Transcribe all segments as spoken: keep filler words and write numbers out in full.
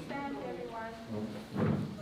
Stand, everyone.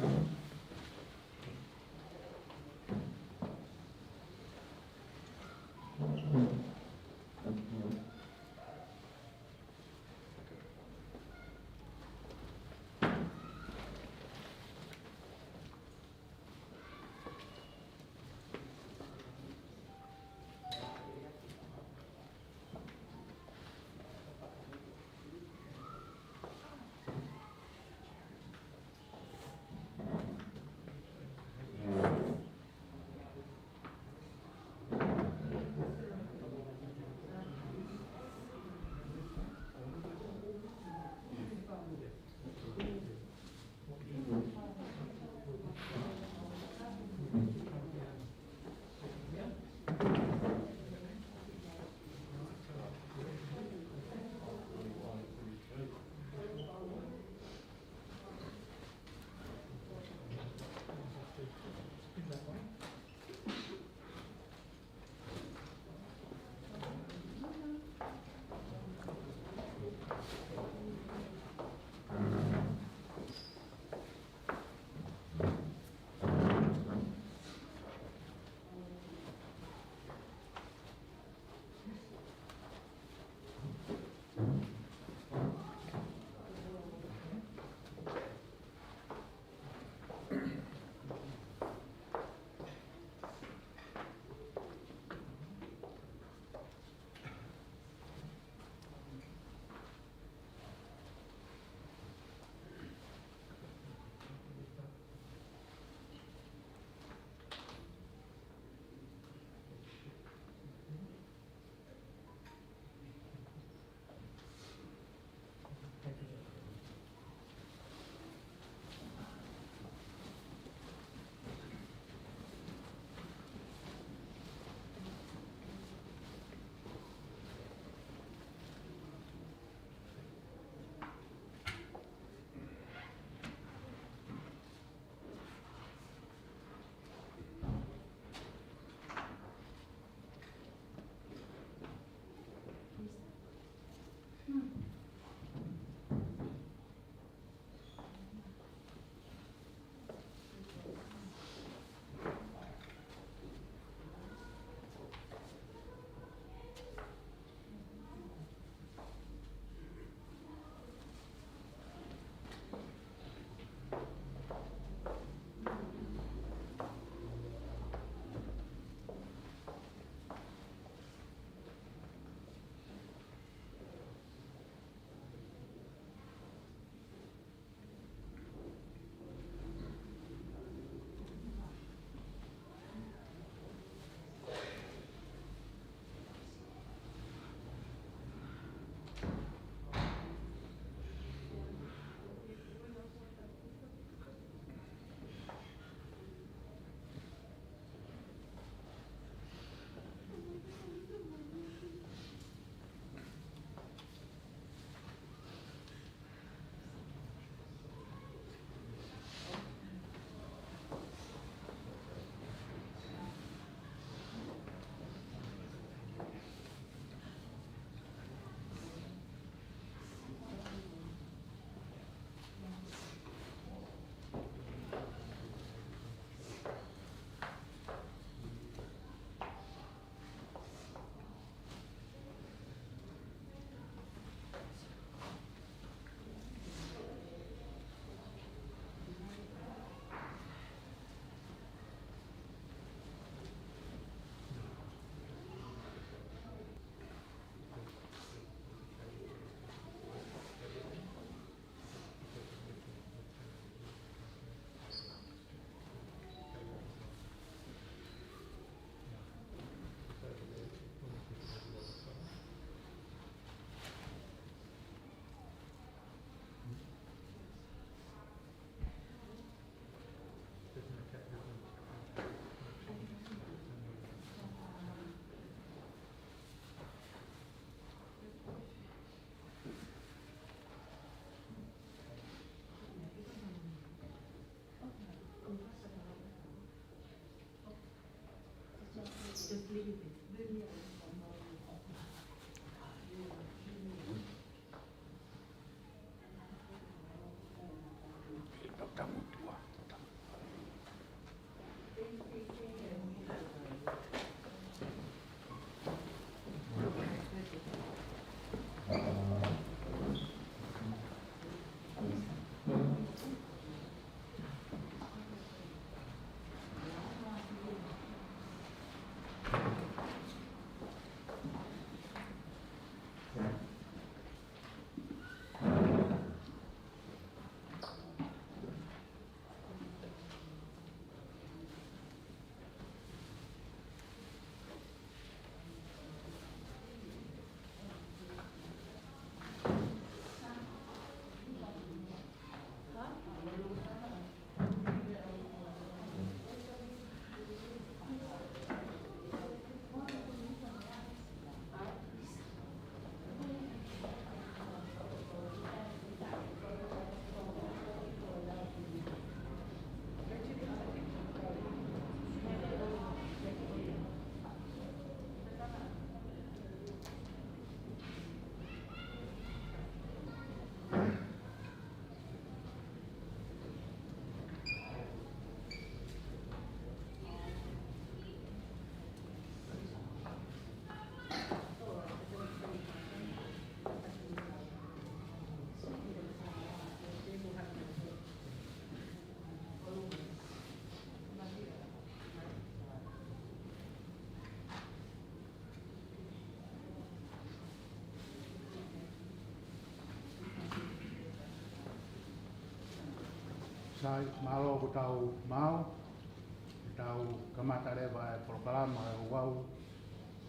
Sai, mālō ʻoku tau maʻu, ʻi heʻetau kamata leva e polokalama ʻo e ouau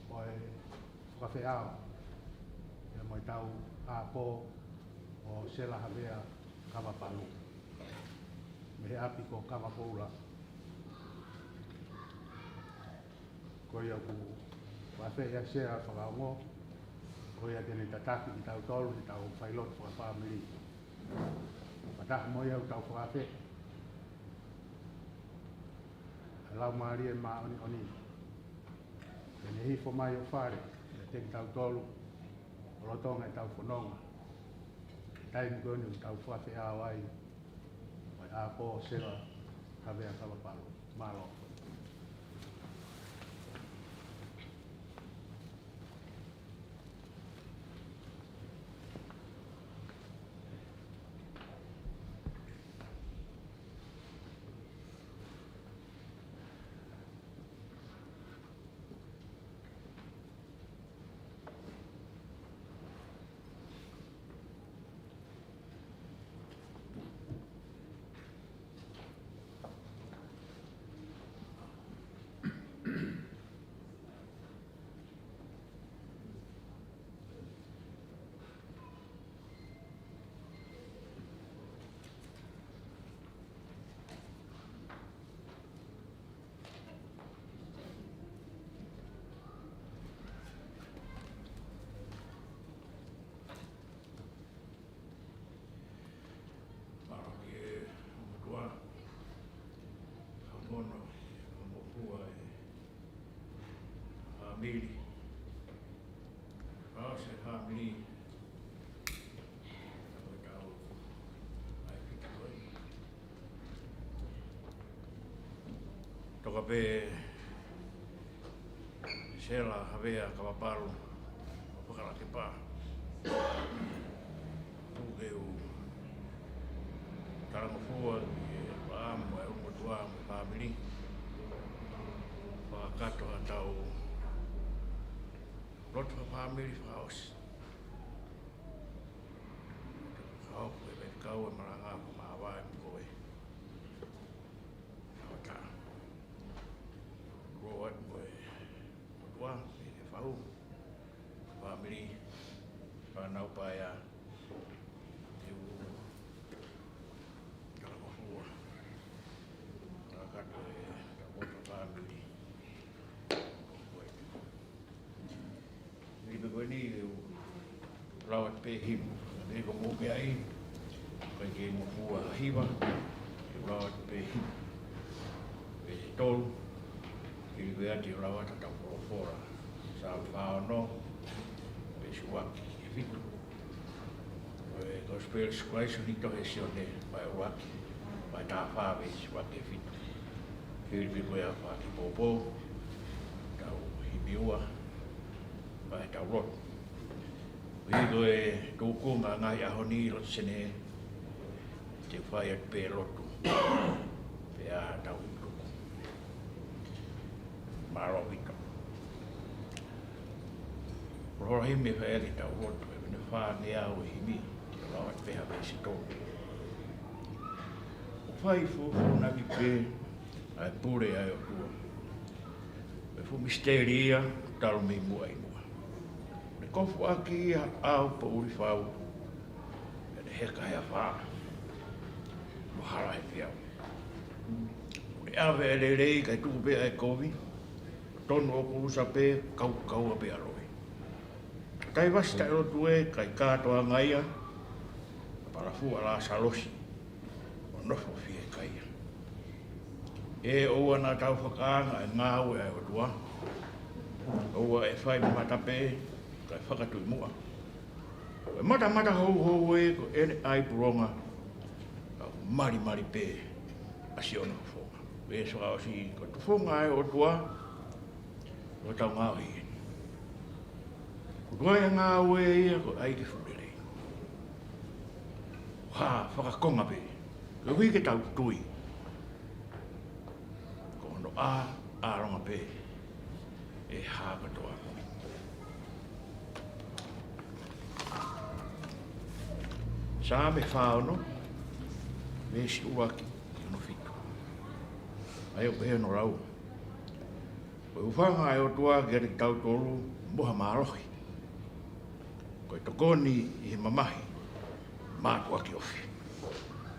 ʻo e fakafeʻao, pea mo ʻetau ʻapō ʻo Sela Havea Kavapalu, mei he ʻapi ko Kavapoula. Ko ia ʻoku fakafeʻao ʻa Sela fakaongo, ko ia ke ne tataki kitautolu heʻetau failotu fakafāmili. Fakataha mo ia ʻoku tau fakafeʻao ʻa e Laumālie Māʻoniʻoni ke ne hifo mai ʻo fale ʻiate kitautolu lolotonga ʻetau fononga he taimi ko eni ʻoku tau fakafeʻao ai mo e ʻapō Sela Havea Kavapalu. Mālō. Mālō ki he ʻOtua, fakamono, fakamoʻua e fāmili. Fakaʻosi e fāmili. Tau, tau, ʻai fika ko ē. Toka pē Sela Havea Kavapalu, ʻo Fakalakepa. Tuku ke u talangofua ki he ʻOtua mo e ongo ʻOtua mo e fāmili. Fakakakato ʻetau lotu fakafāmili fakaʻosi. Ka ʻoku ʻi ai e kau e malanga ko Māvae mo e Tauʻatāina. Ko e ʻOtua, ʻi he fau, fāmili, fānau paea, te u talangofua. Fakakakato e tau lotu fakafāmili. Ko e Himi ko eni ʻe u lau atu pē himi. Pea ko e moʻoni ai, ʻikai ke ngofua hiva, ʻe u lau atu pē himi. Pea ko e tolu, hili ko ia te u lau atu ʻetau folofola. Saame fā ono, veesi ʻuluaki ki he fitu. Ko e Gospel ʻa Sīsū Kalaisi ʻi he tohi ʻa Sione, vahe ʻuluaki, vahe taha fā, veesi ʻuluaki ki he fitu. Hili pē ko ia ʻetau fakapōpō, tau himi ua, pea tau lotu. Hili ko e tuʻunga ngaahi ʻaho ni ʻi loto Senē, te u fai atu pē lotu. Pea tau tuku. Mālō ʻaupito. Ko e himi ʻe fai ʻaki ʻetau lotu, ʻe ʻi ai e fāngeau e himi, te u lau atu pē ha veesi ʻe tolu. ʻOku fai fufunuʻaki pē ʻa e pule ʻa e ʻOtua, ʻa e fuʻu misiteli ia talu mei muʻa ʻi muʻa. Ne kofuʻaki ia ʻi he ʻao poʻuli fau, pea ne heka he afā, mo hala he peau. Ne ʻave ʻa e lelei kae tuku pē ʻa e kovi, tonu ʻoku usa pē, kaukaua pē ʻa e loi. Taivasi taʻelotu ē, kae kātoanga ia, palafua ʻa Lāsalosi, ʻo nofo fiekaia. ʻE ʻoua naʻa tau fakaanga e ngāue ʻa e ʻOtua, ʻoua ʻe fai mata pē, kae fakatui muʻa. Ko e matamata houhou ē, ko ʻene ʻai pulonga, ka ʻoku malimali pē ʻa siʻono fofonga. Pea fakaʻosi, ko e tufonga ʻa e ʻOtua, ko ʻetau ngāue ē. Ko e ngāue ia ko e ʻai ke fuʻu lelei. Ko ha fakakonga pē, koeʻuhi ke tau tui. Ko hono ʻā, ʻālonga pē, ʻe hā kātoa. Saame fā ono, veesi ʻuluaki ʻA ia ʻoku pehē hono lau: Ko e hūfanga ʻa e ʻOtua kiate kitautolu mo ha mālohi, ko e tokoni ʻi he mamahi mātuʻaki ofi.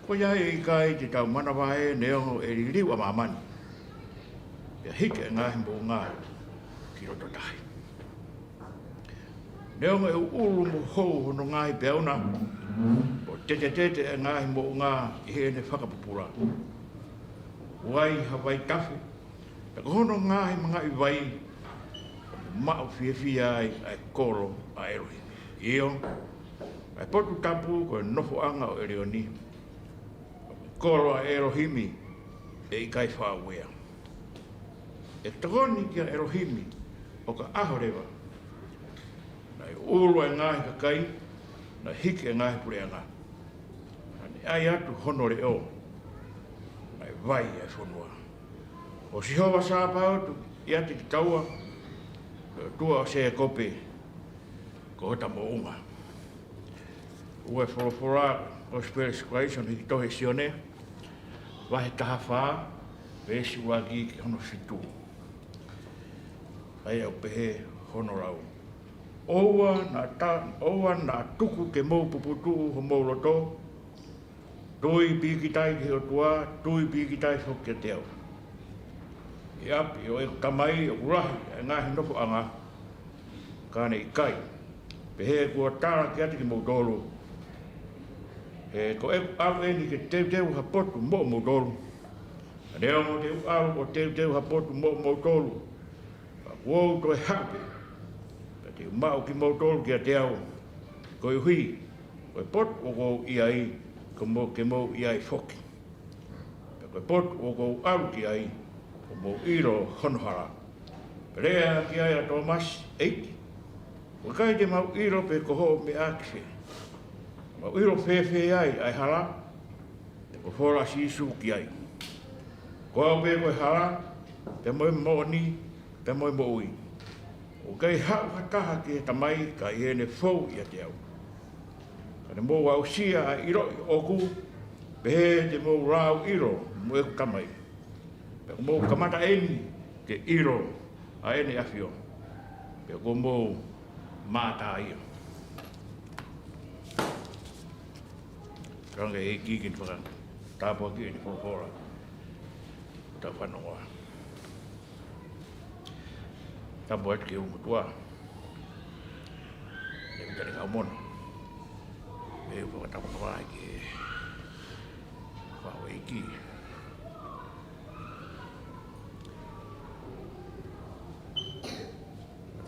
Ko ia ʻe ʻikai te tau manavahē neongo ʻe liliu ʻa māmani, pea hiki ʻa e ngaahi moʻunga ki loto tahi. Neongo ʻe ʻuʻulu mo hou hono ngaahi peau na, ʻo tetetete ʻa e ngaahi moʻunga ʻi heʻene fakapupula, ʻoku ai ha vaitafe, pea ko hono ngaahi mangaʻi vai ʻoku maʻu fiefia ai ʻa e kolo ʻa ʻElohimi, ʻio, ʻa e potu tapu ko e nofoʻanga ʻo ʻElioni. Ko e kolo ʻa ʻElohimi ʻe ʻikai faʻa uea. ʻE tokoni kia ʻElohimi ʻo ka ʻaho leva. Naʻe ʻuʻulu ʻa e ngaahi kakai, naʻe hiki ʻa e ngaahi puleʻanga. Naʻa ne ʻai atu hono leʻo, naʻe vai ʻa e fonua. Ko Sihova Sāpaoti ʻiate kitaua, ko e ʻOtua ʻo Sēkope ko hota moʻunga. Ua e folofola ʻa e ʻOsipeli ʻa Sīsū Kalaisi ʻi he tohi ʻa Sione, vahe taha fā, veesi ʻuluaki ki hono fitu. ʻA ia ʻoku pehē hono lau: ʻOua naʻa ta-, ʻoua naʻa tuku ke mou puputuʻu homou loto, tui pīkitai ki he ʻOtua, tui pīkitai foki kiate au. ʻI ʻapi ʻo ʻeku Tamai ʻoku lahi ʻa e ngaahi nofoʻanga, ka ne ʻikai pehē kuo tala kiate kimoutolu. He ko ʻeku ʻalu ʻeni ke teuteu ha potu moʻomoutolu. Ka neongo te u ʻalu ʻo teuteu ha potu moʻomoutolu, ka kuo u toe haʻu pē, pea te u maʻu kimoutolu kiate au, koeʻuhi ko e potu ʻoku ou ʻi ai, ko mo-, ke mou ʻi ai foki. Pea ko e potu ʻoku ou ʻalu ki ai, ʻoku mou ʻilo hono hala. Pea lea ki ai ʻa Tōmasi, ʻEiki, ʻoku ʻikai te mau ʻilo pe ko hoʻo meʻa ki fē. Mau ʻilo fēfē ai ʻa e hala? Pea folofola ʻa Sīsū ki ai: Ko au pē ko e hala, pea mo e moʻoni, pea mo e moʻui. ʻOku ʻikai haʻu ha taha ki he Tamai ka ʻi heʻene fou ʻiate au. Ka ne mou aʻusia ʻa e ʻiloʻi ʻoʻoku, pehē te mou lāuʻilo mo ʻeku Tamai, pea kuo mou kamata ʻeni ke ʻilo ʻa ʻene ʻAfio, pea kuo mou mātā ia. Talaange ʻe he ʻEiki ke ne fakatāpuakiʻi ʻene folofola. Tau fanongoa. Tapu atu ki he ʻOtua, ʻEiki Tangata Moʻui. ʻE fakatapu atu ki he faʻu ʻeiki.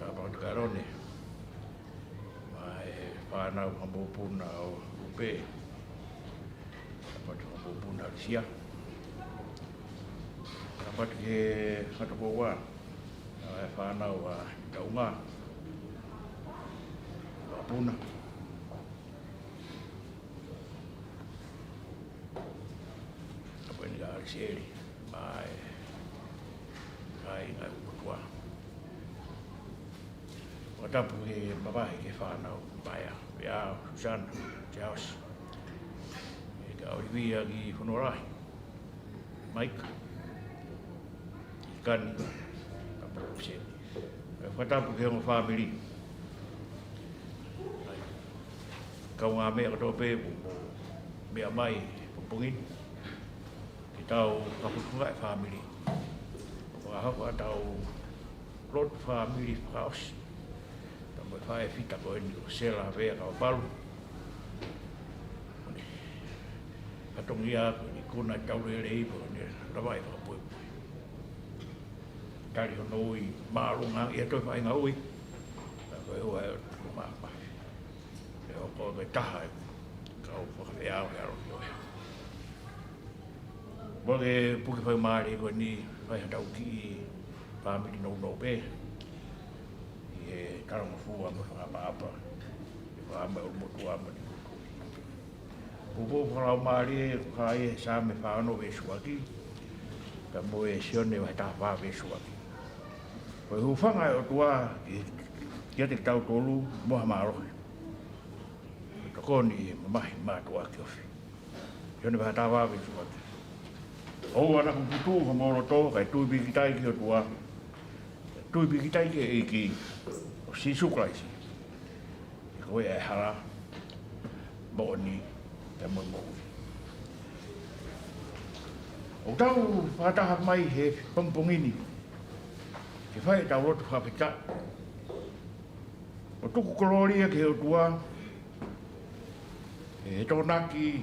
Tapu atu ki he ʻAlone, mo e fānau, mo e mokopuna ʻo Lupe. Tapu atu ki he mokopuna ʻo Lisia. Tapu atu ki he fatokoua, mo e fānau ʻa Taunga. Mokopuna. Tapu eni kia ʻAlisieli, mo e kāinga ʻo e ʻOtua. Fakatapu ki he mavahe ki he fānau, Paea, Vea, Susana, Siaosi. ʻE ka ʻOlivia ki Fonolahi, Maika, Kani, tapu ki he ʻAlisieli. Fakatapu ki he ongo fāmili. Kaungāmeʻa kotoa pē kuo mou meʻa mai he pongipongi ni ke tau fakafofongaʻi e fāmili. Fakahoko ʻetau lotu fāmili fakaʻosi. Tapu mo e faʻē fita ko eni ko Sela Vea Kaupalu. Fatongia ko eni kuna tau lelei ko eni lava e fakapuepue. Tali hono ui māʻolunga ia toe faʻahinga ui. Ka ko e ua e ʻOtua Māfimafi. ʻE hoko ko e taha e kau fakafeʻao he ʻalu ki ʻoe. Mo e puke faingamālie ko eni, fai haʻatau kiʻi fāmili nounou pē ʻi he talangofua mo e fakaʻapaʻapa ʻi he fāmili ʻo e motuʻa mo e tuʻi. Poupou fakalaumālie ko ia he Saame fā ono veesi ʻuluaki, pea mo e Sione vahe taha fā veesi ʻuluaki. Ko e hūfanga ʻa e ʻOtua ki, kiate kitautolu mo ha mālohi, ko e tokoni ʻi he mamahi mātuʻaki ofi. Sione vahe taha fā veesi ʻuluaki. ʻOua naʻa puputuʻu homou loto, kae tui pīkitai ki he ʻOtua, kae tui pīkitai ki he ʻEiki ko Sīsū Kalaisi. He ko ia ʻa e hala, moʻoni, pea mo e moʻui. ʻOku tau fakataha mai he pongipongi ni ke fai ʻetau lotu fakafetaʻi ʻo tuku kolōlia ki he ʻOtua he Tokonaki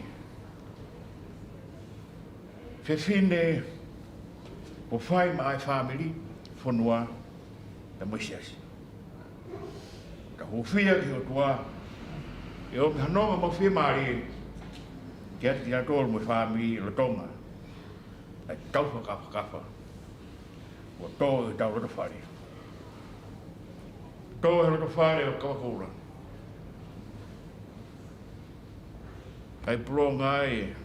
fefine kuo fai maʻa e fāmili, fonua, pea mo e siasi. Tau hūfia ki he ʻOtua ʻi he ʻomi ha nonga mo e fiemālie kiate kitautolu mo e fāmili lolotonga ʻetau fakakafakafa. Kuo tō ʻi hotau loto fale. Tō ʻi he loto fale ʻo Kavakoula. ʻA e pulonga ʻa e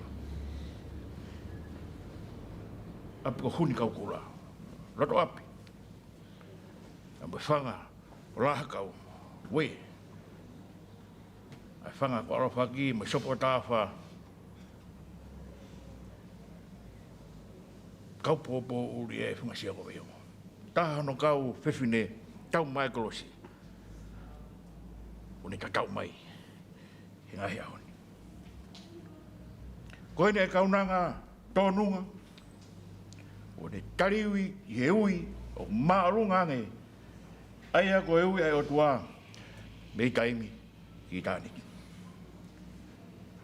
ʻapi ko Huni Kaukula. Loto ʻapi. ʻA mo e fanga ʻo Lahakau. Ue. ʻA e fanga ko ʻAlofaki mo e Sopu ʻo Tafa. Kau Poupou ʻuli e fanga sia ko Veio. Taha hono kau fefine tau mai kolosi. ʻO ne tatau mai he ngaahi ʻaho ni. Ko eni e kaunanga tōnunga ʻo ne taliui ʻi he ui ʻoku māʻolunga ange, ʻa ia ko e ui ʻa e ʻOtua mei taimi ki ʻitāniti.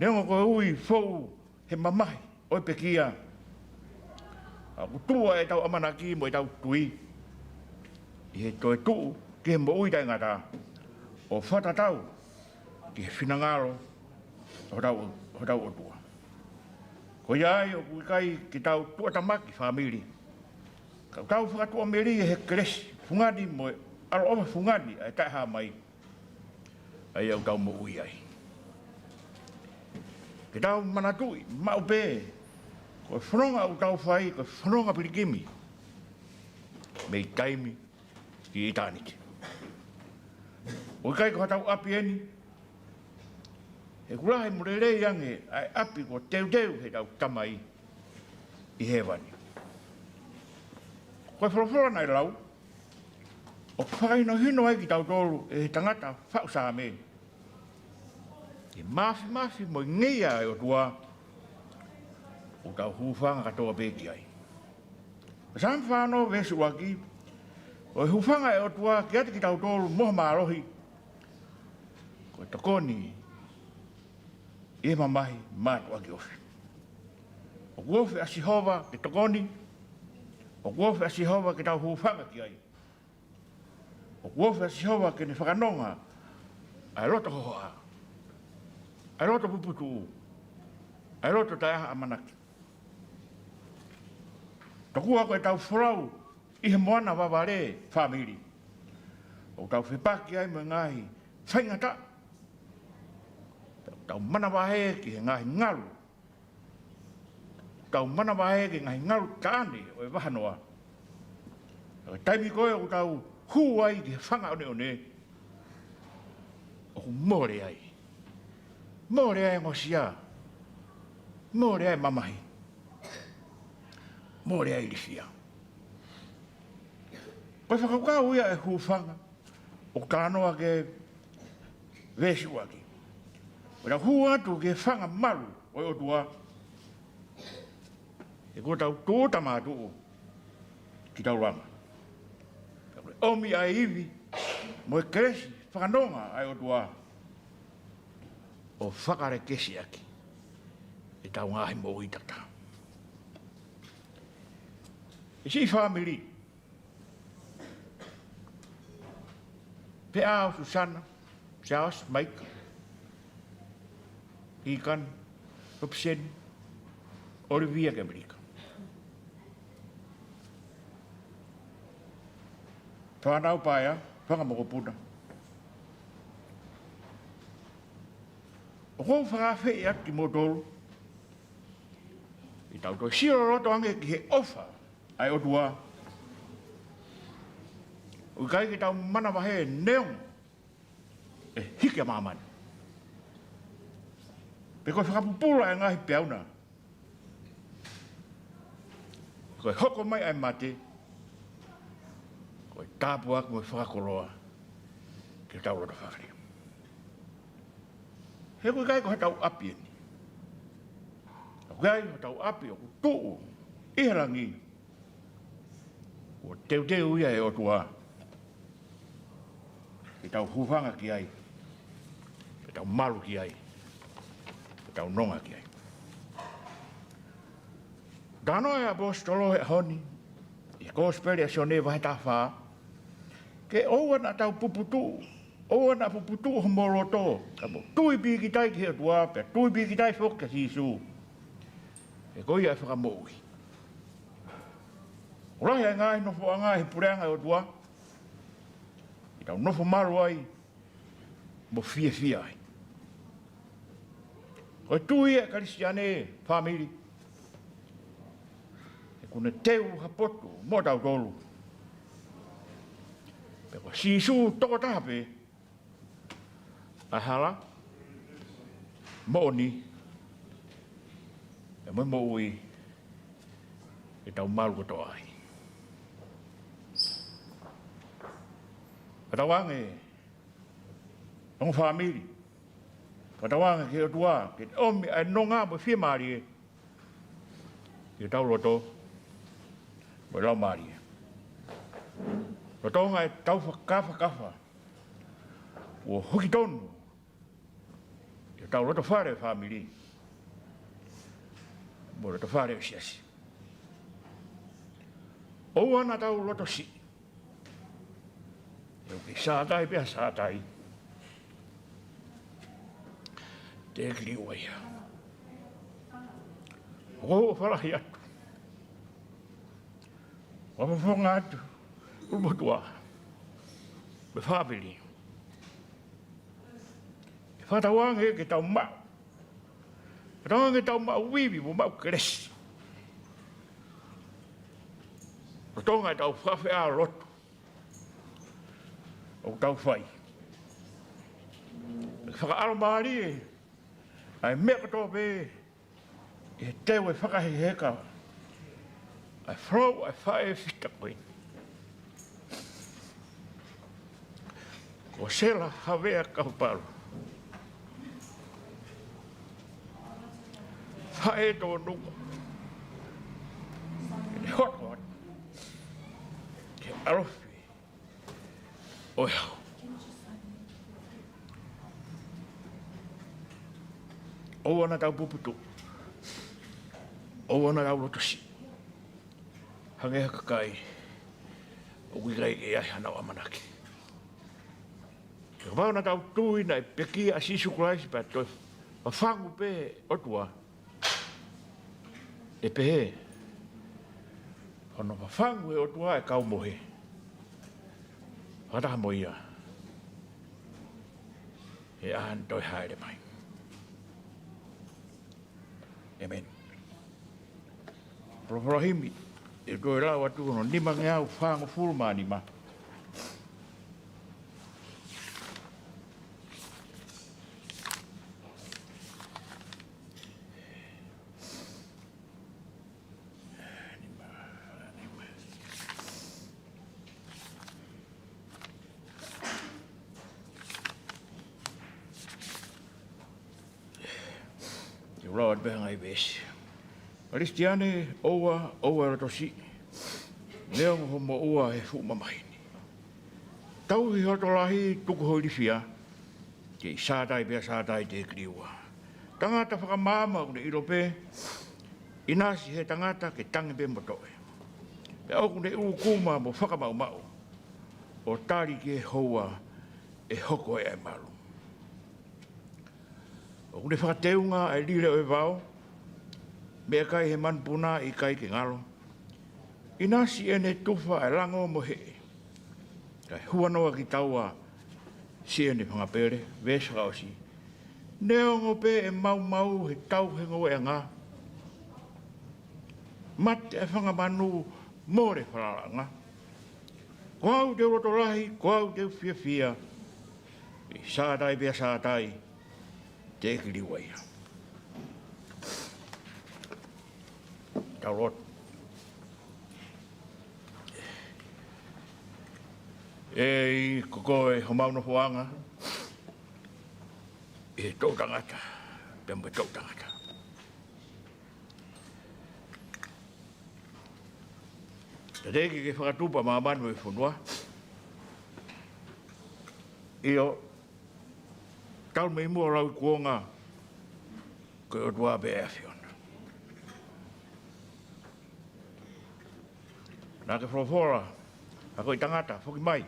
Neongo ko e ui foʻou he mamahi ʻo e pekia, ʻoku tuʻu ʻetau ʻamanaki mo ʻetau tui ʻi he toetuʻu ki he moʻui taʻengata ʻo fakatatau ki he finangalo ʻo hotau, hotau ʻOtua. Ko ia ai ʻoku ʻikai ke tau tuʻatamaki fāmili, ka ʻoku tau fakatuʻamelie he kelesi fungani mo e ʻaloʻofa fungani ʻa e taʻehāmai ʻa ia ʻoku tau moʻui ai. Ke tau manatuʻi maʻu pē, ko e fononga ʻoku tau fai ko e fononga pilikimi mei taimi ki ʻitāniti. ʻOku ʻikai ko hotau ʻapi eni, he ʻoku lahi mo lelei ange ʻa e ʻapi kuo teuteu heʻetau Tamai ʻi hēvani. Ko e folofola naʻe lau, ʻoku fakahinohino ai kitautolu ʻe he tangata faʻu Saame, ʻi he māfimafi mo e ngeia ʻa e ʻOtua, ʻoku tau hūfanga kātoa pē ki ai. Saame fā ono veesi ʻuluaki, ko e hūfanga ʻa e ʻOtua kiate kitautolu mo ha mālohi, ko e tokoni ʻi he mamahi mātuʻaki ofi. ʻOku ofi ʻa Sihova ke tokoni, ʻoku ofi ʻa Sihova ke tau hūfanga ki ai. ʻOku ofi ʻa Sihova ke ne fakanonga ʻa e loto hohaʻa, ʻa e loto puputuʻu, ʻa e loto taʻe ha ʻamanaki. Tokua ko ʻetau folau ʻi he moana vavale fāmili, ʻoku tau fepaki ai mo e ngaahi faingataʻa. Tau manavahē ki he ngaahi ngalu. Tau manavahē ki he ngaahi ngalu taʻane ʻo e vahanoa. Ka ko e taimi ko ē ʻoku tau hū ai ki he fanga ʻoneʻone, ʻoku mole ai. Mole ai ngosia. Mole ai mamahi. Mole ai ilifia. Ko e fakakaukau ia ʻa e hūfanga ʻoku talanoa ki ai e veesi ʻuluaki. Ko ʻetau hū atu ki he fanga malu ʻo e ʻOtua, he kuo tau tūʻuta mātuʻu ki taulanga. Ka ko e ʻomi ʻa e ivi mo e kelesi fakanonga ʻa e ʻOtua ʻo fakalekesiʻaki ʻetau ngaahi moʻui taʻengata. ʻE siʻi fāmili, pea ʻa Susana, Charles, Maika, Hikan, Robson, Olivia ki ʻAmelika. Fānau Paea, fanga mokopuna. ʻOku ou fakaafeʻi atu kimoutolu ke tau toe sio loloto ange ki he ʻofa ʻa e ʻOtua. ʻOku ʻikai ke tau manavahē neongo ʻe hiki ʻa māmani, pe ko e fakapupula ʻa e ngaahi peau na. Ko e hoko mai ʻa e mate, ko e tāpuaki mo e fakakoloa ki hotau loto fale. He ʻoku ʻikai ko hotau ʻapi eni. ʻOku ʻikai ko hotau ʻapi ʻoku tuʻu ʻi he langi. Kuo teuteu ia ʻe he ʻOtua ke tau hūfanga ki ai, ke tau malu ki ai, ke tau nonga ki ai. Talanoa ʻa e ʻaposetolo he ʻaho ni, ʻi he Kosipeli ʻa Sione vahe taha fā, ke ʻoua naʻa tau puputuʻu, ʻoua naʻa puputuʻu homou loto, ka mou tui pīkitai ki he ʻOtua, pea tui pīkitai foki kia Sīsū. He ko ia ʻa e fakamoʻui. ʻOku lahi ʻa e ngaahi nofoʻanga ʻi he puleʻanga ʻo e ʻOtua, ke tau nofo malu ai, mo fiefia ai. Ko e tui ʻa e Kalisitiane, fāmili, he ʻoku ne teu ha potu mo tautolu. Pea ko Sīsū tokotaha pē ʻa e hala, moʻoni, pea mo e moʻui, ke tau malu kotoa ai. Fakatauange, ongo fāmili, fakatauange ki he ʻOtua ke ʻomi ʻa e nonga mo e fiemālie ki hotau loto, mo e laumālie. Lolotonga ʻetau fakakafakafa, ʻo hiki tonu ʻi hotau loto fale ʻo e fāmili, mo e loto fale ʻo e siasi. ʻOua naʻa tau loto siʻi. ʻOku ke sātai pea sātai, te ke liua ia. ʻOku ou fālahi atu, ʻoku ou fofonga atu, ʻulumotuʻa, mo e fāmili. Fakatauange ke tau maʻu. Fakatauange ke tau maʻu ivi, mo maʻu kelesi. Lolotonga ʻetau fakafeʻao lotu ʻoku tau fai. Fakaʻalomālie ʻa e meʻa kotoa pē ʻi he teu ʻe fakaheheka ʻa e folofola ʻa e faʻē fita ko eni. Ko Sela Havea Kaupalu, faʻē tōnunga, ke ne hokohoko atu ki he ʻalofi ʻo e ʻaho. ʻOua naʻa tau puputuʻu. ʻOua naʻa tau loto siʻi. Hangē ha kakai ʻoku ʻikai ke ʻi ai haʻanau ʻamanaki. Kapau naʻa tau tui naʻe pekia ʻa Sīsū Kalaisi pea toe fafangu pē ʻOtua, ʻe pehē, hono fafangu ʻe he ʻOtua e kau mohe, fakataha mo ia he ʻaho ʻe toe hāʻele mai. ʻĒmeni. Folofola himi, ʻe toe lau atu hono nimangeau fāngofulu mā nima. Te u lau atu pē ha ngaahi veesi. Kalisitiane, ʻoua, ʻoua ʻe loto siʻi. Neongo hoʻo moʻua he fuʻu mamahi ni. Tauhi ho loto lahi, tuku ho ilifia. Kei sātai pea sātai te ke liua. Tangata fakamaama ʻoku ne ʻilo pē, ʻinasi he tangata ke tangi pē mo toe. Pea ʻoku ne ʻūkuma mo fakamaʻumaʻu, ʻo tali ki he houa ʻe hoko ai ʻa e malu. ʻOku ne fakateunga ʻa e lile ʻo e vao, meʻakai he manupuna ʻikai ke ngalo. ʻInasi ʻene tufa ʻa e lango mo e heʻe, kae huanoa ki taua siʻene fanga pele. Veesi fakaʻosi. Neongo pē ʻe maumau he tauhi ngoue ʻa e anga, mate ʻa e fanga manu, mole falalaʻanga, ko au te u loto lahi, ko au te u fiefia, ʻi sātai pea sātai te ke liua ia. Tau lotu. ʻEiki, ko koe homau nofoʻanga ʻi he toʻutangata pea mo e toʻutangata. Tataki ke fakatupu ʻa māmani mo e fonua. ʻIo, talu mei muʻa ʻo lau ʻi kuonga, ko e ʻOtua pē ʻa e ʻAfiona. Naʻa ke folofola, ʻa ko e tangata, foki mai.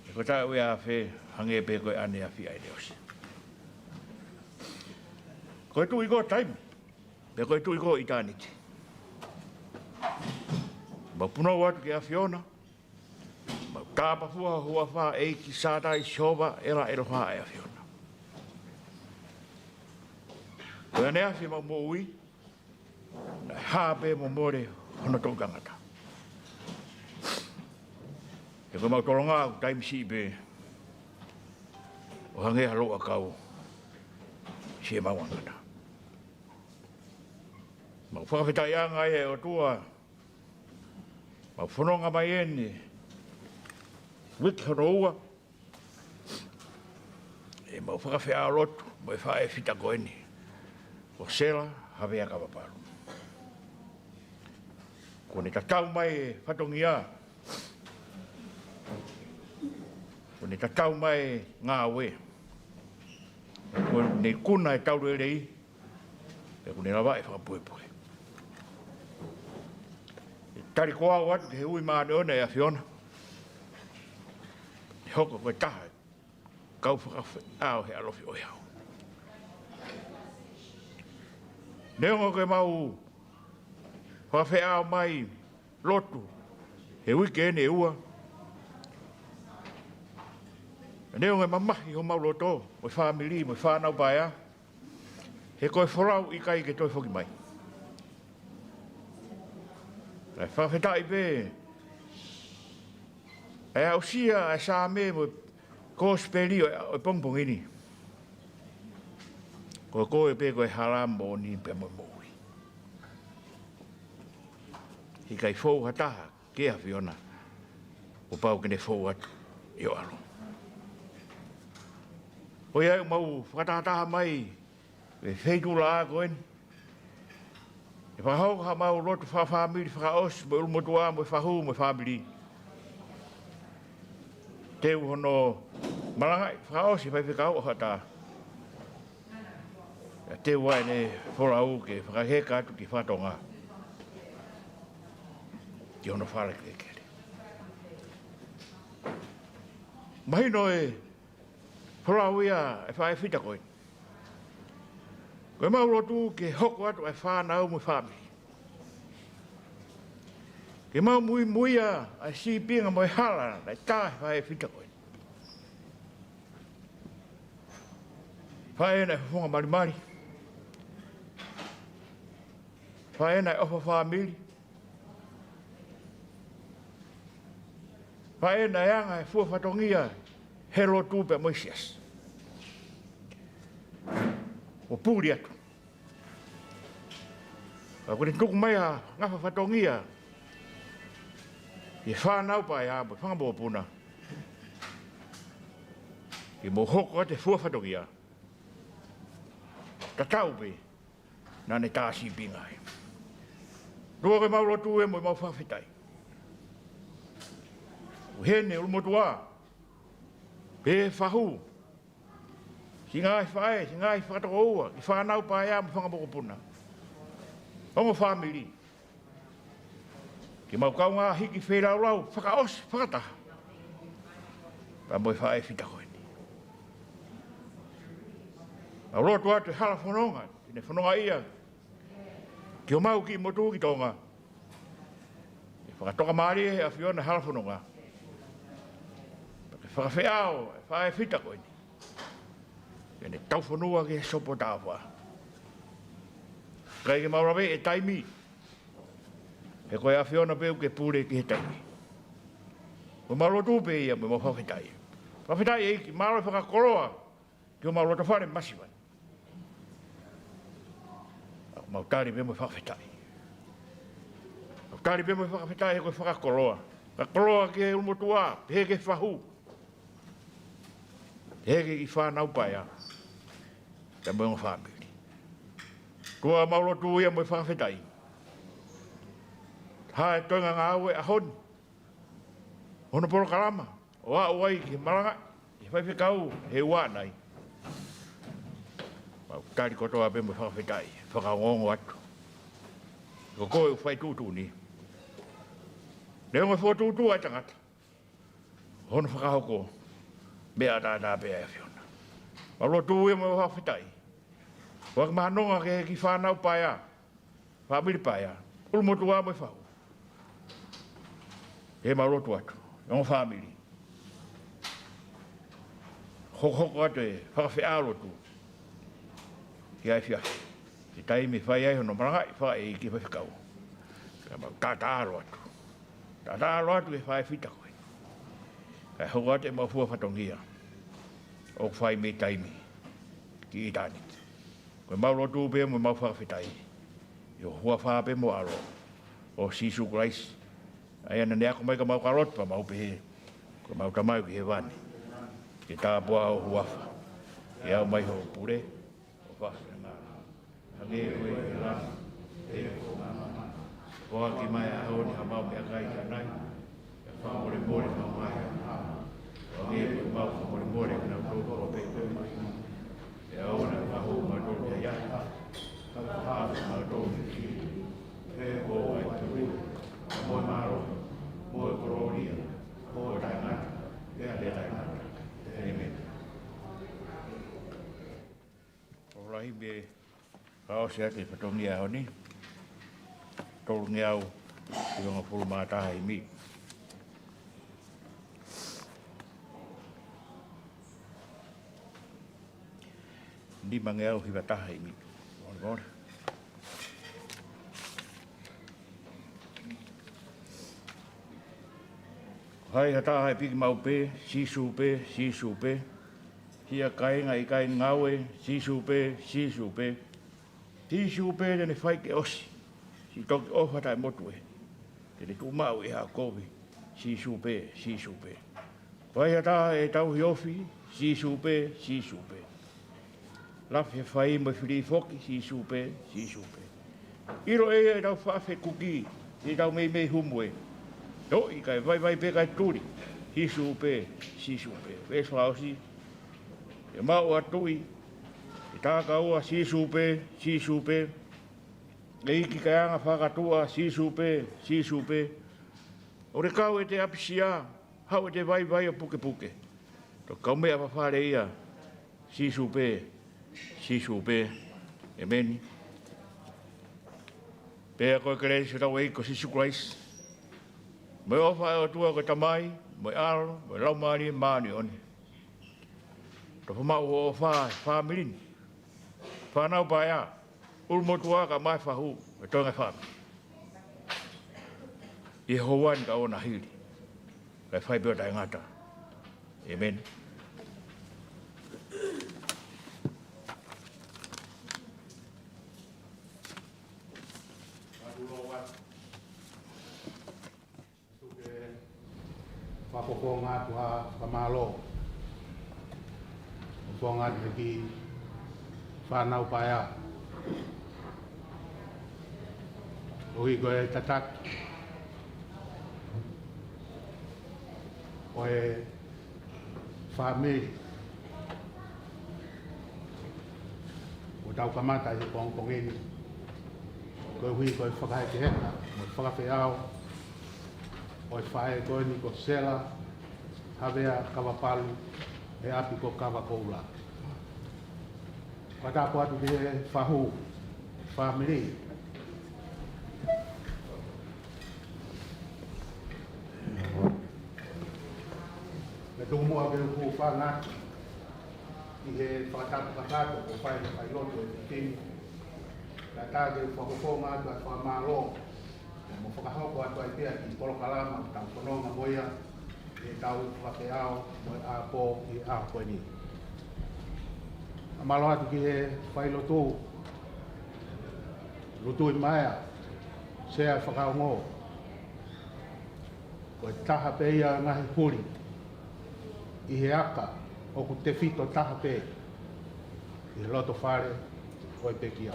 He ko e taʻu ʻe afe, hangē pē ko e ʻaneafi ʻa e ʻosi. Ko e tuʻi ko e taimi, pea ko e tuʻi ko e ʻitāniti. Mau punou atu ki he ʻAfiona, mau tāpafua ho huafa ʻEiki Sātai Sihova ʻEla ʻElofa ʻa e ʻAfiona. Ko e ʻaneafi ʻemau moʻui, naʻe hā pē mo mole hono toʻutangata. He ko ʻemau tolonga ʻoku taimi siʻi pē ʻo hangē ha louʻakau siʻemau ʻangatanga. Mau fakafetaʻi ange ʻa e ʻOtua, mau fononga mai eni, uike hono ua, ʻemau fakafeʻao lotu mo e faʻē fita ko eni, ko Sela Havea Kavapalu. Kuo ne tatau mai e fatongia, kuo ne tatau mai e ngāue, kuo ne ikuna e taulelei, pea kuo ne lava e fakapuepue. ʻE tali ko au atu ki he ui māʻoniʻoni ʻa e ʻAfiona, ʻe hoko ko e taha e kau fakafeʻao he ʻalofi ʻo e hau. Neongo ko ʻemau fakafeʻao mai lotu he uike eni ʻe ua, neongo e mamahi homau loto, mo e fāmili, mo e fānau paea, he ko e folau ʻikai ke toe foki mai. Kae fakafetaʻi pē, ʻa e aʻusia ʻa e Saame mo e Kosipeli ʻo e, ʻo e pongipongi ni. Ko koe pē ko e hala, moʻoni pea mo e moʻui. ʻIkai fou ha taha ki he ʻAfiona, kuo pau ke ne fou atu ʻi ho ʻAlo. Ko ia ʻoku mau fakatahataha mai he feituʻulaʻā ko eni, ʻe fakahoko haʻamau lotu fakafāmili fakaʻosi mo e ʻulumotuʻa mo e fahu mo e fāmili. Teu hono malangaʻi fakaʻosi e faifekau ʻo hata. ʻA e teu ʻa ʻene folau ke fakaheka atu ki fakatonga, ki hono fale kelekele. Mahino e folau ia ʻa e faʻē fita ko eni. Ko ʻemau lotu ke hoko atu ʻa e fānau mo e fāmili. Ke mau muimuia ʻa e sīpinga mo e hala naʻe tā he faʻē fita ko eni. Faʻē naʻe fofonga malimali. Faʻē naʻe ʻofa fāmili. Faʻē naʻe anga e fua fatongia he lotu pea mo e siasi. ʻO puli atu. Ka kuo ne tuku mai ha ngafa fatongia ki he fānau paea mo e fanga mokopuna, ke mou hoko atu e fua fatongia tatau pē naʻa ne tā sīpinga ai. Lua, ko ʻemau lotu ē mo ʻemau fakafetaʻi. ʻUhi eni ʻulumotuʻa, pea fahu, siʻi ngaahi faʻē, siʻi ngaahi fakatokoua, ki he fānau paea mo e fanga mokopuna, ongo fāmili. Ke mau kaungā hiki feilaulau fakaʻosi fakataha pea mo e faʻē fita ko eni. Mau lotu atu e hala fononga, ke ne fononga ia ki homau kiʻi motu ki Tonga. Ke fakatokamālie he ʻAfiona e hala fononga, pea ke fakafeʻao e faʻē fita ko eni, ke ne taufonua ki he sopu ʻo e taʻofa. ʻIkai ke mau laveʻi e taimi, he ko e ʻAfiona pē ʻoku ke pule ki he taimi. Ko ʻemau lotu pē ia mo ʻemau fakafetaʻi. Fakafetaʻi ʻEiki, mālō e fakakoloa ki homau loto fale masiva ni. ʻOku mau tali pē mo e fakafetaʻi. Tali pē mo e fakafetaʻi he ko e fakakoloa. Fakakoloa ki he ʻulumotuʻa, pehē ki he fahu, pehē ki he fānau paea, pea mo e ongo fāmili. ʻOtua, mau lotu ia mo e fakafetaʻi. Hā e toenga ngāue ʻaho ni, hono polokalama ʻo aʻu ai ki he malangaʻi ʻe he faifekau he ua nai. Mau tali kotoa pē mo e fakafetaʻi, fakaongoongo atu ko koe ʻoku fai tuʻutuʻuni. Neongo e fokotuʻutuʻu ʻa e tangata, hono fakahoko meʻa ʻataʻatā pē ʻa e ʻAfiona. Mau lotu ia mo e fakafetaʻi. ʻOku ʻi ai e maʻunga ki he kiʻi fānau paea, fāmili paea, ʻulumotuʻa mo e fahu. He mau lotu atu, ongo fāmili, hokohoko atu e fakafeʻao lotu ki he efiafi, he taimi ʻe fai ai hono malangaʻi fakaʻeiki e faifekau. Pea mau taʻataʻalo atu, taʻataʻalo atu ki he faifekau ko ē, kae hoko atu ʻemau fua fatongia ʻoku fai mei taimi ki ʻitāniti. Ko ʻemau lotu pē mo ʻemau fakafetaʻi ʻi ho huafa pē mo ho ʻAlo, ʻo Sīsū Kalaisi, ʻa ia naʻa ne ako mai ka mau ka lotu pea mau pehē: Ko ʻemau Tamai ʻoku ʻi hēvani, ke tāpuhā ho huafa, ke aʻu mai hoʻo pule, ʻo fai ho finangalo, hangē ko ia ʻi langi, pehē foki ʻi māmani. Foaki mai he ʻaho ni haʻamau meʻakai ʻanai, pea fakamolemole ʻemau ngaahi angahala, hangē ko ʻemau fakamolemole ʻa kinautolu ʻoku ʻalu pē ki he ngāue ʻi māmani. Pea ʻoua naʻa ke fakahū kimautolu ki he ʻahiʻahi, ka ke fakahā kimautolu mei he kovi. He ko koe ʻa e pule, mo e mālohi, mo e kolōlia, mo e taʻengata, pea taʻengata. ʻĒmeni. ʻOku lahi pē fakaʻosi atu e fatongia ʻo e ʻaho ni, tolungeau hivangofulu mā taha himi. Nimangeau hiva taha himi. Mole, mole. Ko hai ha taha ʻe piki maʻu pē, Sīsū pē, Sīsū pē. Hia kāinga ʻikai ngāue, Sīsū pē, Sīsū pē. Sīsū pē te ne fai ke ʻosi siʻi toki ʻofa taʻemotuʻa te ne tuʻu maʻu ʻi haʻa kovi, Sīsū pē, Sīsū pē. Ko hai ha taha ʻe tauhi ofi, Sīsū pē, Sīsū pē. Lafi he fai mo e fili foki, Sīsū pē, Sīsū pē. ʻIlo ʻe ia ʻetau faʻa fekuki, ʻetau meimei humue. Toʻi kae vaivai pē kae tuli, Sīsū pē, Sīsū pē. Veesi fakaʻosi: Ke maʻu ʻa tuʻi, ke takaua, Sīsū pē, Sīsū pē. ʻEiki kae anga fakatuʻa, Sīsū pē, Sīsū pē. ʻOku ne kau ʻete ʻapisia, haʻu ʻete vaivai ʻo pukepuke, toki kaumeʻa fafale ia, Sīsū pē, Sīsū pē. ʻĒmeni. Pea ko e kelesi ʻa hotau ʻEiki ko Sīsū Kalaisi, mo e ʻofa ʻa e ʻOtua ko e Tamai, mo e ʻAlo, mo e Laumālie Māʻoniʻoni, tofa maʻu hoʻo ʻofa he fāmili ni, fānau paea, ʻulumotuʻa kae ʻumaʻā e fahu, mo e toenga e fāmili, ʻi he houa ni kae ʻoua naʻa hili, kae fai pē ʻo taʻengata. ʻĒmeni. Tuku ke fakafofonga atu ha fakamālō. Fofonga atu ki he kiʻi fānau paea, koeʻuhi ko e tataki ʻo e fāmili ʻoku tau kamata ʻi he pongipongi ni, koeʻuhi ko e fakahekeheka mo e fakafeʻao ʻo e faʻē ko eni ko Sela Havea Kavapalu, ʻi he ʻapi ko Kavakoula. Fakatapu atu ki he fahu, fāmili. Pea tuku muʻa ke u hūfanga atu ʻi he fakatapu kakato kuo fai ʻe he failotu ʻo e efiafi ni. Kae ʻatā ke u fakafofonga atu ʻa e fakamālō, mo fakahoko atu ai pē ʻa e kiʻi polokalama ʻoku tau fononga mo ia, ʻi heʻetau fakafeʻao mo e ʻapō ʻi he ʻaho ko eni. Fakamālō atu ki he failotu, Lutui Maea, Sea Fakaongo, Ko e taha pē ia ngaahi huli ʻi he aka ʻoku tefito taha pē ʻi he loto fale ʻo e pekia.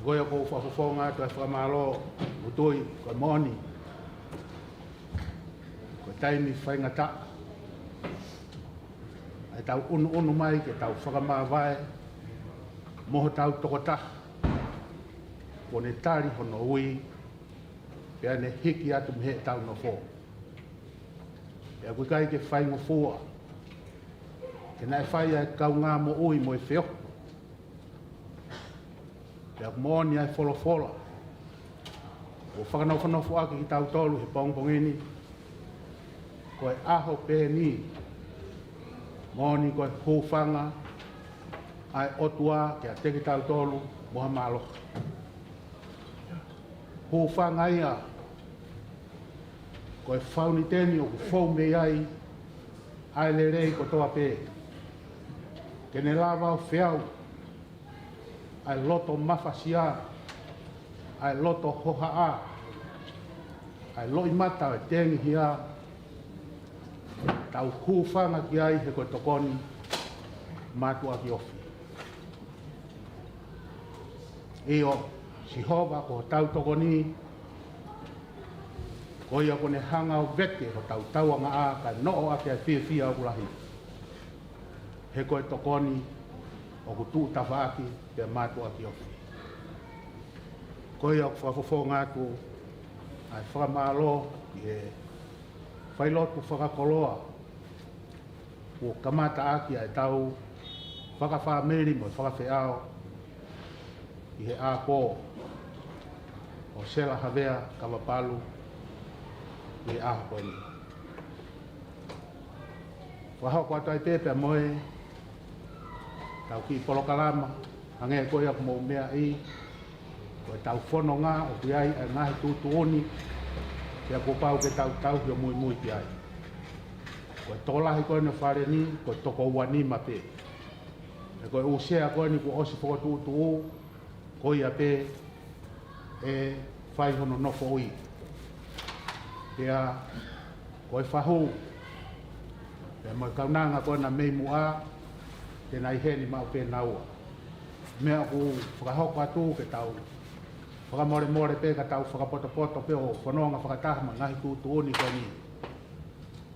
Ko ia ʻoku ou fakafofonga atu e fakamālō, ʻoku ou tui ko e moʻoni ko e taimi faingataʻa ʻa e tau ʻunuʻunu mai ke tau fakamāvae mo hotau tokotaha kuo ne tali hono ui, pea ne hiki atu mei heʻetau nofo. Pea ʻoku ʻikai ke faingofua ke naʻe fai ʻa e kaungā moʻui mo e feohi. Pea ʻoku moʻoni ʻa e folofola ʻoku fakanofo ʻaki kitautolu he pongipongi ni, ko e ʻaho pē eni, moʻoni ko e hūfanga ʻa e ʻOtua kiate kitautolu mo ha mālohi. Hūfanga ia ko e fauniteni ʻoku fou mei ai ʻa e lelei kotoa pē, ke ne lava ʻo feau ʻa e loto mafasia, ʻa e loto hohaʻa, ʻa e loʻimata ʻo e tengihia, tau hūfanga ki ai he ko e tokoni, mātuʻaki ofi. ʻIo, Sihova ko hotau tokoni, ko ia kuo ne hanga ʻo vete hotau tauangaʻa kae noʻo ʻaki ʻa e fiefia ʻoku lahi. He ko e tokoni ʻoku tuʻu tafaʻaki pea mātuʻaki ofi. Ko ia ʻoku fakafofonga atu ʻa e fakamālō ki he failotu fakakoloa kuo kamata ʻaki ʻa e tau fakafāmili mo e fakafeʻao ʻi he ʻapo ʻo Sela Havea Kavapalu ʻi he ʻaho ko eni. Fakahoko atu ai pē pea mo e tau kiʻi polokalama, hangē ko ia ʻoku mou meaʻi, ko e tau fononga ʻoku ʻi ai ʻa e ngaahi tuʻutuʻuni, pea kuo pau ke tau tauhi ʻo muimui ki ai. Ko e tokolahi ko eni ʻo e fale ni, ko e toko ua nima pē. Pea ko e ʻū sea ko eni kuo ʻosi fokotuʻutuʻu, ko ia pē ʻe fai hono nofoʻi. Pea ko e fahu, pea mo e kaunanga ko ena mei muʻa, te na ʻi heni maʻu pē naua. Meʻa ʻoku fakahoko atu ke tau fakamolemole pē ka tau fakapotopoto pē ʻo fononga fakataha mo e ngaahi tuʻutuʻuni ko eni.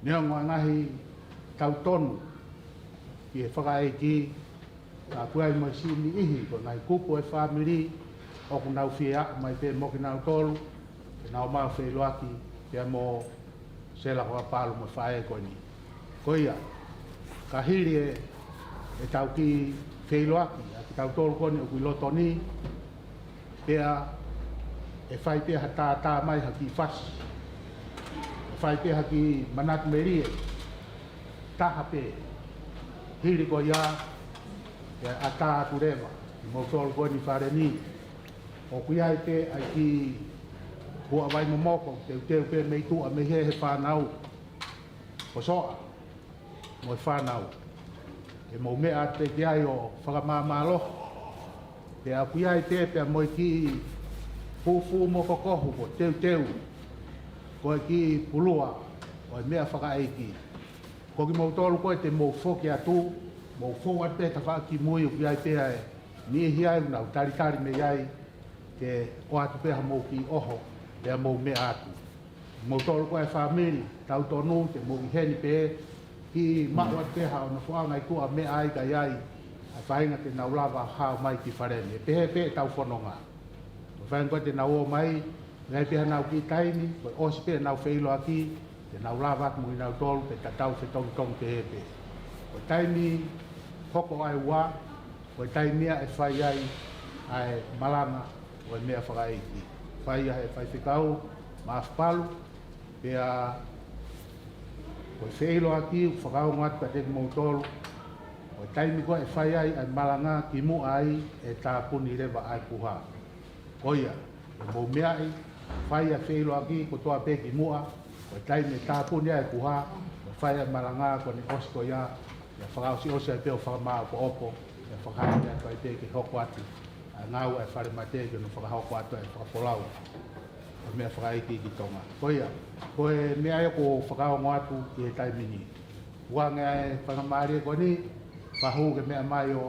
Neongo ʻa e ngaahi tautonu ʻi he fakaʻeiki, ka ʻoku ʻi ai mo e siʻi niʻihi ko e ngaahi kupu ʻo e fāmili ʻoku nau fie aʻu mai pē mo kinautolu ke nau ō mai ʻo feʻiloaki pea mo Sela Kavapalu mo e faʻē ko eni. Ko ia, ka hili e, e tau kiʻi feʻiloaki ʻa kitautolu ko eni ʻoku ʻi loto ni, pea ʻe fai pē ha tātā mai ha kiʻi fasi, ʻe fai pē ha kiʻi manatu melie taha pē. Hili ko ia, ʻe ʻatā atu leva kimoutolu ko eni fale ni. ʻOku ʻi ai pē ʻa e kiʻi huavai momoko teuteu pē mei tuʻa mei he he fānau, ko Soʻa mo e fānau, ke mou meʻa atu pē ki ai ʻo fakamāmālohi. Pea ʻoku ʻi ai pē pea mo e kiʻi fufū mo kokohu ko teuteu, ko e kiʻi pulua ʻo e meʻa fakaʻeiki. Ko kimoutolu ko ē te mou foki atu, mou fou atu pē tafaʻaki kimui, ʻoku ʻi ai pē ʻa e niʻihi ai ʻoku nau talitali mei ai, ke ʻoatu pē hamou kiʻi ʻoho, pea mou meʻa atu. Moutolu ko e fāmili tautonu te mou ʻi heni pē, kiʻi maʻu atu pē haʻo nofoʻanga ʻi tuʻa, meʻa ai ka ʻi ai ʻa e faʻahinga te nau lava hao mai ki fale ni. Pehē pē ʻetau fononga. Ko e faʻahinga ko ē te nau ō mai, ʻi ai pē hanau kiʻi taimi, ko e ʻosi pē ʻenau feʻiloaki, te nau lava atu mo kinautolu, pea tatau fetongitongi pehē pē. Ko e taimi hoko ʻa e ua, ko e taimi ia ʻe fai ai ʻa e malanga ʻo e meʻa fakaʻeiki. Fai ia ʻe he faifekau Maʻafu Palu, pea ko e feʻiloaki ʻoku fakaongo atu kiate kimoutolu, ko e taimi ko ē ʻe fai ai ʻa e malanga kimuʻa ai ʻe tāpuni leva ʻa e puha. Ko ia, ke mou meaʻi, fai ʻa e feʻiloaki kotoa pē kimuʻa, ko e taimi ʻe tāpuni ai ʻa e puha, ko e fai ʻa e malanga ko eni ʻosi ko ia, ʻe fakaʻosiʻosi ai pē ʻo fakamāʻopoʻopo, ʻe fakahā ai pē ke hoko atu ʻa e ngāue ʻa e falemate ke nau fakahoko atu ʻa e fakafolau ʻa meʻa fakaikiiki Tonga. Ko ia, ko e meʻa ia ʻoku ou fakaongo atu ki he taimi ni. ʻOku ʻi ai e faingamālie ko eni, fahu ke meʻa mai ʻo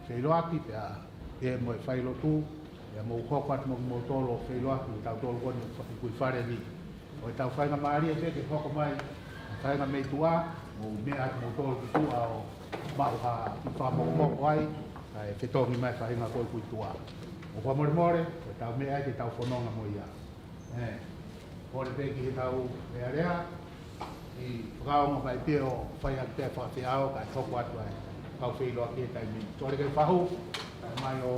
feʻiloaki pea, pea mo e failotu, pea mou hoko atu mo kimoutolu ʻo feʻiloaki, tautolu ko eni ʻi he fale ni. Ko ʻetau faingamālie pē ke hoko mai, faingamālie tuʻa, mou meʻa atu moutolu ki tuʻa ʻo maʻu ha kiʻi fakamokomoko ai, kae fetongi mai faʻahinga ko ē ki tuʻa. ʻOku fakamolemole, ko ʻetau meʻa ke tau fononga mo ia. ʻE, kole pē ki heʻetau alēlea, ʻi he fakaongo mai pē ʻo fai atu pē fakafeʻao, kae hoko atu ai, kau feʻiloaki he taimi ni. Sole ke fahu, kae mai ʻo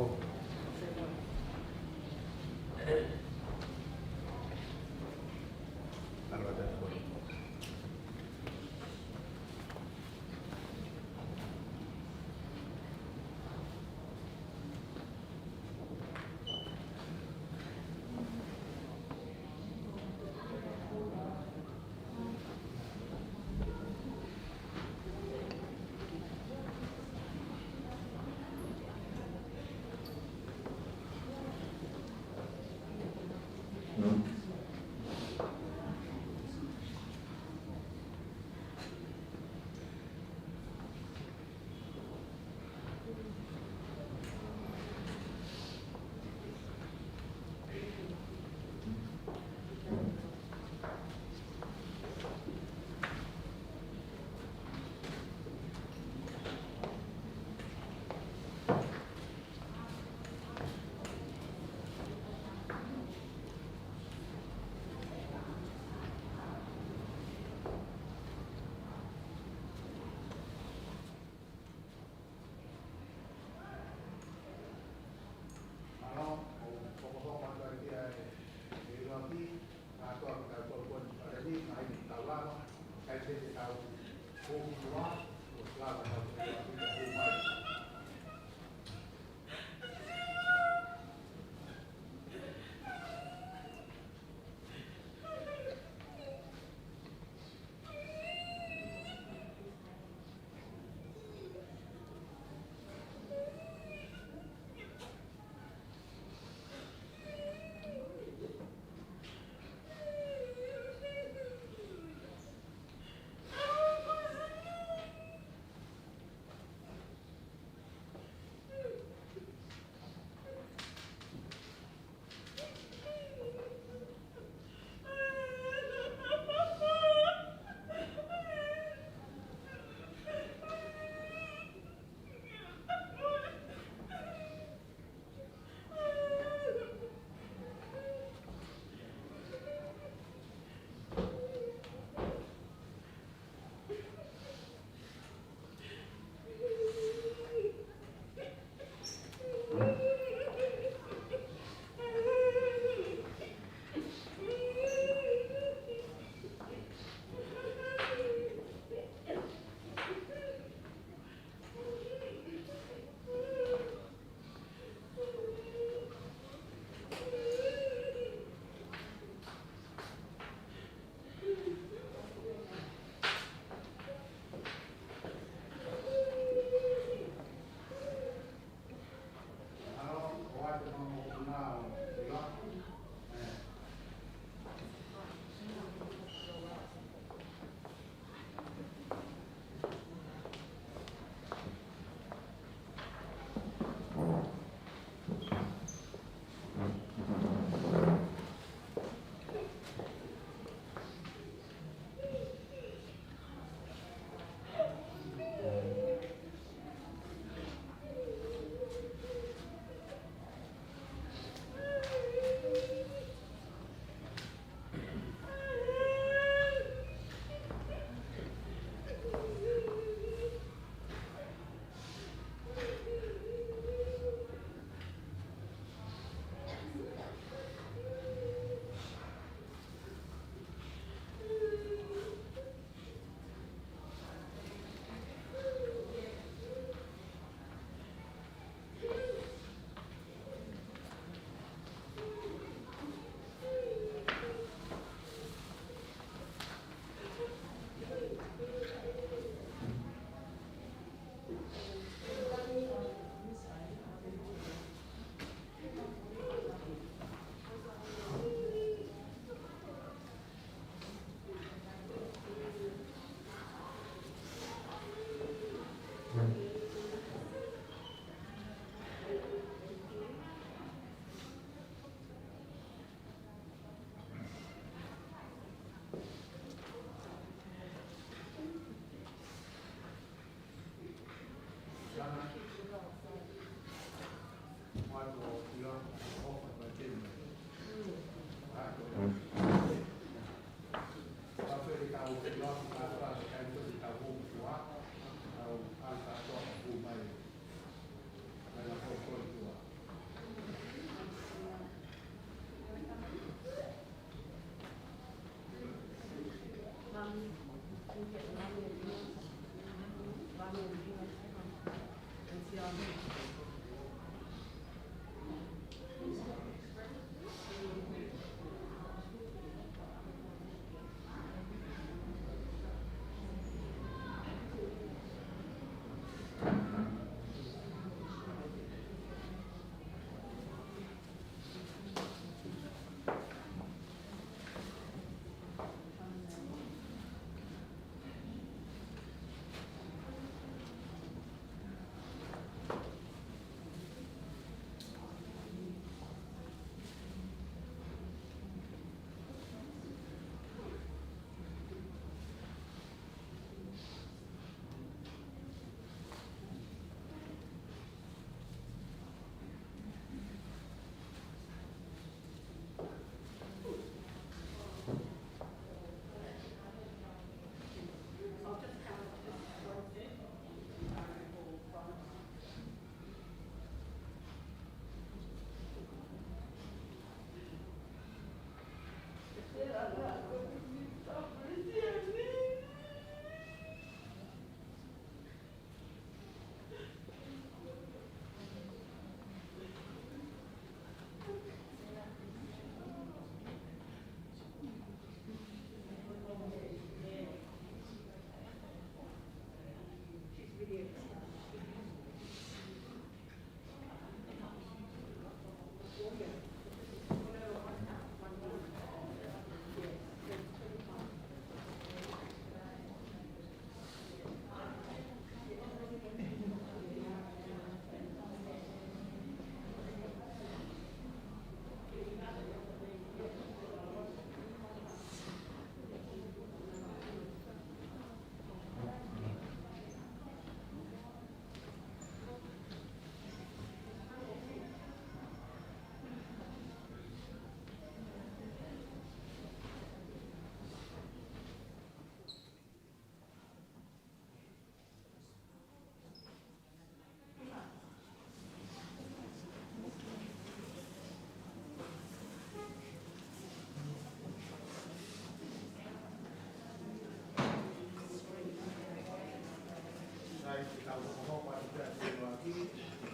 Tau hokohoko atu pē ʻa e feʻiloaki,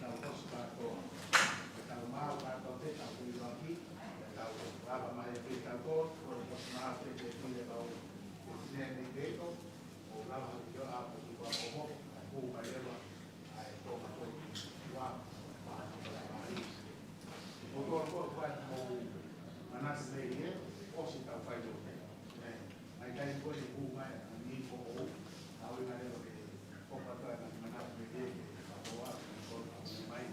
tau hoko atu kātoa. Tau maʻu kātoa pē ʻetau feʻiloaki, tau lava mai pē ʻetau tō, ko e hoko mai pē ʻetau fili ʻetau, ʻetau fili ʻetau feʻiloaki, ʻo lava ʻo ʻapo ki ʻapo hokohoko, ʻa e hū mai leva ʻa e tō mai ko ē ki ʻapi, ʻa e tō mai. Ko e tō ko ē ʻoku mou manatu mei ai, ʻosi ʻetau fai ʻo te. ʻE, mai kai ko ē hū mai, ʻa e ni ko ʻo, ʻa ʻo ʻi ai leva ke, ko pata na manatu mei ai, ke katoa, ko ʻo mai.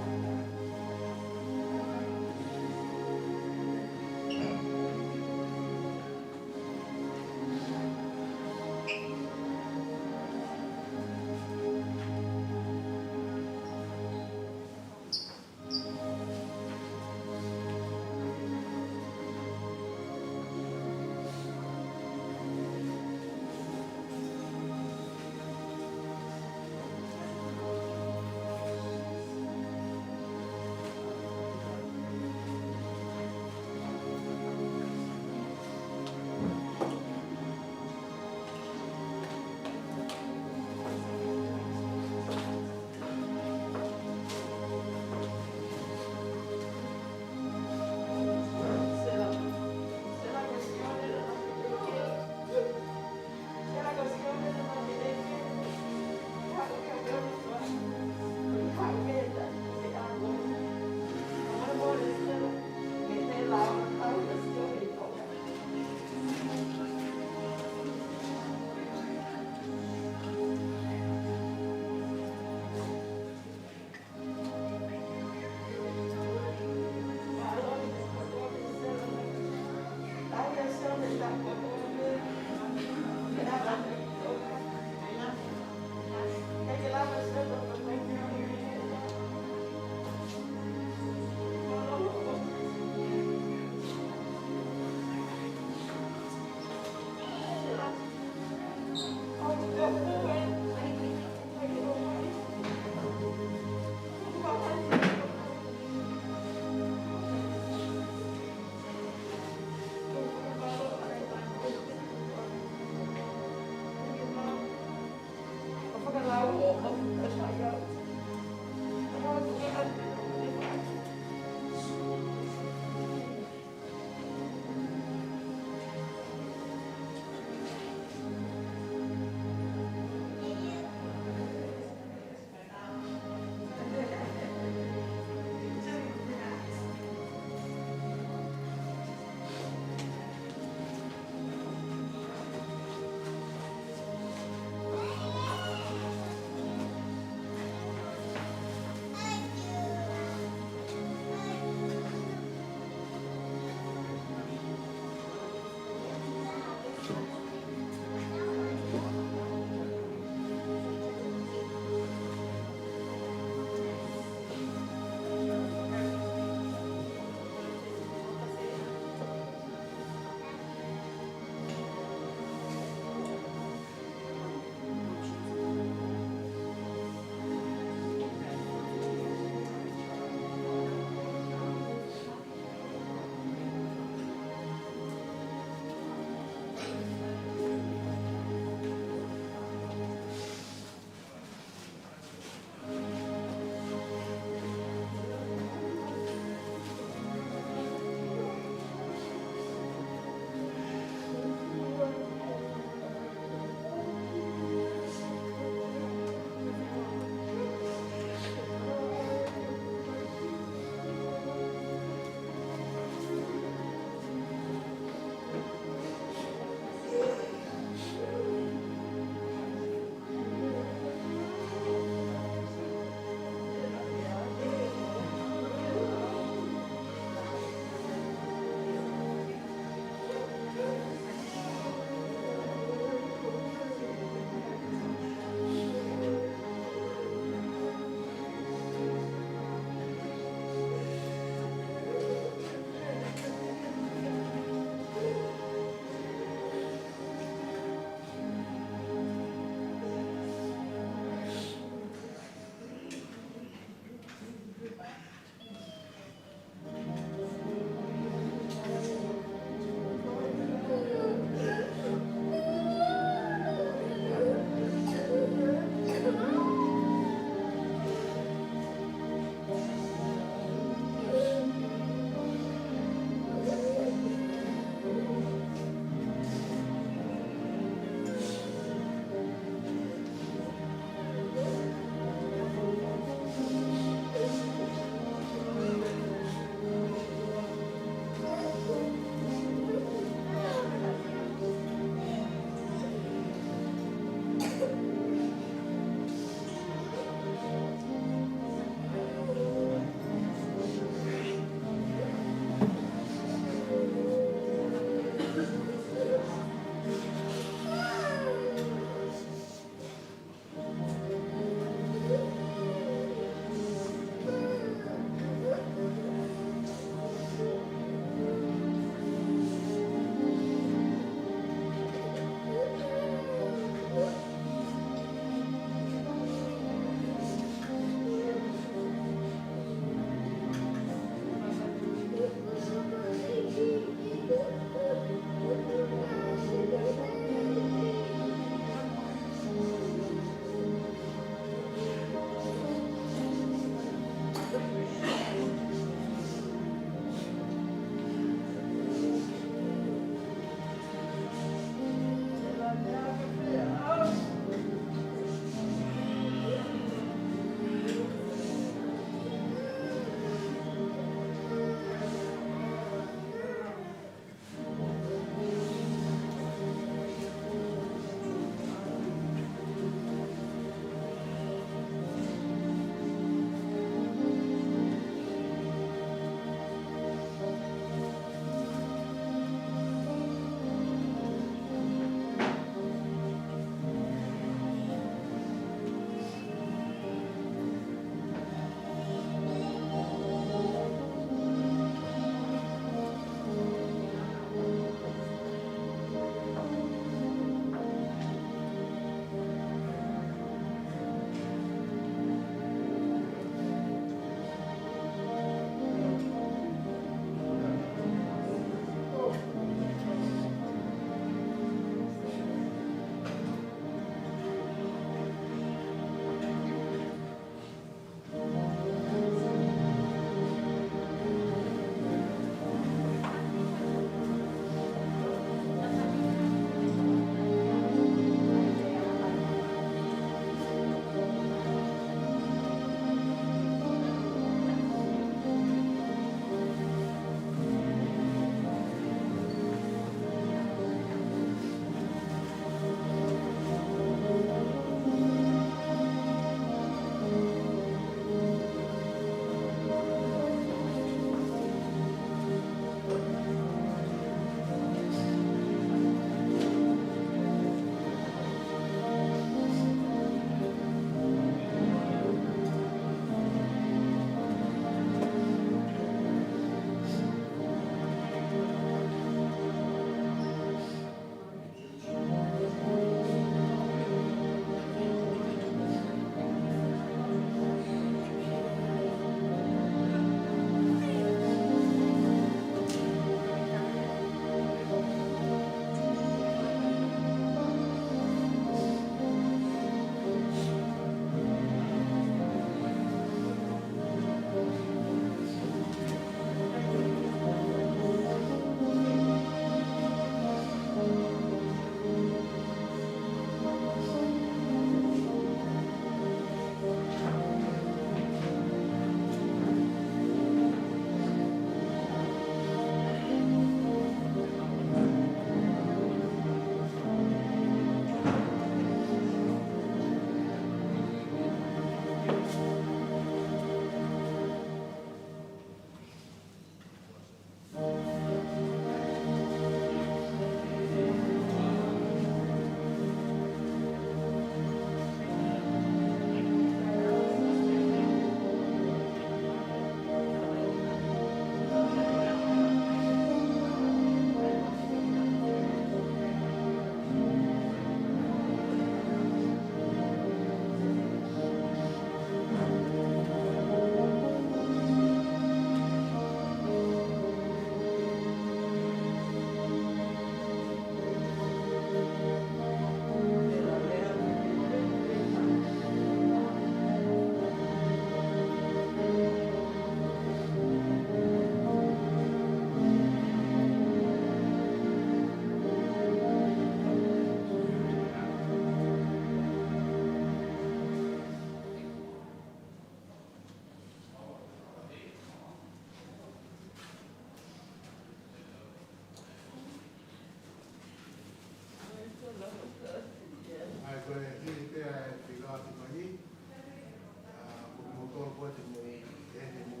Ko te mo i, te ne mo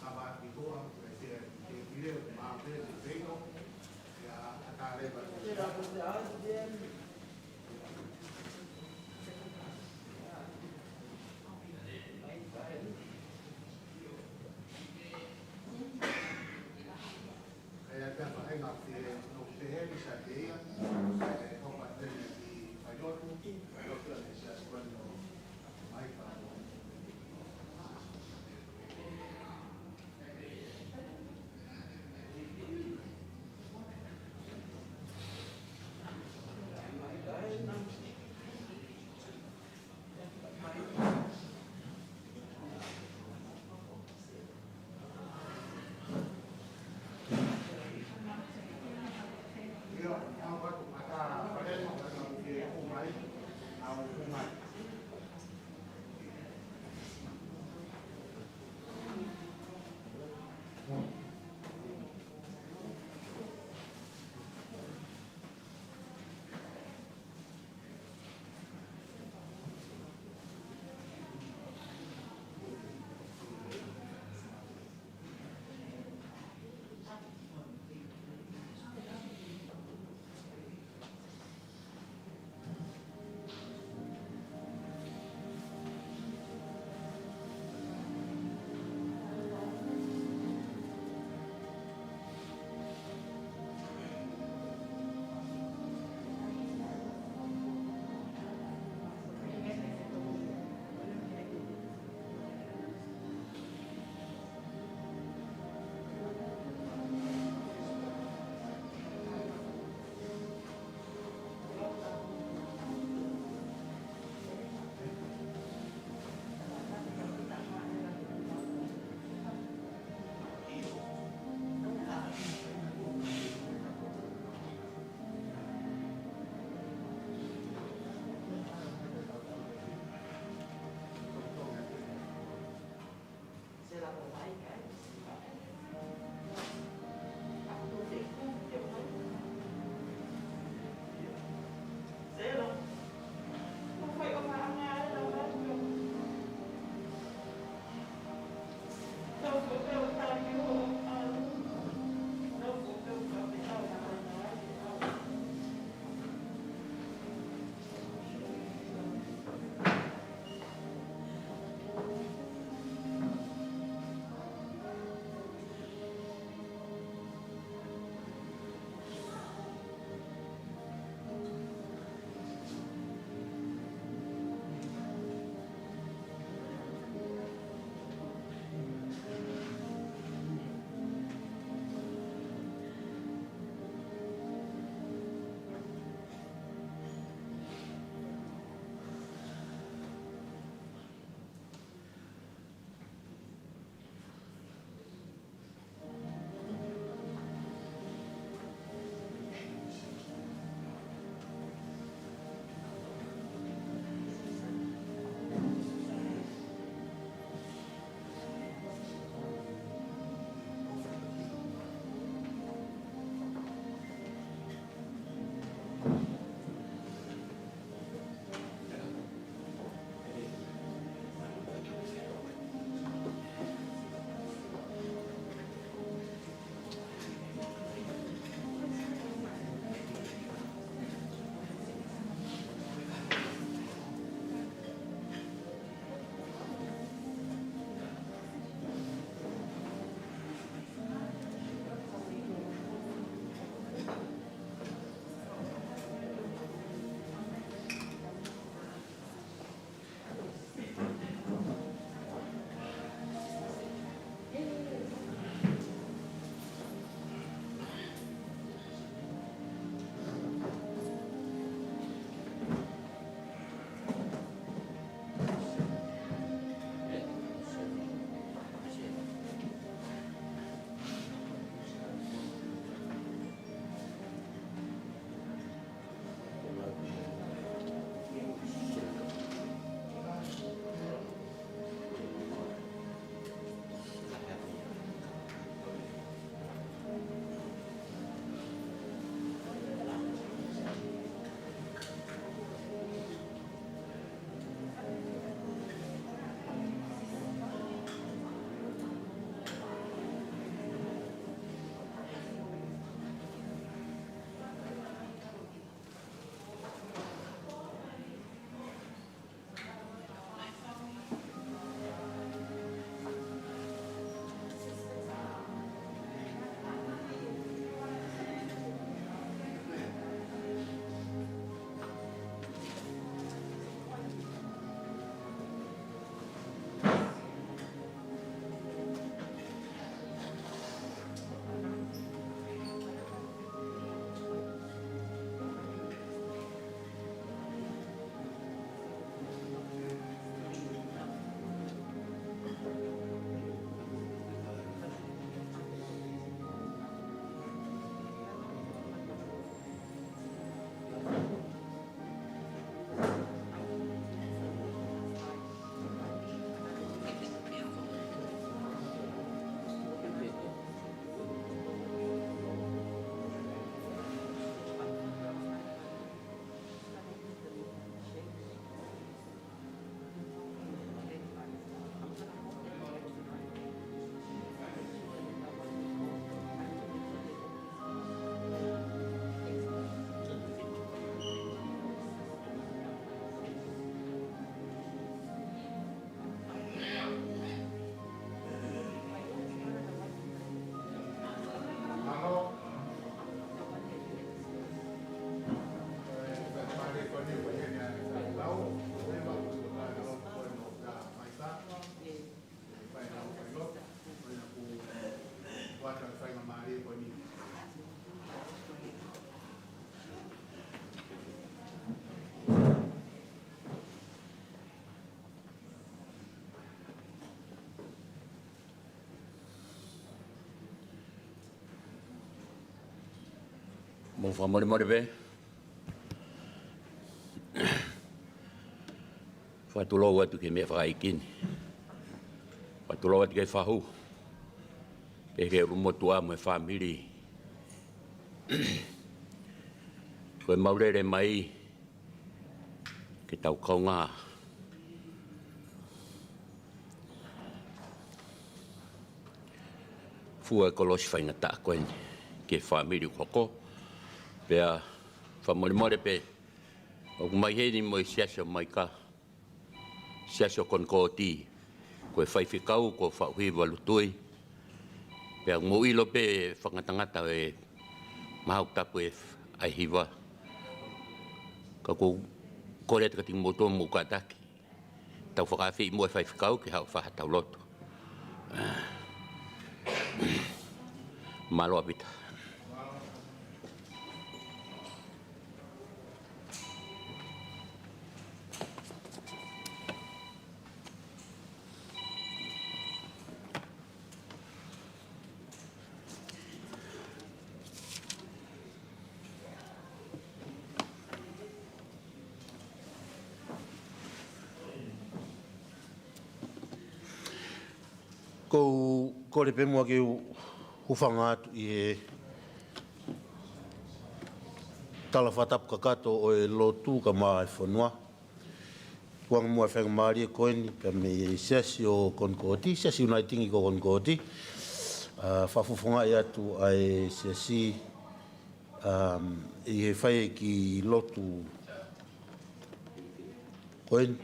kava ki hoa, ko e te, te pile, ma pe, te peino, ia, a ta leva. Kae ʻai pē ha faʻahinga ke no pehē ni sa te ia, kae hopa tene ki fai lotu, fai lotu ʻa e siasi ko eni ʻo mai ka. Mou fakamolemole pē. Fakatulou atu ki he meʻa fakaʻeiki ni. Fakatulou atu ki he fahu. Pehē ki he ʻulumotuʻa mo e fāmili. Ko ʻemau lele mai ke tau kaungā fua e kolosi faingataʻa ko eni ki he fāmili ʻoku hoko. Pea fakamolemole pē, ʻoku mai heni mo e siasi ʻo Maika, siasi ʻo Konikōti, ko e faifekau ko Faʻuhiva Lutui. Pea mou ʻilo pē fakangatangata e mahaku tapu e ʻa e hiva. Ka ʻoku ou kole atu kiate kimoutolu mou kātaki. Tau fakaafeʻi muʻa e faifekau ke haʻu ʻo fai haʻatau lotu. Mālō ʻaupito. Ko u kole pē muʻa ke u hūfanga atu ʻi he tala fakatapu kakato ʻo e lotu kae ʻumaʻā e fonua. Tuku ange muʻa e faingamālie ko eni, pea mei he siasi ʻo Konikōti, siasi Uniting ko Konikōti. ʻA, fakafofongaʻi atu ʻa e siasi, um, ʻi he fai e kiʻi lotu ko eni.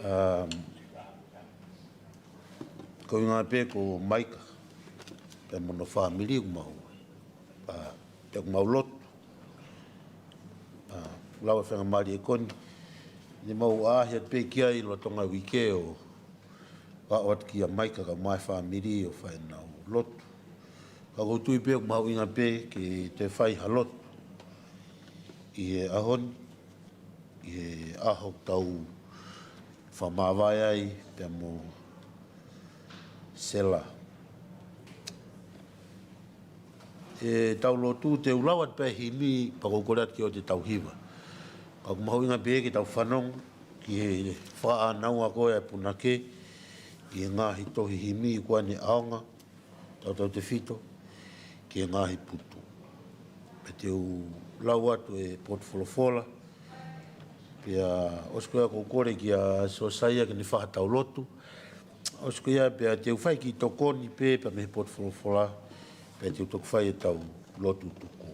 Um, ko e ʻuhinga pē ko Maika, pea mo hono fāmili ʻoku mau, ʻa, pea ʻoku mau lotu. ʻA, lau e faingamālie ko eni, ne mau ʻaʻahi atu pē ki ai lolotonga e uike ʻo aʻu atu kia Maika kae ʻumaʻā e fāmili ʻo fai ʻenau lotu. Ka ʻoku ou tui pē ʻoku mahuʻinga pē ke toe fai ha lotu ʻi he ʻaho ni, ʻi he ʻaho ʻoku tau fakamāvae ai pea mo Sela. ʻE tau lotu, te u lau atu pē himi, pea ʻoku ou kole atu ke ʻoua te tau hiva. Ka ʻoku mahuʻinga pē ke tau fanongo ki he fakaʻānaua ko ē ʻa e punake ʻi he ngaahi tohi himi ko eni ʻaonga, tautautefito ki he ngaahi putu. Pea te u lau atu e potu folofola, pea ʻosi ko ia ʻoku ou kole kia Siosaia ke ne fai haʻatau lotu. ʻOsi ko ia pea te u fai e kiʻi tokoni pē, pea mei he potu folofola, pea te u toki fai ʻetau lotu tuku.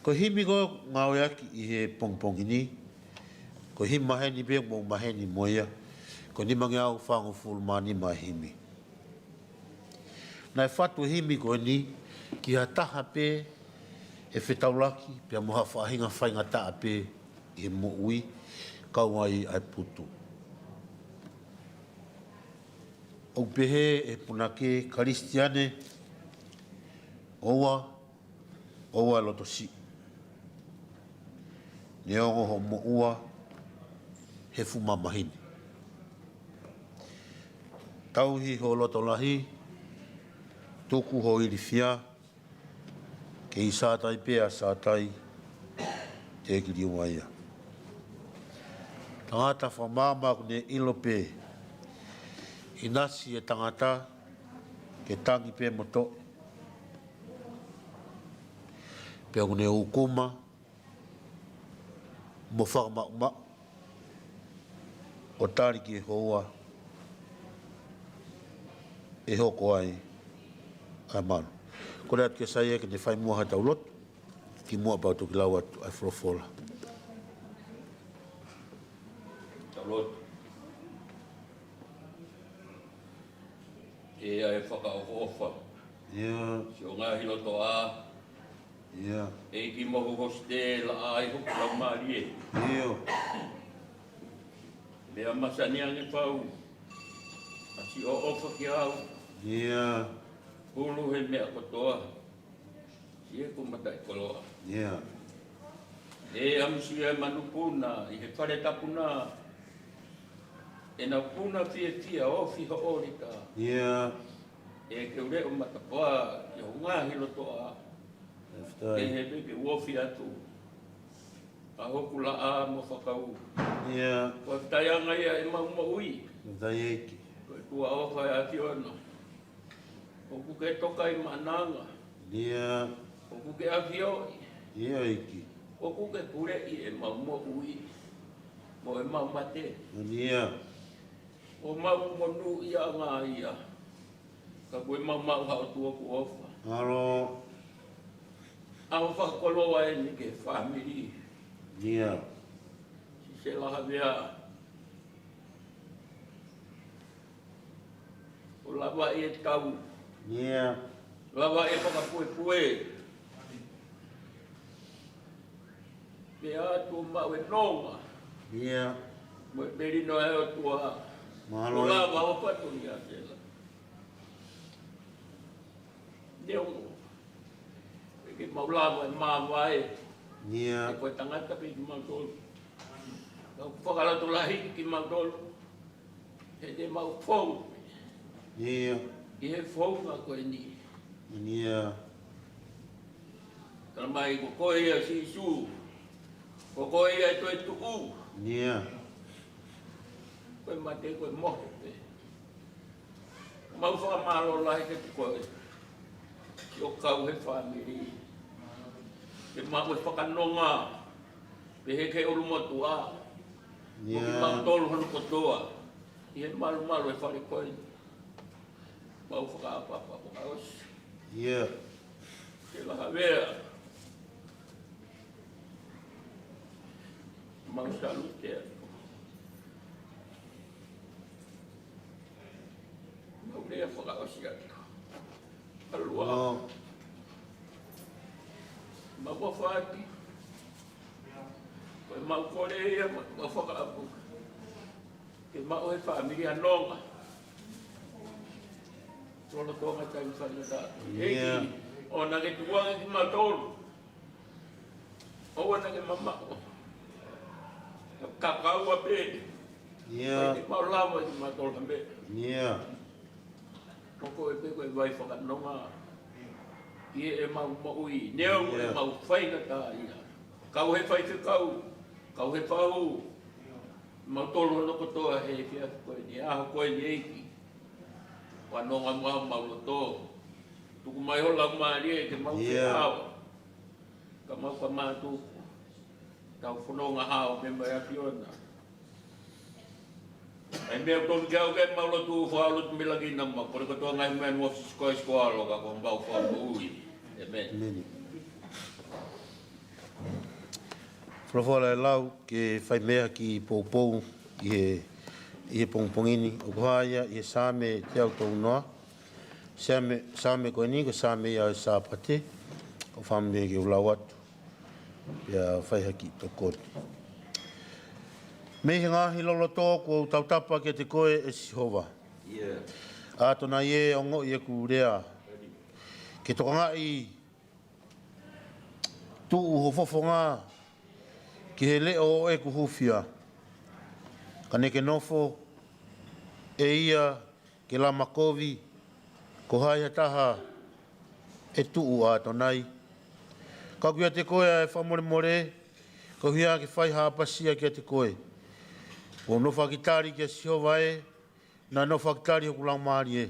Ko e himi ko ē ʻoku ngāueʻaki ʻi he pongipongi ni, ko e himi maheni pē ʻoku mou maheni mo ia, ko e nimangeau fāngofulu mā nima e himi. Naʻe fatu e himi ko eni ki ha taha pē ʻe fetaulaki pea mo ha faʻahinga faingataʻa pē ʻi he moʻui, kau ai ʻa e putu. ʻOku pehē ʻe he punake, Kalisitiane, ʻoua, ʻoua e loto siʻi. Neongo hoʻo moʻua he fuʻu mamahi ni. Tauhi hoʻo loto lahi, tuku hoʻo ilifia, kei Sātai pē ʻa Sātai, teʻeki liua ia. Tangata fakamaama ʻoku ne ʻilo pē ʻinasi e tangata ke tangi pē mo toʻe. Pea ʻoku ne ʻūkuma mo fakamaʻumaʻu ʻo tali ki he houa ʻe hoko ai ʻa e malu. Kole atu kia Saia ke ne fai muʻa haʻatau lotu, kimuʻa pea u toki lau atu ʻa e folofola. Tau lotu. ʻE ʻa e fakaʻofoʻofa. ʻIo. Siʻo ngaahi lotoʻā. ʻIo. ʻEiki mohu hositē laʻā ʻi hoku laumālie. ʻIo. Meʻa masani ange fau. ʻA siʻo ʻofa kiate au. ʻIo. Hulu he meʻa kotoa. ʻI heʻeku mataʻikoloa. ʻIo. ʻE ʻamusia e manupuna ʻi he fale tapu na. ʻE nau puna fiefia ofi hoʻo ʻolita. ʻIo. ʻE ke u leʻo matapā ʻi hoʻo ngaahi lotoʻā. Fakafetaʻi. Ke he pē ke u ofi atu ʻa hoku laʻā mo fakakaukau. ʻIo. Ko e fakafetaʻi ange ia ʻemau moʻui. Fakafetaʻi ʻEiki. Ko e tuʻa ʻofa ʻa e ʻAfiona. ʻOku ke toka ʻi maʻananga. ʻIo. ʻOku ke ʻafioʻi. ʻIo ʻEiki. ʻOku ke puleʻi ʻemau moʻui mo ʻemau mate. ʻIo. ʻOku mau monūʻiaʻanga ia. Ka kuo mau maʻu ha ʻOtua kuo ʻofa. Mālō. ʻOfa fakakoloa eni ki he fāmili. ʻIo. Sisela Havea. ʻO lava ʻe tau. ʻIo. Lava ʻe fakapuepue. Pea tuʻu maʻu e nonga. ʻIo. Mo e melino ʻa e ʻOtua. Mālō. ʻO lava ʻo fatu ni a tela. Neongo ʻe ke mau lava ʻe mavae. ʻIo. ʻE ko e tangata pē kimautolu. Ka ʻoku fakalotolahi kimautolu. He te mau fou. ʻIo. ʻI he founga ko eni. ʻIo. Tala mai ko koe ia Sīsū. Ko koe ia e toetuʻu. ʻIo. Ko e mate ko e mohe pē. Mau fakamālō lahi kiate koe. Siʻo kau he fāmili. Ke maʻu e fakanonga. Pehē ki he ʻulumotuʻa. ʻIo. Mo kimautolu hono kotoa. ʻI he malumalu e fale ko eni. Mau fakaʻapaʻapa fakaʻosi. ʻIo. Sisela Havea. Mau salute atu. Mau lea fakaʻosi atu. ʻAlua. ʻIo. Mau ʻofa atu. Ko e mau kole ia, mau, mau fakaʻapu. Ke maʻu e fāmili ʻa nonga. Tolo tonga tai fai na ta. ʻIo. ʻEiki, ʻoua naʻa ke tukuange kimautolu. ʻOua naʻa ke mamaʻo. Ka kau ʻa pē. ʻIo. Ke mau lava kimautolu ha meʻa. ʻIo. Ko koe pē ko e vai fakanonga. ʻI heʻemau moʻui. Neongo ʻIo. ʻemau faingataʻaʻia. Kau he faifekau. Kau he fau. Mau tolo hono kotoa he efiafi ko eni, ʻaho ko eni ʻEiki. Fanonga muʻa homau loto. Tuku mai ho Laumālie ke mau ʻIo. feʻao. Ka mau ka mātuku. Tau fononga hao pē mo e ʻAfiona. ʻAi meʻa tonu ke au ke mau lotu, fua lotu mila ki na ma. Kole kotoa ngaahi meʻa ʻi he huafa ʻo Sīsū Kalaisi ko e ʻAlo ka ko homau Fakamoʻui. ʻĒmeni. ʻĒmeni. Folofola ʻe lau ke fai mei ai e kiʻi poupou ʻi he, ʻi he pongipongi ni. ʻOku hā ia ʻi he Saame teau tolunoa. Saame, Saame ko eni ko e Saame ia ʻo e Sāpate. ʻOku ou fakaʻamu ke u lau atu. Pea fai ha kiʻi tokoni. Mei he ngaahi loloto kuo u tautapa kiate koe ʻe Sihova. ʻIo. ʻAtonai ē, ongoʻi ʻeku lea. Ke tokangaʻi tuʻu ho fofonga ki he leʻo ʻo ʻeku hūfia. Ka ne ke nofo ʻe ia ke lama kovi, ko hai ha taha ʻe tuʻu ʻa ʻAtonai. Ka ʻoku ʻiate koe ʻa e fakamolemole, koeʻuhi ke fai ha ʻapasia kiate koe. Kuo u nofo ʻaki tali kia Sihova ē, naʻa nofo ʻaki tali hoku laumālie.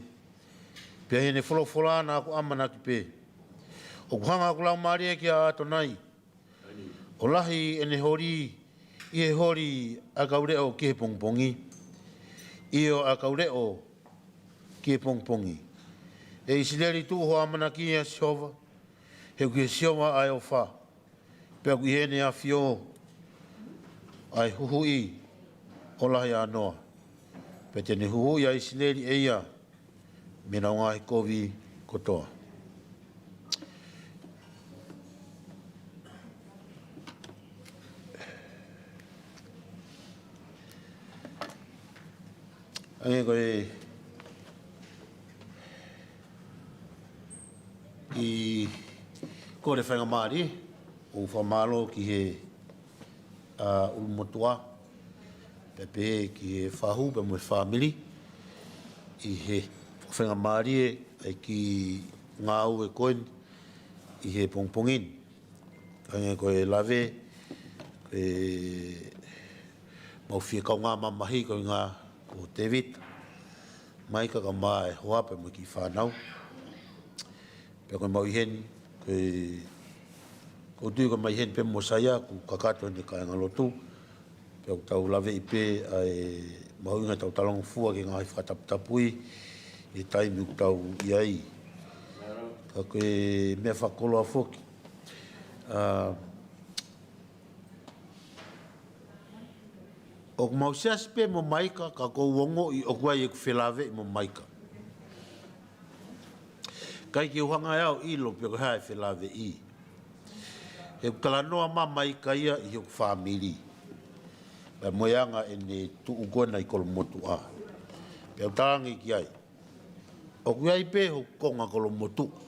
Pea ʻi heʻene folofola naʻa ku ʻamanaki pē. ʻOku hanga hoku laumālie kia ʻAtonai. ʻO lahi ʻene holi, ʻi he holi ʻa e kau leʻo ki he pongipongi. ʻIo ʻa e kau leʻo ki he pongipongi. ʻE ʻIsileli, tuʻu hoʻo ʻamanaki ʻia Sihova, he ʻoku ʻia Sihova ʻa e ʻofa. Pea ʻoku ʻi heʻene ʻafio ʻa e huhuʻi ʻo lahi ʻānoa. Pea te ne huhuʻi ʻa ʻIsileli ʻe ia mei heʻenau ngaahi kovi kotoa. Hangē ko e ʻi he kole faingamālie, ʻoku ou fakamālō ki he, ʻa, ʻulumotuʻa, pea pehē ki he fahu, pea mo e fāmili, ʻi he Faingamālie ʻa e kiʻi ngāue ko eni ʻi he pongipongi ni. Hangē ko e lave, ko e mau fie kaungā mamahi ko e ngā ko Tēvita, Maika kae ʻumaʻā e hoa pea mo e kiʻi fānau. Pea ko e mau ʻi heni, ko e, ʻoku ou tui ko e mai heni pē Mōsaia, kuo kakato ʻene kāingalotu. Pea ʻoku tau laveʻi pē ʻa e mahuʻinga ʻetau talangofua ki he ngaahi fakataputapui ʻi he taimi ʻoku tau ʻi ai. Ka ko e meʻa fakakoloa foki. ʻA, ʻoku mau siasi pē mo Maika, ka ʻoku ou ongoʻi ʻoku ʻi ai ʻeku felāveʻi mo Maika. ʻIkai ke u hanga ʻe au ʻo ʻilo pe ko e hā e felāveʻi. He ʻoku talanoa mai Maika ia ʻi hoku fāmili. Pea mo e anga ʻene tuʻu ko ena ʻi Kolomotuʻa. Pea u talaange ki ai, ʻoku ʻi ai pē hoku konga Kolomotuʻa.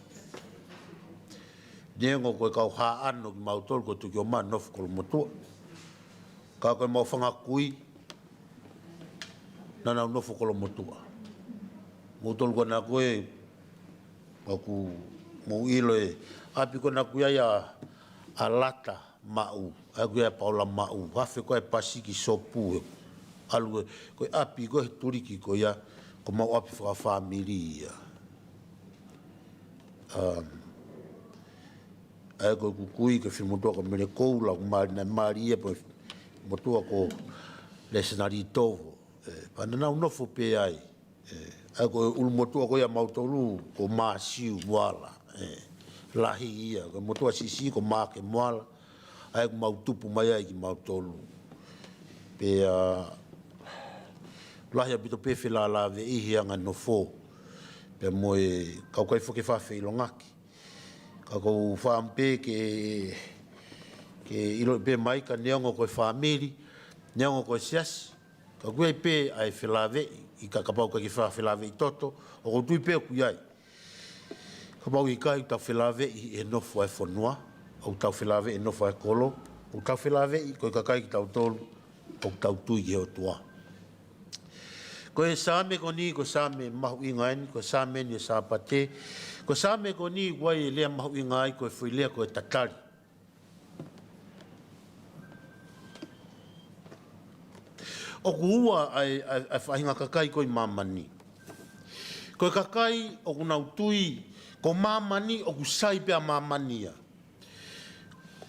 Neongo ko e kau Haʻano kimautolu ko e tuki ʻo mau nofo Kolomotuʻa. Ka ko e mau fanga kui, naʻa nau nofo Kolomotuʻa. Moutolu ko ena ko ē, ʻoku mou ʻilo e ʻapi ko ena ʻoku ʻi ai ʻa, ʻa Lata Maʻu, ʻa ē ʻoku ʻi ai ʻa Paula Maʻu, hafe ko ē pasi ki Sopu he ʻalu ē, ko e ʻapi ko ē he tuliki ko ia, ko homau ʻapi fakafāmili ia. Um, ʻa ē ko e kui ko e finemotuʻa ko Mele Koula, ʻoku mali, naʻe mali ia pea mo e motuʻa ko Lesenali Tovo. ʻE, pea naʻa nau nofo pē ai. ʻE, ʻa ē ko e ʻulumotuʻa ko ia ʻa mautolu, ko Māsiu Moala. ʻE, lahi ia, ko e motuʻa siʻisiʻi ko Maake Moala. ʻA ē ʻoku mau tupu mai ai kimautolu. Pea, lahi ʻaupito pē felāveʻi he anga e nofo. Pea mo e kau kai foki fafeilongaki. Ka ʻoku ou fakaʻamu pē ke, ke ʻiloʻi pē Maika neongo ko e fāmili, neongo ko e siasi. Ka ʻoku ʻi ai pē ʻa e felāveʻi, ʻi ka kapau ʻikai ke fai felāveʻi toto, ʻoku ou tui pē ʻoku ʻi ai. Kapau ʻikai, ʻoku tau felāveʻi he nofo ʻa e fonua, ʻoku tau felāveʻi he nofo ʻa e kolo, ʻoku tau felāveʻi ko e kakai kitautolu, ʻoku tau tui ki he ʻOtua. Ko e Saame ko eni, ko e Saame mahuʻinga eni, ko e Saame eni ʻo e Sāpate, ko e Saame ko eni ʻoku ʻi ai e lea mahuʻinga ai, ko e foʻi lea ko e tatali. ʻOku ua ʻa e, ʻa e, ʻa e faʻahinga kakai ko ē ʻi māmani. Ko e kakai ʻoku nau tui ko māmani ʻoku sai pē ʻa māmani ia.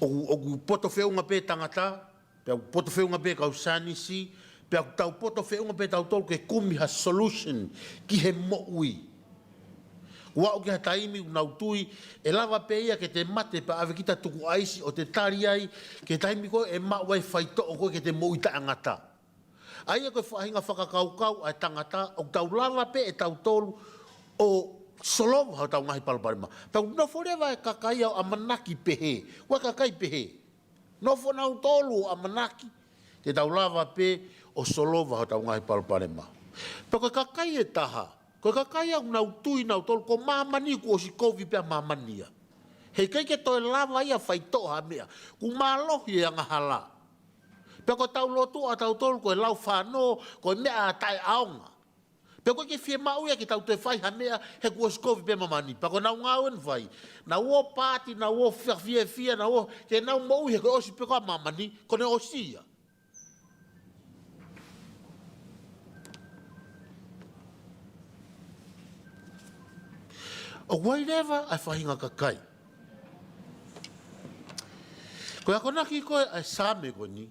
ʻOku, ʻoku poto feʻunga pē tangata, pea ʻoku poto feʻunga pē kau saienisi, pea ʻoku tau poto feʻunga pē tautolu ke kumi ha solution ki he moʻui. Ua ʻoku ʻi ai ha taimi ʻoku nau tui ʻe lava pē ia ke te mate pea ʻave kita tukuʻaisi ʻo te tali ai ki he taimi ko ē ʻe maʻu ai e faitoʻo ko ē ke te moʻui taʻengata. ʻA ia ko e faʻahinga fakakaukau ʻa e tangata, ʻoku tau lava pē ʻe tautolu ʻo solova hotau ngaahi palopalema. Tau nofo leva e kakai ia ʻo ʻamanaki pehē, ʻa e kakai pehē. Nofo nautolu ʻo ʻamanaki te tau lava pē ʻo solova hotau ngaahi palopalema. Pea ko e kakai ʻe taha, ko e kakai ia ʻoku nau tui nautolu ko māmani kuo ʻosi kovi pē ʻa māmani ia. Heʻikai ke toe lava ia ʻo faitoʻo ha meʻa, kuo mālohi e angahala. Pea ko ʻetau lotu ʻatautolu ko e lau fānō, ko e meʻa taʻeʻaonga. Pea ʻoku ʻikai ke fiemaʻu ia ke tau toe fai ha meʻa he kuo ʻosi kovi pē ʻa māmani. Pea ko ʻenau ngāue ʻoku nau fai, nau ō paati, nau ō fakafiefia, nau ō ke nau moʻui he kuo ʻosi pē ko ē ʻa māmani, ko ʻene ʻosi ia. ʻOku ʻi ai leva ʻa e faʻahinga kakai. Ko e akonaki ko ē ʻa e Saame ko eni,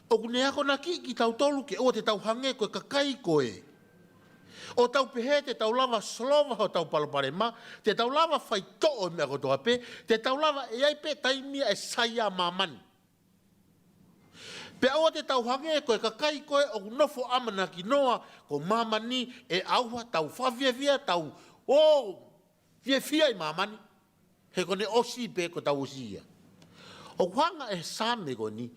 ʻoku ne akonakiʻi kitautolu ke ʻoua te tau hangē ko e kakai ko ē. ʻO tau pehē te tau lava solova hotau palopalema, te tau lava faitoʻo e meʻa kotoa pē, te tau lava ʻe ʻi ai pē taimi ia ʻe sai ai ʻa māmani. Pea ʻoua te tau hangē ko e kakai ko ē ʻoku nofo ʻamanaki noa ko māmani ʻe ʻauha, tau fakafiefia, tau ō fiefia ʻi māmani. He ko ʻene ʻosi pē ko ʻetau ʻosi ia. ʻOku hanga ʻe he Saame ko eni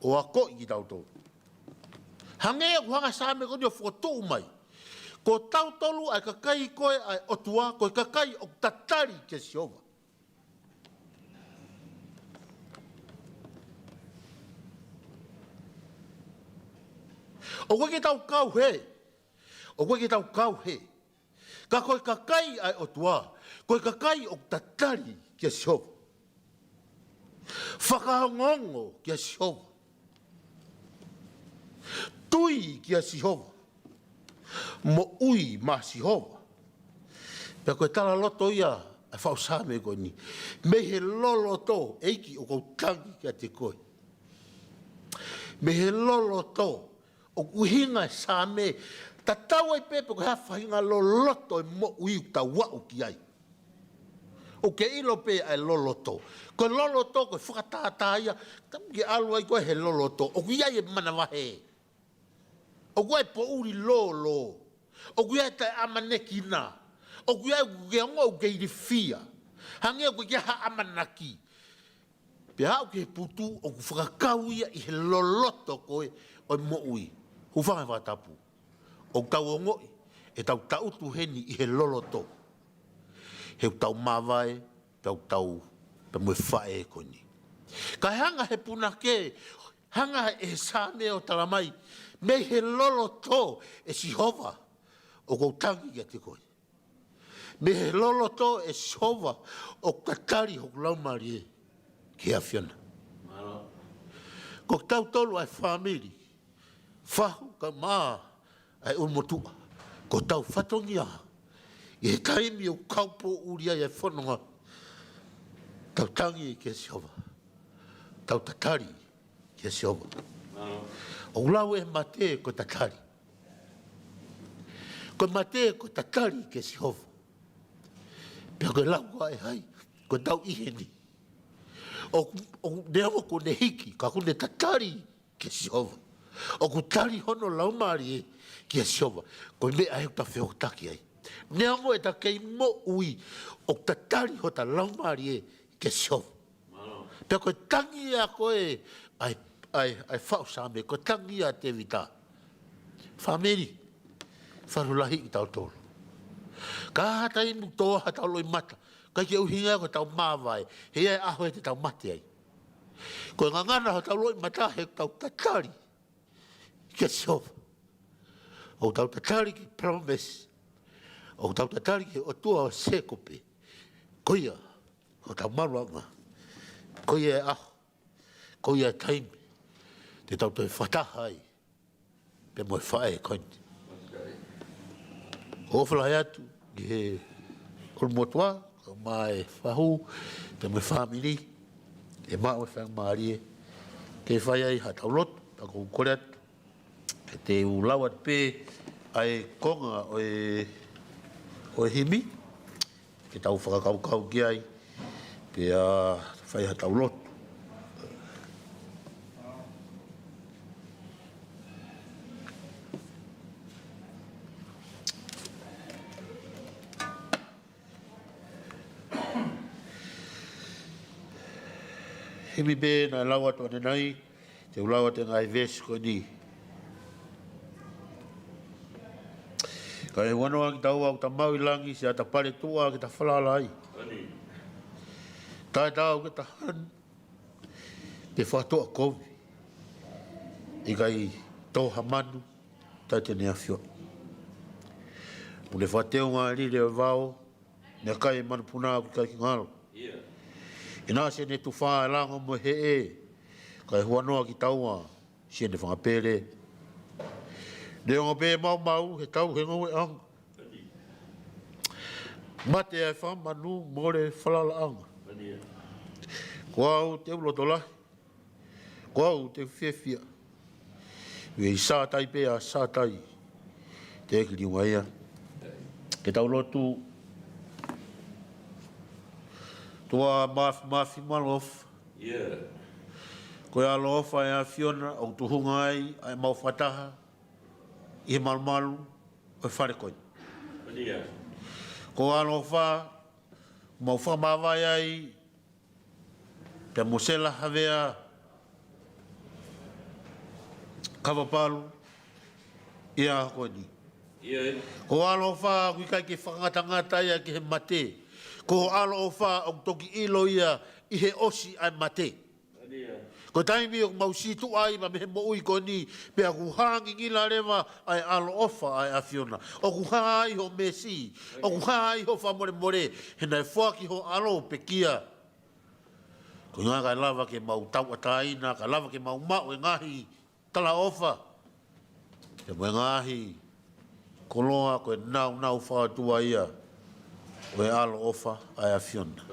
ʻo akoʻi kitautolu. Hangē ʻoku hanga ʻe he Saame ko eni ʻo fokotuʻu mai, ko tautolu ʻa e kakai ko ē ʻa e ʻOtua, ko e kakai ʻoku tatali kia Sihova. ʻOku ʻikai ke tau kau hē. ʻOku ʻikai ke tau kau hē. Ka ko e kakai ʻa e ʻOtua, ko e kakai ʻoku tatali kia Sihova. Fakaongoongo kia Sihova. Tui kia Sihova. Moʻui maʻa Sihova. Pea ko e talaloto ia ʻa e faʻu Saame ko eni. Mei he loloto, ʻEiki, ʻoku ou tangi kiate koe. Mei he loloto, ʻoku ʻuhinga e Saame, tatau ai pē pe ko e hā e faʻahinga loloto e moʻui ʻoku tau aʻu ki ai. ʻOku ke ʻilo pē ʻa e loloto. Ko e loloto, ko e fakatātā ia, tapu ke ʻalu ai koe he loloto. ʻOku ʻi ai e manavahē. ʻOku ʻi ai e poʻuli lōlō. ʻOku ʻi ai e taʻeʻamanekina. ʻOku ʻi ai ʻoku ke ongoʻi ʻoku ke ilifia. Hangē ʻoku ʻikai ha ʻamanaki. Pea aʻu ki he putu ʻoku fakakau ia ʻi he loloto ko ē ʻo e moʻui. Hūfanga he fakatapu. ʻOku tau ongoʻi, ʻetau tangutu heni ʻi he loloto. He ʻoku tau māvae, tau tau, pea mo e faʻē ko eni. Kae hanga he punake, hanga he Saame ʻo tala mai, mei he loloto ʻe Sihova, ʻoku ou tangi kiate koe. Mei he loloto ʻe Sihova, ʻoku tatali hoku laumālie ki he ʻAfiona. Mālō. Ko kitautolu ʻa e fāmili, fahu kae ʻumaʻā ʻa e ʻulumotuʻa. Ko hotau fatongia, ʻi he taimi ʻoku kau poʻuli ai e fononga, tau tangi kia Sihova. Tau tatali kia Sihova. Mālō. ʻOku lau e mate ko e tatali. Ko e mate ko e tatali kia Sihova. Pea ko e lau ʻa e hai, ko e tau ʻi heni. ʻOku, ʻoku, neongo kuo ne hiki, ka kuo ne tatali kia Sihova. ʻOku tali hono laumālie kia Sihova. Ko e meʻa ʻoku tau feʻofaʻaki ai. Neongo ʻeta kei moʻui, ʻoku tatali hota laumālie kia Sihova. Mālō. Pea ko e tangi ia ko ē, ʻa e, ʻa e, ʻa e faʻu Saame, ko e tangi ia ʻa Tēvita. Fāmili, fakalotolahiʻi kitautolu. Ka ha taimi ʻoku tō ai hotau loʻimata, ʻikai ke ʻuhinga ia ko ʻetau māvae, he ʻe ʻi ai e ʻaho ʻe te tau mate ai. Ko e ngangana hotau loʻimata he ʻoku tau tatali kia Sihova. ʻOku tau tatali ki he promise. ʻOku tau tatali ki he ʻOtua ʻo Sēkope. Ko ia hotau maluʻanga. Ko ia e ʻaho. Ko ia e taimi te tau toe fakataha ai pea mo e faʻē ko eni. ʻOfa lahi atu ki he ʻulumotuʻa, kae ʻumaʻā e fahu, pea mo e fāmili, ʻe maʻu e faingamālie ke fai ai haʻatau lotu, pea ʻoku ou kole atu ke te u lau atu pē ʻa e konga ʻo e, ʻo e himi, ke tau fakakaukau ki ai, pea fai haʻatau lotu. Himi pē naʻe lau atu ʻanenai, te u lau atu e ngaahi veesi ko eni. Ka ʻi he huanoa kitaua ʻoku ta maʻu ʻi langi, siʻata paletuʻa ke ta falala ai. Taʻetaau ke ta hanu, pe fakatoʻa kovi. ʻIkai tō ha manu, taʻe te ne ʻafio. Mune fakateunga lile ʻo e vao, ne kai e manupuna ʻoku ʻikai ke ngalo. ʻIo. ʻInā siʻene tufa e lango mo e heʻe, ka ʻi he huanoa kitaua siʻene fanga pele. Neongo pē maumau he tau he ngoueʻanga. Mate ʻa e fanga manu mole falalaʻanga. Ko au te u loto lahi. Ko au te u fiefia. ʻI he sātai pē ʻa sātai. Te ke liunga ia. Ke tau lotu. ʻOtua māfimafi mo ʻaloʻofa. ʻIo. Ko e ʻaloʻofa ʻa e ʻAfiona ʻoku tuʻunga ai ʻa e mau fakataha ʻi he malumalu ʻo e fale ko eni. Ko e ʻaloʻofa mau fakamāvae ai pea mo Sela Havea Kavapalu ʻi he ʻaho ko eni. ʻIo. Ko e ʻaloʻofa ʻoku ʻikai ke fakangatangata ia ki he mate. Ko e ʻaloʻofa ʻoku toki ʻilo ia ʻi he ʻosi ʻa e mate. Ko e taimi ʻoku mau sītuʻa ai mei he moʻui ko eni, pea ʻoku hā ngingila leva ʻa e ʻaloʻofa ʻa e ʻAfiona. ʻOku hā ai hoʻo meesi, ʻoku hā ai hoʻo fakamolemole, he naʻe foaki ho ʻAlo pekia. Ko e ʻuhinga kae lava ke mau tauʻatāina, kae lava ke mau maʻu e ngaahi talaʻofa. Pea mo e ngaahi koloa ko e nāunau fakaʻotua ia ʻo e ʻaloʻofa ʻa e ʻAfiona.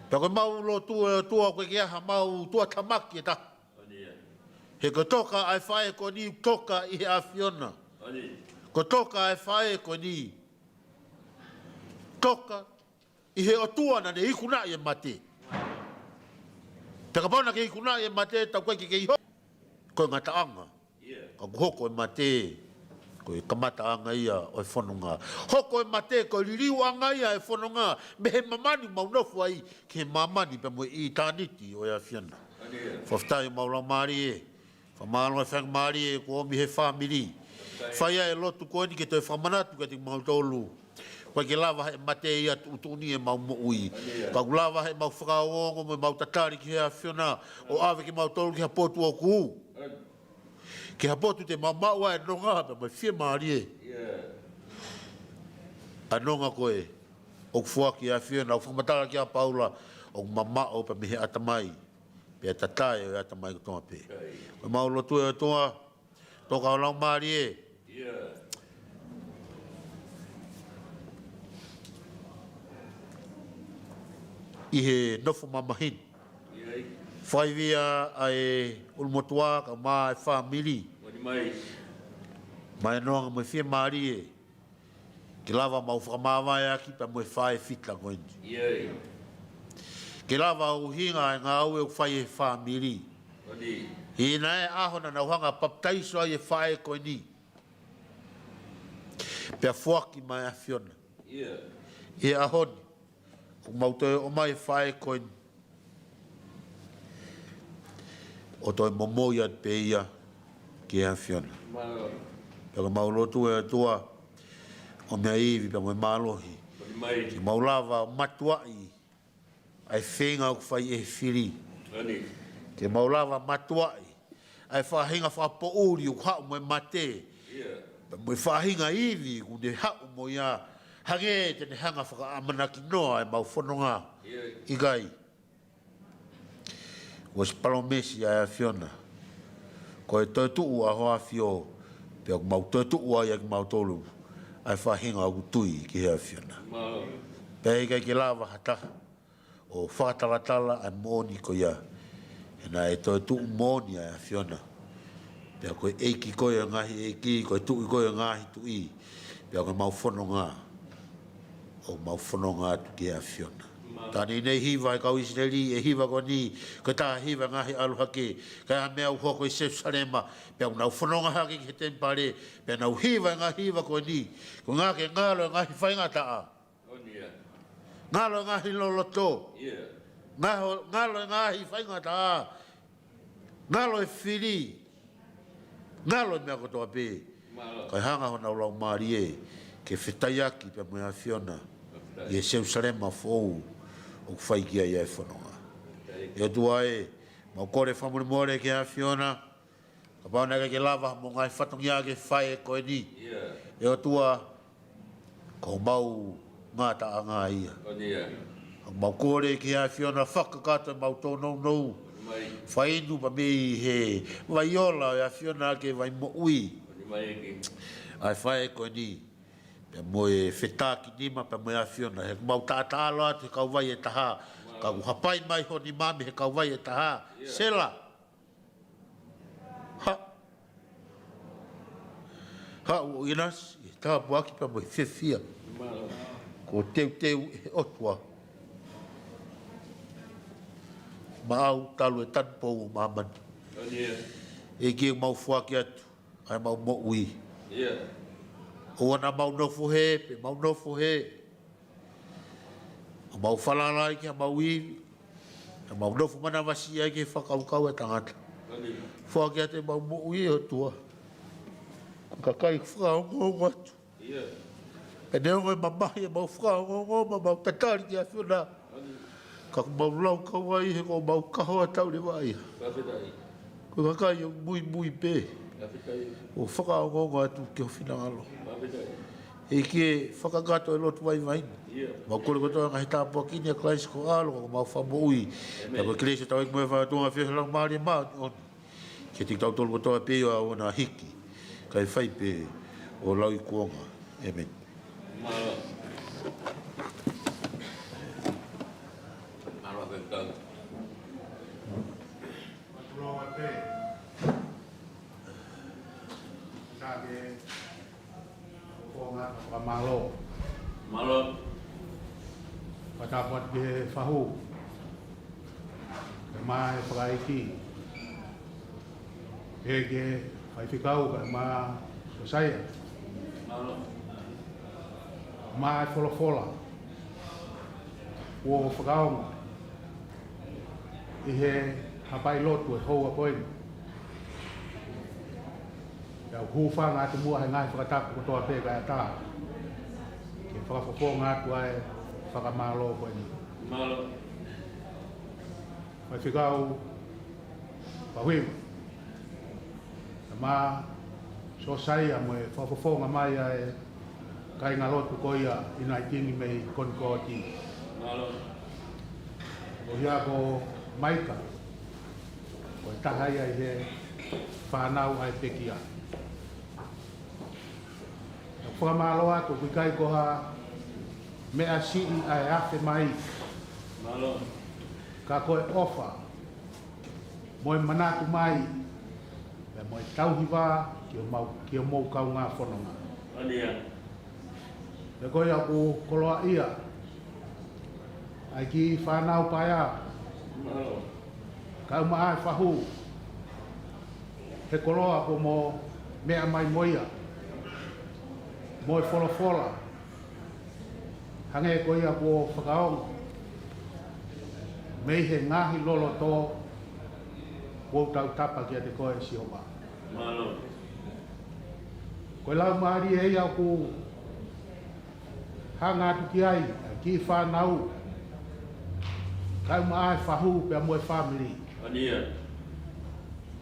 Pea ko ʻemau lotu ʻe ʻOtua ʻoku ʻikai ke ʻi ai haʻamau tuʻutāmaki ʻe taha. He ko e toka ʻa e faʻē ko eni, toka ʻi he ʻAfiona. Ko e toka ʻa e faʻē ko eni, toka ʻi he ʻOtua naʻa ne ikunaʻi e mate. Pea kapau naʻa ke ikunaʻi e mate, tau ʻikai ke ke ʻi hoko. Ko e ngataʻanga. Ka ʻoku hoko e mate ko e kamataʻanga ia ʻo e fononga. Hoko e mate ko e liliuʻanga ia e fononga mei he māmani ʻoku mau nofo ai ki he māmani pea mo e ʻitāniti ʻo e ʻAfiona. Fakafetaʻi ʻemau laumālie. Fakamālō e faingamālie kuo ʻomi he fāmili. Fai ai e lotu ko eni ke toe fakamanatu kiate kimautolu. ʻOku ʻikai ke lava he mate ia tuʻutuʻuni ʻemau moʻui. Ka ʻoku lava heʻemau fakaongoongo mo ʻemau tatali ki he ʻAfiona ʻo ʻave kimautolu ki ha potu ʻoku, ki ha potu te mau maʻu ai e nonga pea mo e fiemālie. ʻA e nonga ko ē ʻoku foaki ʻe he ʻAfiona, ʻoku fakamatala ki ai ʻa Paula, ʻoku mamaʻo pea mei he ʻatamai, pea tatae ʻo e ʻatamai kotoa pē. Ko ʻemau lotu ʻe ʻOtua, toka ho laumālie ʻi he nofo mamahi ni. Fakaivia ʻa e ʻulumotuʻa kae ʻumaʻā e fāmili. Mai e nonga mo e fiemālie ke lava ʻemau fakamāvaeʻaki pea mo e faʻē fita ko eni. Ke lava ʻo ʻuhinga e ngāue ʻoku fai ʻe he fāmili. ʻI he ʻaho naʻa nau hanga ʻo papitaiso ai e faʻē ko eni, pea foaki mai ʻe he ʻAfiona. ʻI he ʻaho ni ʻoku mau toe ʻomai e faʻē ko eni ʻo toe momoi atu pē ia ki he ʻAfiona. Pea ko ʻemau lotu ʻe ʻOtua, ʻomai e ivi pea mo e mālohi ke mau lava ʻo mātuʻaki ʻa e feinga ʻoku fai ʻe he fili. Ke mau lava ʻo mātuʻaki ʻa e faʻahinga fakapoʻuli ʻoku haʻu mo e mate, pea mo e faʻahinga ivi ʻoku ne haʻu mo ia, hangē te ne hanga ʻo fakaʻamanaki noa ʻemau fononga. ʻIkai. Kuo ʻosi palōmesi ʻa e ʻAfiona, ko e toetuʻu ʻa Hoʻo ʻAfio, pea ʻoku mau toetuʻu ai ʻa kimautolu, ʻa e faʻahinga ʻoku tui ki he ʻAfiona. Pea ʻikai ke lava ha taha ʻo fakatalatala ʻa e moʻoni ko ia. He naʻe toetuʻu moʻoni ʻa e ʻAfiona. Pea ko e ʻEiki koe ʻo e ngaahi ʻeiki, ko e Tuʻi koe ʻo e ngaahi tuʻi. Pea ko ʻemau fononga, ʻoku mau fononga atu ki he ʻAfiona. Tā naʻe hiva e kau ʻIsileli, ʻe hiva ko eni, ko e tā hiva ngaahi ʻalu hake, ka ʻi ai ha meʻa ʻoku hoko ʻi Selusalema, pea ʻoku nau fononga hake ki he temipale, pea nau hiva e ngaahi hiva ko eni, ko e ʻuhinga ke ngalo e ngaahi faingataʻa. Ngalo e ngaahi loloto. Ngalo, ngalo e ngaahi faingataʻa. Ngalo e fili. Ngalo e meʻa kotoa pē. Kae hanga honau laumālie ke fetaiaki pea mo e ʻAfiona ʻi he Selusalema foʻou ʻoku fai ki ai ʻa e fononga. ʻE ʻOtua ē, mau kole fakamolemole ki he ʻAfiona, kapau naʻe ʻikai ke lava mo e ngaahi fatongia ke fai ko eni. ʻE ʻOtua, ko homau ngataʻanga ia. Mau kole ki he ʻAfiona fakakakato ʻemau tōnounou. Fai inu pea mei he vai ola ʻo e ʻAfiona ki he vai moʻui ʻa e faʻē ko eni. Pea mo e fetākinima pea mo e ʻAfiona. He ʻoku mau taʻataʻalo atu he kauvai ʻe taha. Ka ʻoku hapai mai ho nima mei he kauvai ʻe taha. Sela. Haʻu. Haʻu ʻo ʻinasi ʻi he tāpuaki pea mo e fiefia kuo teuteu ʻe he ʻOtua maʻau talu e tanupou ʻo māmani. ʻEiki, ʻoku mau foaki atu ʻa ʻemau moʻui. ʻOua naʻa mau nofo hē, pe mau nofo hē. ʻOku mau falala ai ki haʻamau ivi, ʻoku mau nofo manavasiʻi ai ki he fakakaukau ʻa e tangata. Foaki atu ʻemau moʻui, ʻe ʻOtua. Ko e kakai fakaongoongo atu. Pea neongo e mamahi ʻemau fakaongoongo, mo ʻemau tatali ki he ʻAfiona, Ka ʻoku mau lau kau ai he ko homau kahoa taulevaʻa ia. Fakafetaʻi. Ko e kakai ʻoku muimui pē. Fakafetaʻi. ʻO fakaongoongo atu ki ho finangalo. Fakafetaʻi. ʻEiki, fakakakato e lotu vaivai ni. ʻIo. Mau kole kotoa e ngaahi tāpuaki ni ʻia Kalaisi ko ho ʻAlo, ko homau Fakamoʻui. ʻĒmeni. Pea ko e kelesi ʻa hotau ʻEiki mo e ʻofa ʻa e ʻOtua, feohi ʻa e Laumālie Māʻoniʻoni, ke tau tolu kotoa pē ʻo aʻu ʻo hiki, kae fai pē ʻo lauikuonga. ʻĒmeni. Mālō. Mālō, Faifekau. Mālō, Faifekau. Ka ke Ko ngā fakamālō. Mālō. Fakatapu atu ki he fahu, kae ʻumaʻā e fakaʻeiki, pehē ki he faifekau kae ʻumaʻā Siosaia. Mālō. ʻUmaʻā e folofola kuo fakaongo ʻi he hapai lotu e houa ko eni. Pea u hūfanga atu muʻa he ngaahi fakatapu kotoa pē kae ʻatā ke fakafofonga atu ʻa e fakamālō ko eni. Mālō. Faifekau Pahuiva, kae ʻumaʻā Siosaia mo e fakafofonga mai ʻa e kāingalotu ko ia ʻi Naitingi mei Konikōti. Mālō. Ko ia ko Maika, ko e taha ia ʻi he fānau ʻa e pekia. ʻOku fakamālō atu, ʻoku ʻikai ko ha meʻa siʻi ʻa e afe mai. Mālō. Ka ko e ʻofa mo e manatu mai, pea mo e tauhi vā ki homau, ki homou kaungā fononga. ʻOku ʻikai. Pea ko ia ʻoku koloaʻia ʻa e kiʻi fānau paea. Mālō. Kae ʻumaʻā e fahu, he koloa kuo mo meʻa mai mo ia, mo e folofola, hangē ko ia kuo fakaongo mei he ngaahi loloto, kuo tautapa kiate koe Sihova. Mālō. Ko e laumālie ia ʻoku hanga atu ki ai ʻa e kiʻi fānau, kae ʻumaʻā e fahu pea mo e fāmili.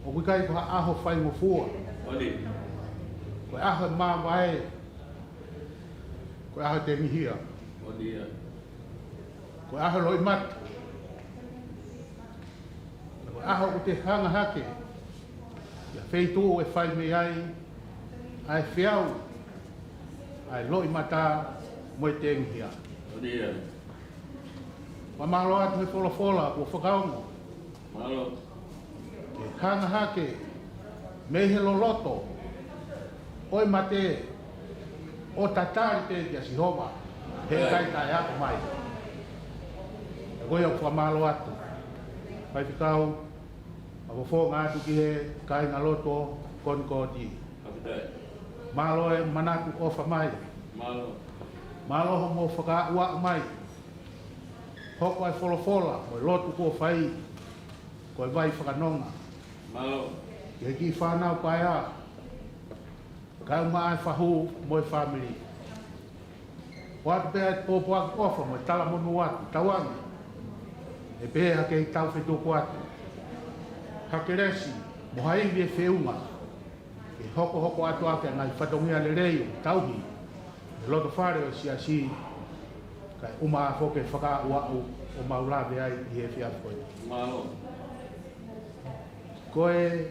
ʻOku ʻikai ko ha ʻaho faingofua. Ko e ʻaho ʻe māvae, ko e ʻaho ʻe tengihia. Ko e ʻaho loʻimata. Ko e ʻaho ʻoku te hanga hake ʻi ha feituʻu ʻe fai mei ai ʻa e feau ʻa e loʻimata mo e tengihia. Fakamālō atu he folofola kuo fakaongo. Mālō. Ke hanga hake mei he loloto ʻo e mate ʻo tatali pē kia Sihova, he ʻikai taʻeaʻu mai. Pea ko ia ʻoku fakamālō atu. Faifekau, fakafofonga atu ki he kāingalotu ʻo Konikōti. Mālō e manatu ʻofa mai. Mālō. Mālō hoʻomou fakaaʻuaʻu mai. Hoko ʻa e folofola mo e lotu kuo fai ko e vai fakanonga. Mālō. Ki he kiʻi fānau paea, kae ʻumaʻā e fahu mo e fāmili. ʻOatu pē ʻa e pōpoaki ʻofa mo e talamonū atu, tauange ʻe pehē ha kei tau fetuku atu ha kelesi mo ha ivi ʻe feʻunga ke hokohoko atu ʻaki ʻa e ngaahi fatongia lelei ʻoku tauhi ʻe he loto fale ʻo e siasi, kae ʻumaʻā foki e fakaaʻuaʻu ʻoku mau lave ai ʻi he efiafi ko eni. Mālō. Ko e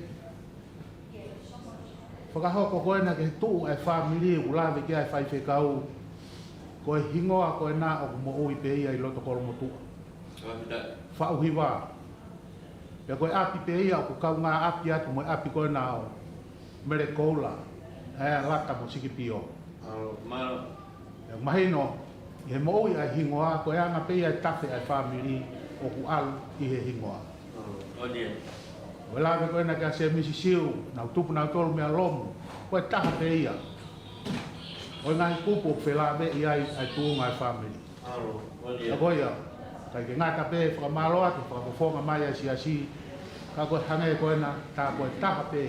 fakahoko ko ena ke tuʻu ʻa e fāmili ʻoku lave ki ai e faifekau, ko e hingoa ko ena ʻoku moʻui pē ia ʻi loto Kolomotuʻa. Faʻuhiva. Pea ko e ʻapi pē ia ʻoku kaungāʻapi atu mo e ʻapi ko ena ʻo Mele Koula, ʻa e Lata mo Sikipio. Mālō. Pea mahino, ʻi he moʻui ʻa e hingoa, ko e anga pē ia e tafe ʻa e fāmili ʻoku ʻalu ʻi he hingoa. Mālō. ʻOku lave ko ena kia Semisi Siu, nau tupu nautolu mei Lomu, ko e taha pē ia ʻo e ngaahi kupu ʻoku felāveʻi ai ʻa e tuʻunga ʻa e fāmili. Ka ko ia, ʻikai ke ngata pē fakamālō atu, fakafofonga mai ʻa e siasi, ka ko e hangē ko ena, tā ko e taha pē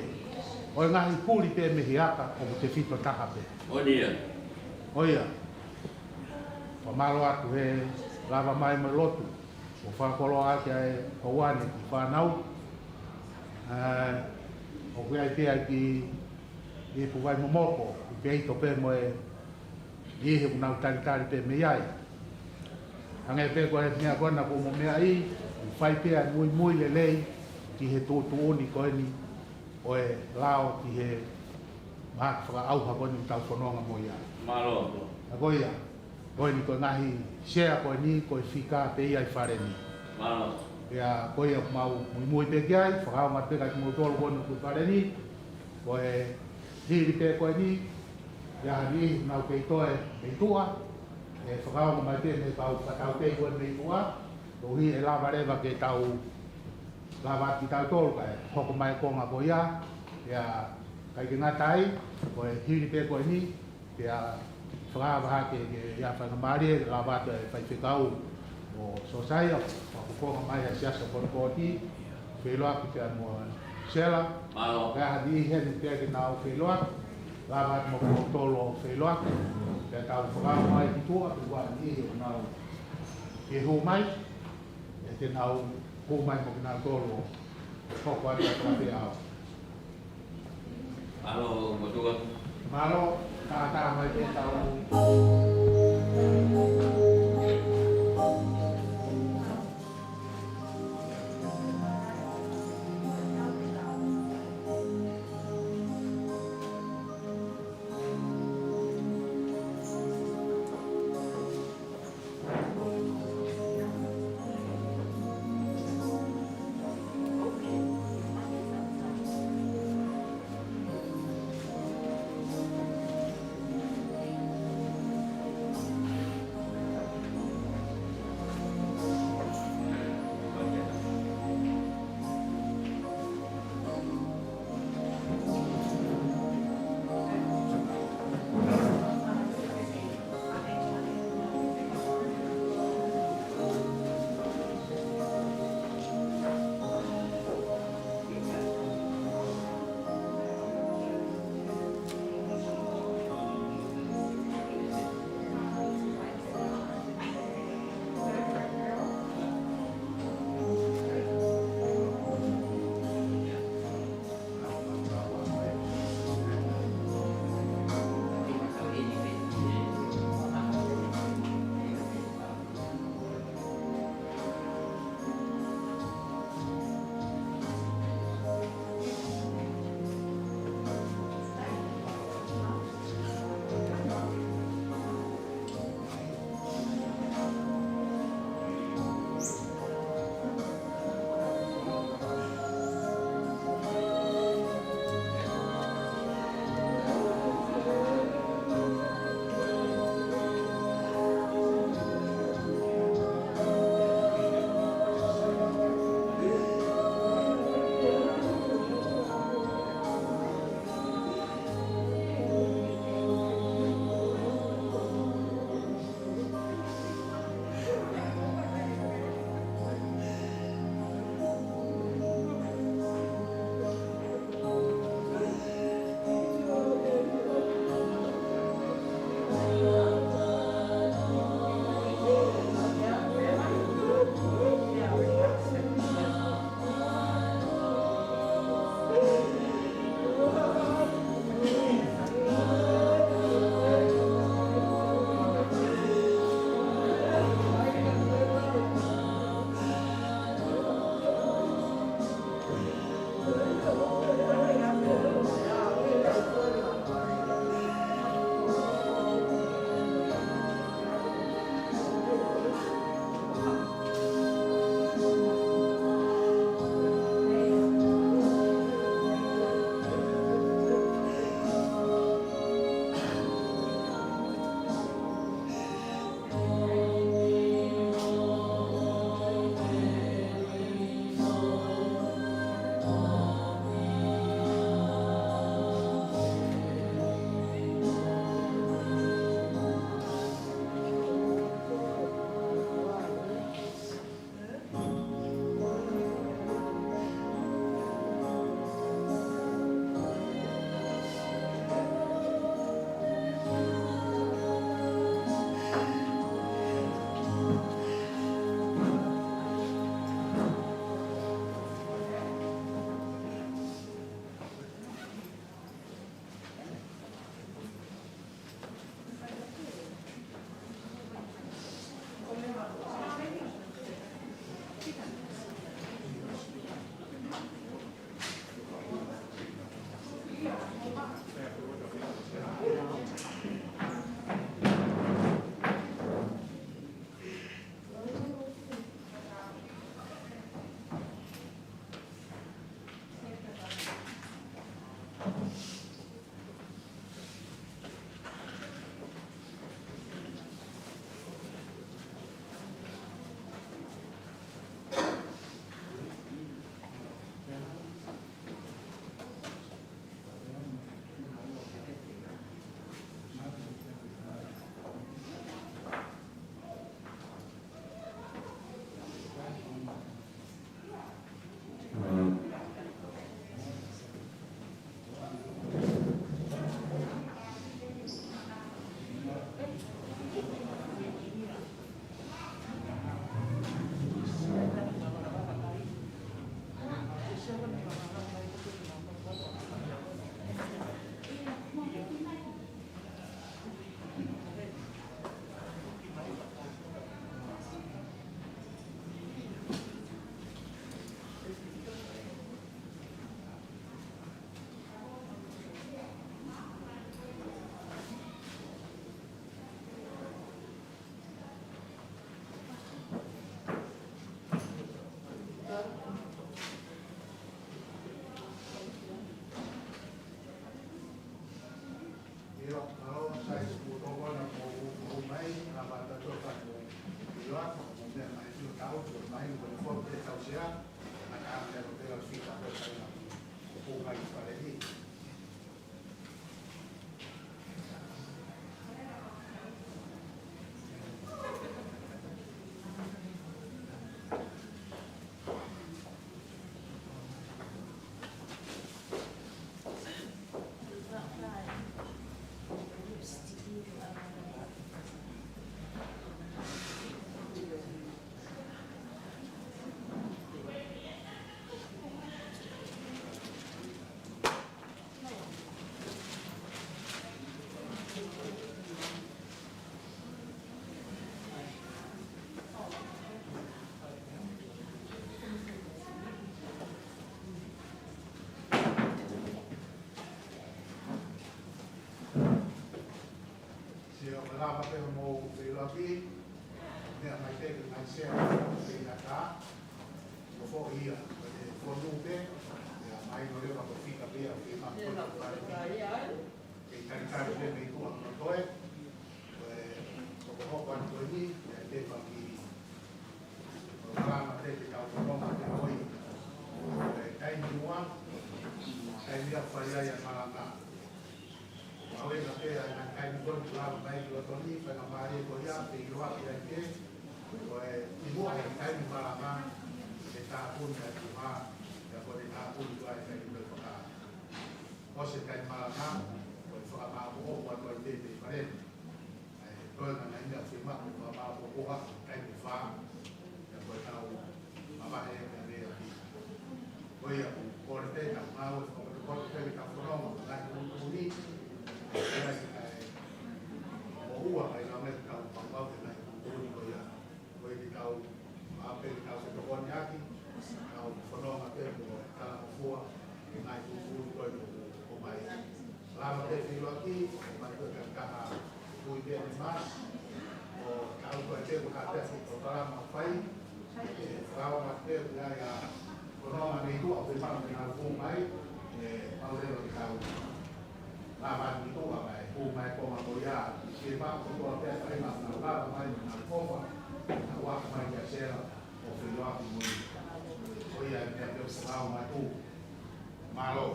ʻo e ngaahi huli pē mei he aka ʻoku tefito taha pē. Ko ia, fakamālō atu he lava mai mo e lotu. ʻo fakakoloa ʻaki ʻa e houa ni ki he fānau. ʻA, ʻoku ʻi ai pē ʻa e kiʻi, kiʻi puvai momoko, ʻi he ʻito pē mo e niʻihi ʻoku nau talitali pē mei ai. Hangē pē ko e meʻa ko ena ʻoku mo meaʻi, ʻoku fai pē ʻa e muimui lelei ki he tuʻutuʻuni ko eni ʻo e lao ki he mahaki fakaʻauha ko eni ʻoku tau fononga mo ia. Mālō. ʻA ko ia, ko eni ko e ngaahi sea ko eni ko e fika pē ia ʻi fale ni. Mālō. Ia, ko ia mau muimui pē ki ai, fakaonga pē kia kimoutolu ko eni ʻoku ʻi fale ni, ko e hili pē ko eni, ia ha niʻihi nau kei toe mei tuʻa, ʻe fakaonga mai pē mei he kau fakatauteu ko eni mei tuʻa, koeʻuhi ʻe lava leva ke tau lava atu kitautolu kae hoko mai e konga ko ia, ia, ʻikai ke ngata ai, ko e hili pē ko eni, pea fakaava hake ke ia faingamālie ke lava atu e faifekau ʻo Sōsaia, fakakonga mai ʻa e siasi ʻo Konokooti, feiloaki pea mo Sela, Mālō. Pea ha niʻihi heni pea ke nau feiloaki, lava atu mo kimoutolu ʻo feiloaki, pea tau fakaava mai ki tuʻa, pe ko ha niʻihi ʻoku nau ke hū mai, ʻe te nau hū mai mo kinautolu ʻo hoko atu ʻa e tokapē ʻaho. Mālō, Motuʻa. Mālō, tātā mai pē tau. Sio, malava pē hoʻomou feʻiloaki, meʻa mai pē ki he ngaahi sea, pē ʻi he ʻatā, ko foʻi ia, ko e fonu pē, ia mai no leva ko e fika pē ia, fika pē ia, pale pē. Kei talitali pē mei tuʻa mo toe, ko e, ko e hokohoko atu ko eni, ia te paki, ko e malanga pē ke tau fononga pē ko ē, ko e taimi ua, taimi ʻoku fai ai ʻa e malanga. Ko e ʻuhinga pē ʻa e ngaahi taimi ko eni ʻoku lava mai ki loto ni, faingamālie ko ia, feʻiloaki ai pē, ko e ʻi muʻa he taimi malanga, ʻe tāpuni ʻa e tuʻunga, pea ko ʻene tāpuni ko ē ʻa e taimi ko ē faka-, ʻosi e taimi malanga, ko e fakamāʻopoʻopo atu ai pē mei fale ni. ʻA e toenga naʻe ʻi ai ʻa e fiemaʻu ke fakamāʻopoʻopo ʻa e taimi fā, pea ko e tau mavahe pea mei ai. Ko ia ʻoku kole pē ke tau ngāue fakapotopoto pē ke tau fononga mo e ngaahi tuʻutuʻuni, ʻa ia ʻe moʻua ai ʻa e ngaahi tau pangau ke ngaahi tuʻutuʻuni ko ia. Ko ia ke tau, ʻa pē ke tau fetokoniʻaki, tau fononga pē mo e talangofua, ʻi he ngaahi tuʻutuʻuni ko ē ʻoku ʻomai. Lava pē feʻiloaki, ʻomai ko e kakai ʻoku ui pē ʻe Masi, ʻo tau ko ē te ko ha te fu ko talama fai, ʻe lava pē ʻa ia, ko nonga nei tua, ʻo te mano te nau fu mai, ʻe mau leva ke tau. Lava ni ko ʻa mai, fu mai ko ma ko ia, ke pa ko tua pē ʻa ia, nau lava mai, nau kofa, nau aka mai kia Sela, ʻo feʻiloaki mo ia. Ko ia, te ake o se lau mai tu. Mālō.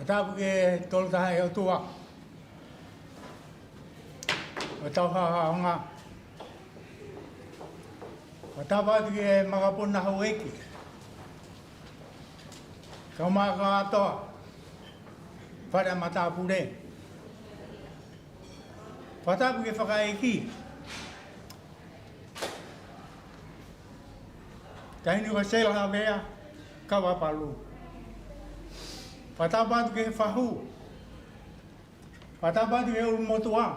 Tapu ki he Tolu Tahaʻi ʻOtua ʻo e tau haʻahaʻa. Fakatapu atu ki he makapuna houʻeiki, kae ʻumaʻā kātoa fale ʻa matāpule. Fakatapu ki he fakaʻeiki, Taʻahine ko Sela Havea Kavapalu. Fakatapu atu ki he fahu. Fakatapu atu ki he ʻulumotuʻa.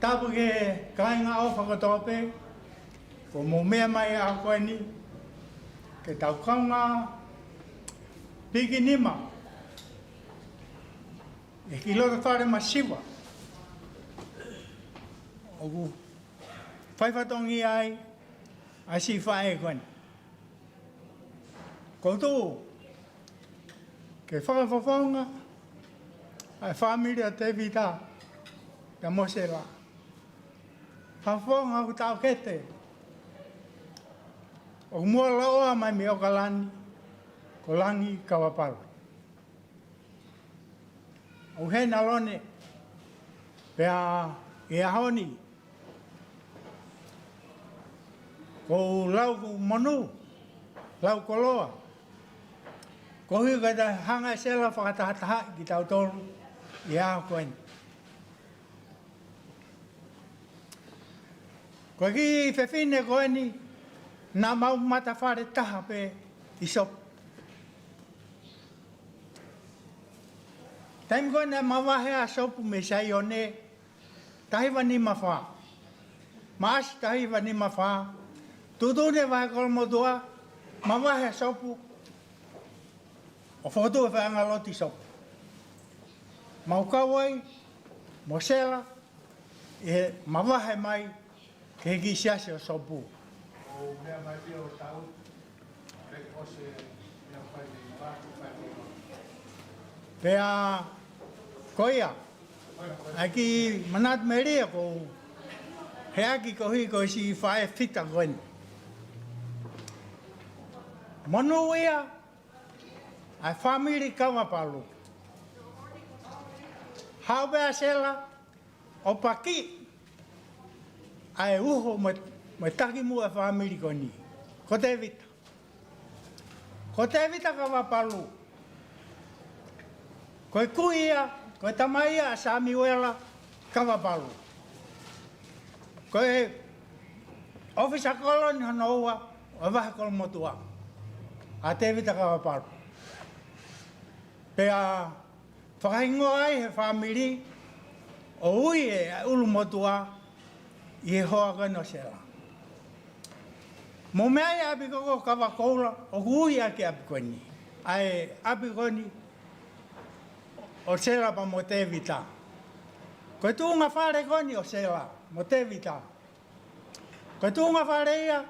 Tapu ki he kāinga ʻofa kotoa pē kuo mou meʻa mai he ʻaho ko eni ke tau kaungā piki nima ʻi he kiʻi loto fale masiva ʻoku fai fatongia ai ʻa e siʻi faʻē ko eni. ʻOku ou tuʻu ke fakafofonga ʻa e fāmili ʻa Tēvita pea mo Sela. Fakafofonga ʻoku taʻokete ʻoku muʻa lōloa mai mei ʻOkalani, ko Langi Kavapalu. ʻOku hena lone pea ʻi he ʻaho ni ʻoku ou lau ʻoku ou monū, lau koloa koeʻuhi ko e hanga ʻe Sela ʻo fakatahatahaʻi kitautolu ʻi he ʻaho ko eni. Ko e kiʻi fefine ko eni naʻa mau matafale taha pē ʻi Sopu. Taimi ko ē naʻe mavahe ai ʻa Sopu mei Saione, taha hiva nima fā. Maʻasi taha hiva nima fā, tuʻutuʻuni ʻe he Vahe Kolomotuʻa, mavahe ʻa Sopu ʻo fokotuʻu e faiʻanga lotu ʻi Sopu. Mau kau ai mo Sela ʻi he mavahe mai ki he kiʻi siasi ʻo Sopu. ʻO meʻa mai pē ʻo tau, pea ko e ʻosi e meʻa fai ni, mavahe fai ni. Pea ko ia, ʻa e kiʻi manatu melie ʻoku ou heʻaki koeʻuhi ko e siʻi faʻē fita ko eni. Monū ia ʻa e fāmili Kavapalu. Haʻu pē ʻa Sela ʻo pakiʻi ʻa e uho mo, mo e takimuʻa ʻo e fāmili ko eni. Ko Tēvita. Ko Tēvita Kavapalu, ko e kui ia, ko e tamai ia ʻa Samiuela Kavapalu. Ko e ʻōfisa kolo ni hono ua ʻo e Vahe Kolomotuʻa, ʻa Tēvita Kavapalu. Pea fakahingoa ai ʻe he fāmili ʻo ui ʻe he ʻulumotuʻa ʻi he hoa ko eni ʻo Sela. Mou meaʻi ʻapi ko ē ko Kavakoula, ʻoku ui ʻaki ʻapi ko eni, ʻa e ʻapi ko eni ʻo Sela pea mo Tēvita. Ko e tuʻunga fale ko eni ʻo Sela mo Tēvita, ko e tuʻunga fale ia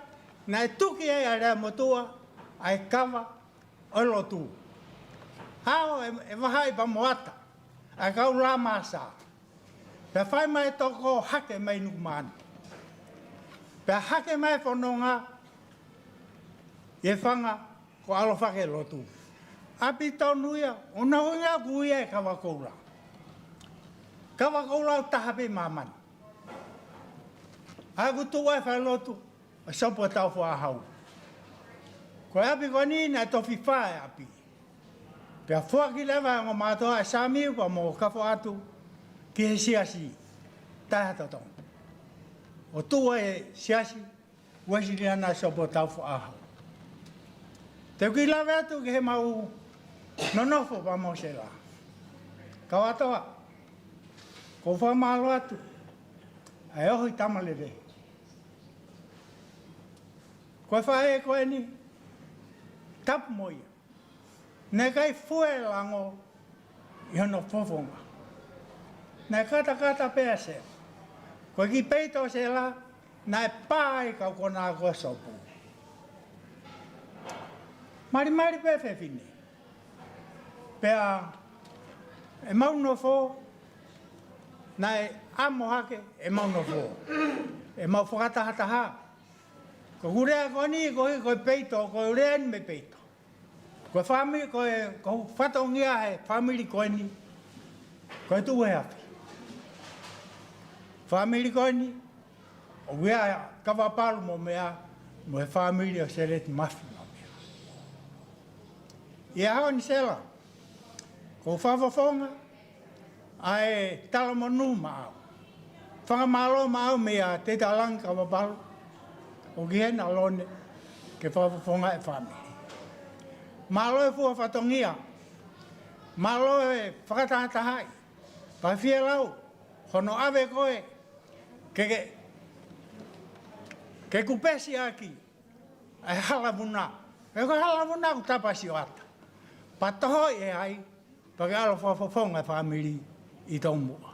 naʻe tuki ai ʻe he Lea Motuʻa ʻa e kava ʻo e lotu. Haʻu ʻe, ʻe Vahaʻi pea mo Ata, ʻa e kau Lamasa, pea fai mai e toko hake mai Nukumaʻana. Pea hake mai e fononga ʻi he fanga ko ʻAlofake Lotu. ʻApi tonu ia, ʻo naʻe ui ia ʻe Kavakoula. Kavakoula ʻoku taha pē ʻi māmani. ʻA ia ʻoku tuʻu ai e falelotu ʻa Sopu ʻo Taufaʻāhau. Ko e ʻapi ko eni naʻe tofi fā e ʻapi. Pea foaki leva ʻe he ongo mātuʻa ʻa Samiu pea mo Kafoatu ki he siasi Taʻehātotonga, ʻo tuʻu ai e siasi Uēsiliana Sopu ʻo Taufaʻāhau. Te u kiʻi lave atu ki heʻemau nonofo pea mo Sela. Kau ʻAtoa, ʻoku ou fakamālō atu ʻa e ohi tama lele. Ko e faʻē ko eni, tapu mo ia, naʻe ʻikai fue lango ʻi hono fofonga. Naʻe katakata pē ʻa Sela. Ko e kiʻi peito ʻo Sela naʻe pā ai e kau konā ko ē ʻo Sopu. Malimali pē fefine. Pea ʻemau nofo, naʻe ʻamo hake ʻemau nofo, ʻemau fakatahataha. Ko ʻeku lea ko eni koeʻuhi ko e peito, ko e lea eni mei he peito. Ko e fāmili, ko e, ko e fatongia he fāmili ko eni, ko e tuʻu he afi. Fāmili ko eni, ʻoku ʻi ai ʻa Kavapalu mo meʻa, mo e fāmili ʻo Seleti Mafi mo meʻa. ʻI he ʻaho ni Sela, ʻoku ou fakafofonga ʻa e talamonū maʻau. Fakamālō maʻau meia Teitalangi Kavapalu, ʻoku ʻi hena ʻa Lone ke fakafofonga e fāmili. Mālō e fua fatongia, mālō e fakatahatahaʻi, pea fielau hono ʻave koe ke, ke, ke kupesi ʻaki ʻa e hala vuna. He ko e hala vuna ʻoku tapa sioʻata. Pea tohoʻi ʻe hai, pea ke ʻalu ʻo fakafofonga e fāmili ʻi Toumuʻa.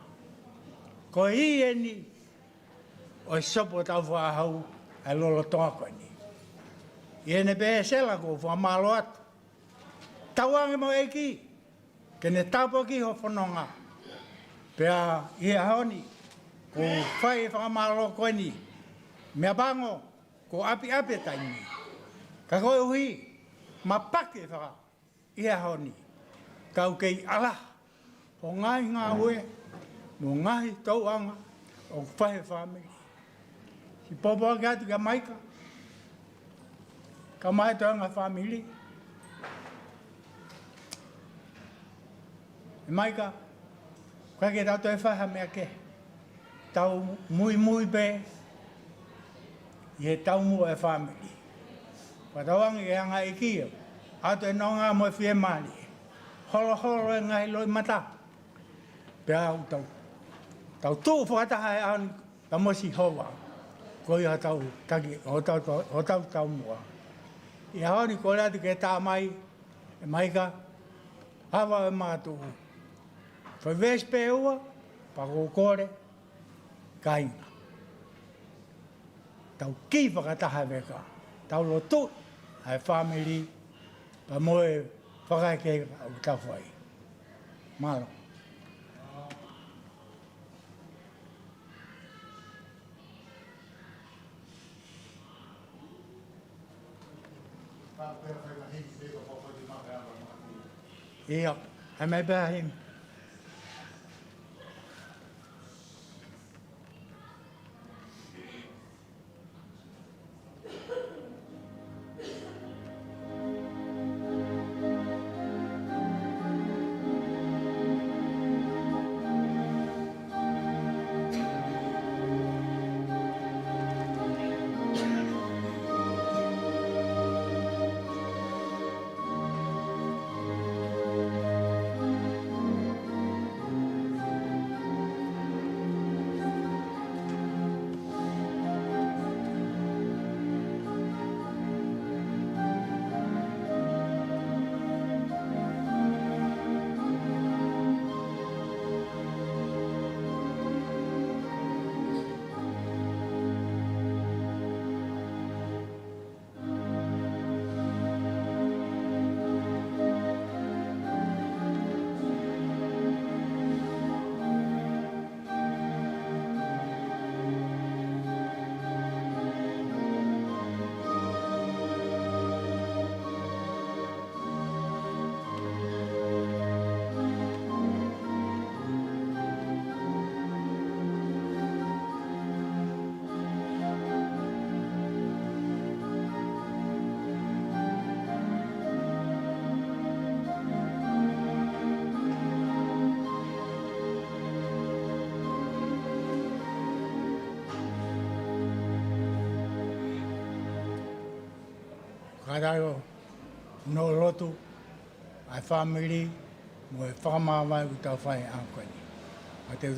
Ko e ʻi heni ʻo e sopu ʻo Tāufaʻāhau ʻa e lolotonga ko eni. ʻI heʻene pehē Sela ʻoku ou fakamālō atu. Tauange mo e ʻEiki, ke ne tāpuakiʻi ho fononga. Pea ʻi he ʻaho ni, ʻoku ou fai e fakamālō ko eni, meʻapango, kuo ʻapiʻapi e taimi. Ka koeʻuhi, ma pake faka ʻi he ʻaho ni. Ka ʻoku kei ʻalaha ho ngaahi ngāue, mo e ngaahi tauʻanga ʻoku fai he fāmili. Siʻi pōpoaki atu kia Maika, kae ʻumaʻā e toenga fāmili. ʻE Maika, ʻoku ʻikai ke tau toe fai ha meʻa kehe. Tau muimui pē ʻi he taumuʻa e fāmili. Fakatauange ke hanga ʻe he ʻEiki ʻo ʻoatu e nonga mo e fiemālie. Holoholo e ngaahi loʻimata. Pea u tau, tau tuʻu fakataha he ʻaho ni pea mo Sihova. Ko ia hotau taki, hotau, hotau taumuʻa. ʻI he ʻaho ni kole atu ke tā mai, ʻe Maika, ava e mātuʻu. Fai veesi pē ua, pea ʻoku ou kole, kāinga. Tau kī fakataha e veka, tau lotu, ʻa e fāmili, pea mo e fakaʻekeʻeke ʻoku tau fai. Mālō. ʻIo, ʻai mai pē ha himi. Kātaki ʻo nofo lotu ʻa e fāmili mo e fakamāvae ʻoku tau fai he ʻaho ko eni. Ka te u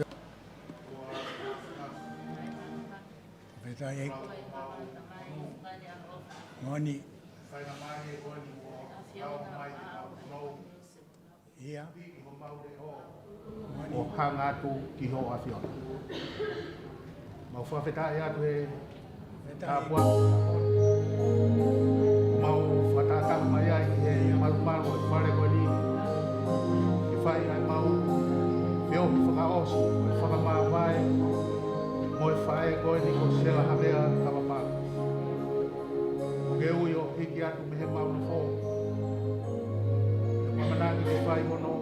fakafetaʻi ʻEiki. Moʻoni. ʻIo. ʻO hanga atu ki hoʻo ʻAfiona. Mau fakafetaʻi atu he tāpuaki. Mau fakatātā mai ai he malumalu ʻo e fale ko eni. Ke fai ai mau feohi fakaʻosi, ʻo e fakamāvae, mo e faʻē ko eni ko Sela Havea Kavapalu. ʻOku ke ui ʻo hiki atu mei he mau nofo. Ke fai hono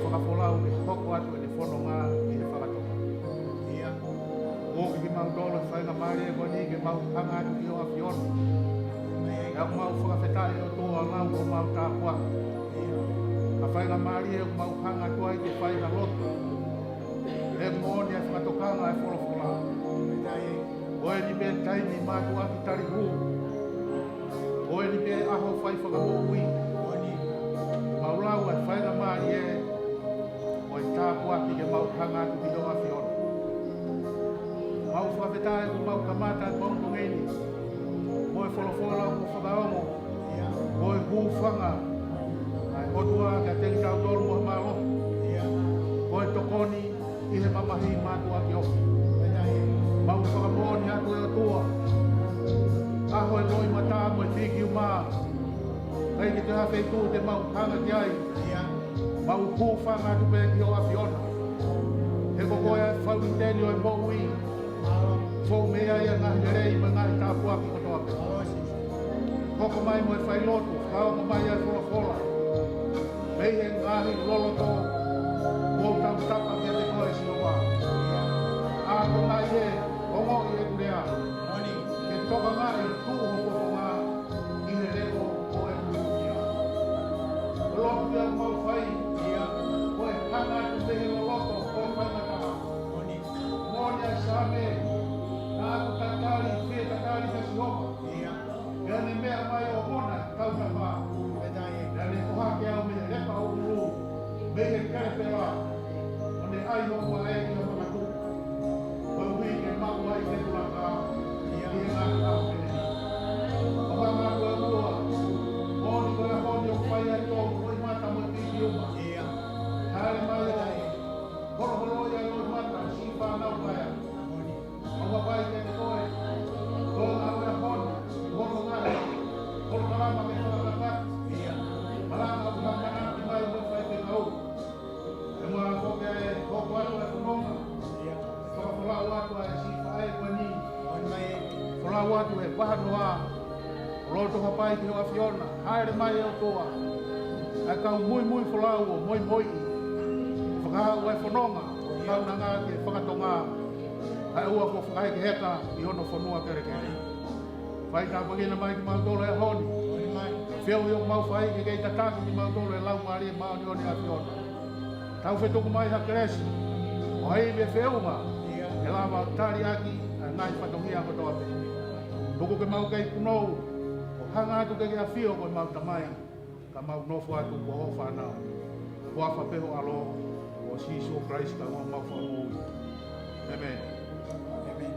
fakafolau ke hoko atu ʻene fononga ʻi he fakatoka. ʻIo, ʻoku ʻikai ke mau tolo faingamālie ko eni ke mau hanga atu ki ho ʻAfiona. ʻIo, mau fakafetaʻi ʻOtua ʻoku mau tāpuaki. ʻA e faingamālie ʻoku mau hanga atu ai ke fai ha lotu. He moʻoni ʻa e fakatokanga ʻa e folofola. Ko eni pē taimi mātuʻaki tali hū. Ko eni pē ʻaho fai fakamoʻui. Mau lau ʻa e faingamālie ko e tāpuaki ke mau hanga atu ki ho ʻAfiona. Mau fakafetaʻi ʻoku mau kamata ʻa e pongipongi ni mo e folofola ʻoku fakaongo. Ko e hūfanga ʻa e ʻOtua kiate kitautolu mo e mālohi. Ko e tokoni ʻi he mamahi mātuʻaki ofi. Mau fakamoʻoni atu ʻe ʻOtua, ʻaho e loʻimata mo e fiki uma, ʻikai ke toe ha feituʻu te mau hanga ki ai. Mau hūfanga atu pē ki ho ʻAfiona. He ko koe ʻa e fauniteni ʻo e moʻui. Fou mei ai ʻa e ngaahi lelei mo e ngaahi tāpuaki kotoa pē. Hoko mai mo e failotu, fakaongo mai ʻa e folofola mei he ngaahi loloto, ʻo tau tapa kiate koe Sihova. Akonaki ē, ongoʻi ʻeku lea. Ke tokangaʻi tuʻu ho fofonga ʻi he leʻo ʻo e ʻunuʻia. Ko e lotu ia ʻoku mau fai, ko e hanga atu mei he loloto ʻo e faingataʻa. Moʻoni ʻa e Saame, naʻa ku tatali, fie tatali kia Sihova. Pea ne meʻa mai ʻo ʻona tautapa. Pea ne ʻohake au mei he lepa ʻo ʻulu, mei he kelekela, ʻo ne ʻai hoku vaʻe ʻi ha fakatuʻu. Koeʻuhi ke maʻu ai ʻeku laka ʻi he ngaahi ʻaho pehē ni. ʻOku mau mātuʻa ʻOtua, moʻoni ko e ʻaho ni ʻoku fai ai ʻetau loʻimata mo e fiki uma. Hāʻele mai ʻo holoholoʻi ʻa e loʻimata ʻo siʻi fānau paea. ʻOku mau pehē kiate koe, ko e ʻaho ni, ko hono ngaahi polokalama ke fakakakato. Malanga ʻoku mau manatuʻi mai mo e faifekau. ʻE mau foki ʻa e hoko atu ʻa e fononga. Fakafolau atu ʻa e siʻi faʻē ko eni. Folau atu ʻe vahanoa. Loto hapai ki ho ʻAfiona. Hāʻele mai ʻe ʻOtua. ʻA e kau muimui folau ʻo moimoi. Fakahā ʻa e fononga. Kaunanga ke fakatonga. ʻA e ʻoua kuo fakahekeheka ʻi hono fonua kelekele. Fai tāpuekina mai kimautolu he ʻaho ni. Feohi ʻoku mau fai ke kei tataki kimautolu ʻe he Laumālie Māʻoniʻoni ʻa e ʻAfiona. Tau fetuku mai ha kelesi, ʻo ʻai feʻunga, ke lava tali ʻaki ʻa e ngaahi fatongia kotoa pē. Tuku ke mau kei punou, ʻo hanga atu ke ke ʻafio ko e mau Tamai, ka mau nofo atu ko hoʻo fānau. Ko e huafa pē ho ʻAlo, ko Sīsū Kalaisi ko homau Fakamoʻui. ʻĒmeni. ʻĒmeni.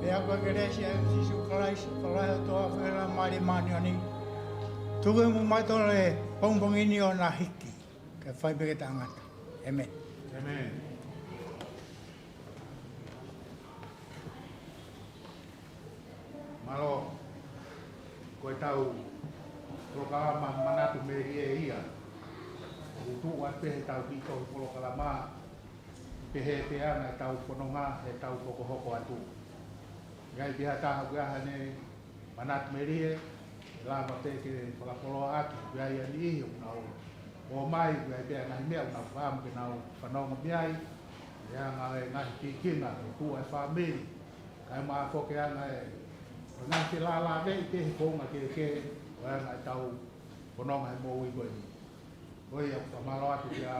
Pea ko e kelesi ʻa Sīsū Kalaisi, ko e ʻofa ʻa e ʻOtua, ko e Laumālie Māʻoniʻoni, tuku ke maʻu ʻe kimoutolu he pongipongi ni ʻo na hiki, ke fai pē ke taʻengata. ʻĒmeni. ʻĒmeni. Mālō, ko ʻetau polokalama manatu melie ia. ʻOku tuʻu atu pē heʻetau kiʻi tohi polokalama, pehē pē ʻa ʻetau fononga, heʻetau hokohoko atu. ʻIkai ke ʻi ai ha taha ʻoku ʻi ai haʻane manatu melie, ʻe lava pē ke fakapoloaʻaki, ʻoku ʻi ai ʻa e niʻihi ʻoku nau ō mai, ʻoku ʻi ai pē ʻa e ngaahi meʻa ʻoku nau fakaʻamu ke nau fanongo mei ai, ʻi he anga ʻo e ngaahi pikinga, ʻo tuʻu ʻa e fāmili, kae ʻumaʻā foki ʻa e ngaahi, ʻo e ngaahi felālāveʻi pē he founga kehekehe, ʻo e anga ʻetau fononga he moʻui ko eni. Ko ia ʻoku fakamālō atu kia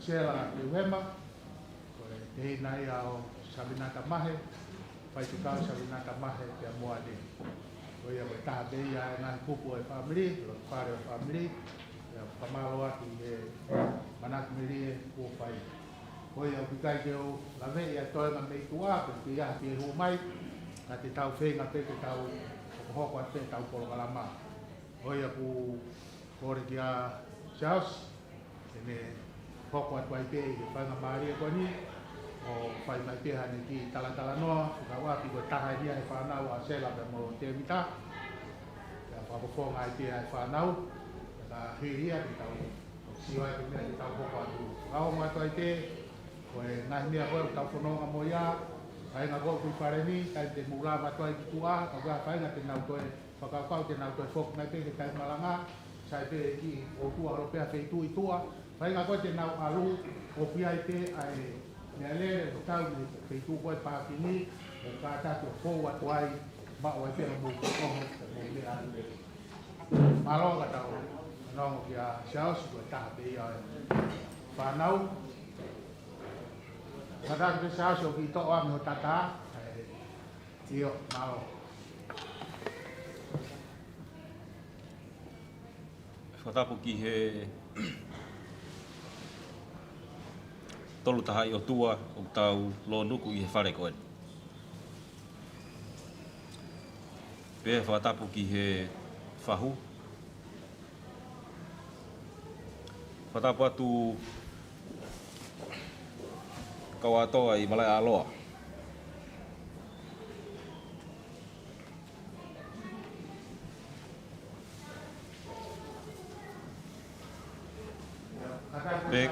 Sela Teuhema, ko e tehina ia ʻo Savinata Mahe, faifekau Savinata Mahe pea mo ʻAne. Ko ia ko e taha pē ia ʻo e ngaahi kupu ʻo e fāmili, loto fale ʻo e fāmili, ʻoku fakamālō atu ʻi he manatu melie kuo fai. Ko ia ʻoku ʻikai ke u laveʻi ʻa e toenga mei tuʻa, pe ʻoku ʻi ai ha pē ʻe hū mai, ka te tau feinga pē ke tau hokohoko atu pē ʻetau polokalama. Ko ia ʻoku kole kia Charles, ke ne hoko atu ai pē ʻi he faingamālie ko eni, ʻo fai mai pē haʻane kiʻi talatalanoa, fekauʻaki ko e taha eni ia he fānau ʻa Sela pea mo Tēvita. Pea fakafofonga ai pē ʻa e fānau, pea ka hili ia ke tau sio ai ki he meʻa ke tau hoko atu. Fakaongo atu ai pē, ko e ngaahi meʻa ko ē ʻoku tau fononga mo ia, kāinga ko ē ʻoku ʻi fale ni, taimi te mou lava atu ai ki tuʻa, ka ʻoku ʻi ai ha faʻahinga te nau toe Fakakaukau te nau toe foki mai pē ki he taimi malanga, sai pē ki ʻOtua holo pē ʻa feituʻu ʻi tuʻa. Faʻahinga ko ē te nau ʻalu, ʻoku ʻi ai pē ʻa e meʻalele ʻoku tau mei he feituʻu ko ē pākingi, ʻo kātaki ʻo fou atu ai, maʻu ai pē ʻa e mou kokoho, ʻa e mou meʻalele. Mālō ka tau nongo kia Siaosi ko e taha pē ia ʻo e fānau. Kātaki pē Siaosi ʻo kiʻi toʻo ange ho tata, ʻio, mālō. Fakatapu ki he Tolu Tahaʻi ʻOtua ʻoku tau lōnuku ʻi he fale ko eni. Pea fakatapu ki he fahu. Fakatapu atu kau ʻAtoa ʻi Malaʻeʻāloa. Pek.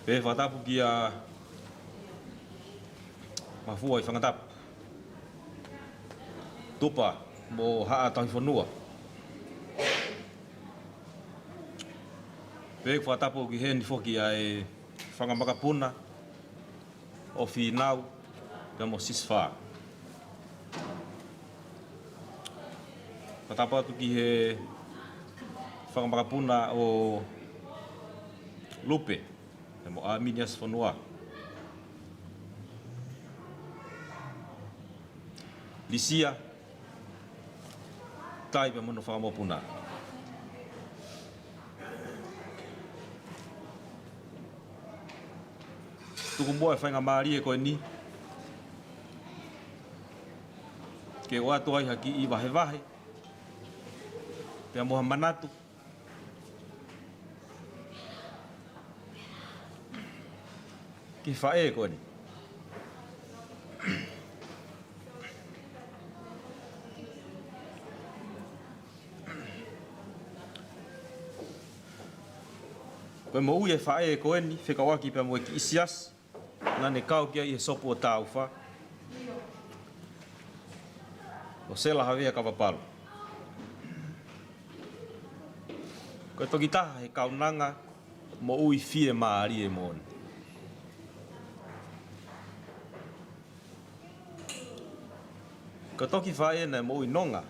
Pea fakatapu kia Mafua ʻi Fangatapu, Tupa mo Haʻa Tauhifonua. Pea fakatapu ki heni foki ʻa e fanga makapuna ʻo Fīnau pea mo Sisifā. Fakatapu atu ki he fanga makapuna ʻo Lupe pea mo ʻAminiasi Fonua. Lisia, Tai pea mo hono fanga mokopuna. Tuku muʻa e faingamālie ko eni ke u ʻoatu ai ha kiʻi vahevahe pea mo ha manatu ki he faʻē ko eni. Ko e moʻui e faʻē ko eni, fekauʻaki pea mo e kiʻi siasi naʻa ne kau ki ai ʻi he Sopu ʻo Taufa, ʻo Sela Havea Kavapalu. Ko e toki taha he kaunanga moʻui fiemālie moʻoni. Ko e toki faʻē naʻe moʻui nonga,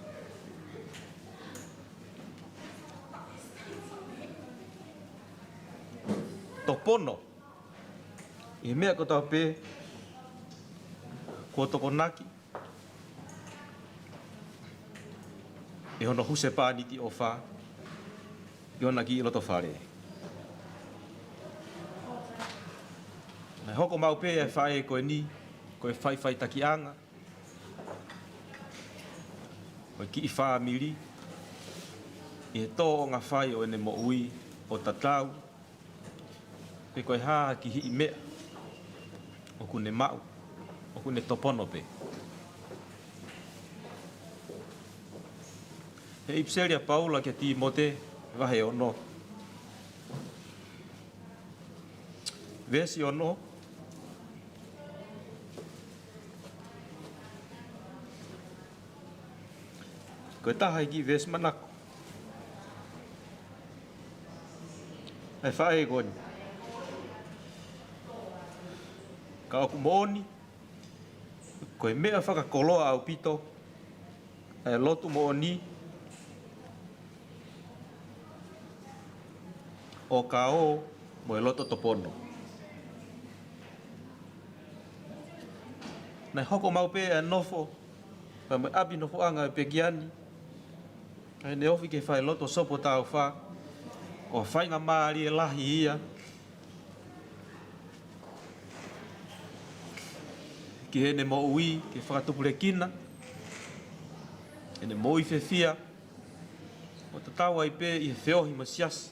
topono ʻi he meʻa kotoa pē kuo tokonaki ʻe hono husepāniti ʻofa ʻi hona kiʻi loto fale. Naʻe hoko maʻu pē e faʻē ko eni ko e faʻifaʻitakiʻanga ʻo e kiʻi fāmili ʻi he tōʻonga fai ʻo ʻene moʻui ʻo tatau Pe ko e hā ha kiʻi meʻa ʻoku ne maʻu, ʻoku ne topono pē. He ʻipiseli ʻa Paula kia Tīmote, vahe ono, veesi ono. Ko e taha e kiʻi veesi manako ʻa e faʻē ko eni. Ka ʻoku moʻoni, ko e meʻa fakakoloa ʻaupito ʻa e lotu moʻoni, ʻo ka ō mo e loto topono. Naʻe hoko maʻu pē ʻa e nofo pea mo e ʻapi nofoʻanga ʻo e pekia ni, ʻa ʻene ofi ke fai loto sopo tāufa, ʻo faingamālie lahi ia ki heʻene moʻui, ke fakatupulekina ʻene moʻui fiefia, ʻo tatau ai pē ʻi he feohi mo e siasi,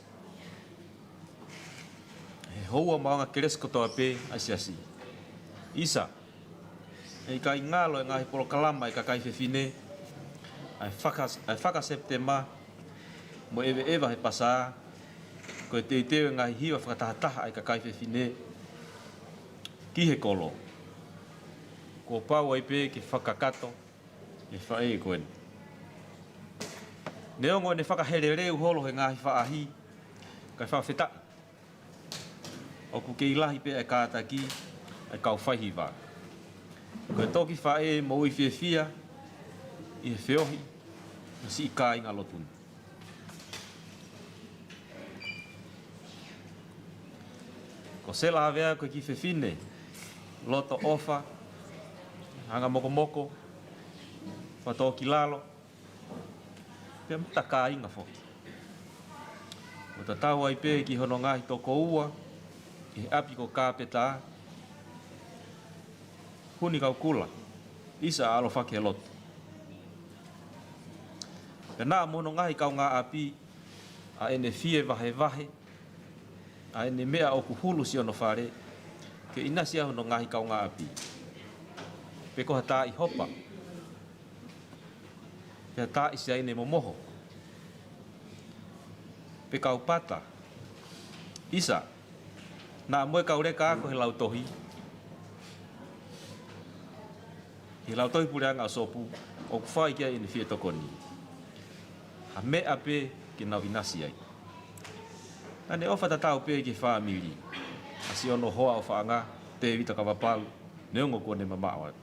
he houa mo e anga kelesi kotoa pē ʻa e siasi. ʻIsa, ʻe ʻikai ngalo e ngaahi polokalama ʻa e kakai fefine, ʻa e faka-, ʻa e faka-Sepitema, mo e ʻeveʻeva he Pasa, ko e teuteu e ngaahi hiva fakatahataha ʻa e kakai fefine ki he kolo. Kuo pau ai pē ke fakakakato e faʻē ko eni. Neongo ʻene fakaheleleu holo he ngaahi faʻahi, kae fakafetaʻi, ʻoku kei lahi pē ʻa e kātaki ʻa e kau faihiva. Ko e toki faʻē moʻui fiefia ʻi he feohi mo e siʻi kāinga lotu ni. Ko Sela Havea ko e kiʻi fefine loto ʻofa, anga mokomoko, fakatōkilalo, pea matakāinga foki. ʻO tatau ai pē ki hono ngaahi tokoua ʻi he ʻapi ko Kāpeta, Huni Kaukula, ʻIsa ʻAlofaki he lotu. Pea naʻa mo hono ngaahi kaungāʻapi ʻa ʻene fie vahevahe ʻa ʻene meʻa ʻoku hulu siʻono fale, ke ʻinasi ai hono ngaahi kaungāʻapi. Pe ko ha taaʻi hopa, pe ha taaʻi siaine momoho, pe kau pata, ʻIsa, naʻa mo e kau leka ako he lautohi, he lautohi puleʻanga ʻo Sopu, ʻoku fai ki ai ʻene fie tokoni. Ha meʻa pē ke nau ʻinasi ai. Naʻa ne ʻofa tatau pē ki he fāmili ʻa siʻono hoa ʻofaʻanga, Tēvita Kavapalu, neongo kuo ne mamaʻo atu.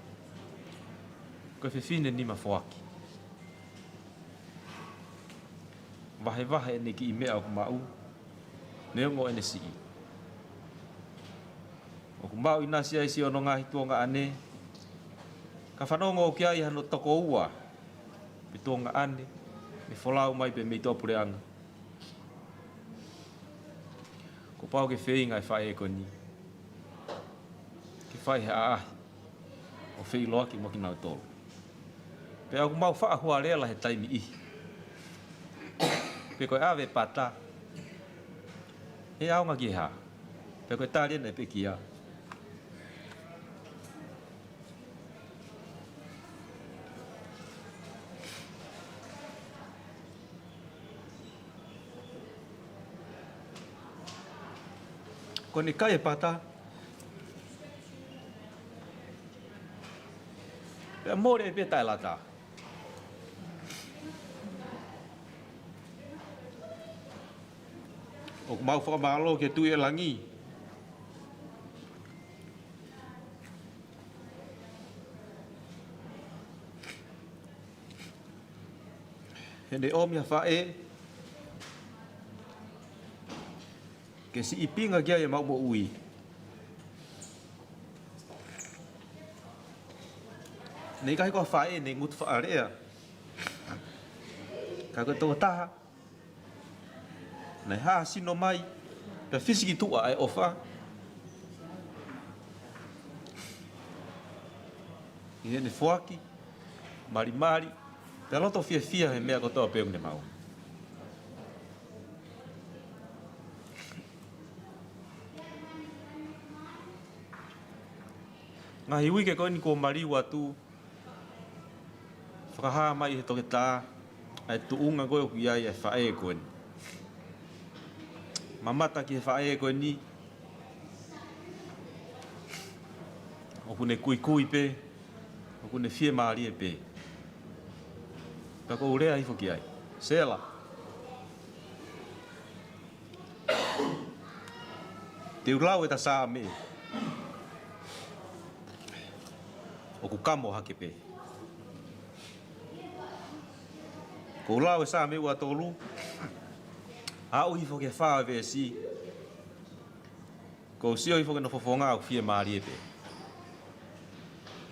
Ko e fefine nima foaki. Vahevahe ʻene kiʻi meʻa ʻoku maʻu, neongo ʻene siʻi. ʻOku maʻu ʻinasi ai siʻono ngaahi tuongaʻane, ka fanongo ʻoku ʻi ai hano tokoua pe tuongaʻane ne folau mai pē mei tuʻapuleʻanga. Kuo pau ke feinga e faʻē ko eni ke fai ha ʻaʻahi ʻo feʻiloaki mo kinautolu. Pea ʻoku mau faʻa hualela he taimi ʻihi. Pe ko e ʻave pata, ʻe ʻaonga ki he hā? Pe ko e tali ʻena e pekia. Ko ʻene kai e pata, pea mole pē taʻelata. ʻOku mau fakamālō ki he Tuʻi ʻo Langi heʻene ʻomi ha faʻē ke sīpinga ki ai ʻemau moʻui. Naʻe ʻikai ko ha faʻē naʻe ngutu faʻa lea, ka ko e tokotaha naʻe hāsino mai pea fisiki tuʻa ʻa e ʻofa ʻi heʻene foaki malimali pea loto fiefia he meʻa kotoa pē ʻoku ne maʻu. Ngaahi uike ko eni kuo maliu atu, fakahā mai ʻe he toketā ʻa e tuʻunga ko ē ʻoku ʻi ai ʻa e faʻē ko eni. Mamata ki he faʻē ko eni, ʻoku ne kuikui pē, ʻoku ne fiemālie pē. Pea ʻoku ou lea hifo ki ai. Sela. Te u lau ʻeta Saame. ʻOku kamo hake pē. ʻOku ou lau e Saame ua tolu. Aʻu hifo ki he fā veesi. ʻOku ou sio hifo ki hono fofonga ʻoku fiemālie pē.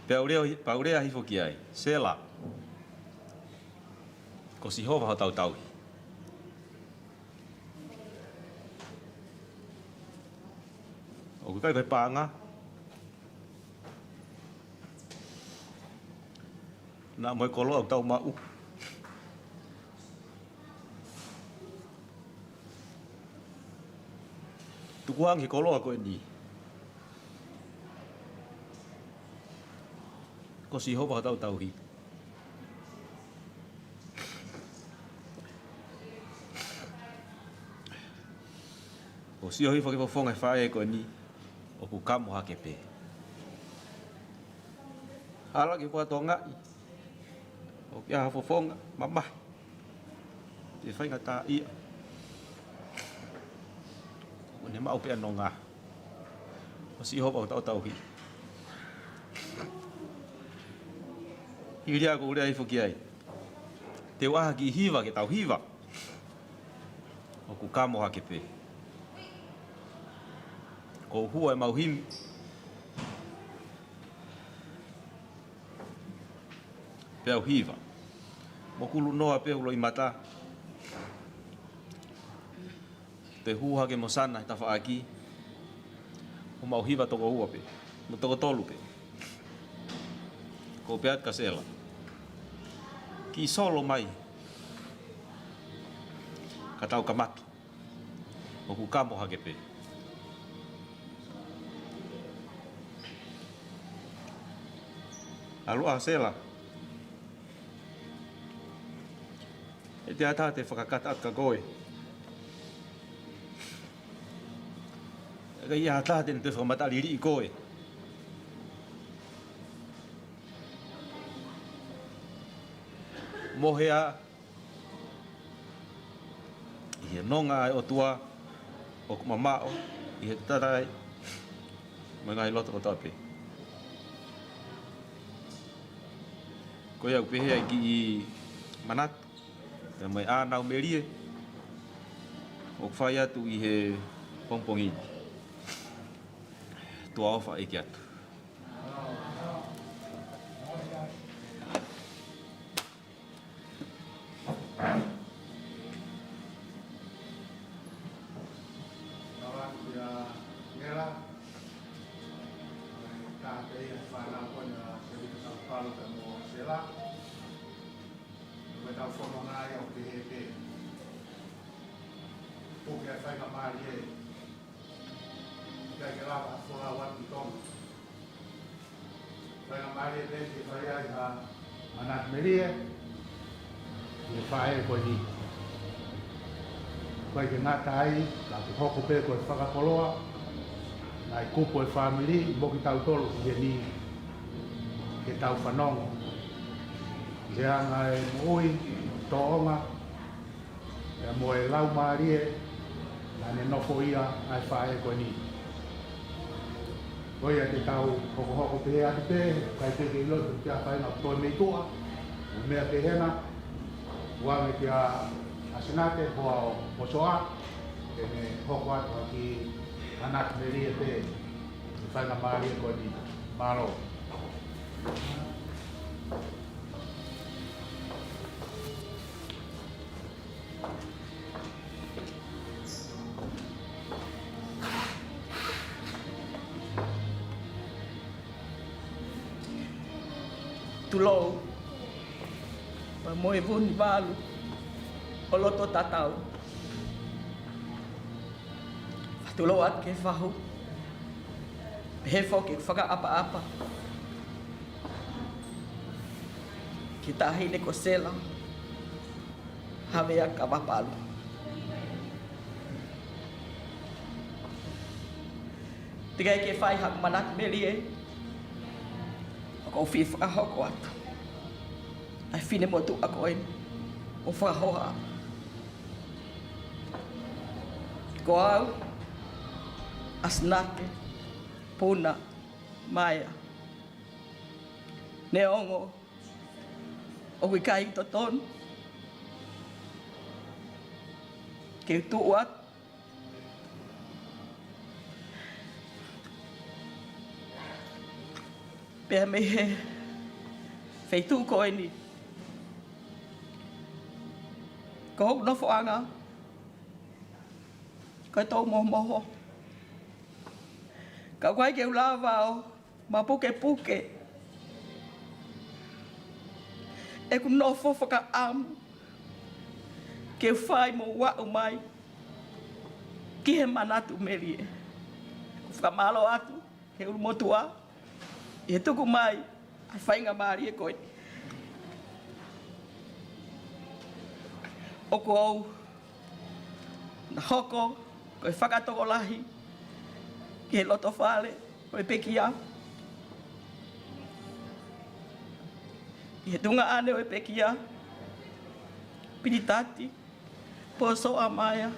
Pea u lea, pea u lea hifo ki ai. Sela. Ko Sihova hotau tauhi. ʻOku ʻikai ko e paʻanga. Naʻa mo e koloa ʻoku tau maʻu. Tukuange koloa ko eni. Ko Sihova hotau tauhi. ʻOku ou sio hifo ki he fofonga e faʻē ko eni, ʻoku kamo hake pē. Hala ke fakatokangaʻi ʻoku ʻi ai ha fofonga mamahi, ʻe faingataʻaʻia. ʻOku ne maʻu pē ʻa e nonga. Ko Sihova hotau tauhi. Hili ia ʻoku ou lea hifo ki ai. Te u ʻā hake ʻo hiva ke tau hiva. ʻOku kamo hake pē. ʻOku ou hua ʻemau himi. Pea u hiva. Mo kulunoa pē ʻeku loʻimata. Te u hū hake mo sana he tafaʻaki. ʻO mau hiva toko ua pē. Mo toko tolu pē. ʻOku ou pehē atu kia Sela. Kiʻi solo mai. Ka tau kamata. ʻOku kamo hake pē. ʻAlu ā Sela. ʻE ʻikai ha taha te fakakata atu kia koe. ʻE ʻikai ha taha te ne toe fakamataʻililiʻi koe. Mohe ā ʻi he nonga ʻa e ʻOtua ʻoku mamaʻo ʻi he tatai mo e ngaahi loto kotoa pē. Ko ia ʻoku pehē ai kiʻi manatu, pea mo e ʻānau melie ʻoku fai atu ʻi he pongipongi ni. Tuʻa ʻofa ʻeiki atu. Nau atu ia Ngela, ʻa e taha ia e fānau ko ena ʻa Tevita Saupalo pea mo Sela. Ko e tau fononga ia ʻo pehē pē. Puke ʻa e faingamālie. ʻIkai ke lava folau atu ki Tonga. Faingamālie pē ke fai ai ha manatu melie ʻi he faʻē ko eni. ʻIkai ke ngata ai, ka ʻoku hoko pē ko e fakakoloa, ngaahi kupu e fāmili, mo kitautolu ki heni, ke tau fanongo. Ke anga e moʻui, tōʻonga, pea mo e laumālie naʻa ne nofoʻia ʻa e faʻē ko eni. Ko ia te tau hokohoko pehē atu pē, ʻikai pē ke ʻilo pe ʻoku ʻi ai ha faʻahinga ʻoku toe mei tuʻa, ʻū meʻa pehē na, ʻoange kia ʻAsinate, hoa ʻo Mosoa, ke ne hoko atu ha kiʻi manatu melie pē, ʻi he faingamālie ko eni. Mālō. Tulou, pea mo e vunivalu ʻo loto tatau. Tulou atu ki he fahu. Pehē foki ʻeku fakaʻapaʻapa. Ki he taʻahine ko Sela Havea Kavapalu. Teʻeki ai ke fai haʻaku manatu melie, ʻoku ou fie fakahoko atu ʻa e finemotuʻa ko eni ʻo fakahoha. Ko au, ʻa Sinake Puna Maea. Neongo ʻoku ʻikai totonu ke u tuʻu atu pea mei he feituʻu ko eni, ko hoku nofoʻanga, ko e Toumohomoho. Ka ʻoku ʻikai ke u lava ʻo mapukepuke ʻeku nofo fakaʻamu ke u fai mo u aʻu mai ki he manatu melie. ʻOku ou fakamālō atu ki he ʻulumotuʻa ʻi he tuku mai ʻa e faingamālie ko eni. ʻOku ou na hoko ko e fakatokolahi ki he lotofale ʻo e pekia, ki he tuongaʻane ʻo e pekia, Pinitati Posoa Maea.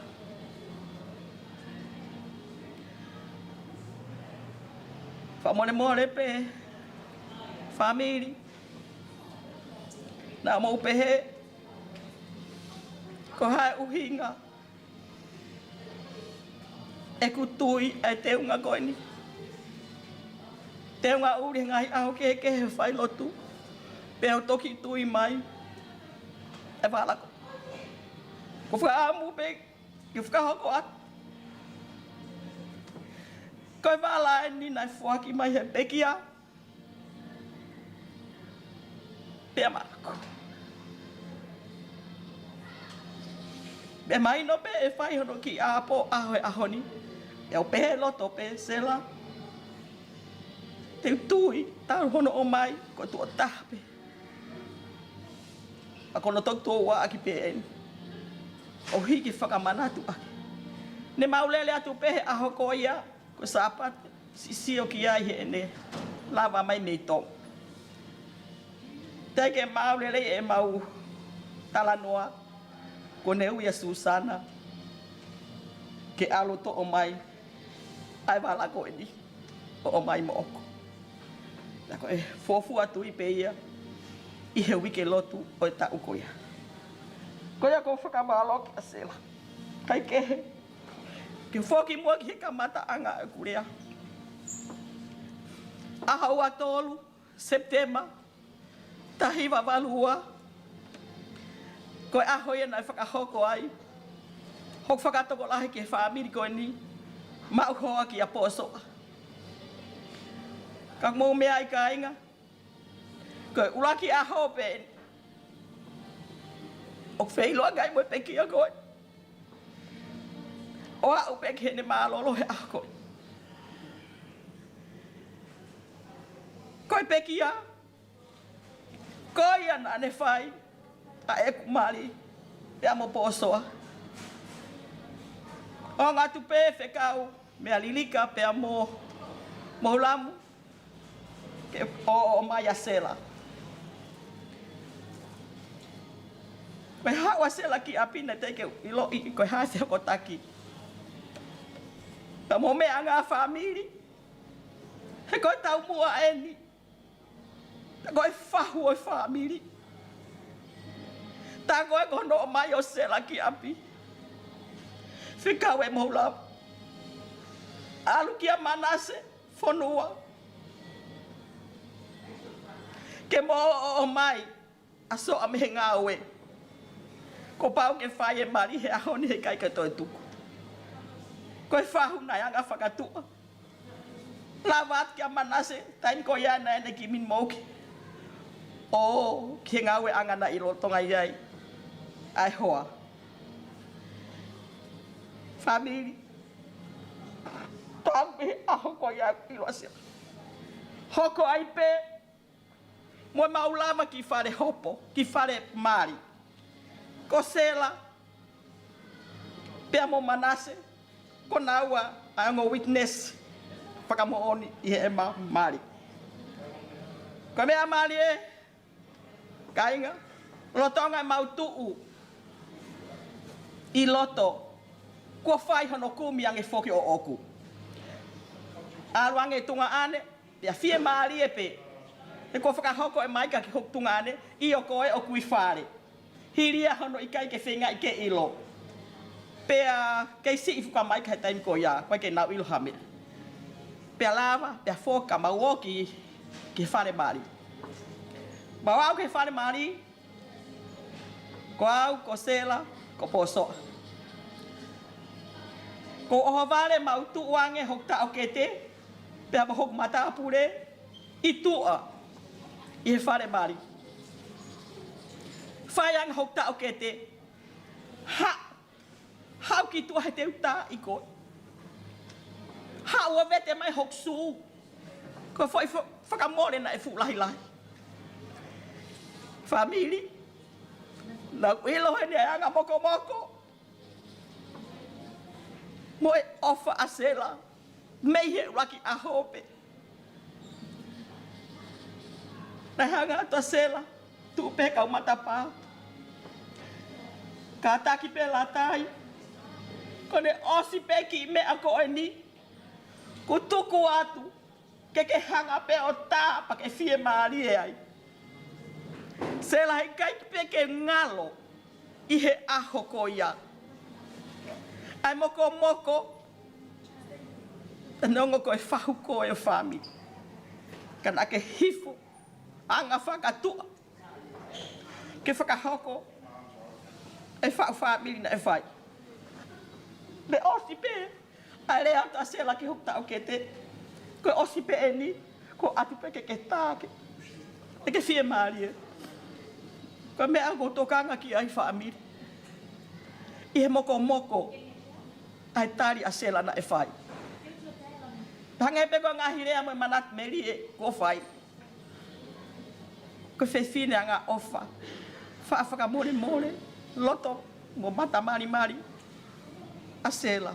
Fakamolemole pē fāmili, naʻa mou pehē ko e hā e ʻuhinga ʻeku tui ʻa e teunga ko eni. Teunga ʻuli he ngaahi ʻaho kehekehe he failotu, pea u toki tui mai ʻa e vala ko ē. ʻOku ou fakaʻamu pē ke fakahoko atu. Ko e vala eni naʻe foaki mai he pekia pea maʻaku. Pea mahino pē ʻe fai hono kiʻi ʻapō ʻaho he ʻaho ni. Pea u pehē loto pē, Sela, te u tui, talu hono ʻomai ko e tuʻo taha pē. Pea ko hono toki tuʻo ua ʻaki pē eni, ʻo hiki fakamanatu ʻaki. Ne mau lele atu pē he ʻaho ko ia, ko e Sāpate, sisio ki ai heʻene lava mai mei Tonga. Teʻeki ke mau lelei ʻemau talanoa, kuo ne ui ʻa Susana ke ʻalu toʻo mai ʻa e vala ko eni ʻo ʻomai moʻoku. Pea ko e fuofua tui pē ia ʻi he uike lotu ʻo e taʻu ko ia. Ko ia ʻoku ou fakamālō kia Sela. Kae kehe, ke foki muʻa ki he kamataʻanga ʻeku lea. ʻAho ua tolu, Sepitema, taha hiva valu ua, ko e ʻaho ia naʻe fakahoko ai hoku fakatokolahi ki he fāmili ko eni, maʻu hoa kia Posoa. Ka mou meaʻi kāinga, ko e ʻuluaki ʻaho pē eni ʻoku feʻiloaki ai mo e pekia ko ē, ʻo aʻu pē ki heʻene mālōlō he ʻaho ko ē. Ko e pekia ko ia naʻa ne fai ʻa ʻeku mali pea mo Posoa. ʻO ngatu pē fekau meia Lilika pea mo, mo Lamu ke ō, ō mai ʻa Sela. Ko e haʻu ʻa Sela ki ʻapi naʻe teʻeki ke u ʻiloʻi ko e hā e fehokotaki. Ka mo e meʻa ʻa e fāmili, he ko e taumuʻa eni. Tā ko e fahu ʻo e fāmili. Tā ko e ko hono ō mai ʻo Sela ki ʻapi, fekau ʻe Moula, ʻalu kia Manase fonua ke mo ō mai ʻa Soa mei he ngāue. Kuo pau ke fai e mali he ʻaho ni, he ʻikai ke toe tuku. Ko e fahu naʻe anga fakatuʻa. Lava atu kia Manase, taimi ko ia naʻe ʻene kiʻi minimoki ʻo ki he ngāueʻanga naʻe ʻi lolotonga ʻi ai ʻa e hoa. Fāmili, talu mei he ʻaho ko ia ʻiloa Sela. Hoko ai pē Mo ʻemau lava ki fale hopo, ki fale mali. Ko Sela, pea mo Manase, ko naua ʻa e ongo witness fakamoʻoni ʻi heʻema mali. Ko e meʻa mālie, kāinga, lolotonga ʻemau tuʻu ʻi loto, kuo fai hono kumi ange foki ʻoʻoku. ʻAlu ange tuongaʻane, pea fiemālie pē. He kuo fakahoko ʻe Maika ki hoku tuongaʻane, ʻio ko e ʻoku ʻi fale. Hili ia hono ʻikai ke feingaʻi ke ʻilo. Pea kei siʻi fuka Maika he taimi ko ia, ʻikai ke nau ʻilo ha meʻa. Pea lava, pea foki ka mau ō ki, ki fale mali. Mau aʻu ki fale mali, ko au, ko Sela, ko Posoʻa. Ko ʻohovale mau tuʻu ange hoku taʻokete, pea mo hoku matāpule, ʻi tuʻa, ʻi he fale mali. Fai ange hoku taʻokete, ha, haʻu ki tuʻa he te u tā ʻi koe. Haʻu ʻo vete mai hoku sū. Ko e foʻi fa-, fakamole naʻe fuʻu lahilahi. Fāmili, naʻa ku ʻilo heni ʻa e anga mokomoko mo e ʻofa ʻa Sela, mei he ʻuluaki ʻaho pē. Naʻe hanga atu ʻa Sela, tuʻu pē kau matapā. Kātaki pē lātai. Ko ʻene ʻosi pē kiʻi meʻa ko eni, kuo tuku atu, ke ke hanga pē ʻo tā pea ke fiemālie ai. Sela, heʻikai pē ke ngalo ʻi he ʻaho ko ia. ʻA e mokomoko, neongo ko e fahu ko e fāmili. Ka naʻa ke hifo, anga fakatuʻa, ke fakahoko e faʻu fāmili naʻe fai. Pea ʻosi pē, ʻa e lea atu ʻa Sela ki hoku taʻokete. Ko e ʻosi pē eni, ko e ʻatu pē ke ke tā ke, ke ke fiemālie. Ko e meʻa ʻoku ou tokanga ki ai fāmili. ʻI he mokomoko, ʻa e tali ʻa Sela naʻe fai. Hangē pē ko e ngaahi lea mo e manatu melie kuo fai. Ko e fefine anga ʻofa. Faʻa fakamolemole, loto mo mata malimali ʻa Sela.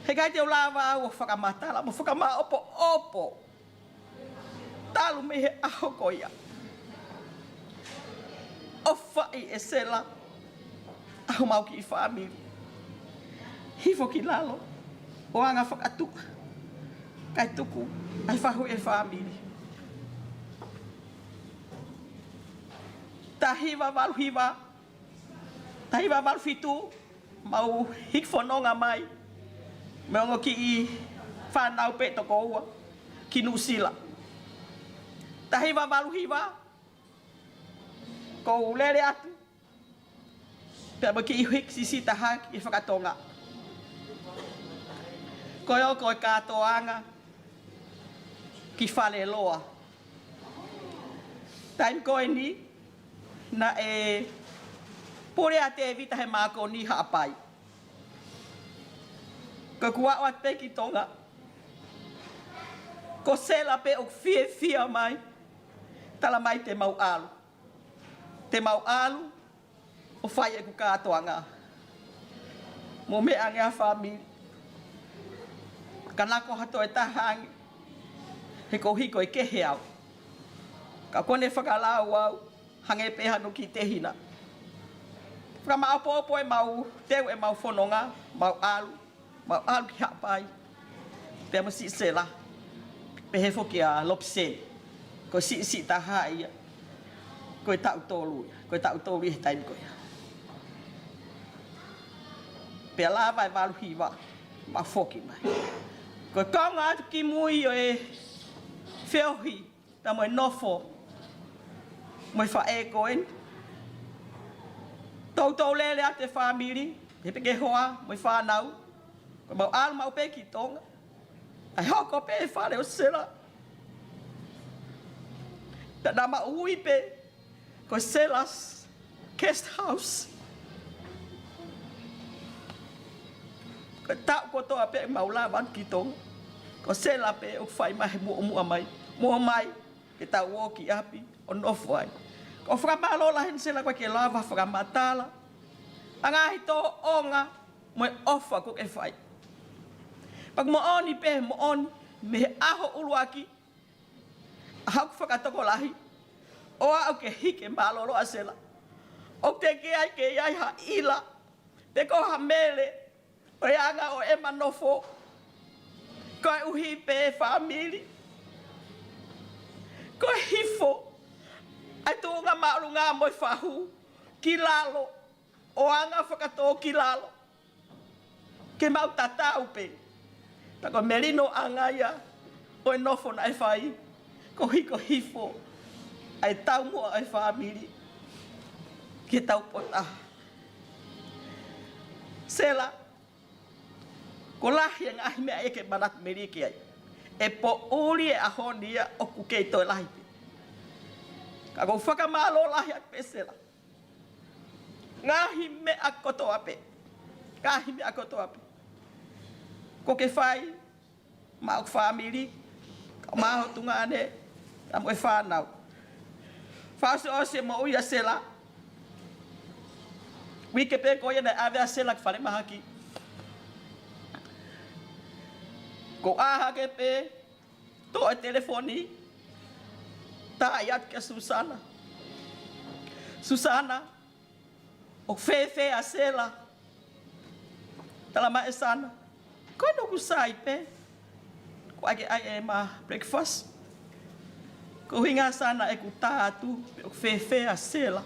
Heʻikai te u lava au ʻo fakamatala mo fakamaʻopoʻopo talu mei he ʻaho ko ia. ʻOfaʻi ʻe Sela ʻa homau kiʻi fāmili. Hifo ki lalo ʻo anga fakatuʻa, kae tuku ʻa e fahu ʻe fāmili. Taha hiva valu hiva, taha hiva valu fitu, mau hiki fononga mai mo e ongo kiʻi fānau pē toko ua ki Nuʻusila. Taha hiva valu hiva, kou lele atu, pea mo e kiʻi hiki siʻisiʻi taha ki Fakatonga. Ko ia ko e kātoanga ki Faleloa. Taimi ko eni, naʻe pule ʻa Tēvita he mākoni Haʻapai. Ko ʻeku aʻu atu pē ki Tonga, ko Sela pē ʻoku fiefia mai, tala mai te mau ʻalu. Te mau ʻalu ʻo fai ʻeku kātoanga. Mo meʻa ange ʻa fāmili. Ka naʻa ko ha toe taha ange, he ko hiko e kehe au. Ka ko ʻene fakalau au, hangē pē hano kiʻi tehina. Fakamaʻopoʻopo ʻemau teu ʻemau fononga, mau ʻalu, mau ʻalu ki Haʻapai. Pea mo siʻi Sela, pehē foki ʻa Lopiseni. Ko e siʻisiʻi taha ia. Ko e taʻu tolu ia. Ko e taʻu tolu ia he taimi ko ia. Pea lava e valu hiva, mau foki mai. Ko e konga atu ki mui ʻo e feohi, pea mo e nofo mo e faʻē ko eni. Toutou lele atu e fāmili, he pē ke hoa mo e fānau. Ko mau ʻalu mau pē ki Tonga. ʻAi hoko pē fale ʻo Sela. Pea naʻa mau ui pē ko Sela's Guest House. Ko e taʻu kotoa pē mau lava atu ki Tonga, ko Sela pē ʻoku fai mai he muʻomuʻa mai. Muʻa mai. ke tau ō ki ʻapi ʻo nofo ai. Ko e fakamālō lahi ʻeni Sela ko e ke lava fakamatala ʻa e ngaahi tōʻonga mo e ʻofa ko e ke fai. Pea ko e moʻoni pē, moʻoni mei he ʻaho ʻuluaki ʻa hoku fakatokolahi ʻo aʻu ki he hiki mālōlō ʻa Sela, ʻoku teʻeki ai ke ʻi ai ha ʻila pe ko ha mele ʻo e anga ʻo ʻema nofo, koeʻuhi pē fāmili. Ko e hifo ʻa e tuʻunga māʻolunga mo e fahu ki lalo, ʻo anga fakatō ki lalo, ke mau tatau pē. Pea ko e melino ʻanga ia ʻo e nofo naʻe fai, ko e hiko hifo ʻa e taumuʻa ʻa e fāmili ke tau pota. Sela, ko e lahi e ngaahi meʻa ʻe ke manatu meli ki ai. ʻE poʻuli e ʻaho ni ia ʻoku kei toe lahi pē. Ka ʻoku ou fakamālō lahi atu pē Sela. Ngaahi meʻa kotoa pē. Ngaahi meʻa kotoa pē ko e ke fai maʻa hoku fāmili, ka maʻa hoku tuongaʻane, ka mo e fānau. Fakaʻosiʻosi e moʻui ʻa Sela. Uike pē ko ia naʻe ʻave ai ʻa Sela ki falemahaki, ko e ʻā hake pē, toʻo e telefoni, tā atu kia Susana. Susana, ʻoku fēfē ʻa Sela? Tala mai ʻe Sana, ko ena ʻoku sai pē, ko e ʻai ke ʻai ʻema breakfast. Ko e ʻuhinga Sana ʻeku tā atu pe ʻoku fēfē ʻa Sela,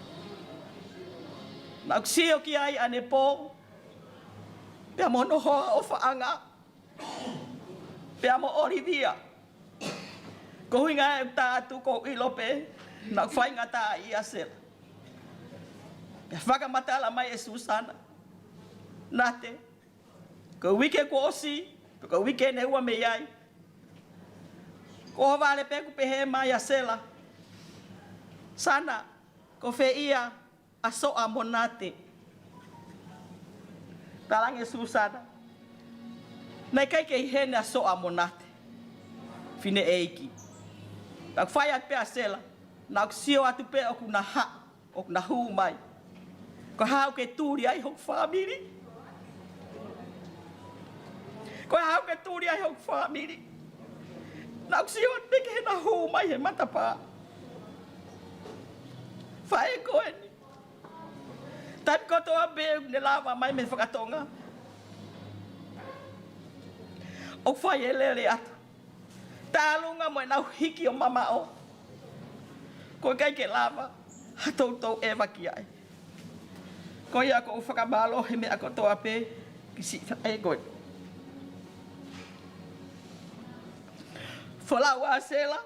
naʻá ku sio ki ai ʻanepō, pea mo hono hoa ʻofaʻanga, pea mo ʻOlivia. Ko e ʻuhinga ʻeku tā atu, ʻoku ou ʻilo pē naʻá ku faingataʻaʻia ʻa Sela. Pea fakamatala mai ʻe Susana, Nate, ko e uike kuo ʻosi, ko e uike ʻe ua mei ai, ko ho vale pē kuo pehē mai ʻa Sela, Sana, ko fē ia ʻa Soʻa mo Nate? Talaange ʻe Susana, naʻe ʻikai ke ʻi heni ʻa Soʻa mo Nate, fineʻeiki. Pea fai atu pē ʻa Sela, naʻá ku sio atu pē ʻokú na haʻu, ʻokú na hū mai. Ko e hā ʻoku ke tuli ai hoku fāmili? Ko e hā ʻoku ke tuli ai hoku fāmili? Naʻá ku sio atu pē ki heʻena hū mai he matapā. Faʻē ko eni. Taimi kotoa pē ʻokú ne lava mai mei he fakatonga, ʻoku fai e lele atu. Tālunga mo ʻenau hiki ʻo mamaʻo, ko e ʻikai ke lava ha toutou ʻeva ki ai. Ko ia ʻoku ou fakamālō he meʻa kotoa pē ki siʻi faʻē ko ē. Folau ʻa Sela,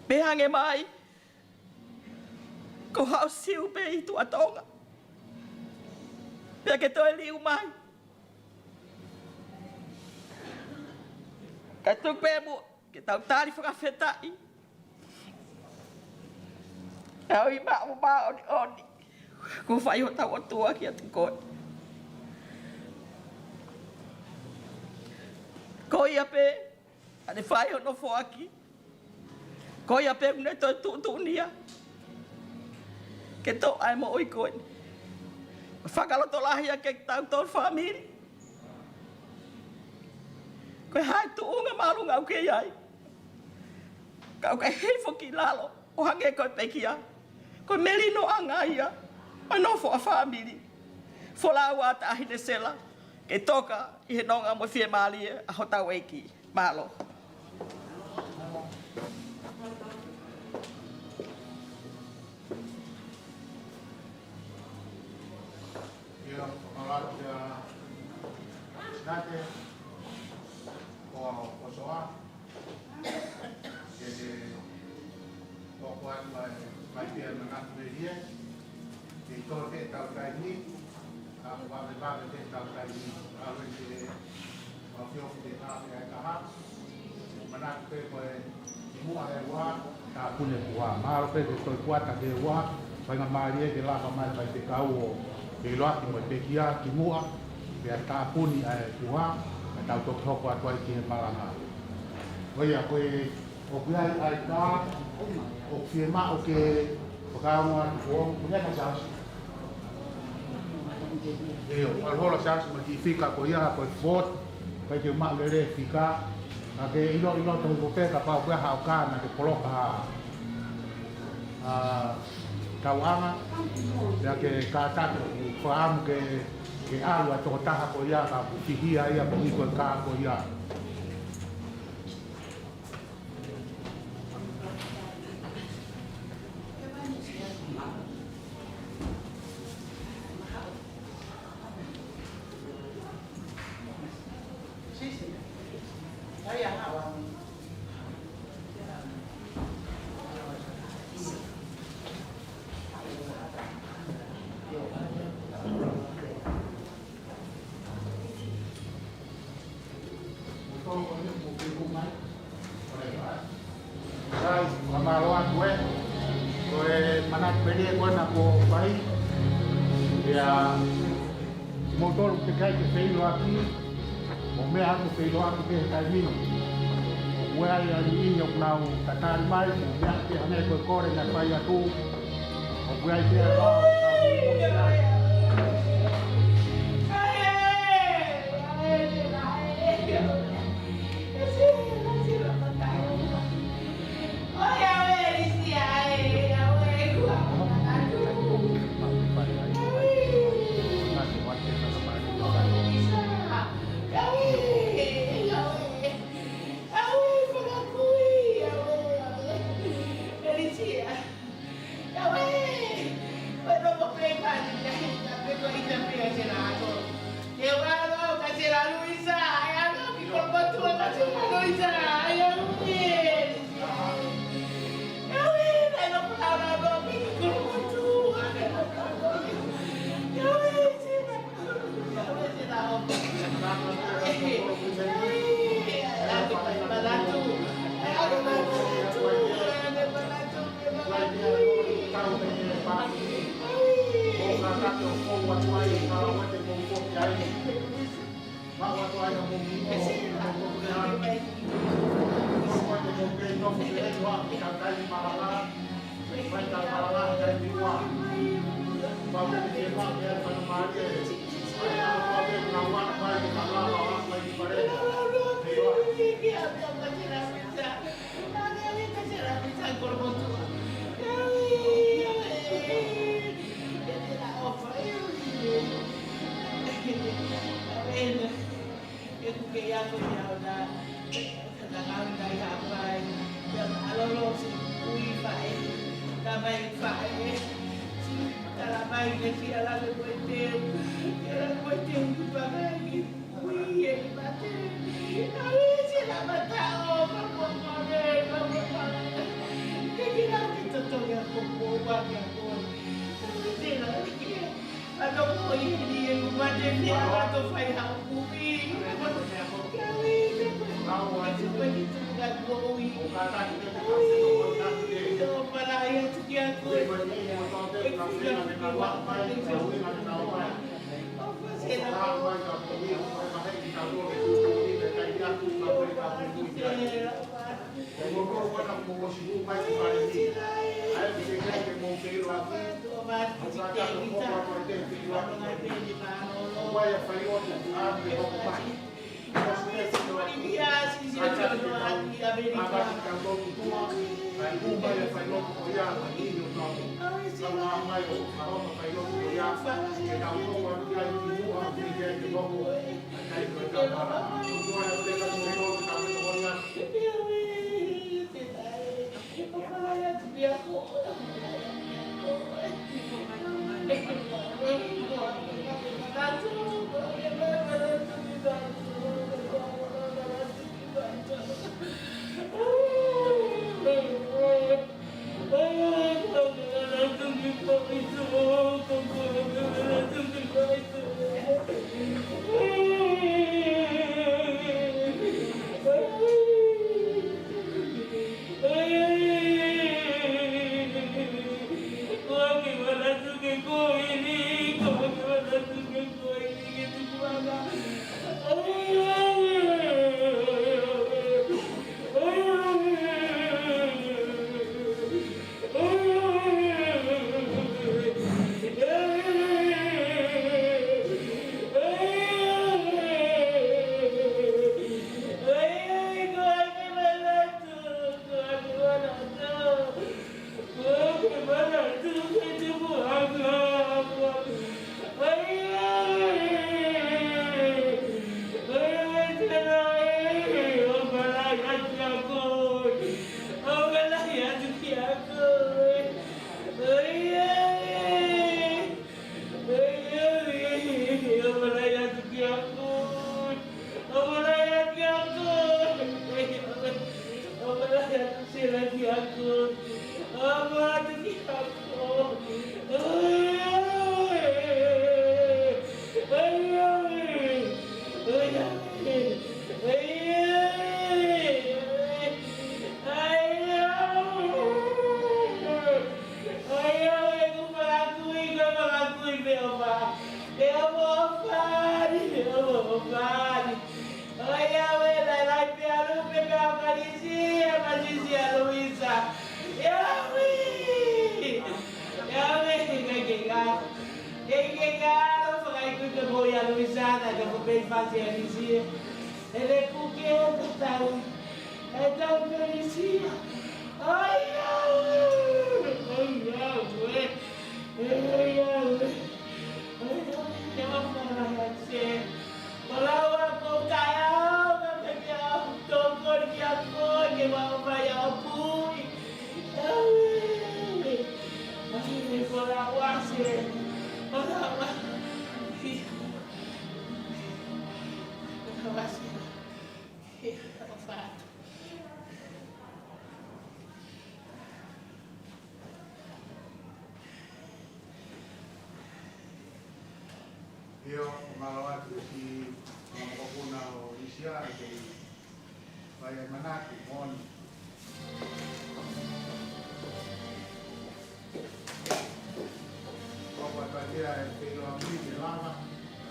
pea hangē mai ko haʻo siu pē ʻi tuʻa Tonga, pea ke toe liu mai. Ka tuku pē muʻa ke tau tali fakafetaʻi. ʻOi, maʻu māʻoniʻoni kuo fai hotau ʻOtua kiate koe. Ko ia pē, ʻa ʻene fai hono foaki. Ko ia pē ʻokú ne toe tuʻutuʻuni ia ke toʻo ʻa e moʻui ko eni. Fakalotolahi ʻa kitautolu fāmili. Ko e hā e tuʻunga māʻolunga ʻoku ke ʻi ai, ka ʻoku ke hifo ki lalo ʻo hangē ko e pekia? Ko e melinoʻanga ia ʻo e nofo ʻa fāmili. Folau ʻa Taʻahine Sela ke toka ʻi he nonga mo e fiemālie ʻa hotau ʻEiki. Mālō. Ia, fakamālō kia Nate, ko, ko Soʻa, ke te toko atu mai, mai pia manatu mei hie, ke tō te tau taimi, ʻa, vave, vave te tau taimi, ʻa, vave te, ʻa, fio te tau te ai taha. Manatu pē ko e kimuʻa ʻe ua, tāpuni ʻe ua. Mālō pē ke toe kuata ke ua, faingamālie ke lava mai faifekau ʻo ke ʻiloaki mo e pekia kimuʻa, pea tāpuni ʻa e ua, ka tau toki hoko atu ai ki he malanga. Ko ia, ko e, ʻoku ʻi ai ʻa e kā, ʻoku fiemaʻu ke fakaongo atu, ʻoku ʻi ai ʻa e siasi. ʻIo, ʻalu holo siasi mo e kiʻi fika ko ia, ko e vote, ʻikai ke maʻu lelei e fika, ka ke ʻiloʻilo tohi ko pē kapau ʻoku ʻi ai haʻo kā naʻa ke poloka ha, ha tauʻanga, pea ke kātaki, fakaʻamu ke, ke ʻalu ʻa e tokotaha ko ia, ka ʻoku fihia ia, ko e hiko e kā ko ia. Sai, fakamālō atu ē. Ko e manatu pē eni ko ena kuo fai. Pea kimoutolu teʻeki ai ke feʻiloaki. Mou meʻa atu feʻiloaki pē he taimi ni. ʻOku ʻi ai ʻa e niʻihi ʻoku nau tatali mai, mou meʻa atu pē hangē ko e kole naʻe fai atu. ʻOku ʻi ai pē ʻa e lao, Ko ia Luisana, ka ko pei fasi a Lisia. E le kuke e tatau. E tau Pelisia. Ai au. Ai au, e. Ai au, e. Ai au, e. Ke ma fana ya se. Ko lau a ko kai au, ka peke au. Tokoni kia koe, ke ma fai au pui. Ai, ai, ko lau a se. Ko lau a. ʻIo, mālō atu ki he mokopuna ʻo Lisia, ke fai ai manatu moʻoni. Ko ʻeku ʻapasia e feilauaki ke lava,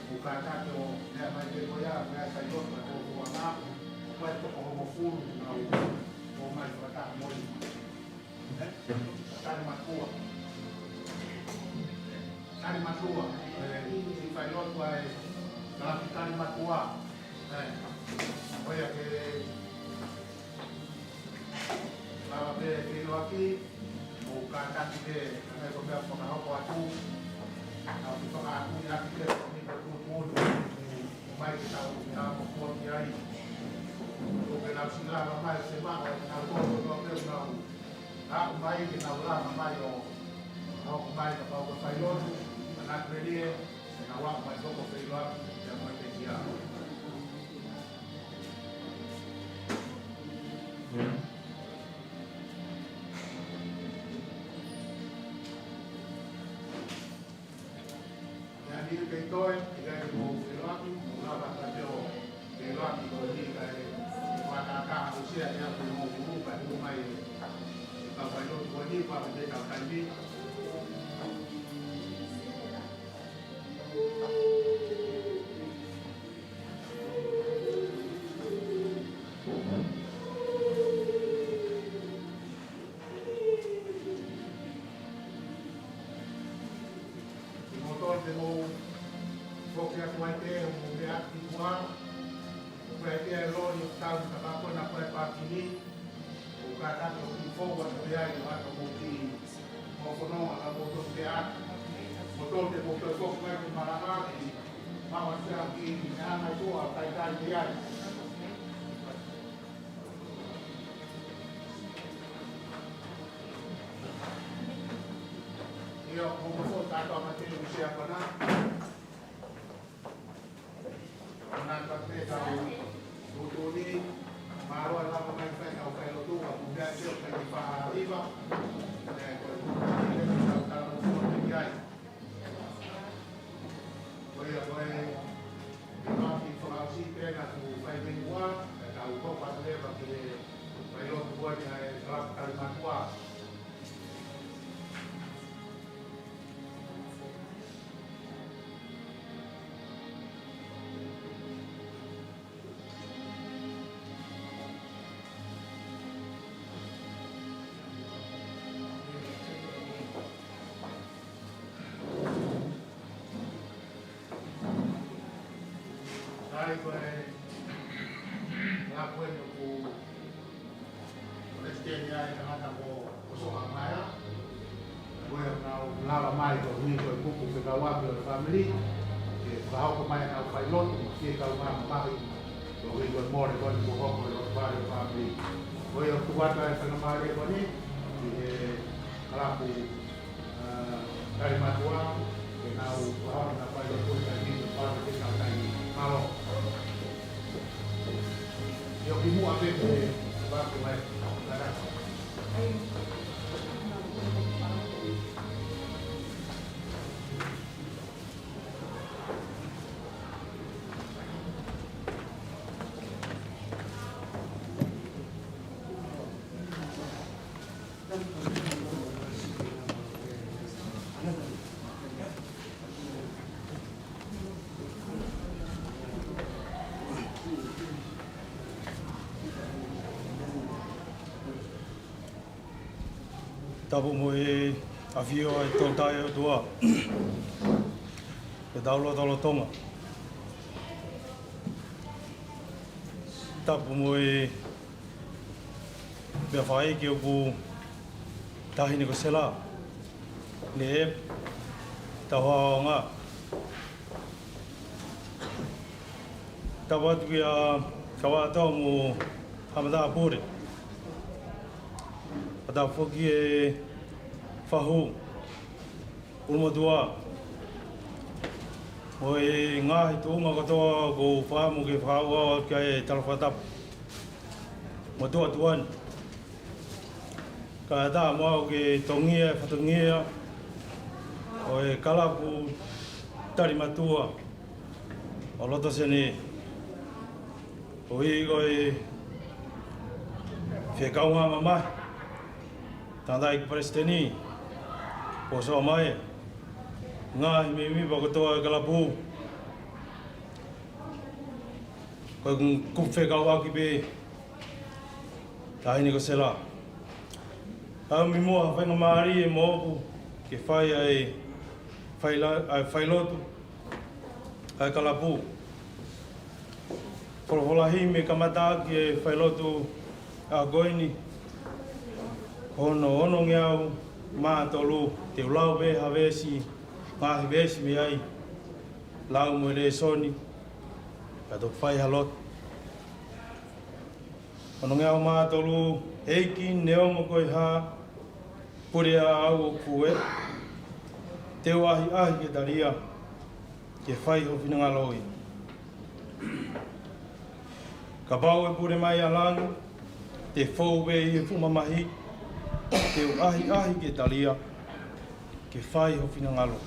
ʻoku kātaki ʻo meʻa mai pē ko ia, meʻa sai loto ka tō kuanga, ʻoku ʻi ai e toko hongofulu naʻa nau ō mai fakataha mo ia. Ē? Tali matua. Tali matua. Ē, ʻi fai loto ai, ka ʻi Tali Matua. Ē, ko ia ke lava pē feilauaki, ʻoku kātaki pē, ka naʻe ko e meʻa fakahoko atu, ka ʻoku fakaʻaku ia ki he kōmiti ʻo tuʻutuʻuni, ʻo mai ke tau, tau mokopuna ki ai. ʻOku ke lau siʻi lava mai se maʻu, ʻenau tō, tō, tō, tō, tō, ʻa, ʻo mai ke tau lava mai ʻo, ʻo mai kapau ko e fai lotu, ʻa Nātū Melie, ke nau ō mai ko e feilauaki, ke ʻomai pē ki ai. Ia ni ke toe, ʻikai ke mou feilauaki, mou lava ka te o feilauaki ko eni kae fakakakaha ʻo sea ia ko e mou kuru kae hū mai e kau fai lotu ko eni, pea mei kau taimi. Kimoutolu te mou foki atu ai pē, mou meʻa atu ki tuʻa. Ko e pea e loli ʻoku tau ka pā kona ko e pākini. ʻOku kātaki ʻo kiʻi fou atu pē ai, ʻo ʻatu mou kiʻi mou fononga ka mou toki pē atu. Kimoutolu te mou toe foki mai ki malanga, kiʻi maʻu atu pē ha kiʻi meʻa mai tuʻa, talitali pē ai. ʻIo, mou foki kātoa mai ki he sea ko ena. Manatu atu pē kau tuʻutuʻuni, mālō e lava mai fai kau fai lotu, ʻa e meʻa ʻoku fai ki Faʻahiva. Ē, ko e tuʻutuʻuni, ʻe kau tala mo foki ki ai. Ko ia, ko e, ʻe kau kiʻi fakaʻosi pē ʻa e ʻoku fai mei muʻa, ʻe kau kau patu leva ki he fai lotu ko eni ʻa e kalapu Tali Matua. Sai ko e laku eni ʻoku Palesiteni ai e tangata ko, ko Soha Maea. Ko ia naʻa nau lava mai ko e ʻuhinga ko e kupu fekauʻaki ʻo e fāmili. Ke fakahoko mai ʻenau fai lotu, ke kau mai mamahi. Ko e ʻuhinga ko e mole ko eni kuo hoko e lotu vale ʻo e fāmili. Ko ia ʻoku tuku atu ai e faingamālie ko eni, ki he kalapu ʻa, Tali Matua, ke nau, ʻa, nau fai lotu ʻi he taimi ni, pea ke tau taimi. Mālō. ʻIo kimuʻa pē ke, ke vaku mai. Tarasa. Tapu mo e ʻafio ʻa e Tolu Tahaʻi ʻOtua. Ke tau lotolotonga. Tapu mo e meʻa fai ke uku Taʻahine ko Sela. Ne e tau haonga. Tapu atu kia Kawatoa mo Haʻa Matāpule. Pea tapu foki e fahu ʻulumotuʻa. Mo e ngaahi tuʻunga kotoa ʻoku ou fakaʻamu ke fakauau ki ai e tala fakatapu. Mo tuʻa tuʻa ni. Kae ʻatā mo au ke tongia e fatongia ʻo e kalapu tali matua ʻo loto Senē. ʻOku ʻi ai ko e fekau ngā mamahi. Tangataʻeiki Palesiteni, Pōsoa Maea, ngaahi mēmipa kotoa e kalapu. Ko e kupu fekauʻaki pē, Taʻahine ko Sela. ʻOmi muʻa ha faingamālie moʻoku ke fai ai e faila-, ʻa e failotu ʻa e kalapu. Folofola himi ke kamata ʻaki e failotu ʻa ko eni. Ko hono onongeau mā tolu, te u lau pē ha veesi, ngaahi veesi mei ai. Lau mo e lēsoni, ka toki fai ha lotu. Onongeau mā tolu. ʻEiki, neongo ko e hā, pule ʻa au ʻoku fuʻu ē, te u ʻahiʻahi ke talia, ke fai ho finangalo ia. Kapau ʻe pule mai ʻa langi, te fou pē ʻi he fuʻu mamahi, te u ʻahiʻahi ke talia, ke fai ho finangalo.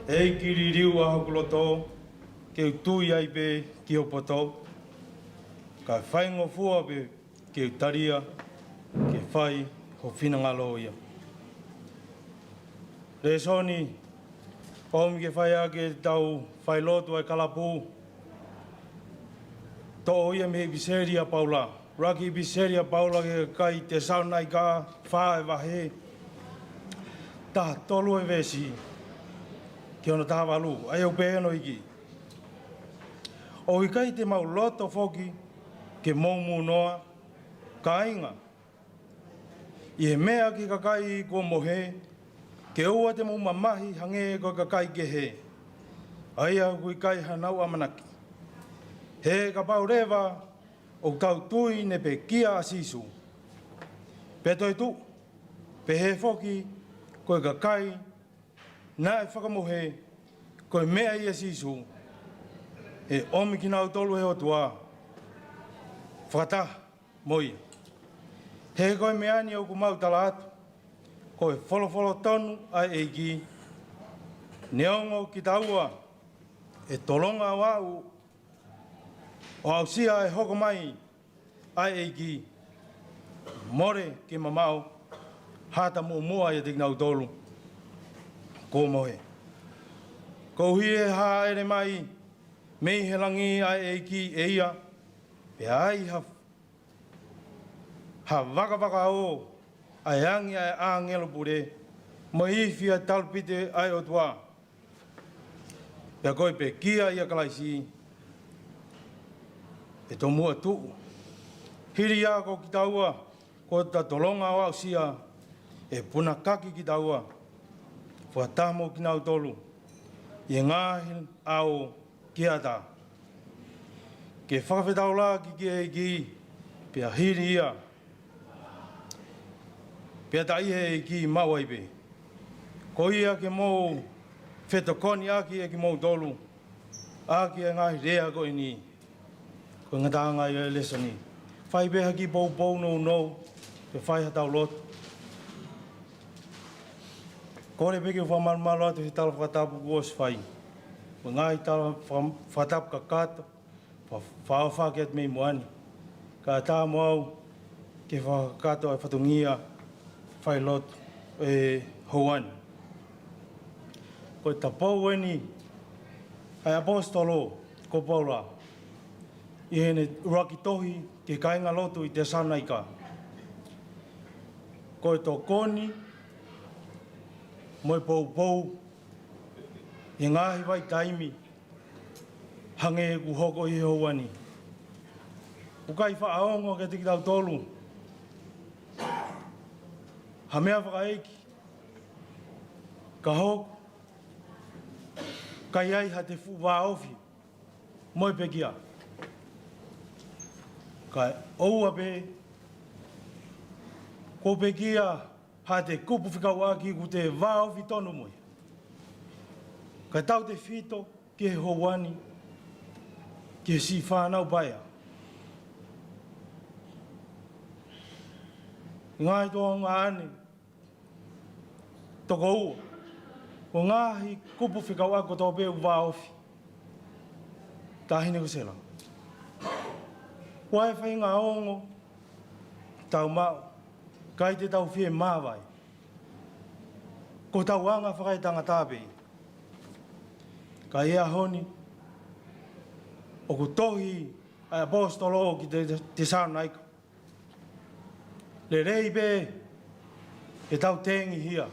ʻEiki, liliu ʻa hoku loto, ke u tui ai pē ki ho poto, kae faingofua pē ke u talia, ke fai ho finangalo ia. Lēsoni, ʻomi ke fai ʻaki ʻetau failotu ʻa e kalapu. Toʻo ia mei he ʻipiseli ʻa Paula. ʻUluaki ʻipiseli ʻa Paula ki he kakai Tesalonaika, fā e vahe, taha tolu e veesi ki hono taha valu. ʻA ia ʻoku pehē hono hiki: ʻOku ʻikai te mau loto foki ke mou mūnoa, kāinga, ʻi he meʻa ki he kakai kuo mohe, ke ʻoua te mou mamahi hangē ko e kakai kehe, ʻa ia ʻoku ʻikai hanau ʻamanaki. He kapau leva ʻoku tau tui naʻe pekia ʻa Sīsū, pea toetuʻu, pehē foki ko e kakai naʻe fakamohe ko e meʻa ʻia Sīsū, ʻe ʻomi kinautolu ʻe he ʻOtua fakataha mo ia. He ko e meʻa ni ʻoku mau tala atu, ko e folofola tonu ʻa e ʻEiki, neongo kitaua ʻe tolonga ʻo aʻu, ʻo aʻusia e hoko mai ʻa e ʻEiki, mole ke mamaʻo ha ʻata muʻomuʻa ʻiate kinautolu kuo mohe. Koeʻuhi ʻe hāʻele mai mei he langi ʻa e ʻEiki ʻe ia, pea ʻai ha, ha vakavakaō ʻa e angi ʻa e ʻāngelo pule, mo e ifi ʻa e talupite ʻa e ʻOtua. Pea ko e pekia ʻia Kalaisi ʻe tomuʻa tuʻu. Hili ia ko kitaua kuo ta tolonga ʻo aʻusia, ʻe punakaki kitaua fakataha mo kinautolu ʻi he ngaahi ʻao ki he ʻatā, ke fakafetaulaki ki he ʻEiki, pea hili ia, pea taʻi he ʻEiki maʻu ai pē. Ko ia ke mou fetokoniʻaki ʻe kimoutolu ʻaki e ngaahi lea ko eni. Ko e ngataʻanga ia e lēsoni. Fai pē ha kiʻi poupou nounou, pea fai haʻatau lotu. Kole pē ke u fakamalumalu atu he tala fakatapu kuo ʻosi fai. Ko e ngaahi tala faka-, fakatapu kakato, fa-, fakaʻofa ki he ʻEiki mei muʻa ni. Kae ʻatā mo au ke fakakakato e fatongia failotu ʻo e houa ni. Ko e tapou eni ʻa e ʻaposetolo ko Paula ʻi heʻene ʻuluaki tohi ki he kāingalotu ʻi Tesalonaika. Ko e tokoni mo e poupou ʻi he ngaahi vaitaimi hangē ʻoku hoko ʻi he houa ni. ʻOku ʻikai faʻa ongo kiate kitautolu ha meʻa fakaʻeiki ka hoko ʻikai ai haʻate fuʻu vāofi mo e pekia. Kae ʻoua pē kuo pekia haʻate kupu fekauʻaki kuo te vāofi tonu mo ia. Kae tautefito ki he houa ni ki he siʻi fānau paea. Ngaahi tuongaʻane toko ua, ko e ngaahi kupu fekauʻaki kotoa pē ʻoku vāofi. Taʻahine ko Sela, ʻoku ʻi ai e faʻahinga ongo tau maʻu, ʻikai te tau fie māvae. Ko hotau anga fakaetangata pē ia. Ka ʻi he ʻaho ni, ʻoku tohi ʻa e ʻaposetolo ki Te-, Tesalonaika: Lelei pē ʻetau tengihia.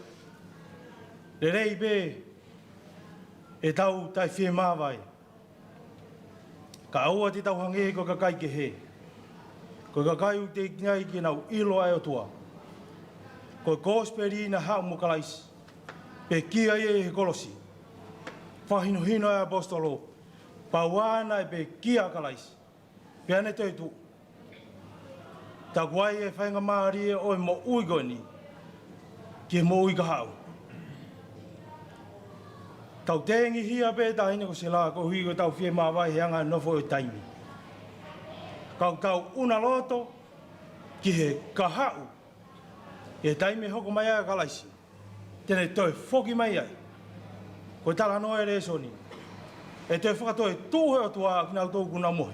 Lelei pē ʻetau taʻe fie māvae. Ka ʻoua te tau hangē ko e kakai kehe, ko e kakai ʻoku teʻeki ai ke nau ʻilo ʻa e ʻOtua. Ko e kosipeli naʻe haʻu mo Kalaisi, pekia ia ʻi he kolosi. Fakahinohino ʻa e ʻaposetolo, pau ā naʻe pekia ʻa Kalaisi, pea ne toetuʻu. Tā ʻoku ʻi ai e faingamālie ʻo e moʻui ko eni ki he moʻui kahaʻu. Tau tengihia pē, taʻahine ko Sela, koeʻuhi ko ʻetau fie māvae he anga e nofo ʻo e taimi. Ka ʻoku tau ʻuna loto ki he kahaʻu, ʻi he taimi ʻe hoko mai ai ʻa Kalaisi, te ne toe foki mai ai. Ko e talanoa e lēsoni, ʻe toe fakatoetuʻu he ʻOtua ʻa kinautolu kuo nau mohe,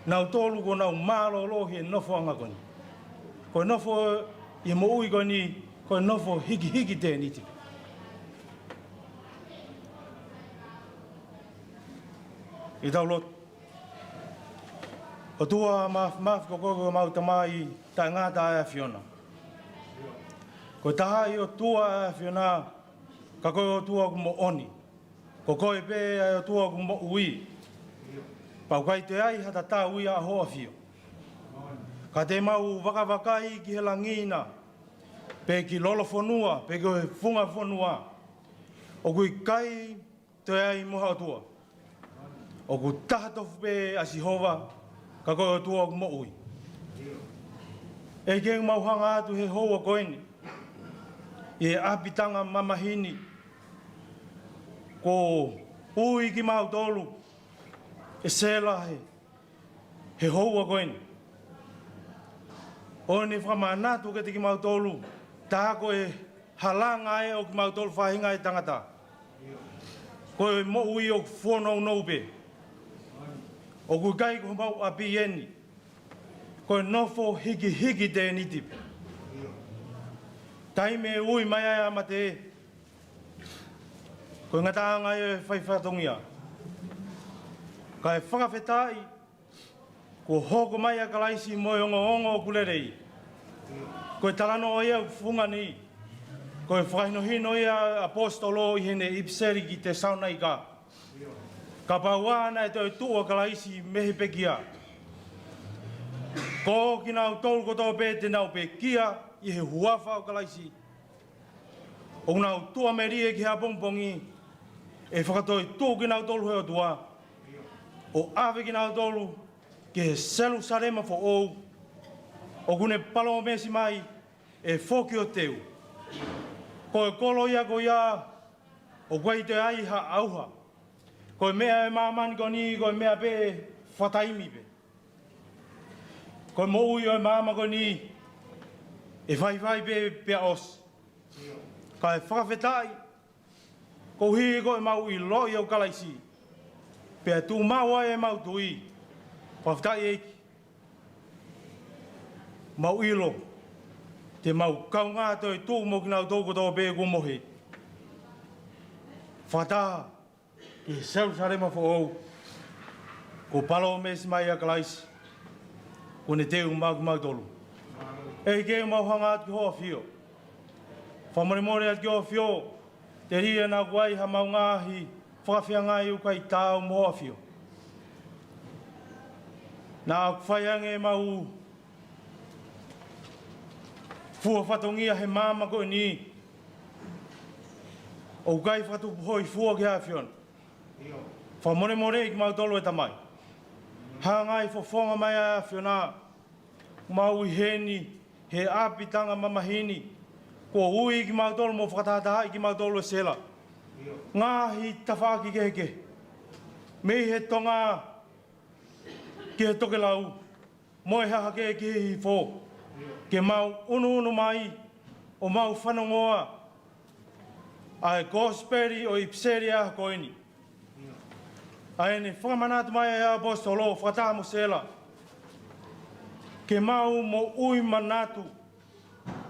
nautolu kuo nau mālōlō he nofoʻanga ko eni. Ko e nofo ʻi he moʻui ko eni, ko e nofo hikihiki tēniti. ʻI heʻetau lotu. ʻOtua Māfimafi, ko koe ko homau Tamai taʻengata ʻa e ʻAfiona. Ko e taha ʻi he ʻOtua ʻa e ʻAfiona, ka ko e ʻOtua ʻoku moʻoni. Ko koe pē ʻa e ʻOtua ʻoku moʻui. Pea ʻoku ʻikai toe ʻi ai ha tatau ia ʻa hoʻo ʻafio. Ka te mau vakavakai ki he langi na, pe ki lolofonua, pe ki he funga fonua, ʻoku ʻikai toe ʻi ai mo ha ʻOtua. ʻOku taha tofu pē ʻa Sihova, ka ko e ʻOtua ʻoku moʻui. ʻEiki, mau hanga atu he houa ko eni ʻi he ʻapitanga mamahi ni, kuo ui kimautolu ʻe Sela he he houa ko eni, ʻo ne fakamanatu kiate kimautolu, tā ko e halanga ē ʻo kimautolu faʻahinga ʻo e tangata, ko e moʻui ʻoku fonounou pē. ʻOku ʻikai ko homau ʻapi eni, ko e nofo hikihiki tēniti pē. Taimi ʻe ui mai ai ʻa e mate, ko e ngataʻanga ia ʻo e fai fatongia. Kae fakafetaʻi, kuo hoko mai ʻa Kalaisi mo e ongoongo ʻoku lelei. Ko e talanoa ia ʻoku fungani, ko e fakahinohino ia ʻa e ʻaposetolo ʻi heʻene ʻipiseli ki Tesalonaika. Kapau ā naʻe toetuʻu ʻa Kalaisi mei he pekia, ko kinautolu kotoa pē te nau pekia ʻi he huafa ʻo Kalaisi, ʻoku nau tuʻamelie ki he ʻapongipongi, ʻe fakatoetuʻu kinautolu he ʻOtua, ʻo ʻave kinautolu ki he Selusalema foʻou, ʻoku ne palōmesi mai ʻe foki ʻo teu. Ko e kolo ia ko ia ʻoku ʻikai toe ʻi ai ha ʻauha. Ko e meʻa ʻo e māmani ko eni, ko e meʻa pē fakataimi pē. Ko e moʻui ʻo e māmani ko eni, ʻe faifai pē pea ʻosi. Kae fakafetaʻi, koeʻuhi ko ʻemau ʻiloʻi ʻo Kalaisi, pea tuʻumaʻu ai ʻemau tui. Fakafetaʻi ʻEiki, mau ʻilo te mau kaungā toetuʻu mo kinautolu kotoa pē kuo mohe. Fakataha ki he Selusalema foʻou, kuo palōmesi mai ʻa Kalaisi, kuo ne teu maʻa kimautolu. ʻEiki, mau hanga atu ki hoʻo ʻafio. Fakamolemole atu ki hoʻo ʻafio, telia naʻa ʻoku ʻi ai haʻamau ngaahi fakafeangai ʻoku ʻikai taau mo hoʻo ʻafio. Naʻa ʻoku fai ange ʻemau fua fatongia he māmani ko eni, ʻoku ʻikai fakatupu hōifua ki he ʻAfiona. Fakamolemoleʻi kimautolu ʻe Tamai. Hanga ʻe he fofonga mai ʻa e ʻAfiona, mau ʻi heni he ʻapi tanga mamahi ni, kuo ui kimautolu mo fakatahatahaʻi kimautolu ʻe Sela. Ngaahi tafaʻaki kehekehe, mei he Tonga ki he tokelau, mo e Hahake ki he hihifo, ke mau ʻunuʻunu mai ʻo mau fanongoa ʻa e kosipeli ʻo e ʻipiseli ʻa e ʻaho ko eni. ʻA ʻene fakamanatu mai ʻa e ʻaposetolo fakataha mo Sela, ke mau moʻui manatu,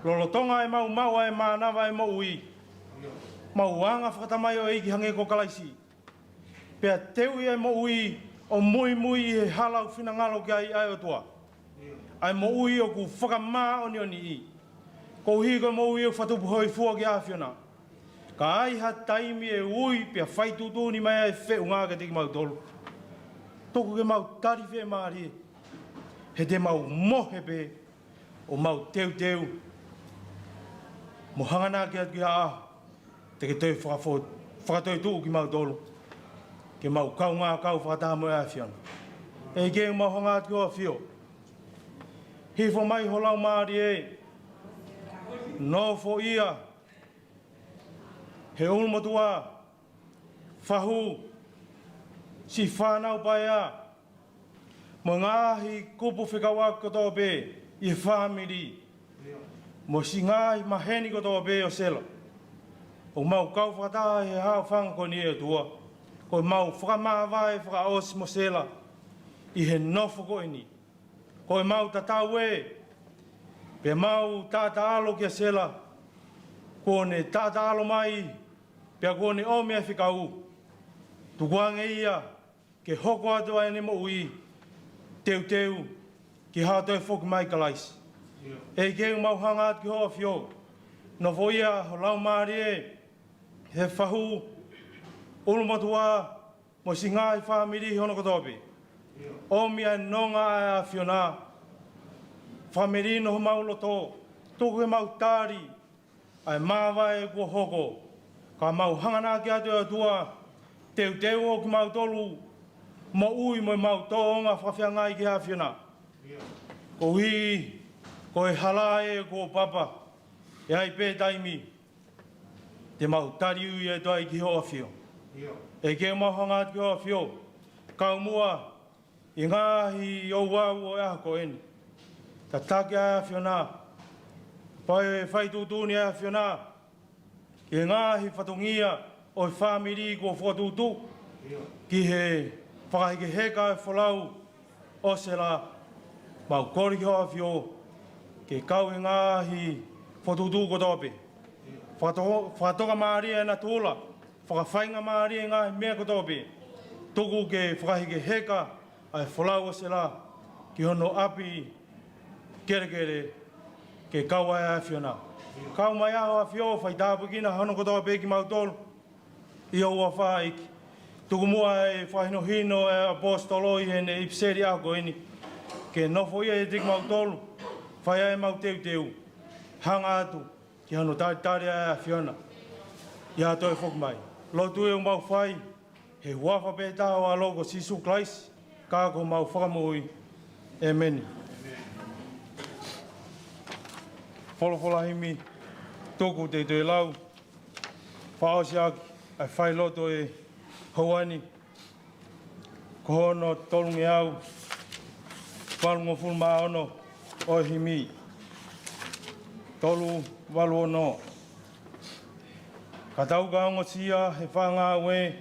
lolotonga ʻemau maʻu ʻa e mānava ʻo e moʻui, mau anga fakatamai ʻo e ʻEiki hangē ko Kalaisi. Pea teuʻi ʻa e moʻui ʻo muimui ʻi he hala ʻoku finangalo ki ai ʻa e ʻOtua, ʻa e moʻui ʻoku fakamāʻoniʻoniʻi. Koeʻuhi ko e moʻui ʻoku fakatupu hōifua ki he ʻAfiona. Ka ai ha taimi ʻe ui pea fai tuʻutuʻuni mai ʻa e feʻunga kiate kimautolu, tuku ke mau tali fiemālie, he te mau mohe pē ʻo mau teuteu mo hanganaki atu ki ha ʻaho te ke toe fakafo-, fakatoetuʻu kimautolu, ke mau kaungā kau fakataha mo e ʻAfiona. ʻEiki, mau hanga atu ki ho ʻAfio. Hifo mai ho Laumālie, nofoʻia he ʻulumotuʻa, fahu, siʻi fānau paea, mo e ngaahi kupu fekauʻaki kotoa pē ʻi he fāmili, mo e siʻi ngaahi maheni kotoa pē ʻo Sela. ʻOku mau kau fakataha he haʻofanga ko eni, ʻe ʻOtua, ko ʻemau fakamāvae fakaʻosi mo Sela ʻi he nofo ko eni. Ko ʻemau tatau ē, pea mau taʻataʻalo kia Sela, kuo ne taʻataʻalo mai, pea kuo ne ʻomi ʻa e fekau. Tukuange ia ke hoko atu ʻa ʻene moʻui teuteu ki haʻo toe foki mai, Kalaisi. ʻEiki, mau hanga atu ki ho ʻAfio, nofoʻia ho Laumālie he fahu, ʻulumotuʻa, mo e siʻi ngaahi fāmili hono kotoa pē. ʻOmi ʻa e nonga ʻa e ʻAfiona, fakamelino homau loto, tuku ke mau tali ʻa e māvae kuo hoko, ka mau hanganaki atu, ʻe ʻOtua, teuteu ʻo kimautolu moʻui mo ʻemau tōʻonga fakafeangai ki he ʻAfiona. Koeʻuhi ko e hala ē kuo papa, ʻe ʻi ai pē taimi te mau tali ui atu ai ki ho ʻAfio. ʻEiki, mau hanga atu ki ho ʻAfio, kau muʻa ʻi he ngaahi ouau ʻo e ʻaho ko eni. Tataki ʻa e ʻAfiona, pea fai tuʻutuʻuni ʻa e ʻAfiona ki he ngaahi fatongia ʻo e fāmili kuo fokotuʻutuʻu ki he fakahekeheka ʻo e folau ʻo Sela. Mau kole ki ho ʻAfio ke kau ʻi he ngaahi fokotuʻutuʻu kotoa pē. Fakato-, fakatokamālie ʻa e natula, fakafaingamālie ʻa e ngaahi meʻa kotoa pē. Tuku ke fakahekeheka ʻa e folau ʻo Sela ki hono ʻapi kelekele, ke kau ai ʻa e ʻAfiona. Kau mai ʻa ho ʻAfio, fai tāpuekina hono kotoa pē kimautolu ʻi ho huafa, ʻEiki. Tuku muʻa e fakahinohino ʻa e ʻaposetolo ʻi heʻene ʻipiseli ʻaho ko eni, ke nofoʻia ʻiate kimautolu, fai ai ʻemau teuteu, hanga atu ki hono talitali ʻa e ʻAfiona ʻi haʻa toe foki mai. Lotu ē ʻoku mau fai he huafa pē taha ʻo ho ʻAlo ko Sīsū Kalaisi, ka ko homau Fakamoʻui. ʻĒmeni. Folofola himi, tuku te u toe lau, fakaʻosi ʻaki ʻa e failoto ʻo e houa ni, ko hono tolungeau valungofulu mā ono ʻo e himi, tolu valu ono. Ka tau ka ongosia he faʻa ngāue,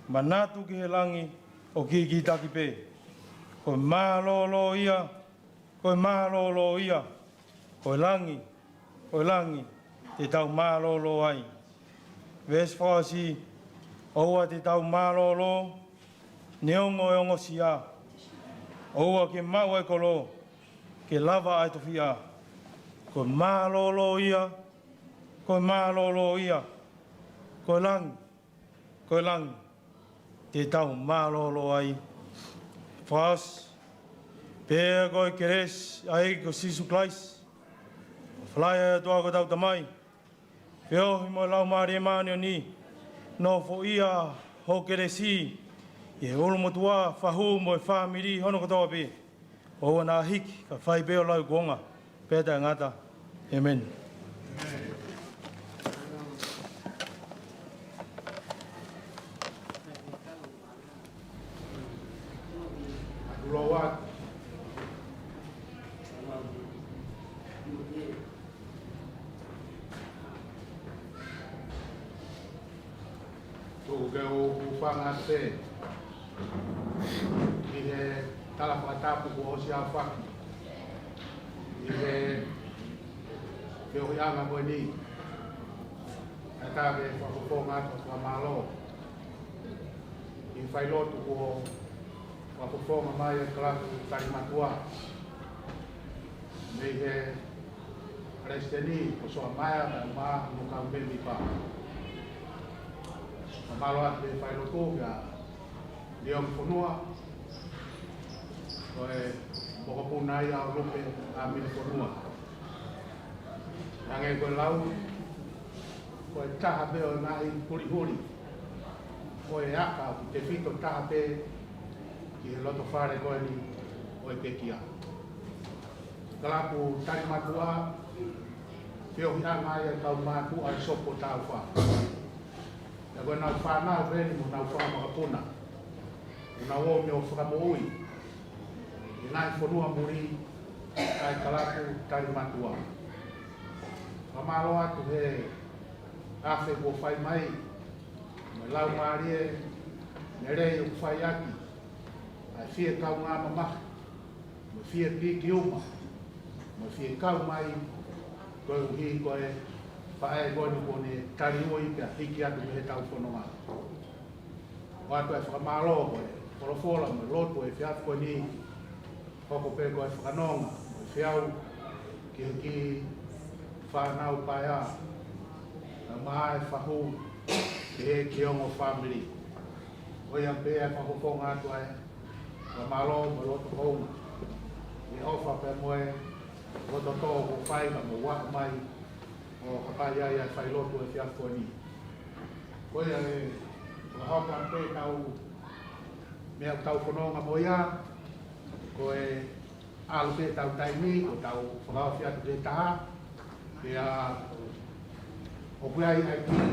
manatu ki he langi ʻo kikitaki pē. Ko e mālōlō ia, ko e mālōlō ia, ko e langi, ko e langi te tau mālōlō ai. Veesi fakaʻosi, ʻoua te tau mālōlō, neongo e ongosia, ʻoua ke maʻu e kolo, ke lava ʻa e tofiʻa. Ko e mālōlō ia, ko e mālōlō ia, ko e langi, ko e langi te tau mālōlō ai. Fakaʻosi, Pea ko e kelesi ʻa e ʻEiki ko Sīsū Kalaisi, falaʻi ʻa e ʻOtua ko hotau Tamai, feohi mo e Laumālie Māʻoniʻoni, nofoʻia ho kelesi ʻi he ʻulumotuʻa, fahu mo e fāmili hono kotoa pē, ʻo ʻoua naʻa hiki, kae fai pē ʻo lauikuonga pea taʻengata. ʻĒmeni. Tuku ke u hūfanga atu ʻi he tala fakatapu kuo ʻosi aofaki ʻi he feohiʻanga ko eni. Kae ʻatā ke fakafofonga atu fakamālō ʻi he failotu kuo fakafofonga mai ʻe he kalapu talimatua mei he Palesiteni ko Soamaea kae ʻumaʻā hono kau mēmipa. Fakamālō atu ʻi he failotu kia Liongifonua, ko e mokopuna ia ʻo Lupe ʻAminifonua. Hangē ko e lau, ko e taha pē ʻo e ngaahi hulihuli, ko e aka ʻoku tefito taha pē ki he loto fale ko eni ʻo e pekia. Kalapu talimatua, feohiʻanga ia ʻa e kau mātuʻa ʻi Sopu ʻo Taufa. Pea ko ʻenau fānau pē eni mo ʻenau fanga makapuna, ʻoku nau ō mai ʻo fakamoʻui ʻi he ngaahi fonua muli ʻa e kalapu talimatua. Fakamālō atu he afe kuo fai mai, mo e laumālie lelei ʻoku fai ʻaki ʻa e fie kaungā mamahi, mo e fie piki uma, mo e fie kau mai, koeʻuhi ko e faʻē ko eni kuo ne taliui pea hiki atu mei heʻetau fononga. ʻOatu e fakamālō ko e folofola mo e lotu he efiafi ko eni, hoko pē ko e fakanonga mo e feau ki he kiʻi fānau paea, kae ʻumaʻā e fahu ki he ongo fāmili. Ko ia pē ʻa e fakafofonga atu ʻa e fakamālō mo e loto hounga ʻi he ʻofa pea mo e loto tō kuo fai ka mou aʻu mai ʻo hapai ai ʻa e failotu he efiafi ko eni. Ko ia ʻe fakahoko atu pē ʻetau meʻa ʻoku tau fononga mo ia, ko e ʻalu pē ʻetau taimi, ko ʻetau fakaofi atu ki he taha, pea ʻoku ʻi ai ʻa e kiʻi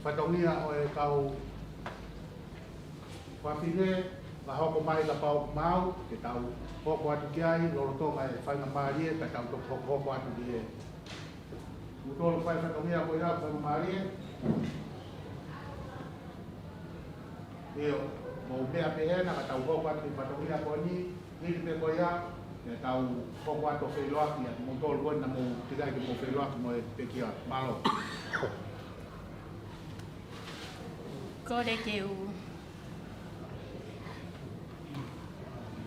fatongia ʻo e kau fafine, ka hoko mai kapau ʻoku maau, ke tau hoko atu ki ai, lolotonga e faingamālie, ka tau toki hokohoko atu ki he mutolo fai fatongia ko ia, faingamālie. ʻIo, mou meʻa pē hena, ka tau hoko atu ki he fatongia ko eni, hili pē ko ia, ke tau hoko atu ʻo feʻiloaki, ʻa mutolo ko ena mou tikai ke mou feʻiloaki mo e pekia. Mālō. Kole ke u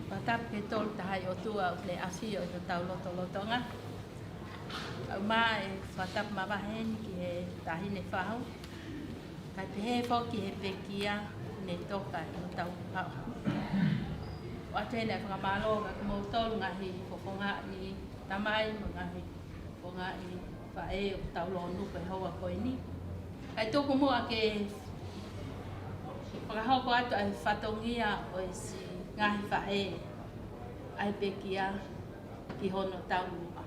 fakatapu ki he Tolu Tahaʻi ʻOtua ʻoku ne ʻafio ʻi hotau lotolotonga. Kae ʻumaʻā e fakatapu mavahe ni ki he taʻahine fahu, kae pehē foki ki he pekia ne toka ʻi hotau haʻu. ʻOatu heni e fakamālō kia kimoutolu ngaahi fofongaʻi tamai mo e ngaahi fofongaʻi faʻē ʻoku tau lōnuku he houa ko eni. Kae tuku muʻa ke fakahoko atu ʻa e fatongia ʻo e siʻi ngaahi faʻē ʻa e pekia ki hono taumuʻa.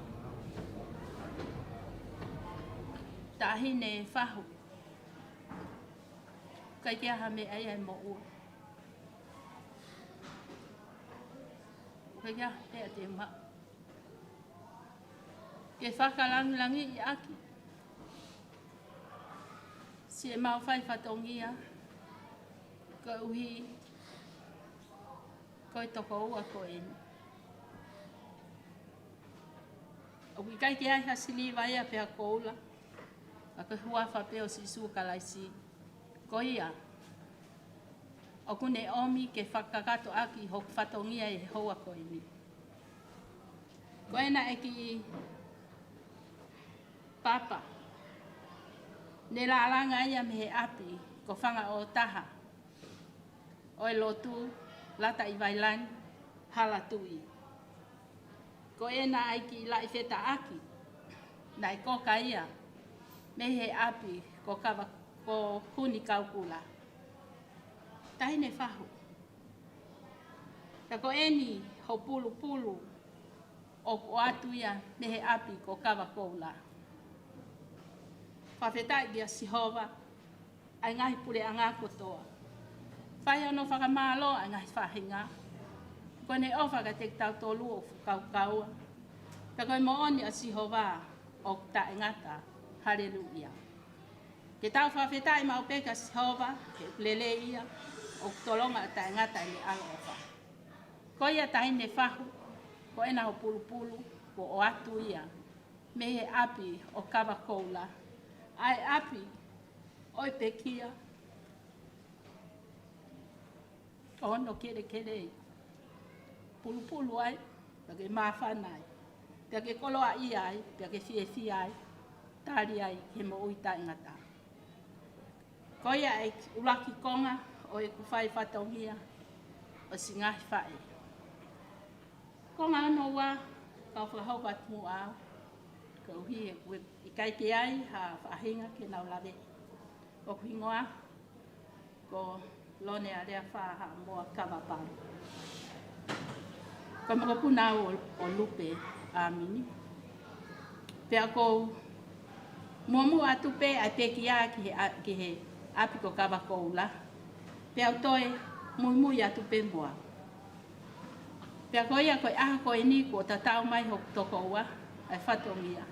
Taʻahine fahu, ʻikai ke ʻi ai ha meʻa ia ʻe moʻua. ʻIkai ke ʻi ai ha meʻa te u maʻu ke fakalangilangiʻi ʻaki siʻemau fai fatongia, koeʻuhi ko e tokoua ko eni. ʻOku ʻikai ke ʻi ai ha siliva ia pe ha koula, ka ko e huafa pē ʻo Sīsū Kalaisi. Ko ia ʻoku ne ʻomi ke fakakakato ʻaki hoku fatongia he houa ko eni. Ko ena e kiʻi papa ne lālanga ia mei he ʻapi ko Fangaʻotaha ʻo e lotu Lata ʻi Vailani, Hala Tuʻi. Ko ena ʻa e kiʻi laʻi fetaʻaki naʻe koka ia mei he ʻapi ko Kava, ko Huni Kaukula. Taʻahine Fahu. Ka ko eni ho pulupulu ʻoku ʻoatu ia mei he ʻapi ko Kavakoula. Fakafetaʻi kia Sihova, ʻa e ngaahi puleʻanga kotoa. Fai hono fakamālō ʻa e ngaahi faʻahinga. Ko ʻene ʻofa kiate kitautolu ʻoku fakakaukaua. Pea ko e moʻoni ʻa Sihova ʻoku taʻengata. Haleluia. Ke tau fakafetaʻi maʻu pē kia Sihova, he ʻoku lelei ia, ʻoku tolonga ʻo taʻengata ʻene ʻaloʻofa. Ko ia Taʻahine Fahu, ko ena ho pulupulu, kuo ʻoatu ia mei he ʻapi ʻo Kavakoula. ʻA e ʻapi ʻo e pekia, ʻo hono kelekele pulupulu ai, pea ke māfana ai, pea ke koloaʻia ai, pea ke fiefia ai, tali ai ki he moʻui taʻengata. Ko ia ʻa e ʻuluaki konga ʻo ʻeku fai fatongia ʻo siʻi ngaahi faʻē. Konga hono ua, kau fakahoko atu muʻa au, koeʻuhi he ʻoku ʻikai ke ʻi ai ha faʻahinga ke nau lave. ʻOku hingoa ko Lone Aleafa Haʻamoa Kavapalu. Ko e mokopuna au ʻo, ʻo Lupe ʻAmini. Pea ʻoku ou muʻomuʻa atu pē ʻa e pekia ki he ʻa-, ki he ʻapi ko Kavakoula. Pea u toe muimui atu pē mo au. Pea ko ia ko e ʻaho ko eni kuo tatau mai hoku tokoua ʻa e fatongia.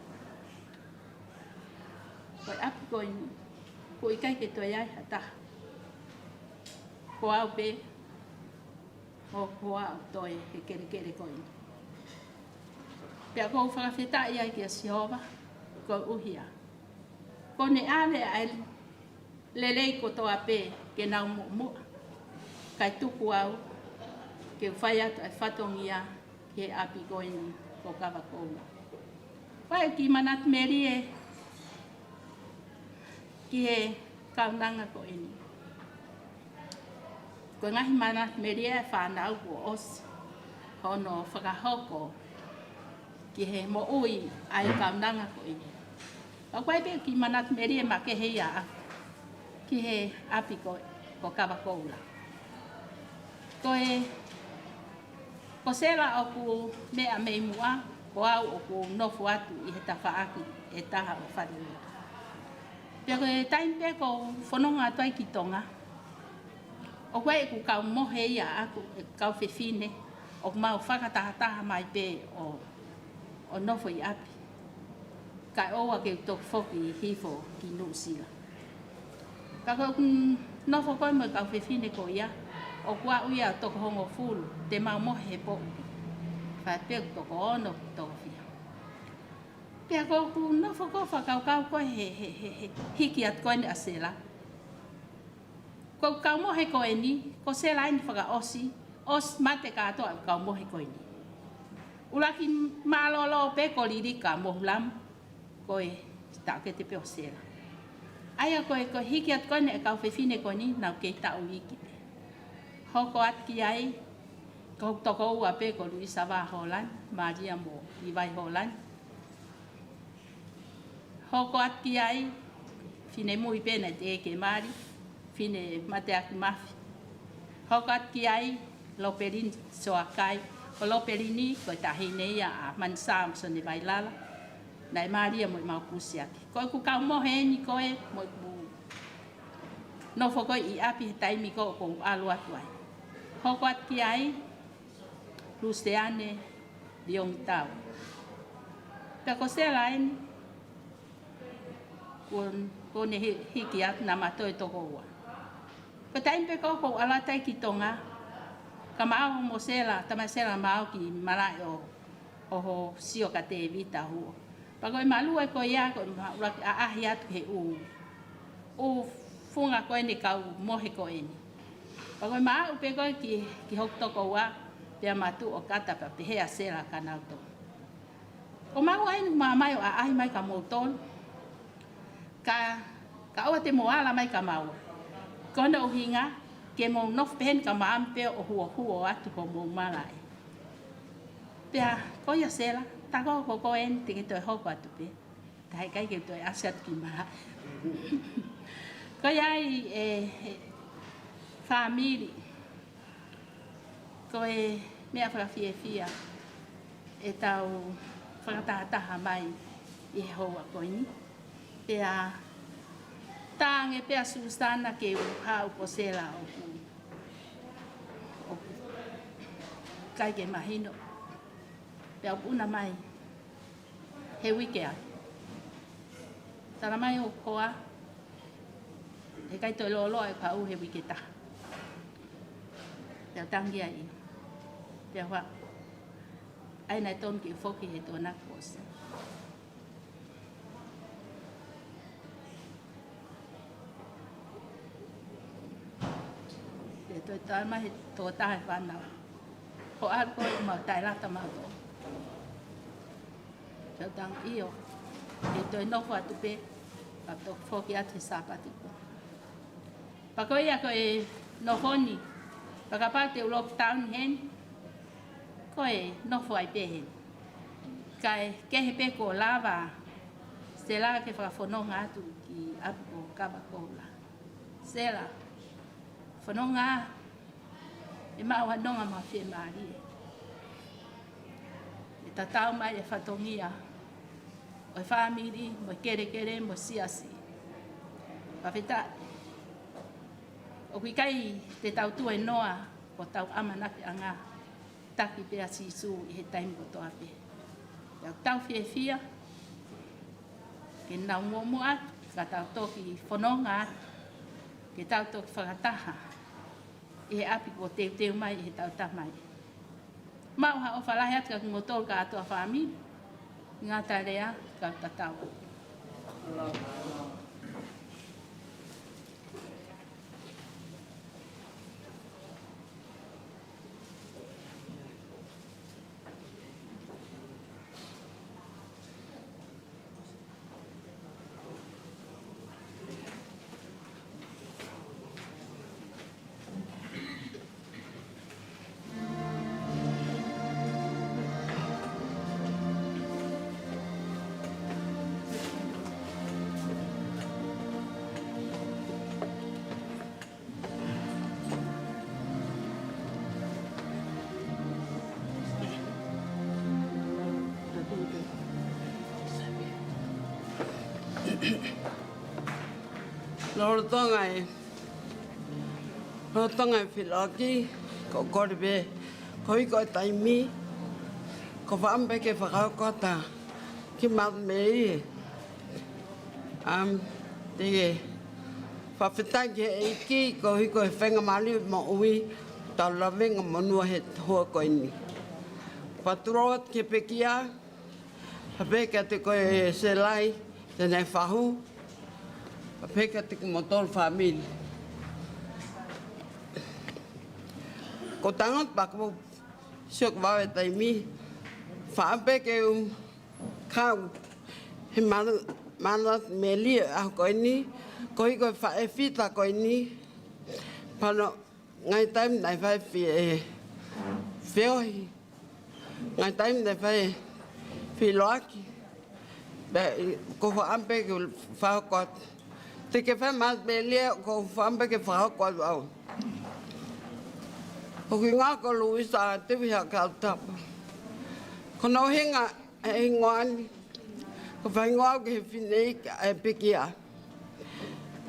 Ko e ʻapi ko eni, ʻoku ʻikai ke toe ʻi ai ha taha. Ko au pē, ʻoku ou toe he kelekele ko eni. Pea ʻoku ou fakafetaʻi ai kia Sihova, koeʻuhi ā, kuo ne ʻave ʻa e lelei kotoa pē ke nau muʻomuʻa. Kae tuku au ke u fai atu ʻa e fatongia ki he ʻapi ko eni ko Kavakoula. Fai ki manatu melie ki he kaunanga ko eni. Ko e ngaahi manatu melie ʻa e fānau kuo ʻosi hono fakahoko ki he moʻui ʻa e kaunanga ko eni. ʻOku ʻi ai pē kiʻi manatu melie makehe ia ʻaʻaku ki he ʻapi ko, ko Kavakoula. Ko e, ko Sela ʻoku meʻa mei muʻa, ko au ʻoku ou nofo atu ʻi he tafaʻaki ʻe taha ʻo Falelua. Pea ko e taimi pē ʻoku ou fononga atu ai ki Tonga, ʻoku ʻi ai ʻeku kau mohe ia ʻaʻaku, ʻeku kau fefine, ʻoku mau fakatahataha mai pē ʻo, ʻo nofo ʻi ʻapi. Kae ʻoua ke u toki foki hifo ki Nuʻusila. Ka ko ʻeku nofo ko ē mo e kau fefine ko ia, ʻoku aʻu ia ʻo toko hongofulu, te mau mohe he poʻuli. Fai pē ʻoku toko ono, toko fiha. Pea ko ʻeku nofo ko ē fakakaukau ko ē he, he, he, he hiki atu ko eni ʻa Sela. Ko e kau mohe ko eni, ko Sela eni fakaʻosi, ʻosi mate kātoa e kau mohe ko eni. ʻUluaki mālōlō pē ko Lilika Mohulamu, ko e taʻokete pē ʻo Sela. ʻA ia ko e, ko e hiki atu ko eni e kau fefine ko eni, nau kei taʻu iiki pē. Hoko atu ki ai, ko hoku tokoua pē ko Luisa Vā Holani, Malia mo Ivai Holani. Hoko atu ki ai, finemui pē naʻe teʻeki mali, Finemotuʻa Mafi. Hoko atu ki ai, Lopelini Soakai, ko Lopelini, ko e taʻahine ia ʻa Mani Samson ʻi Vailala, naʻe mali ia mo e mau kusiaki. Ko ʻeku kau mohe eni ko ē, mo ʻeku nofo ko ē ʻi ʻapi he taimi ko ē ʻoku ou ʻalu atu ai. Hoko atu ki ai, Luseane Liongitau. Pea ko Sela eni, kuo, kuo ne hi-, hiki atu naʻa ma toe tokoua. Ko e taimi pē ko ē ʻoku ou ʻalu atu ai ki Tonga, ka ma ō mo Sela, tamai Sela ma ō ki malaʻe ʻo, ʻo ho sio kia Tēvita Huo. Pea ko e malue ko ia, ko e ma ʻuluaki ʻaʻahi atu he ʻū, ʻū funga ko eni kau mohe ko eni. Pea ko e ma aʻu pē ko ē ki, ki hoku tokoua, pea ma tuʻu ʻo kata pea pehē ʻa Sela kia nautolu. Ko maua eni ma mai ʻo ʻaʻahi mai kia moutolu. Ka, ka ʻoua te mou ala mai kia maua. Ko hono ʻuhinga, ke mou nofo pehē ni kia maami pē ʻo huohuo atu homou malaʻe. Pea, ko ia Sela, tā ko ko ko eni te ke toe hoko atu pē. Tā ʻikai ke toe ʻasi atu ki mala. Ko ia ai, ʻe, ʻe, fāmili. Ko e meʻa fakafiefia ʻetau fakatahataha mai ʻi he houa ko eni. Pea, tā ange pē ʻa Susana ke u haʻu ko Sela ʻoku, ʻoku ʻikai ke mahino. Pea u puna mai he uike ʻa. Tala mai ʻoku hoa, heʻikai toe lōloa e pau he uike taha. Pea u tangi ai. Pea u haʻu. ʻAi naʻe tonu ke u foki he Tokonaki kuo ʻosi. Pea toe tala mai he tokotaha he fānau. Ko ʻalu koe ʻo mau taʻelata mautolu. Pea u tangi ʻio. Ke toe nofo atu pē, pea toki foki atu he Sāpate ko. Pea ko ia ko e nofo ni, pea kapau te u lockdown heni, ko e nofo ai pē heni. Kae kehe pē kuo lava Sela ke fakafononga atu ki ʻapi ko Kavakoula. Sela, fononga, ʻe maʻu ha nonga mo ha fiemālie. ʻE tatau mai e fatongia ʻo e fāmili, mo e kelekele, mo e siasi. Fakafetaʻi. ʻOku ʻikai te tau tuēnoa, ko hotau ʻamanakiʻanga taki pē ʻa Sīsū ʻi he taimi kotoa pē. Pea tau fiefia ke nau muʻomuʻa atu, ka tau toki fononga atu, ke tau toki fakataha ʻi he ʻapi kuo teuteu mai ʻe heʻetau Tamai. Maʻu ha ʻofa lahi atu kiate kimoutolu kātoa fāmili, ngata lea, kau tatau. Lolotonga e, lolotonga e feʻiloaki, ko e kole pē, koeʻuhi ko e taimi, ko e fakaʻamu pē ke fakahoko atu ki Mother Mary. ʻAmu, te ke fakafetaʻi ki he ʻEiki, koeʻuhi ko e faingamālie moʻui, tau lave mo monū he houa ko eni. Fakatulou atu ki he pekia, pehē kiate koe Sela, te ne fahu, pehē kiate kimoutolu fāmili. Ko e tango pē ko e sio ko e vave taimi, fakaʻamu pē ke u kau he Mother, Mother Mary ʻaho ko eni, koeʻuhi ko e faʻē fita ko eni, pea ko e ngaahi taimi naʻe fai e fe-, e feohi. Ngaahi taimi naʻe fai e feʻiloaki. Pea ko e fakaʻamu pē ke fakahoko atu. Te ke fai Mother Mary, ko e fakaʻamu pē ke fakahoko atu au. Ko hoku hingoa ko Luisa Teviha Kautapa. Ko hono ʻuhinga e hingoa ni, ko e fakahingoa au ki he fineʻeiki ʻa e pekia.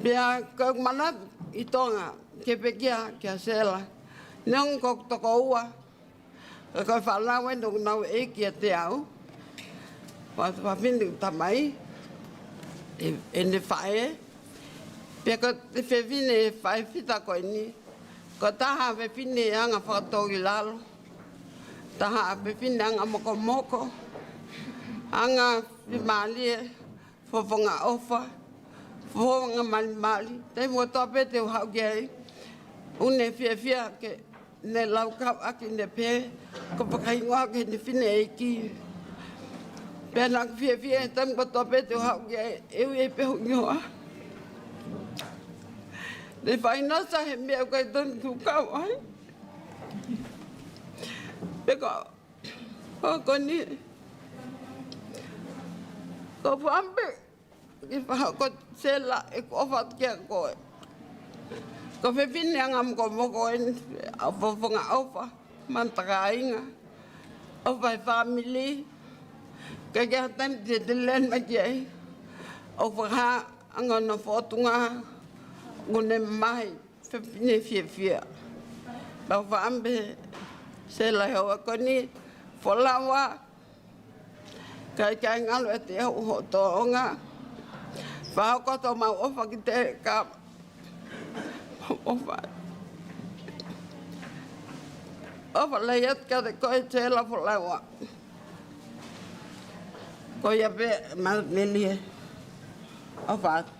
Pea ko ʻeku manatu ʻi Tonga ki he pekia, kia Sela. Neongo ko e tokoua, ka ko e fānau eni ʻoku nau ʻeiki kiate au. Ko e fefine ʻeku tamai, ʻe, ʻene faʻē. Pea ko e fefine faʻē fita ko eni, ko e taha fefine anga fakatōkilalo, taha fefine anga mokomoko, anga fiemālie, fofonga ʻofa, fofonga malimali, taimi kotoa pē te u haʻu ki ai, ʻoku ne fiefia ke ne laukau ʻaki ʻene pehē, ko e fakahingoa ki heʻene fineʻeiki. Pea naʻá ku fiefia he taimi kotoa pē te u haʻu ki ai, ʻe ui pē hoku hingoa. Ne fai nasa he meʻa ʻoku ʻikai tonu ke u kau ai. Pea ko, ʻOku ni. Ko Fa'ambe, ki fahoko Sela ʻeku ʻofa atu kia koe. Ko fefine anga mokomoko eni, ʻa fofonga ʻofa, mantakāinga, ʻofa he fāmili, ke ke hata ni te te len mai ki ai. ʻOfa ha anga na fotunga, ngune mai, fefine fiefia. Pau Fa'ambe, Sela he ʻoku ni, Folaua, Kae ʻikai ngalo ʻiate au ho tōʻonga. Fahoko atu homau ʻofa ki te ka ʻofa. ʻOfa lahi atu kiate koe Sela Folaua. Ko ia pē Mele. ʻOfa atu.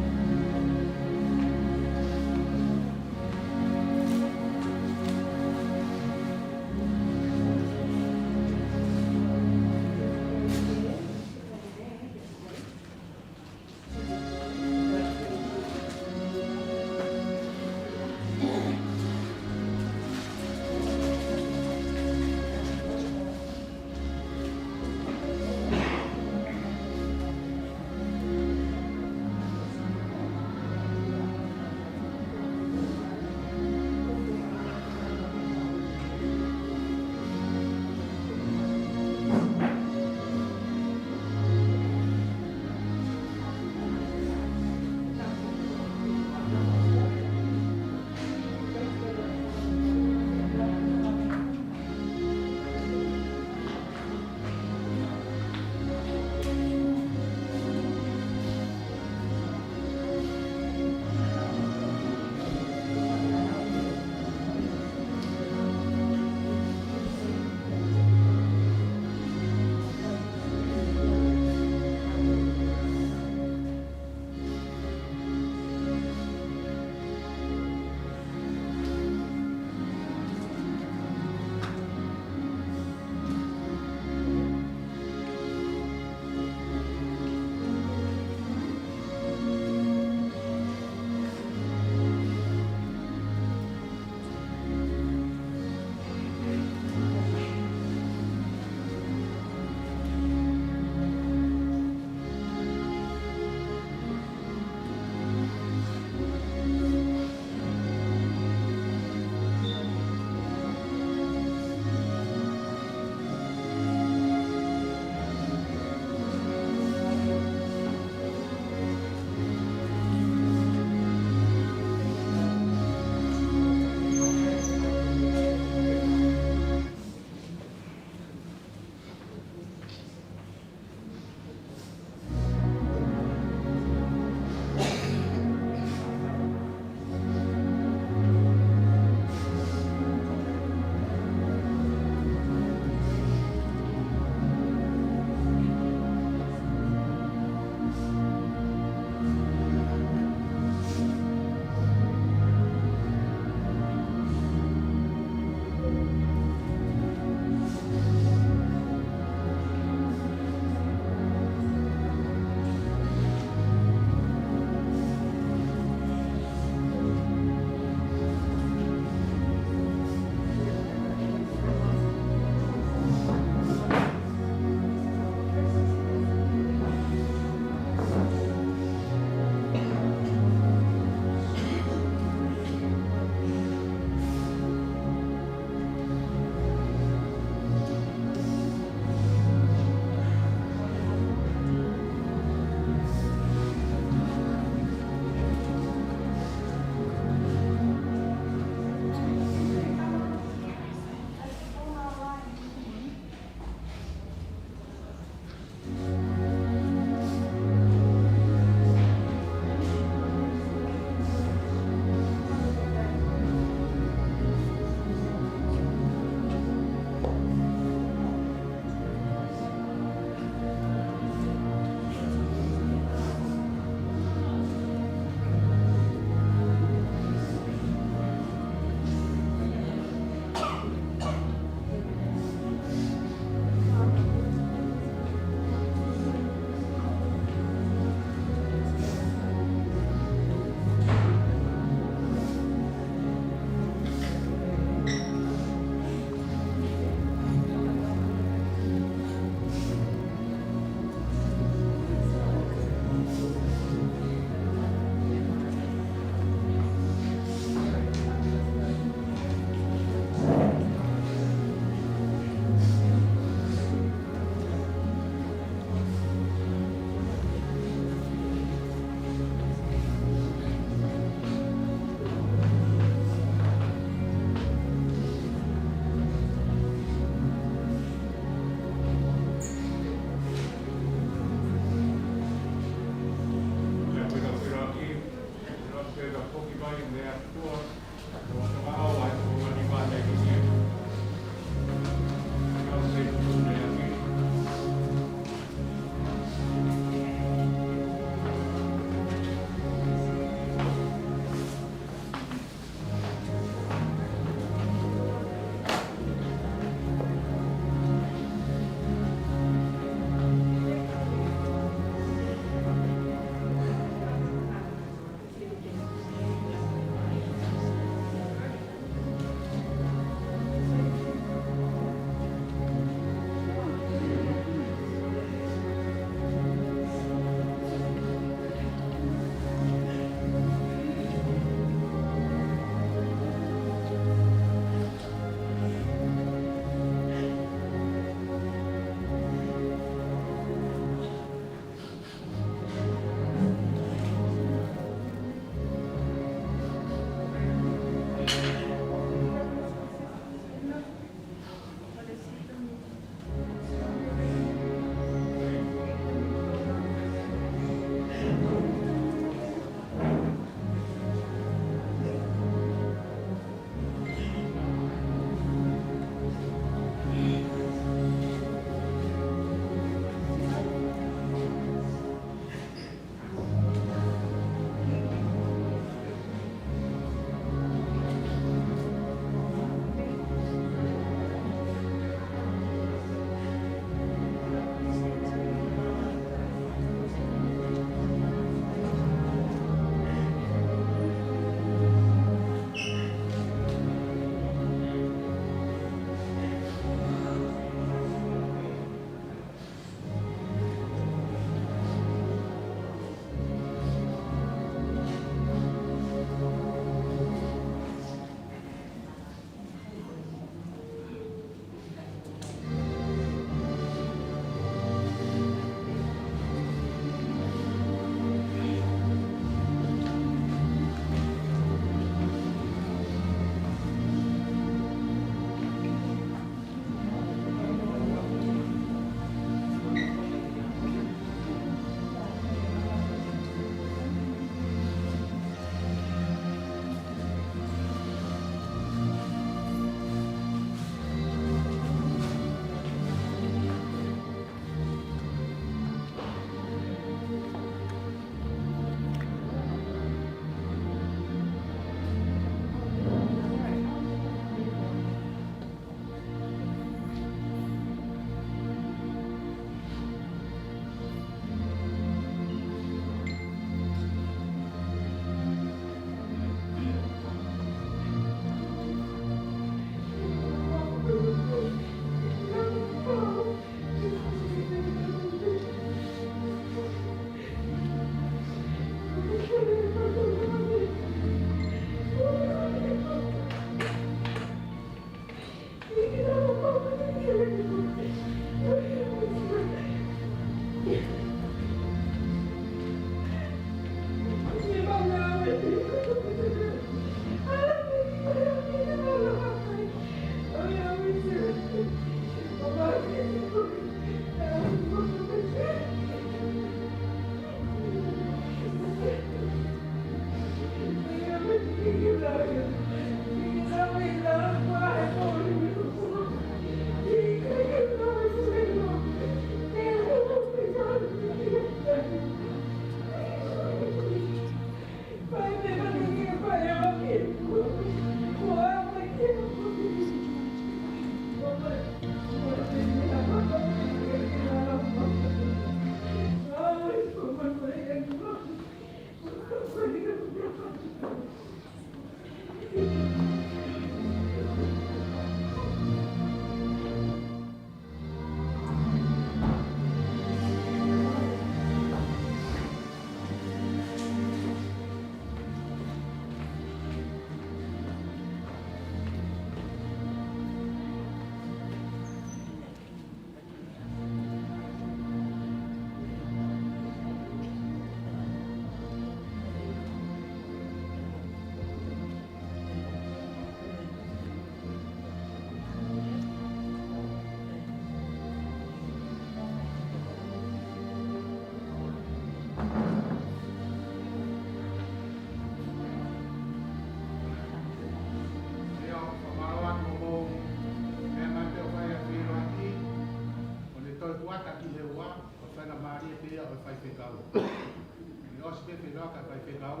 Faifekau. Naʻe ʻosi pē feʻiloaki ʻa e faifekau,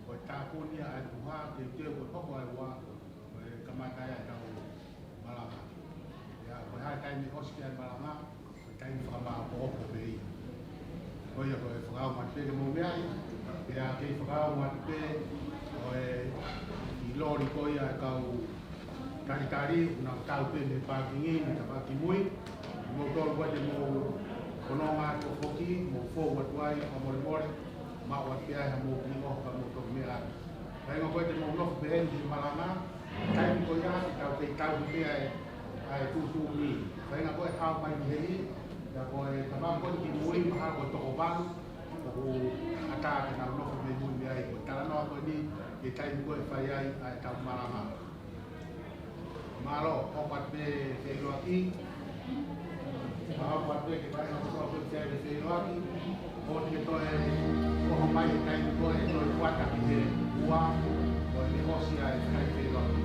ko e tāpuni ʻa e puha, teuteu ko e hoko ʻa e ua, ko e kamata ia ʻetau malanga. Pea ko e hā e taimi ʻosi ki ai e malanga, ko e taimi fakamāʻopoʻopo pē ia. Ko ia ko e fakaongo atu pē ke mou meaʻi, pea kei fakaongo atu pē ko e kiʻi loli ko ia e kau talitali, ʻoku nau tau pē mei he pākingi, mei he tafaʻaki kimui. Kimoutolu ko ē te mou fononga atu foki, mou fou atu ai, fakamolemole, maʻu atu pē ai haʻamou kiʻi ʻoho ka mou toki meʻa atu. Kāinga ko ē te mou nofo pehē ni he malanga, taimi ko ia, te tau kei tau pē ʻa e, ʻa e tuʻutuʻuni. Kāinga ko ē hao mai ni heni, pea ko e tafaʻaki ko ē kimui, mahalo ko e toko valu, ʻoku ʻatā ke nau nofo mei mui mei ai, ko e talanoa ko eni, ki he taimi ko ē ʻe fai ai ʻa ʻetau malanga. Mālō, hoko atu pē feʻiloaki. Hoko atu pē ke fai ha kotoa ko ē feʻiloaki. ʻO te toe ʻoho mai he taimi ko ē ʻe toe kuata ki he ua, ʻo ne ʻosi ai e feʻiloaki.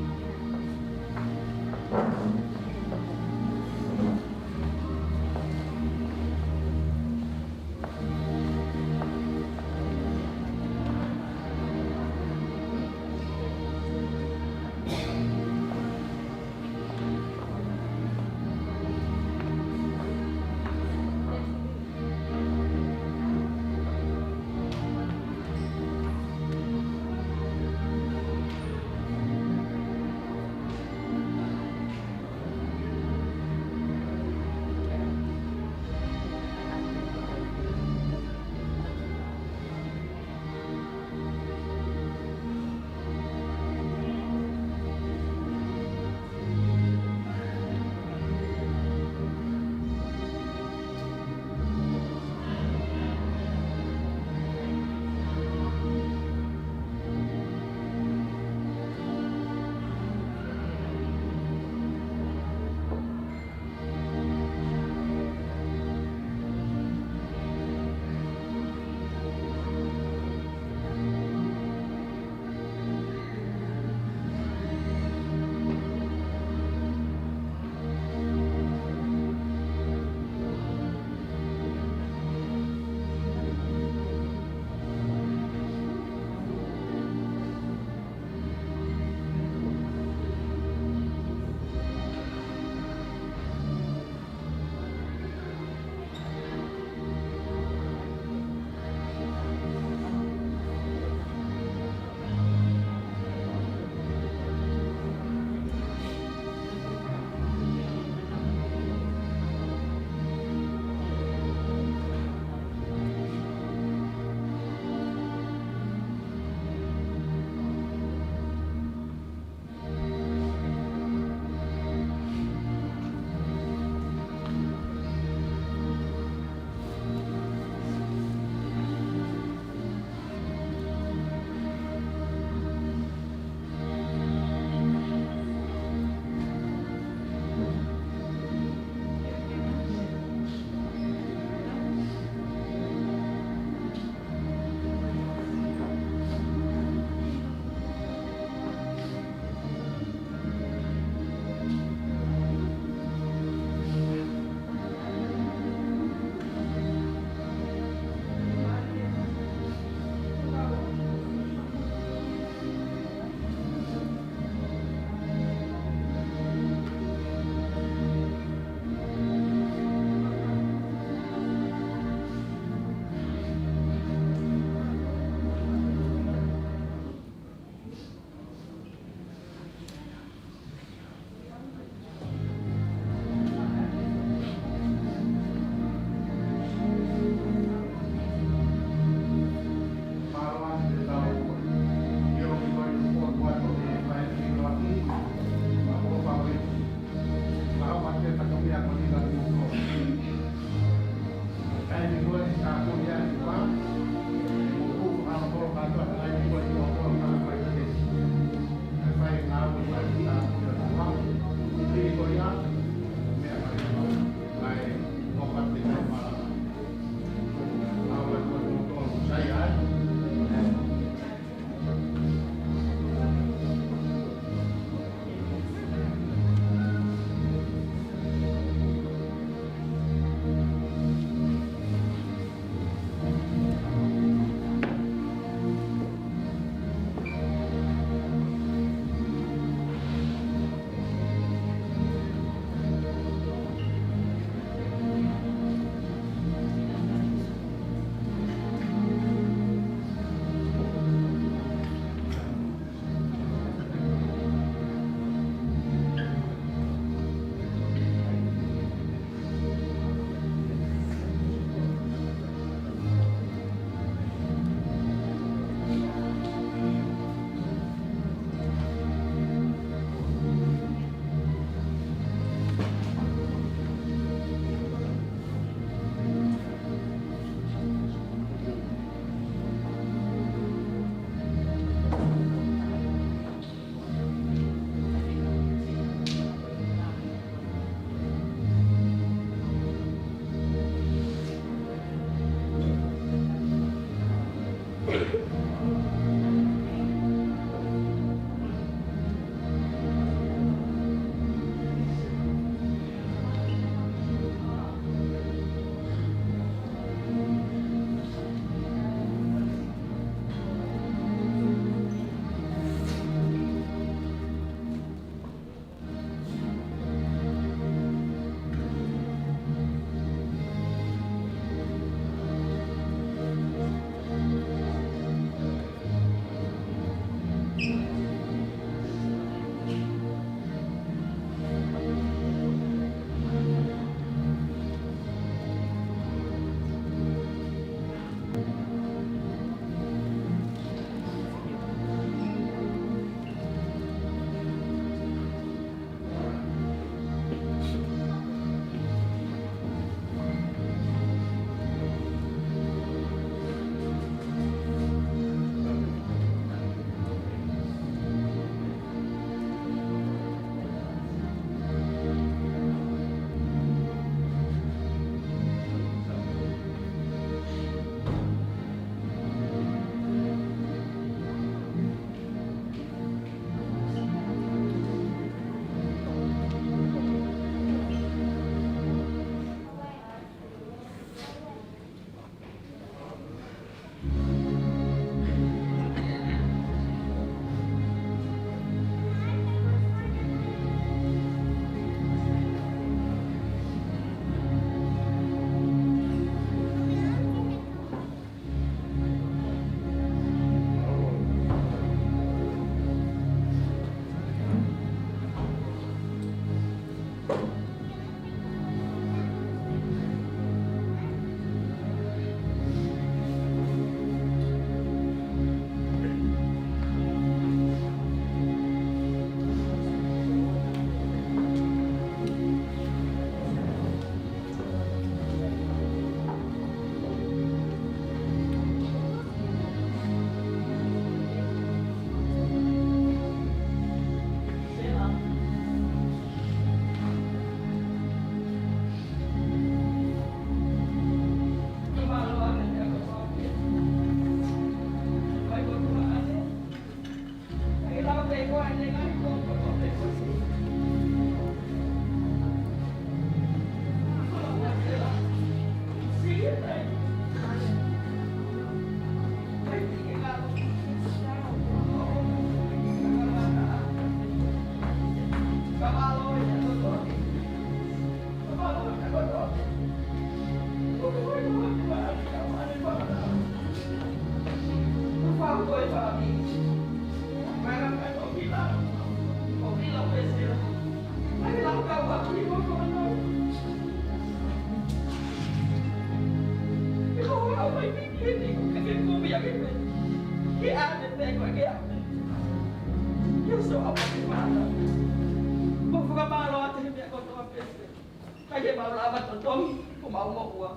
Ka ke mau lava totongi, ko mau moʻua.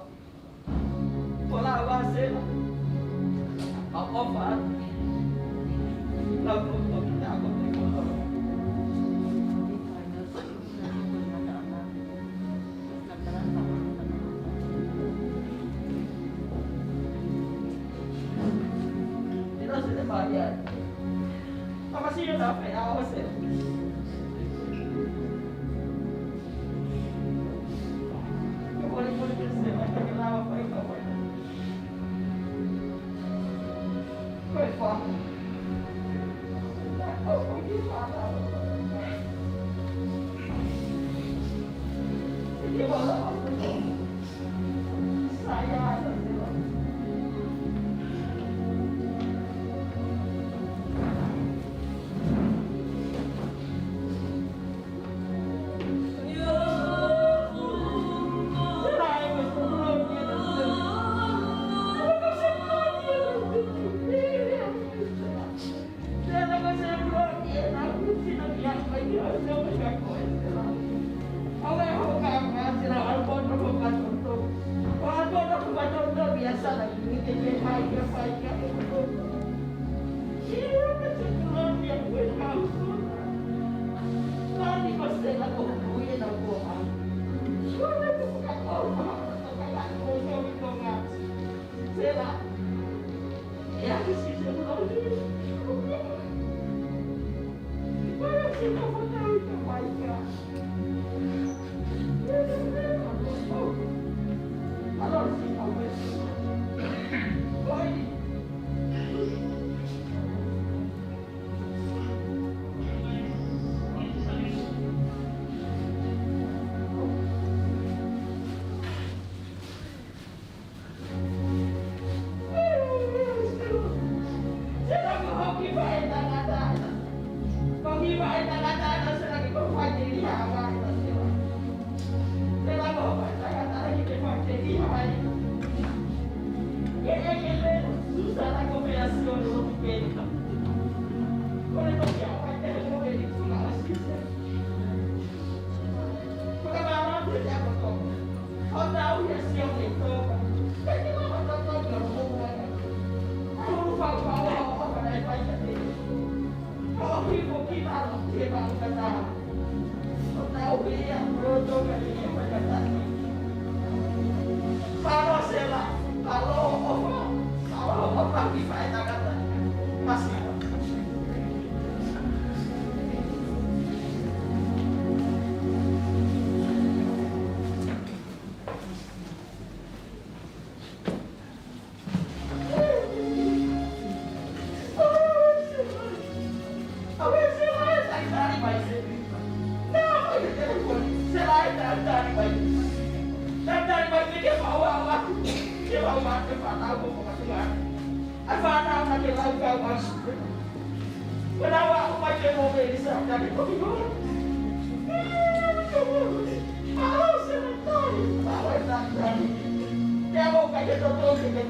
Ko la wa sela. Mau ʻofa atu. Lau tō tō ki tā ko te kōtoro. Tira se te pāia. Papa si e ta pe a o se.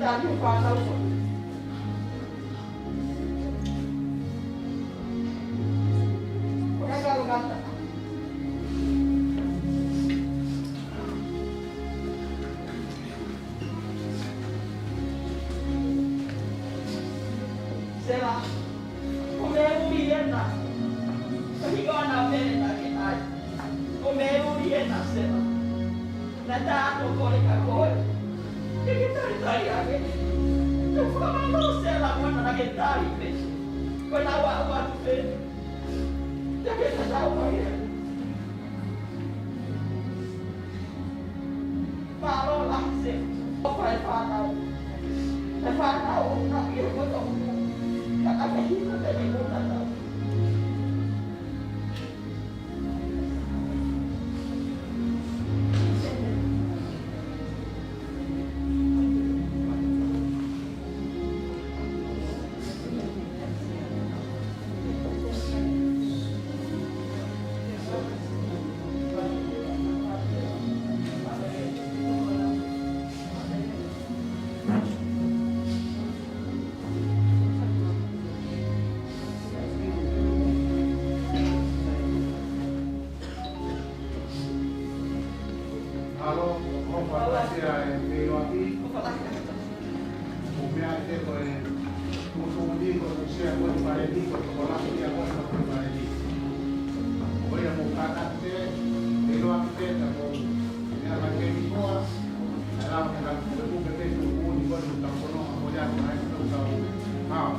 Tali fānau ko. Ko e kalo ngata. Sela, ko e meʻa ʻuli ena. Ko e hingoa naʻa mele naʻa ke ʻai. Ko e meʻa ʻuli ena, Sela. Naʻa ta ako kole ka kole. Ke ke talitali ange. Ke fakamālō Sela mo ʻena naʻa ke tali pē. Ko e lau ʻa ʻoatu pē. Ke ke tatau mai ia. Mālō lahi Sela. ʻOku ʻi ai e fānau. E fānau ʻoku nau ʻi he moto. Ka ʻoku ʻikai hiko te ne kota tau. Alo, ʻofa lahi ʻa e feʻiloaki. Ko e meʻa ʻi he ko e tuʻutuʻuni ko e sia ko e fale ni, ko e tokolahi ia ko e fale ni. Ko ia mo kātaki pē, feʻiloaki pē, ka ko e meʻa mai ke ni koa, ʻa e lava ke ka kupe kupe pē tuʻutuʻuni ko e tuʻu tau kono, ko ia ko e tuʻu tau hao.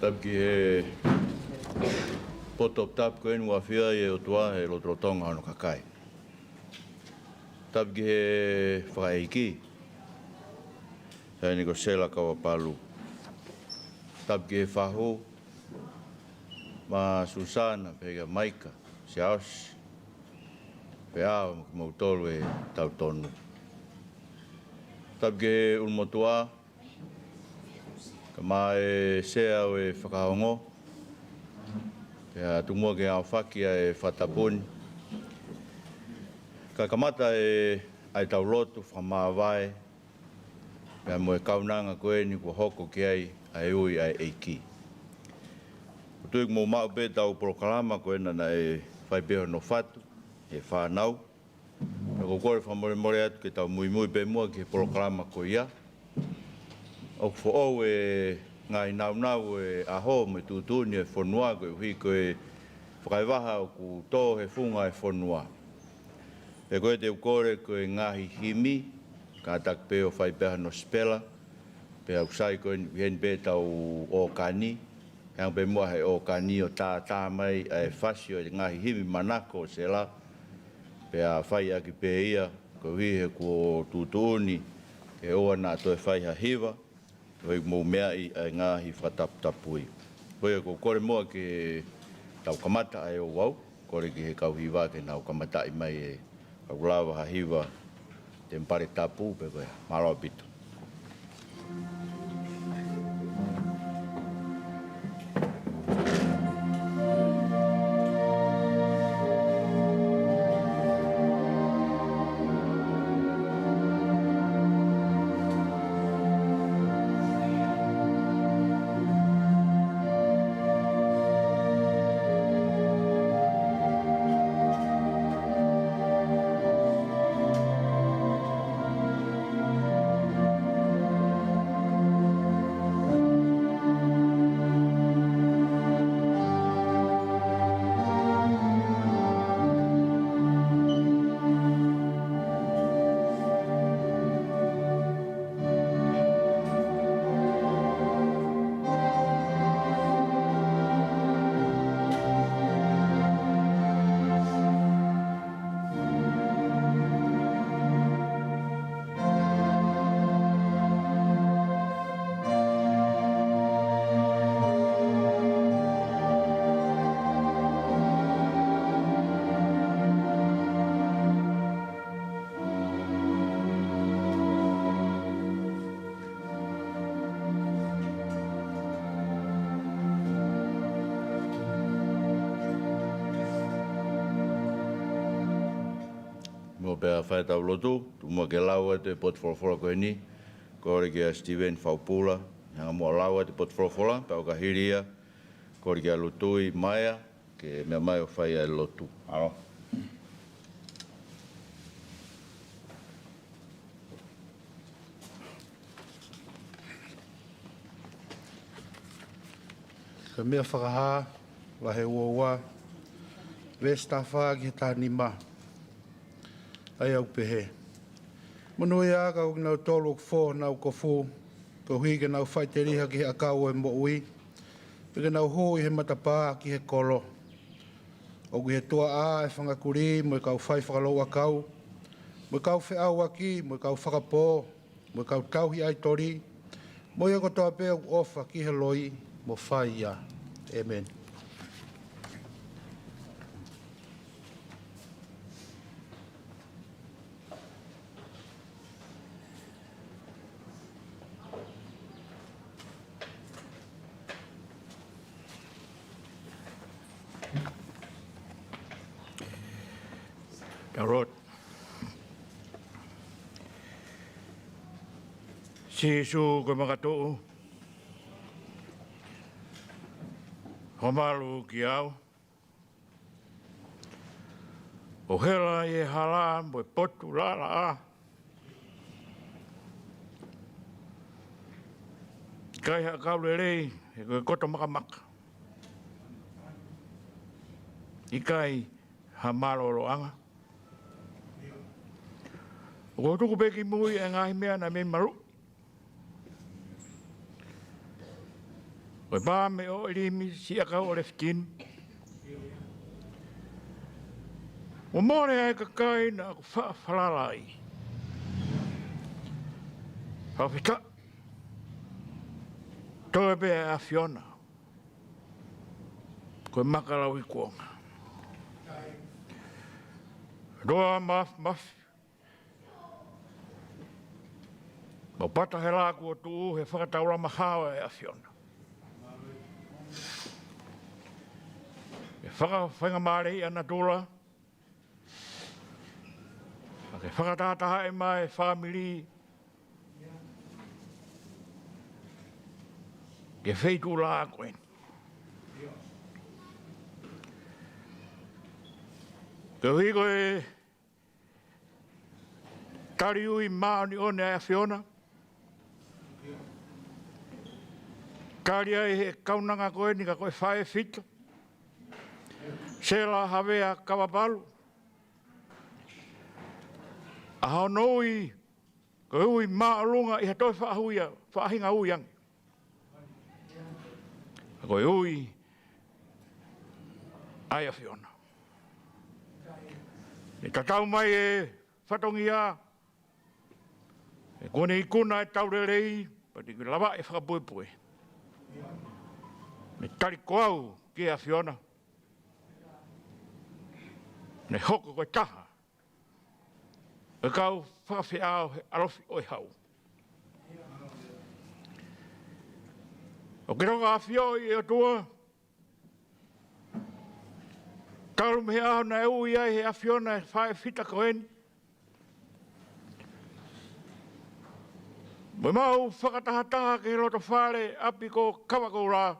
Tapu ki he poto tapu ko eni ʻoku ʻafio ai e ʻOtua he lotolotonga hono kakai. Tapu ki he fakaʻeiki, Taʻahine ko Sela Kauapalu. Tapu ki he fahu, mo Susana, pehē kia Maika, Siaosi, pea mo kimoutolu ʻe tautonu. Tapu ki he ʻulumotuʻa, kae ʻumaʻā e sea ʻo e fakaongo, pea tuku muʻa ke aofaki ʻa e fakatapu ni. Kae kamata ʻa e, ʻa e tau lotu fakamāvae, pea mo e kaunanga ko eni kuo hoko ki ai ʻa e ui ʻa e ʻEiki. ʻOku ou tui ʻoku mou maʻu pē ʻetau polokalama ko ena naʻe fai pē hono fatu ʻe he fānau. Pea ʻoku ou kole fakamolemole atu ke tau muimui pē muʻa ki he polokalama ko ia. ʻOku foʻou e ngaahi nāunau ʻo e ʻaho mo e tuʻutuʻuni ʻo e fonua koeʻuhi ko e fakaʻevaha ʻoku tō he funga ʻo e fonua. Pea ko ia te u kole ko e ngaahi himi, kātaki pē ʻo fai pē hano sipela, pea ʻoku sai ko eni, ʻi heni pē ʻetau ʻōkani, hanga pē muʻa he ʻōkani ʻo tātā mai ʻa e fasi ʻo e ngaahi himi manako ʻo Sela, pea fai ʻaki pē ia, koeʻuhi he kuo tuʻutuʻuni ke ʻoua naʻa toe fai ha hiva, koeʻuhi ʻoku mou meaʻi ʻa e ngaahi fakataputapui. Ko ia ʻoku ou kole muʻa ke tau kamata ʻa e ouau, kole ki he kau hiva ke nau kamataʻi mai ʻe ʻoku lava ha hiva temipale tapu pē ko ia. Mālō ʻaupito. Mou pea fai ʻetau lotu, tuku muʻa ke lau atu e potu folofola ko eni, kole kia Steven Faupula, hanga muʻa ʻo lau atu e potu folofola, pea ʻo ka hili ia, kole kia Lutui Maea, ke meʻa mai ʻo fai ʻa e lotu. ʻAlo. Ko e Meʻa Fakahā, vahe ua ua, veesi taha fā ki he taha nima. ʻA ia ʻoku pehē: Monūʻia ā ka ko kinautolu ʻoku fō honau kofu, koeʻuhi ke nau faʻiteliha ki he ʻakau ʻo e moʻui, pea ke nau hū ʻi he matapā ki he kolo. ʻOku ʻi he tuʻa ʻa e fanga kulī, mo e kau fai fakalouʻakau, mo e kau feʻauaki, mo e kau fakapō, mo e kau tauhi ʻaitoli, mo ia kotoa pē ʻoku ʻofa ki he loi, mo fai ia. ʻĒmeni. Tau lotu. Sīsū ko e makatuʻu, fakamalu kiate au. ʻO hela ʻi he hala mo e potu laʻalaʻā. ʻIkai ha ʻakau lelei, he ko e koto makamaka. ʻIkai ha mālōlōʻanga. ʻOku ou tuku pē ki mui ʻa e ngaahi meʻa naʻa mei maluʻi. ʻO Mo e pā mei ʻOlivia, siʻi ʻakau ʻo Lefitini. Mo mole ai e kakai naʻa ku faʻa falala ai. Fakafetaʻi. Toe pē ʻa e ʻAfiona. Ko e maka lauikuonga. Toa maf-, maf-, Mau pata he lā kuo tuʻu he fakataulama hao ʻa e ʻAfiona. ʻE fakafaingamālieʻi ʻa natula, ʻa ke fakatahatahaʻi mai e fāmili ki he feituʻu lā ko eni. Koeʻuhi ko e tali ui māʻoniʻoni ʻa e ʻAfiona. Tali ai he kaunanga ko eni ka ko e faʻē fita, Sela Havea Kavapalu. ʻA hono ui, ko e ui māʻolunga ʻi ha toe faʻahuia, faʻahinga ui ange. Ko e ui ʻa e ʻAfiona. ʻE tatau mai e fatongia, ʻe kuo ne ikuna e tau lelei, pea te ke lava e fakapuepue. Mo e tali ko au ki he ʻAfiona, ne hoko ko e taha ʻo e kau fakafeʻao he ʻalofi ʻo e hau. ʻOku ke toka ʻafioʻi ʻe ʻOtua, talu mei he ʻaho naʻe ui ai he ʻAfiona e faʻē fita ko eni, mo ʻemau fakatahataha ki he loto fale ʻapi ko Kavakoula,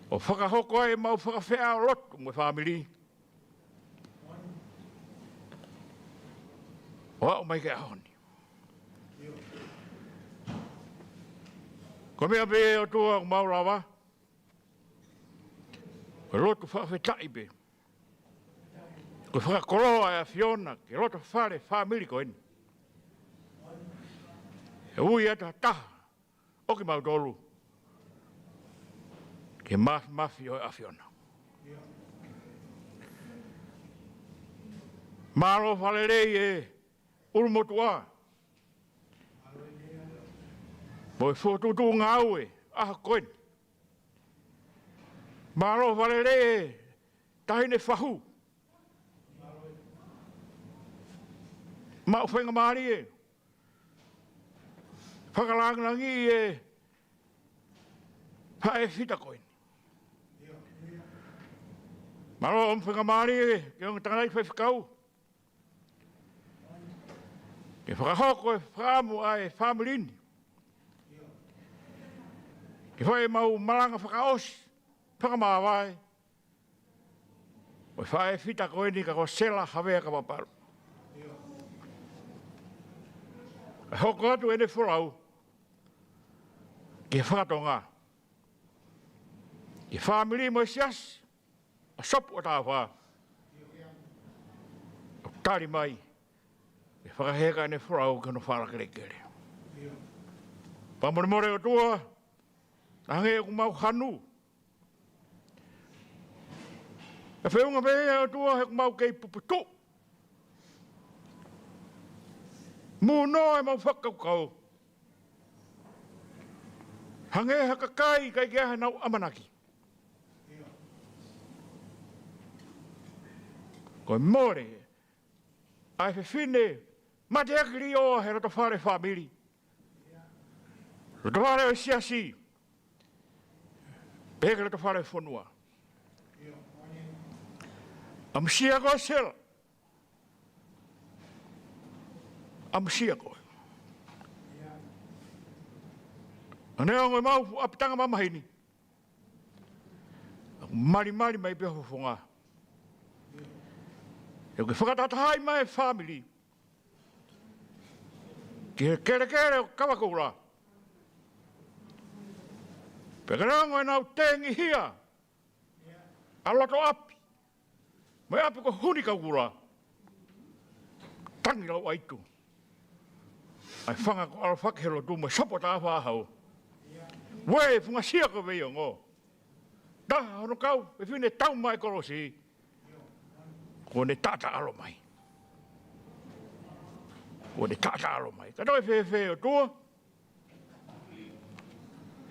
ʻo fakahoko ai ʻemau fakafeʻao lotu mo e fāmili, ʻo aʻu mai ki he ʻaho ni. Ko e meʻa pē ʻe ʻOtua ʻoku mau lava, ko e lotu fakafetaʻi pē. Ko e fakakoloa ʻa e ʻAfiona ki he loto fale fāmili ko eni. ʻE ui atu ha taha ʻo kimautolu ki he mafimafi ʻo e ʻAfiona. Mālō fakalelei e ʻulumotuʻa mo e fokotuʻutuʻu ngāue ʻaho ko eni. Mālō fakalelei e taʻahine fahu. Maʻu faingamālie fakalangilangiʻi e faʻē fita ko eni. Mālō ʻomi faingamālie ki he ongo tangataʻi faifekau ke fakahoko e fakaʻamu ʻa e fāmili ni ke fai ʻemau malanga fakaʻosi fakamāvae ʻo e faʻē fita ko eni ka ko Sela Havea Kavapalu. ʻE hoko atu ʻene folau ki he fakatonga, ki he fāmili mo e siasi ʻa Sopu ʻo Tāufa, ʻo tali mai ke fakaheka ʻene folau ki hono fala kelekele. Pea molemole ʻOtua, naʻa hangē ʻoku mau hanu ʻa e feʻunga pē ia ʻOtua he ʻoku mau kei puputuʻu. Mūnoa ʻemau fakakaukau hangē ha kakai ʻikai ke ʻi ai haʻanau ʻamanaki. Ko e mole ʻa e fefine mateaki lio he loto fale fāmili, loto fale ʻo e siasi, pehē ki he loto fale ʻo e fonua. ʻAmusia koe Sela. ʻAmusia koe. Neongo ʻemau ʻapitanga mamahi ni, malimali mai pē ho fofonga. ʻOku ke fakatahatahaʻi mai e fāmili ki he kelekele ʻo Kavakoula. Pea ka neongo ʻenau tengihia ʻa Lotoʻapi mo e ʻapi ko Hunikaukula, tangi lau ʻaitu. ʻa e fanga ko ʻalofaki he lotu mo e sopo taʻafa ʻa hau. Uē, funga sia ko veiongo. Taha hono kau fefine tau mai kolosi. Kuo ne taʻataʻalo mai. Kuo ne taʻataʻalo mai. Ka toe fēfē ʻOtua.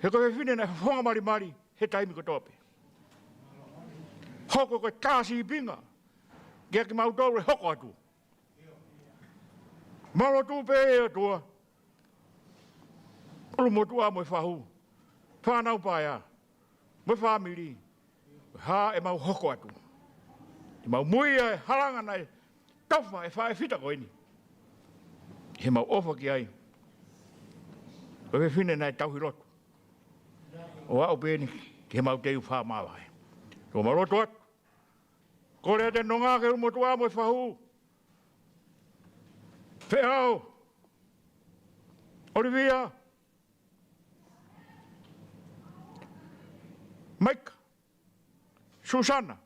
He ko e fefine naʻe fofonga malimali he taimi kotoa pē. Hoko ko e tā sīpinga. Kiate kimautolu ʻe hoko atu. Mau lotu pē ʻOtua. ʻUlumotuʻa mo e fahu. Fānau paea. Mo e fāmili. Hā ʻemau hoko atu. ʻEmau muia e halanga naʻe tofa e faʻē fita ko eni. He mau ʻofa ki ai. Ko e fefine naʻe tauhi lotu. ʻO aʻu pē eni ki he mau teu fā māvae. Ko mau lotu atu. Kole atu e nonga ki he ʻulumotuʻa mo e fahu. Feʻao. ʻOlivia. Maika. Susana.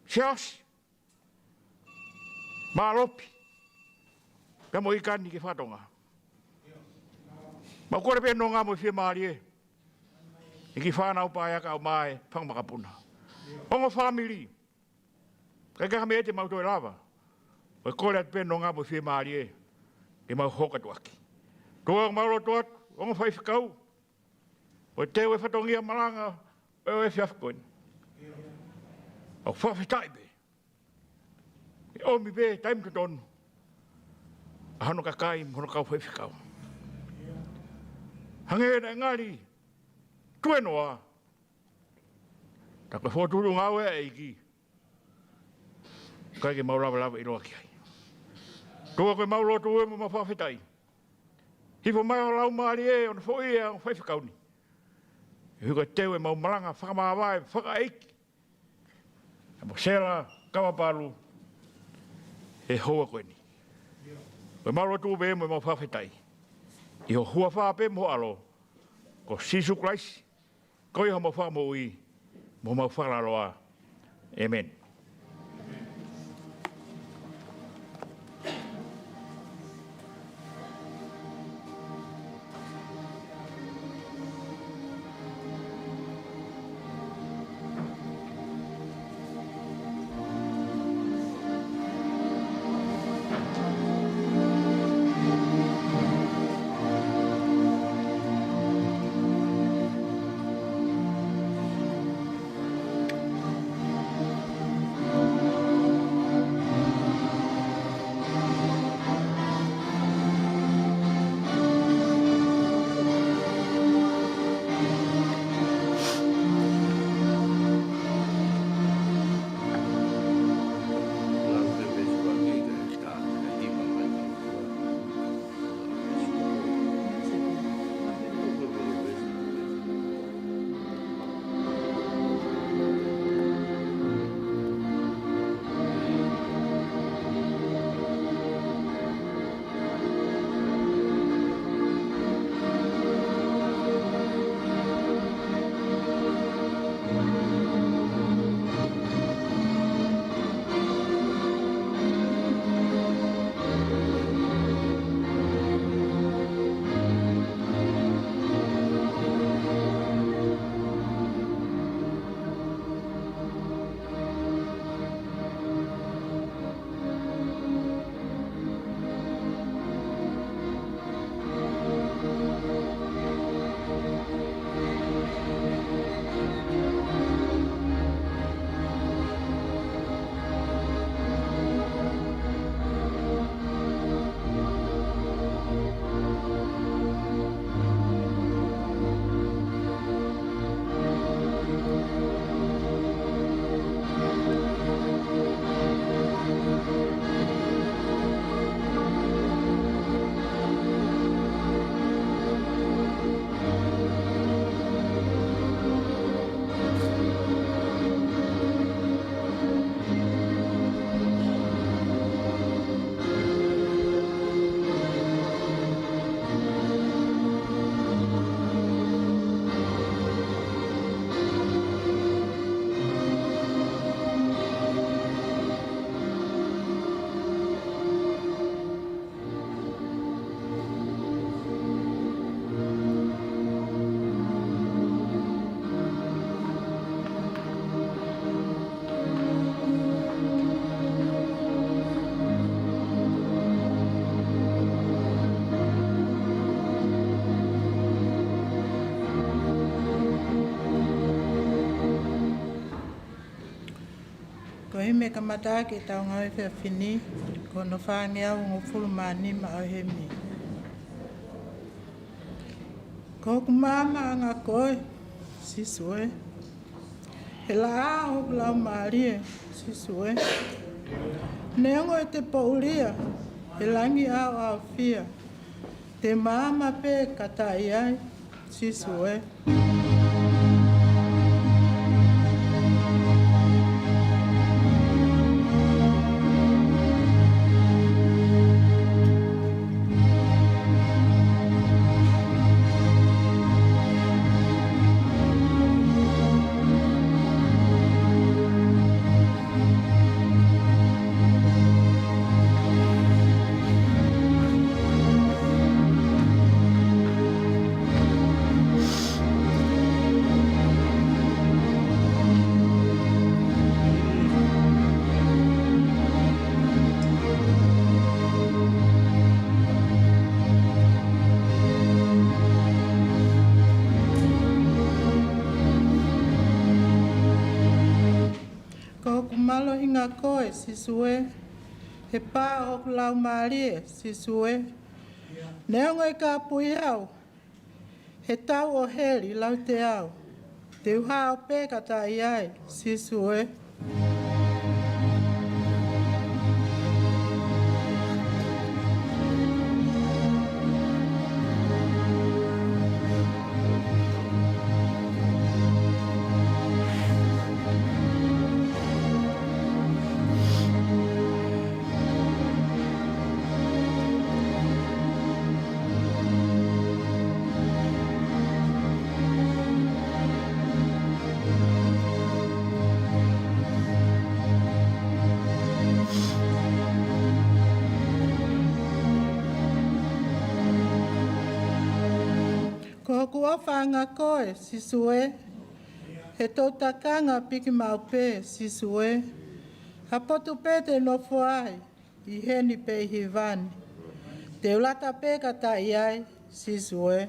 Siasi. Mālopi. Pea mo ʻIkani ki he fatongia. Mau kole pē nonga mo e fiemālie. ʻI he kiʻi fānau paea ka ʻomai, fanga makapuna. Ongo fāmili. Kae kehe ha meʻa te mau toe lava. ʻOku kole atu pē nonga mo e fiemālie. Ke mau hoko atu ʻaki. ʻOtua mau lotu atu, ongo faifekau. ʻO teu e fatongia malanga, ʻo e efiafi ko eni. ʻOku fakafetaʻi pē. ʻE ʻomi pē taimi totonu. ʻA hono kakai, mo hono kau faifekau. Hangē naʻe ngali, tuenoa. Tā ko e fokotuʻutuʻu ngāue ʻa e ʻEiki. ʻIkai ke mau lavelave ʻiloa ki ai. ʻOtua ko e mau lotu ē mo mau fakafetaʻi. Hifo mai ho Laumālie ʻo ne foʻi ʻa e faifekau ni. ʻI he ko e teu e mau malanga fakamāvae fakaʻeiki. Mo Sela Kavapalu he houa ko eni. Ko e mau lotu pē mo mau fakafetaʻi. ʻI ho huafa pē mo ho ʻAlo. Ko Sīsū Kalaisi. Ko ia homau fakamoʻui, mo homau fakalaloa. ʻĒmeni. Mei he kamata ʻetau ngāue he efiafi ni, ko hono fāngeau hongofulu mā nima ʻo e himi. Ko hoku maama ʻanga koe, Sīsū ē. He laʻā ʻo hoku laumālie, Sīsū ē. Neongo ʻete poʻulia, he langi ʻaoʻaofia. Te u maama pē ka taʻi ai, Sīsū ē. Ko hoku mālohinga koe, Sīsū ē. He pā ʻo hoku laumālie, Sīsū ē. Neongo e kāpui au he tau ʻo heli lauteau, te u hao pē ka taʻi ai, Sīsū ē. Ko hoku ʻofa ʻanga koe, Sīsū ē. He toʻu takanga piki maʻu pē, Sīsū ē. Ha potu pē te u nofo ai, ʻi heni pe ʻi hēvani. Te u lata pē ka taʻi ai, Sīsū ē.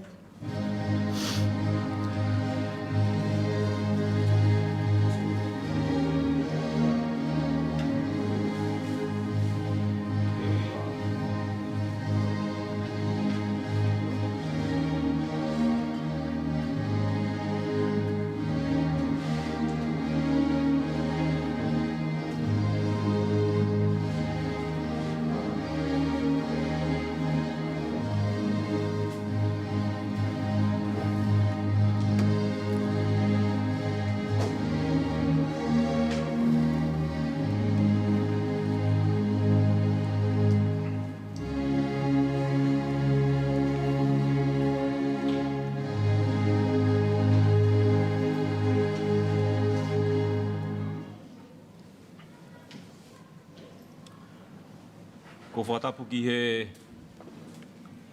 Ko e fakatapu ki he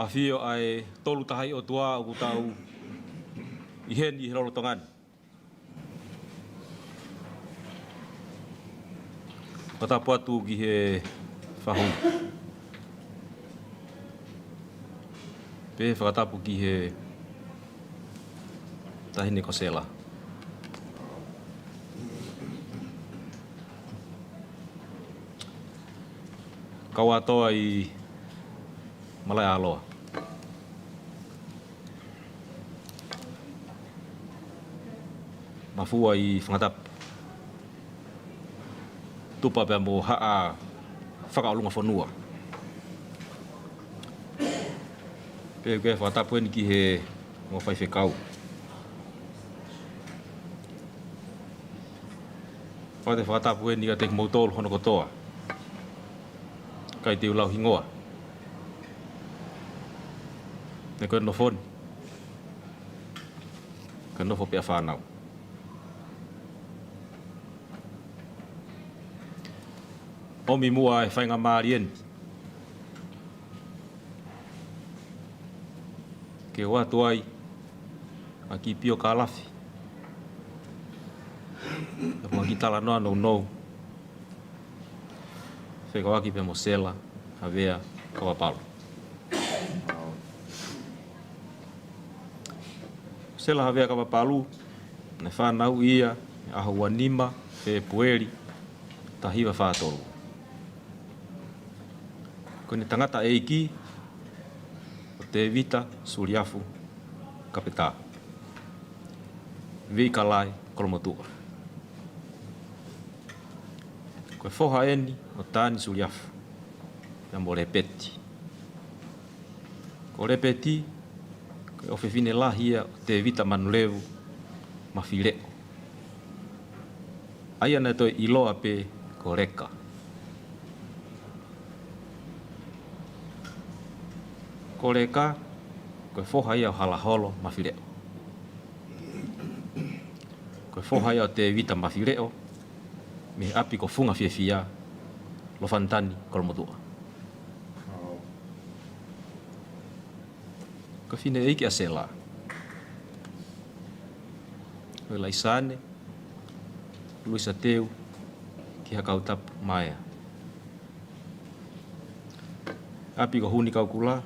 ʻafio ʻa e Tolu Tahaʻi ʻOtua ʻoku tau ʻi heni he lolotonga ni. Fakatapu atu ki he fahu. Pea fakatapu ki he taʻahine ko Sela. Kau ʻa toa ʻi Malaealoa. Mafua ʻi Fangatapu. Tupa pea mo Haʻa Fakaʻolunga Fonua. Pea ʻoku ou fakatapu eni ki he ongo faifekau. Pea te u fakatapu eni kiate kimoutolu hono kotoa. ʻIkai te u lau hingoa. He ko e nofo ni, ko e nofo pē ʻa fānau. ʻOmi muʻa e faingamālie ni ke u ʻoatu ai ʻa e kiʻi pio kalafi, ʻa e kiʻi talanoa nounou, fekauʻaki pea mo Sela Havea Kavapalu. Sela Havea Kavapalu, naʻe fanauʻi ia he ʻaho ua nima Fēpueli, taha hiva fā tolu. Ko ʻene tangataʻeiki ko Tēvita Suliafu Kapetā, Veikalae, Kolomotuʻa. Ko e foha eni ʻo Tani Suliafu pea mo Lepeti. Ko Lepeti, ko e ʻofefine lahi ia ʻo Tēvita Manulevu Mafileʻo, ʻa ia naʻe toe ʻiloa pē ko Leka. Ko Leka, ko e foha ia ʻo Halaholo Mafileʻo. Ko e foha ia ʻo Tēvita Mafileʻo, mei he ʻapi ko Funga Fiefia, Lofanatani, Kolomotuʻa. Ko e fineʻeiki ʻa Sela, ko Laisane Luisa Teu Kihakautapu Maea, ʻapi ko Hunikaukula,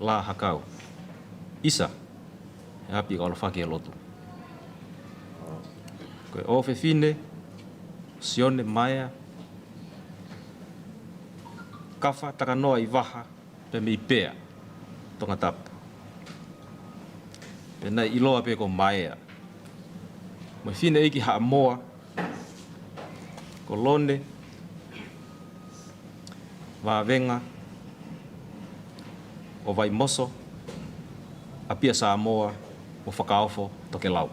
Lā Hakau. ʻIsa, he ʻapi ko ʻAlofaki he Lotu. Ko e ʻofefine Sione Maea Kafa Takanoa ʻi Vaha, pea mei Pea, Tongatapu, pea naʻe ʻiloa pē ko Maea. Mo e fineʻeiki Haʻamoa ko Lone Vavenga ʻo Vaimoso, ʻApia Samoa, mo Fakaofo Tokelau.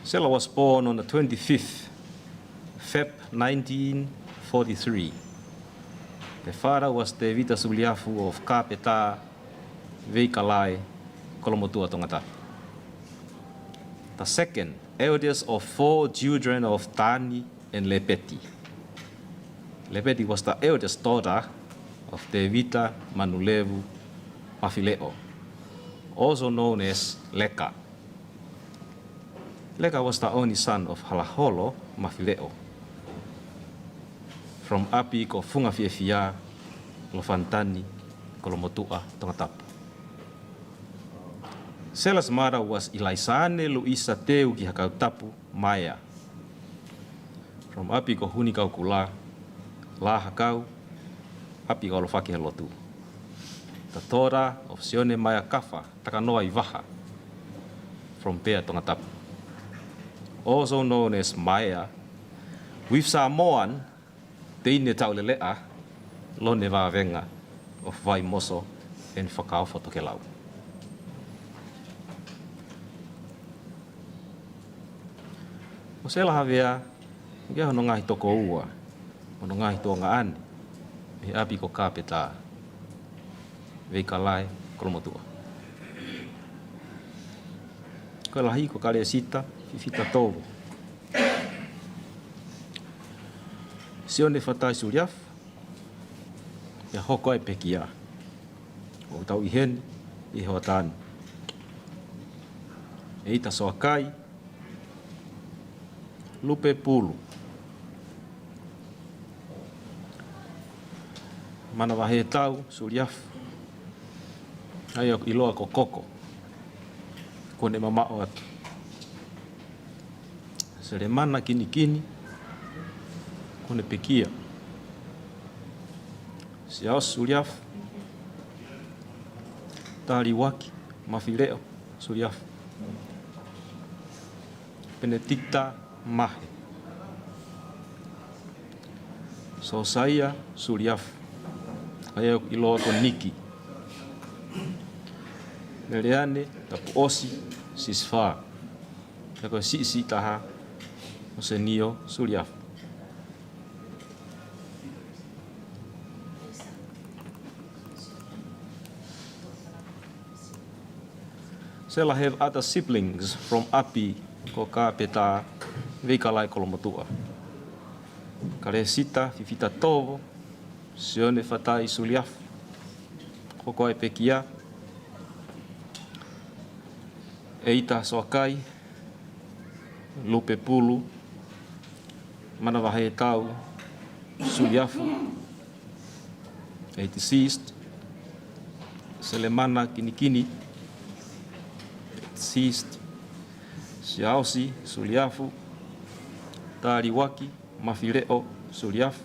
Sela was born on the twenty-fifth Feb nineteen forty-three. The father was Tevita Suliafu of Kapeta, Veikalae, Kolomotuʻa, Tongatapu. The second eldest of four children of Tani and Lepeti. Lepeti was the eldest daughter of Tevita Manulevu Mafileʻo, also known as Leka. Leka was the only son of Halaholo Mafileʻo, from ʻapi ko Funga Fiefia, Lofanatani, Kolomotuʻa, Tongatapu. Sela's mother was Ilaisane Luisa Teu Kihakautapu Maea, from ʻapi ko Hunikaukula, Lā Hakau, ʻapi ko ʻAlofaki he Lotu. The daughter of Sione Maea Kafa Takanoa ʻi Vaha, from Pea, Tongatapu, also known as Maea, with Samoan Teine Tauleleʻa, Lone Vavenga of Vaimoso and Fakaofo Tokelau. Ko Sela Havea, ʻoku ʻi ai hono ngaahi tokoua, hono ngaahi tuongaʻane, mei he ʻapi ko Kapeta, Veikalae, Kolomotuʻa. Ko e lahi ko Kalesita Fifita Tovo, Sione Fatai Suliafu, pea hoko ai e pekia ʻoku tau ʻi heni ʻi he hoʻatā ni. ʻEita Soakai, Lupe Pulu, Manavahetau Suliafu, ʻa ia ʻoku ʻiloa ko Koko, kuo ne mamaʻo atu. Selemana Kinikini, kuo ne pekia. Siaosi Suliafu, Taliuaki Mafileʻo Suliafu, Penetikita Mahe, Sosaia Suliafu, ʻa ia ʻoku ʻiloa ko Niki, Leleane Tapuʻosi Sisifā, pea ko e siʻisiʻi taha ko Senio Suliafu. Sela have other siblings from ʻapi ko Kapeta, Veikalae, Kolomotuʻa. Kalesita Fifita Tovo, Sione Fatai Suliafu, hoko ai e pekia. ʻEita Soakai, Lupe Pulu, Manavahetau Suliafu, a deceased, Selemana Kinikini, Deceased, Siaosi Suliafu, Taliwaki Mafileʻo Suliafu,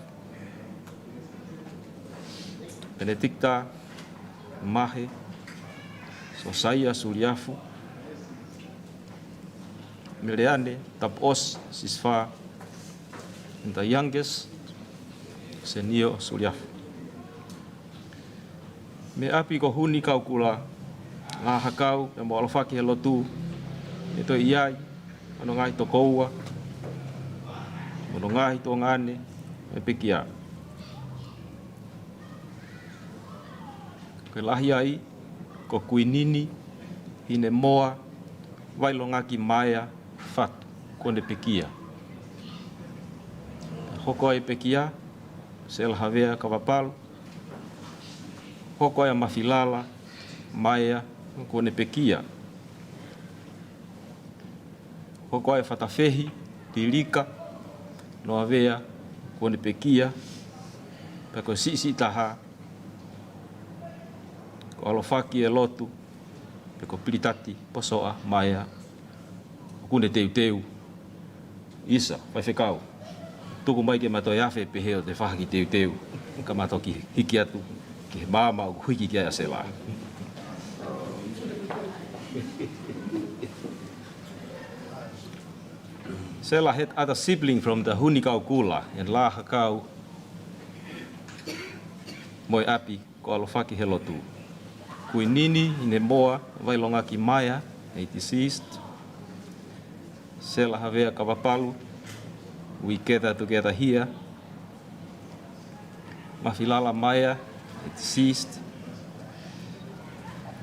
Benedicta Mahe, Sosaia Suliafu, Meleane Tapuʻosi Sisifa, and the youngest, Senio Suliafu. Mei ʻapi ko Huni Kaukula, Lāhakau, pea mo ʻAlofaki he Lotu, ʻe toe ʻi ai hono ngaahi tokoua, hono ngaahi tuongaʻane mo e pekia. Ko e lahi ai ko Kuinini Hinemoa Vailongaki Maea Fatu, kuo ne pekia. Hoko ai e pekia, Sela Havea Kavapalu. Hoko ai ʻa Mafilala Maea, kuo ne pekia. Hoko ai ʻa Fatafehi Lilika Noavea, kuo ne pekia. Pea ko e siʻisiʻi taha, ko ʻAlofaki he Lotu, pe ko Pilitati Posoʻa Maea, ʻoku ne teuteu. ʻIsa, faifekau, tuku mai ke ma toe afe pehē ʻo te fahaki teuteu, ka ma toki hiki atu ki he maama ʻoku hiki ki ai ʻa Sela. Sela had other sibling from the Huni Kaukula and Lāhakau mo e ʻapi ko ʻAlofaki he Lotu. Kuinini Hinemoa Vailongaki Maea, a deceased. Sela Havea Kavapalu, we gather together here. Mafilala Maea, a deceased.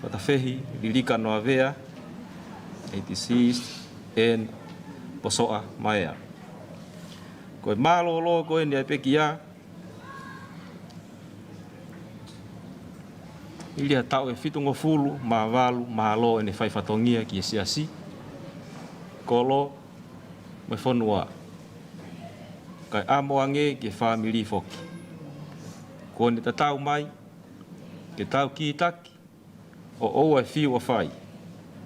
Fatafehi Lilika Noavea, a deceased. And Posoʻa Maea. Ko e mālōlō ko eni ʻa e pekia, ʻi he taʻu ʻe fitungofulu mā valu mālō ʻene fai fatongia ki he siasi, kolo mo e fonua. Kae ʻamo ange ki he fāmili foki. Kuo ne tatau mai ke tau kītaki ʻo ʻoua ʻe fiu ʻa fai.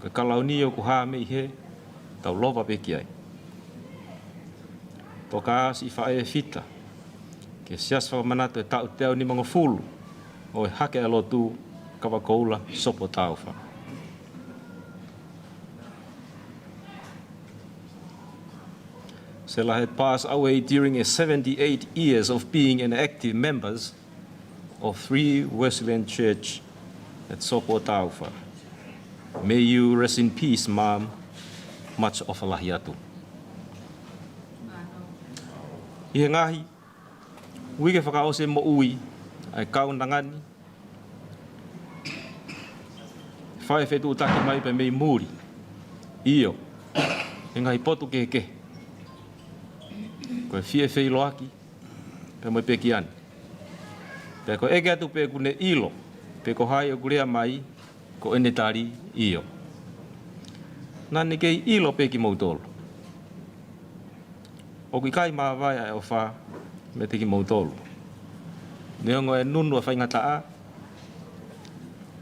Ko e kalauni ʻoku hā mei he tau lova pē ki ai. Toka ʻa siʻi faʻē Fita ki he siasi fakamanatu ʻo e taʻu teau nimangofulu ʻo e Hake ʻa e Lotu, Kavakoula Sopo Taufa. Sela had passed away during a seventy-eight years of being an active members of Free Wesleyan Church at Sopo Taufa. May you rest in peace, Mum. Much ʻofa lahi atu. ʻI he ngaahi uike fakaʻosi e moʻui ʻa e kaunanga ni, fai fetuʻutaki mai pē mei muli. ʻIo, he ngaahi potu kehekehe. Ko e fie feʻiloaki pea mo e pekia ni. Pea ko e ʻeke atu pē ʻoku ne ʻilo pe ko hai ʻoku lea mai, ko ʻene tali ʻio. Naʻa ne kei ʻilo pē kimoutolu. ʻOku ʻikai māvae ʻa e ʻofa meiate kimoutolu. Neongo e nunu ʻa e faingataʻa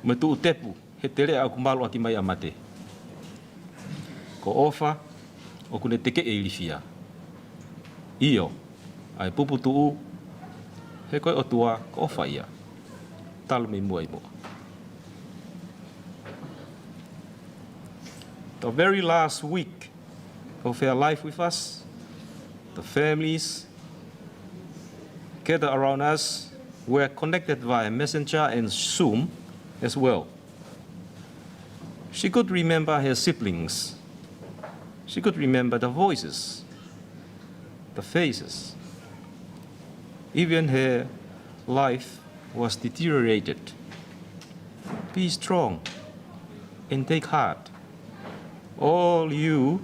mo e tuʻutepu he teleʻa ʻoku malu ʻaki mai ʻa mate. Ko e ʻofa ʻoku ne tekeʻi e ilifia. ʻIo, ʻa e puputuʻu, he ko e ʻOtua ko e ʻofa ia. Talu mei muʻa ʻi muʻa. The very last week of her life with us, the families gathered around us were connected via Messenger and Zoom as well. She could remember her siblings. She could remember the voices, the faces. Even her life was deteriorated. Be strong and take heart, all you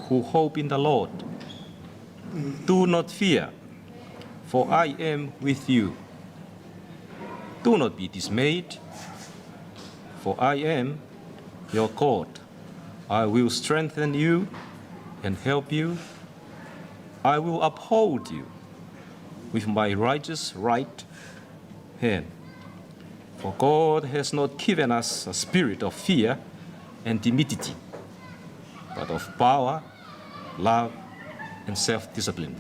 who hope in the Lord. Do not fear, for I am with you. Do not be dismayed, for I am your God. I will strengthen you and help you. I will uphold you with my righteous right hand. For God has not given us a spirit of fear, and timidity, but of power, love, and self-discipline.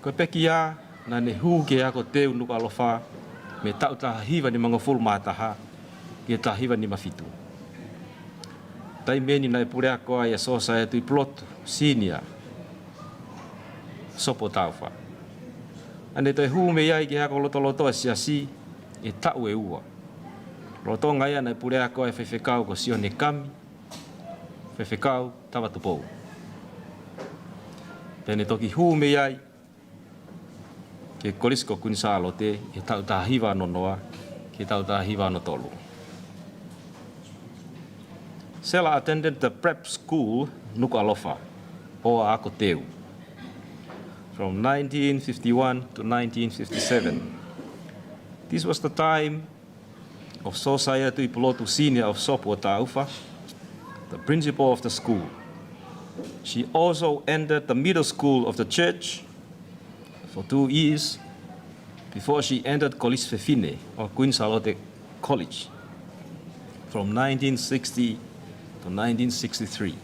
Ko e pekia naʻa ne hū ki he ako teu Nukuʻalofa mei he taʻu taha hiva nimangofulu mā taha ki he taha hiva nima fitu. Taimi ʻeni naʻe puleako ai ʻa Sōsaia Tuʻipulotu Senior, Sopu ʻo Taufa. Naʻa ne toe hū mei ai ki he ako lotoloto ʻa e Siasi ʻi he taʻu ʻe ua. Lolotonga ia naʻe puleako ai ʻa e faifekau ko Sione Kami, faifekau Tavatuʻupou. Pea ne toki hū mei ai ki he Kolisi ko Kuini Sālote ʻi he taʻu taha hiva ono noa ki he taʻu taha hiva ono tolu. Sela attended the prep school Nukuʻalofa, ʻo ako teu, from nineteen fifty-one to nineteen fifty-seven. This was the time of Sōsaia Tuʻipulotu Senior of Sopu ʻo Taufa, the principal of the school. She also entered the middle school of the church for two years before she entered Kolisi Fefine, or Queen Sālote College, from nineteen sixty to nineteen sixty-three.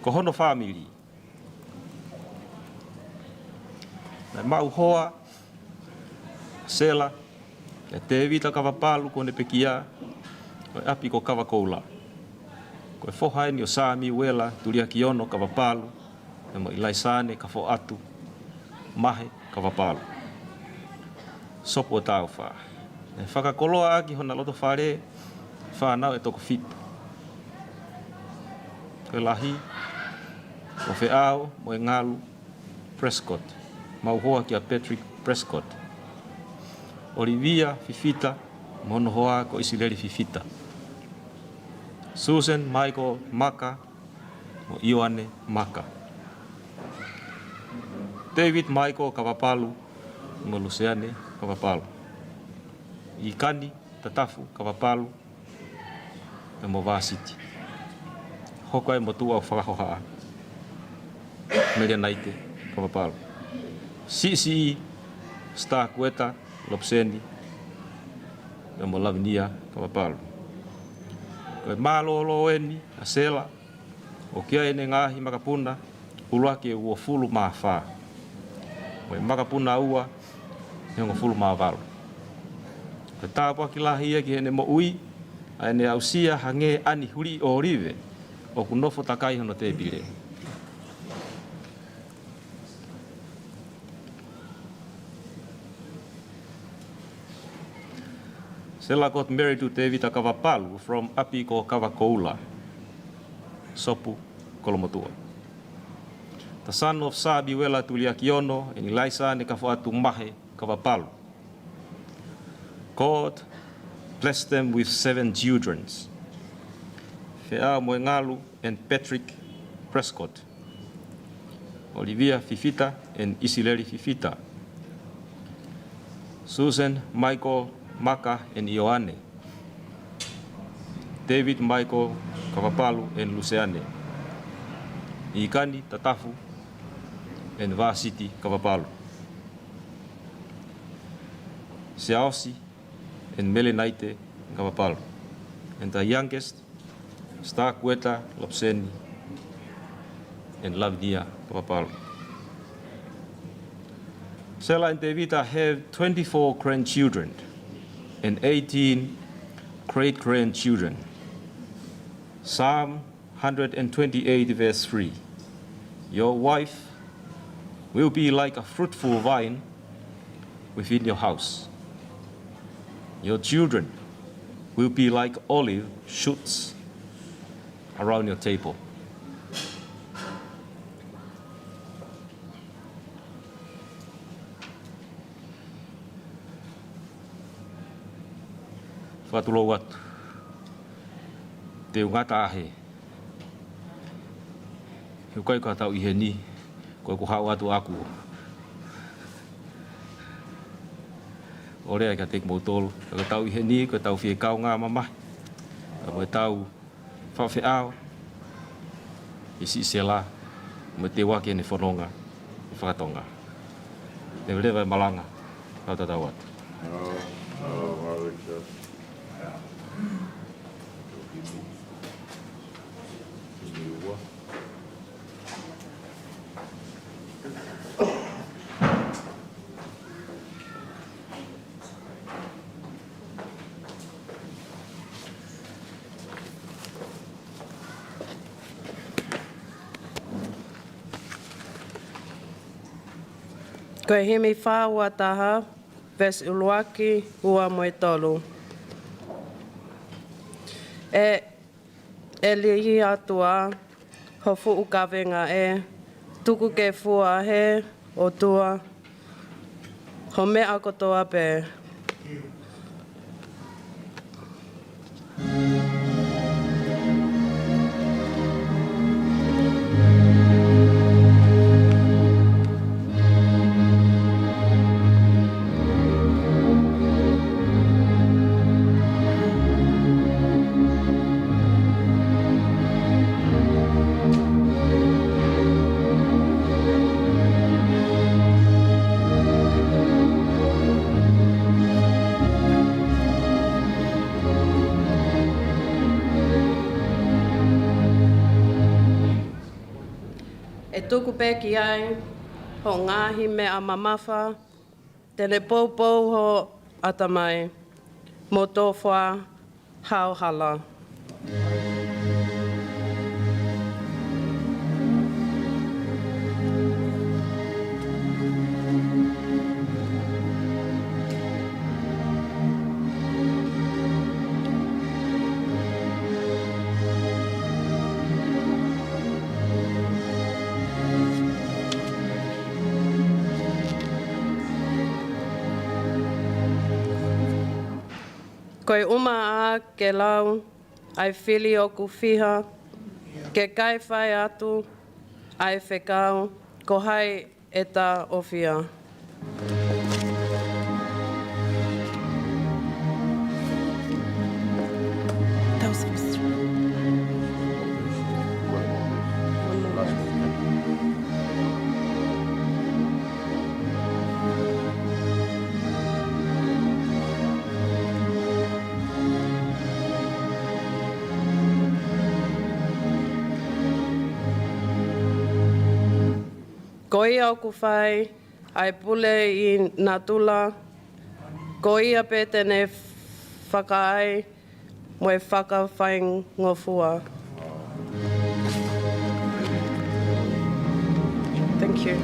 Ko hono fāmili, naʻe maʻu hoa ʻa Sela ʻia Tēvita Kavapalu ko ʻene pekia, ʻo e ʻapi ko Kavakoula. Ko e foha ʻeni ʻo Samiuela Tuliakiono Kavapalu pea mo ʻIlaisane Kafoatu Mahe Kavapalu, Sopu ʻo Taufa. Naʻe fakakoloa ʻaki hona loto fale fānau ʻe toko fitu. Ko e lahi, ko Feʻao Moengalu Prescott, maʻu hoa kia Patrick Prescott. ʻOlivia Fifita mo hono hoa ko ʻIsileli Fifita. Susan Michael Maka mo ʻIoane Maka. David Michael Kavapalu mo Luseane Kavapalu. ʻIkani Tatafu Kavapalu pea mo Vāsiti. Hoko ai e motuʻa ʻo Fakahohaʻa, Melenaite Kavapalu. Siʻisiʻi Sitakueta Lopuseni pea mo Lavinia Kavapalu. Ko e mālōlō ʻeni ʻa Sela, ʻoku ʻi ai ʻene ngaahi makapuna ʻuluaki ʻe uofulu mā fā, mo e makapuna ua ʻe hongofulu mā valu. Ko e tāpuaki lahi ia ki heʻene moʻui ʻa ʻene aʻusia hangē ʻa e ani huliʻi ʻōlive ʻoku nofo takai hono tēpile. Sela got married to Tevita Kavapalu from ʻapi ko Kavakoula, Sopu, Kolomotuʻa, the son of Samiuela Tuliakiono and Elaisa Nekafoatu Mahe Kavapalu. God blessed them with seven children: Feʻao Moengalu and Patrick Prescott, Olivia Fifita and ʻIsileli Fifita, Susan Michael Maka and ʻIoane, David Michael Kavapalu and Luseane, ʻIkani Tatafu and Vāsiti Kavapalu, Siaosi and Melenaite Kavapalu, and the youngest, Sitakueta Lopuseni and Lavinia Kavapalu. Sela and Tevita have twenty-four grandchildren and eighteen great-grandchildren. Psalm hundred and twenty-eight, verse three: Your wife will be like a fruitful vine within your house. Your children will be like olive shoots around your table. Fakatulou atu. Te u ngata ʻahe. He ʻoku ʻikai ko ha tau ʻi heni, ko ʻeku haʻu atu ʻaku ʻo lea kiate kimoutolu. Ko e tau ʻi heni, ko e tau fie kaungā mamahi, ka ko e tau faʻa feʻao, ʻi Siʻisela, mo e teuaki ʻene fononga ʻi fakatonga. Leveleva e malanga, kau tatau atu. Ko e himi fā ua taha, veesi ʻuluaki, ua mo e tolu. ʻE ʻEiki ʻOtua, ho fuʻu kavenga ē, tuku ke fua ʻe he ʻOtua ho meʻa kotoa pē. ʻE tuku pē ki ai hoʻo ngaahi meʻa mamafa, te ne poupou ho ʻatamai, mo tofa hao hala. Ko e ʻumaʻā ke lau ʻa e fili ʻoku fiha, ke kai fai atu ʻa e fekau, ko hai ʻe taʻofia. That was the first one. One more. Ko ia ʻoku fai ʻa e pule ʻi natula, ko ia pē te ne fakaʻai mo e fakafaingofua. Thank you.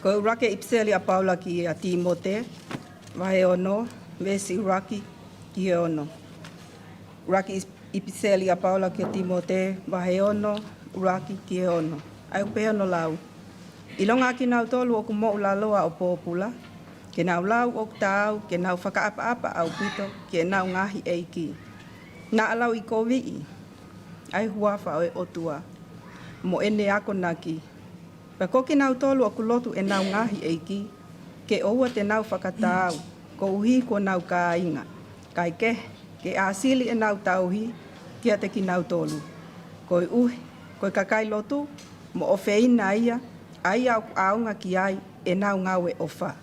Ko e ʻuluaki ʻipiseli ʻa Paula kia Tīmote, vahe ono, veesi ʻuluaki ki he ono. ʻUluaki ʻipiseli ʻa Paula kia Tīmote, vahe ono, ʻuluaki ki he ono. ʻA ia ʻoku pehē hono lau. ʻIlonga ʻa kinautolu ʻoku moʻulaloa ʻo pōpula, ke nau lau ʻoku taau, ke nau fakaʻapaʻapa ʻaupito ki heʻenau ngaahi ʻeiki. Naʻa lauʻikoviʻi ʻa e huafa ʻo e ʻOtua mo ʻene akonaki. Pea ko kinautolu ʻoku lotu ʻenau ngaahi ʻeiki, ke ʻoua te nau fakataau, koeʻuhi ko honau kāinga. Kaekehe, ke ʻāsili ʻenau tauhi kiate kinautolu. Koeʻuhi, ko e kakai lotu mo ʻofeina ia, ʻa ia ʻoku ʻaonga ki ai ʻenau ngāue ʻofa.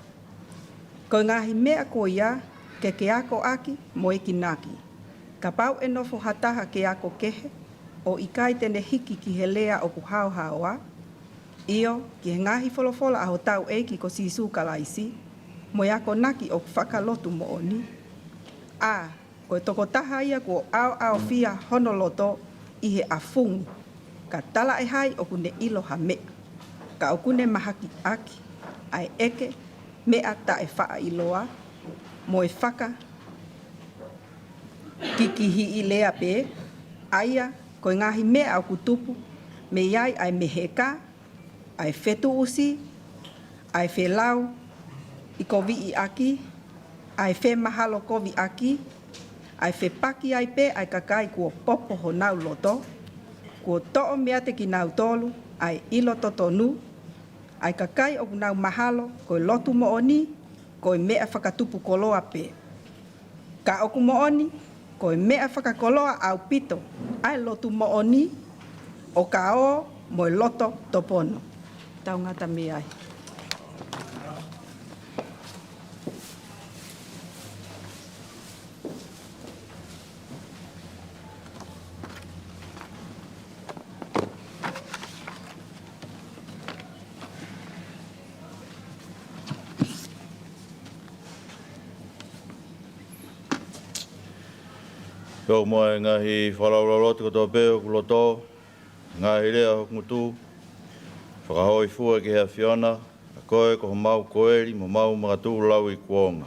Ko e ngaahi meʻa ko ia, ke ke akoʻaki mo ekinaki. Kapau ʻe nofo ha taha ke ako kehe, ʻo ʻikai te ne hiki ki he lea ʻoku haohaoa, ʻio, ki he ngaahi folofola ʻa hotau ʻEiki ko Sīsū Kalaisi, mo e akonaki ʻoku fakalotu moʻoni. ʻA, ko e tokotaha ia kuo ʻaoʻaofia hono loto ʻi he ʻafungi, ka talaʻehai ʻoku ne ʻilo ha meʻa, ka ʻoku ne mahakiʻaki ʻa e ʻeke meʻa taʻefaʻailoa, mo e fakakikihiʻi lea pē, ʻa ia ko e ngaahi meʻa ʻoku tupu Mei ai ʻa e meheka, ʻa e fetuʻusi, ʻa e felauʻikoviʻiʻaki, ʻa e femahalokoviʻaki, ʻa e fepaki ai pē ʻa e kakai kuo popo honau loto, kuo toʻo meiate kinautolu ʻa e ʻilo totonu, ʻa e kakai ʻoku nau mahalo ko e lotu moʻoni ko e meʻa fakatupu koloa pē. Ka ʻoku moʻoni, ko e meʻa fakakoloa ʻaupito ʻa e lotu moʻoni, ʻo ka ō mo e loto topono. Tau ngata mei ai. Ko e moʻoni e ngaahi fakalaulauloto kotoa pē ʻoku loto, ngaahi lea ʻo hoku ngutu, fakahōifua ki he ʻAfiona, ʻa koe ko homau koeli mo homau makatuʻu lauikuonga.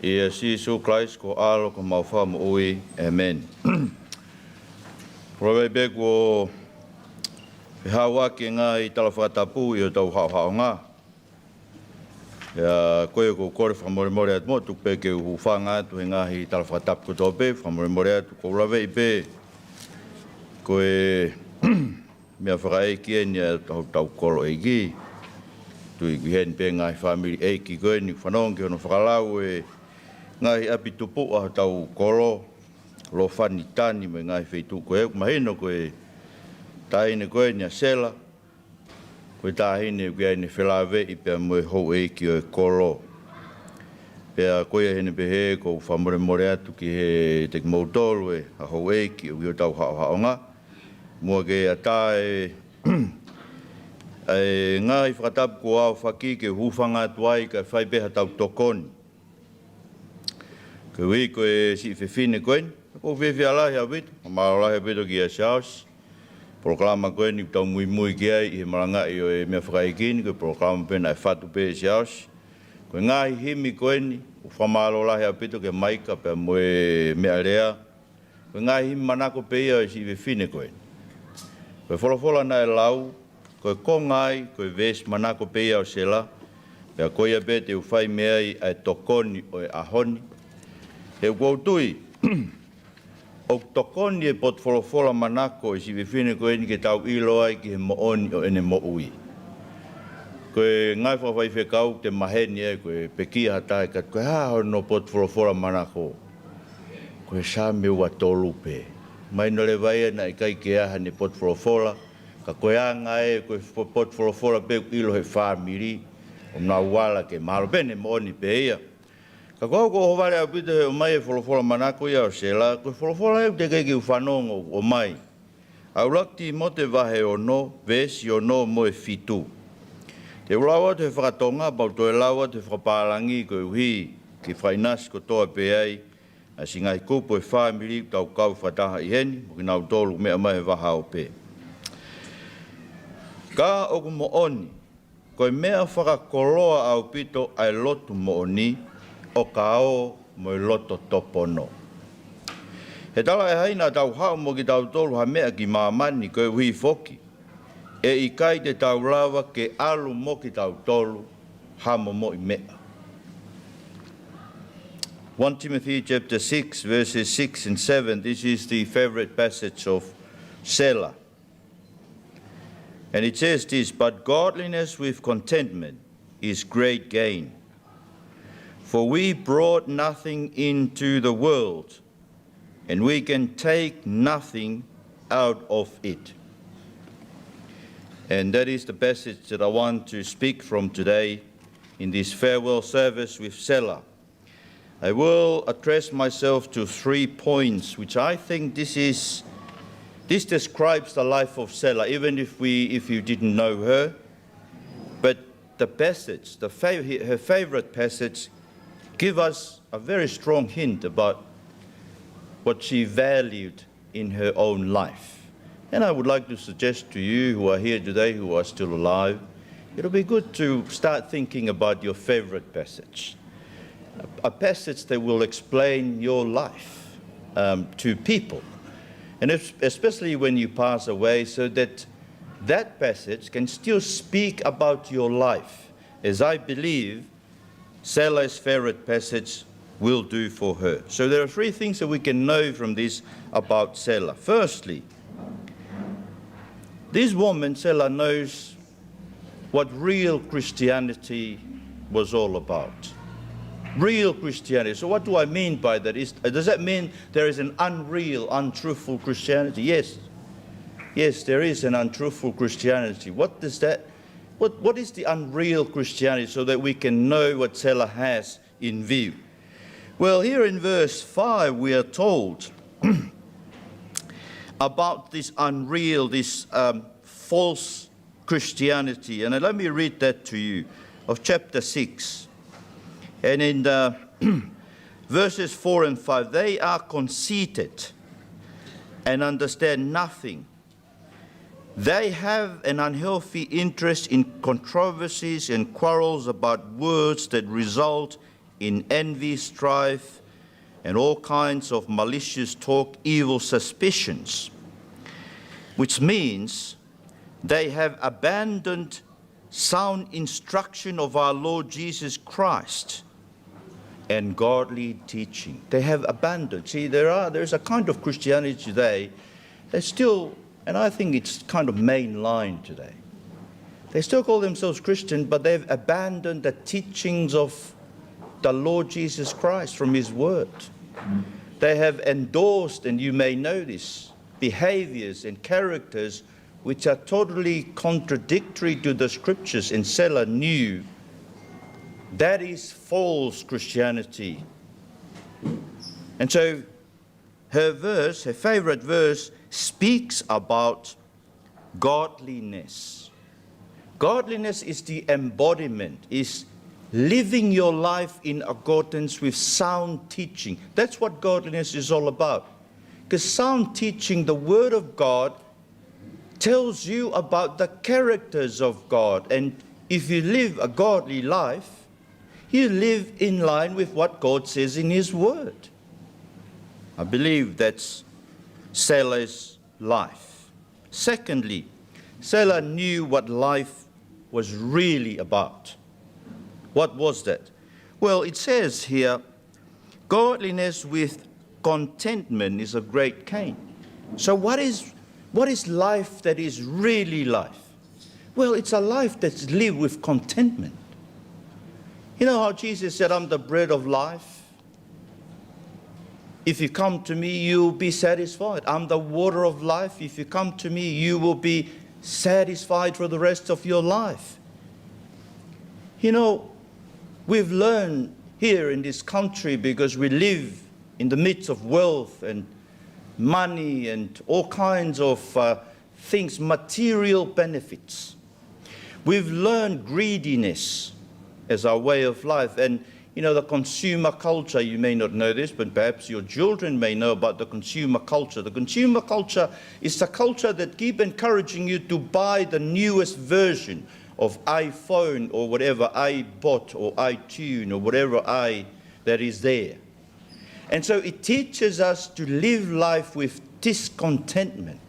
ʻIa Sīsū Kalaisi ko ho ʻAlo ko homau Fakamoʻui. ʻĒmeni. Polovepi pē kuo fehāuaki e ngaahi tala fakatapu ʻi hotau haʻohaʻonga. ʻIa, ko ia ʻoku ou kole fakamolemole atu mo tuku pē ke u hūfanga atu he ngaahi tala fakatapu kotoa pē, fakamolemole atu ʻoku ou laveʻi pē ko e meʻa fakaʻeiki eni ʻa hotau kolo ʻeiki. Tui ʻoku ʻi heni pē ngaahi fāmili ʻeiki ko eni, fanongo ki hono fakalau e ngaahi ʻapi tupuʻa hotau kolo, Lofanitani mo e ngaahi feituʻu ko ē, ʻoku mahino ko e taʻahine ko eni ʻa Sela, ko e taʻahine ʻoku ʻi ai ʻene felāveʻi pea mo e houʻeiki ʻo e kolo. Pea ko ia ʻi heʻene pehē ʻoku ou fakamolemole atu kiate kimoutolu ʻa e houʻeiki ʻoku ʻi hotau haʻohaʻonga. Muʻa ke ʻatā e, e ngaahi fakatapu kuo aofaki ke u hūfanga atu ai kae fai pē haʻatau tokoni. Koeʻuhi ko e siʻi fefine ko eni, ʻoku ou fiefia lahi ʻaupito, fakamālō lahi ʻaupito kia Siaosi. Polokalama ko eni ʻoku tau muimui ki ai ʻi he malangaʻi ʻo e meʻa fakaʻeiki ni, ko e polokalama pē naʻe fatu pē ʻe Siaosi. Ko e ngaahi himi ko eni, ʻoku fakamālō lahi ʻaupito kia Maika pea mo e meʻalea. Ko e ngaahi himi manako pē ia ʻo e siʻi fefine ko eni. Ko e folofola naʻe lau, ko e konga ai, ko e veesi manako pē ia ʻo Sela, pea ko ia pē te u fai mei ai ʻa e tokoni ʻo e ʻaho ni. He ʻoku ou tui, ʻoku tokoni e potu folofola manako ʻo e siʻi fefine ko eni ke tau ʻilo ai ki he moʻoni ʻo ʻene moʻui. Ko e ngaahi fakafaifekau te maheni ē, ko e pekia ha taha ʻe kata ko e hā hono potu folofola manako. Ko e Saame ua tolu pē. Mahino leva ia naʻe ʻikai ke ʻi ai haʻane potu folofola, ka ko e anga ē, ko e fo-, potu folofola pē ʻoku ʻilo ʻe he fāmili, ʻo nau ala ke mahalo pē ʻene moʻoni pē ia. Ka ko au ʻoku ou ʻohovale ʻaupito he ʻomai e folofola manako ia ʻo Sela, ko e folofola ē ʻoku teʻeki ke u fanongo ʻoku ʻomai. ʻUluaki Tīmote vahe ono, veesi ono mo e fitu. Te u lau atu he fakatonga, pea u toe lau atu he fakapālangi koeʻuhi ke fakaʻinasi kotoa pē ai ʻa e siʻi ngaahi kupu ʻo e fāmili ʻoku tau kau fakataha ʻi heni, mo kinautolu meʻa mai he vahaope. Ka ʻoku moʻoni, ko e meʻa fakakoloa ʻaupito ʻa e lotu moʻoni, ʻo ka ō mo e loto topono. He talaʻehai naʻa tau haʻu mo kitautolu ha meʻa ki māmani koeʻuhi foki ʻe ʻikai te tau lava ke ʻalu mo kitautolu ha momoʻi meʻa. One Timothy chapter six, verses six and seven, this is the favorite passage of Sela. And it says this, "But godliness with contentment is great gain. For we brought nothing into the world, and we can take nothing out of it." And that is the passage that I want to speak from today in this farewell service with Sela. I will address myself to three points, which I think this is, this describes the life of Sela, even if we, if you didn't know her. But the passage, the fav-, her favorite passage, give us a very strong hint about what she valued in her own life. And I would like to suggest to you who are here today, who are still alive, it'll be good to start thinking about your favorite passage. A, a passage that will explain your life, um, to people. And if, especially when you pass away, so that that passage can still speak about your life, as I believe Sella's favorite passage will do for her. So there are three things that we can know from this about Sella. Firstly, this woman, Sella, knows what real Christianity was all about. Real Christianity. So what do I mean by that? Is, does that mean there is an unreal, untruthful Christianity? Yes. Yes, there is an untruthful Christianity. What does that, what, what is the unreal Christianity, so that we can know what Sella has in view? Well, here in verse five, we are told about this unreal, this, um, false Christianity. And let me read that to you, of chapter six. And in the verses four and five, "They are conceited and understand nothing. They have an unhealthy interest in controversies and quarrels about words that result in envy, strife, and all kinds of malicious talk, evil suspicions," which means they have abandoned sound instruction of our Lord Jesus Christ and godly teaching. They have abandoned. See, there are, there's a kind of Christianity today that still, and I think it's kind of mainline today. They still call themselves Christian, but they've abandoned the teachings of the Lord Jesus Christ from his word. They have endorsed, and you may know this, behaviors and characters which are totally contradictory to the scriptures, and Sella knew that is false Christianity. And so her verse, her favorite verse, speaks about godliness. Godliness is the embodiment, is living your life in accordance with sound teaching. That's what godliness is all about. Because sound teaching, the word of God, tells you about the characters of God. And if you live a godly life, you live in line with what God says in his word. I believe that's Sella's life. Secondly, Sella knew what life was really about. What was that? Well, it says here, "Godliness with contentment is a great gain." So what is, what is life that is really life? Well, it's a life that's lived with contentment. You know how Jesus said, "I'm the bread of life. If you come to me, you'll be satisfied. I'm the water of life. If you come to me, you will be satisfied for the rest of your life." You know, we've learned here in this country, because we live in the midst of wealth and money and all kinds of, uh, things, material benefits. We've learned greediness as our way of life. And, you know, the consumer culture, you may not know this, but perhaps your children may know about the consumer culture. The consumer culture is the culture that keep encouraging you to buy the newest version of iPhone or whatever, iBot or iTunes or whatever i that is there. And so it teaches us to live life with discontentment.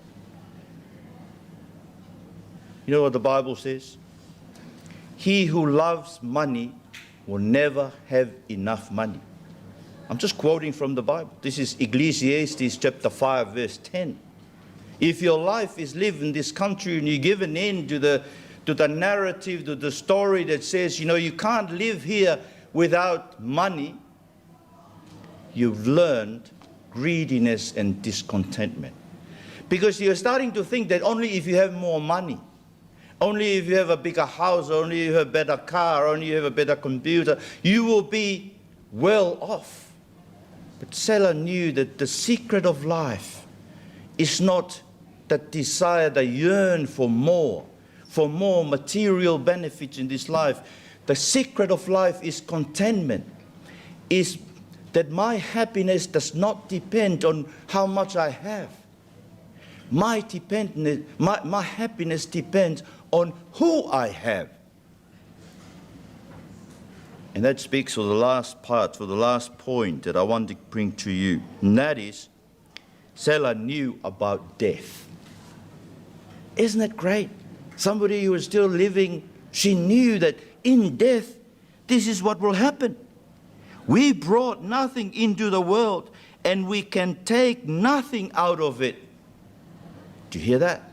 You know what the Bible says? "He who loves money will never have enough money." I'm just quoting from the Bible. This is Ecclesiastes chapter five, verse ten. If your life is lived in this country and you're given in to the, to the narrative, to the story that says, you know, you can't live here without money, you've learned greediness and discontentment. Because you're starting to think that only if you have more money, only if you have a bigger house, only if you have a better car, only if you have a better computer, you will be well off. But Sella knew that the secret of life is not that desire, the yearn for more, for more material benefits in this life. The secret of life is contentment, is that my happiness does not depend on how much I have. My depend-, my, my happiness depends on who I have. And that speaks for the last part, for the last point that I want to bring to you. And that is, Sella knew about death. Isn't it great? Somebody who is still living, she knew that in death, this is what will happen. We brought nothing into the world, and we can take nothing out of it. Do you hear that?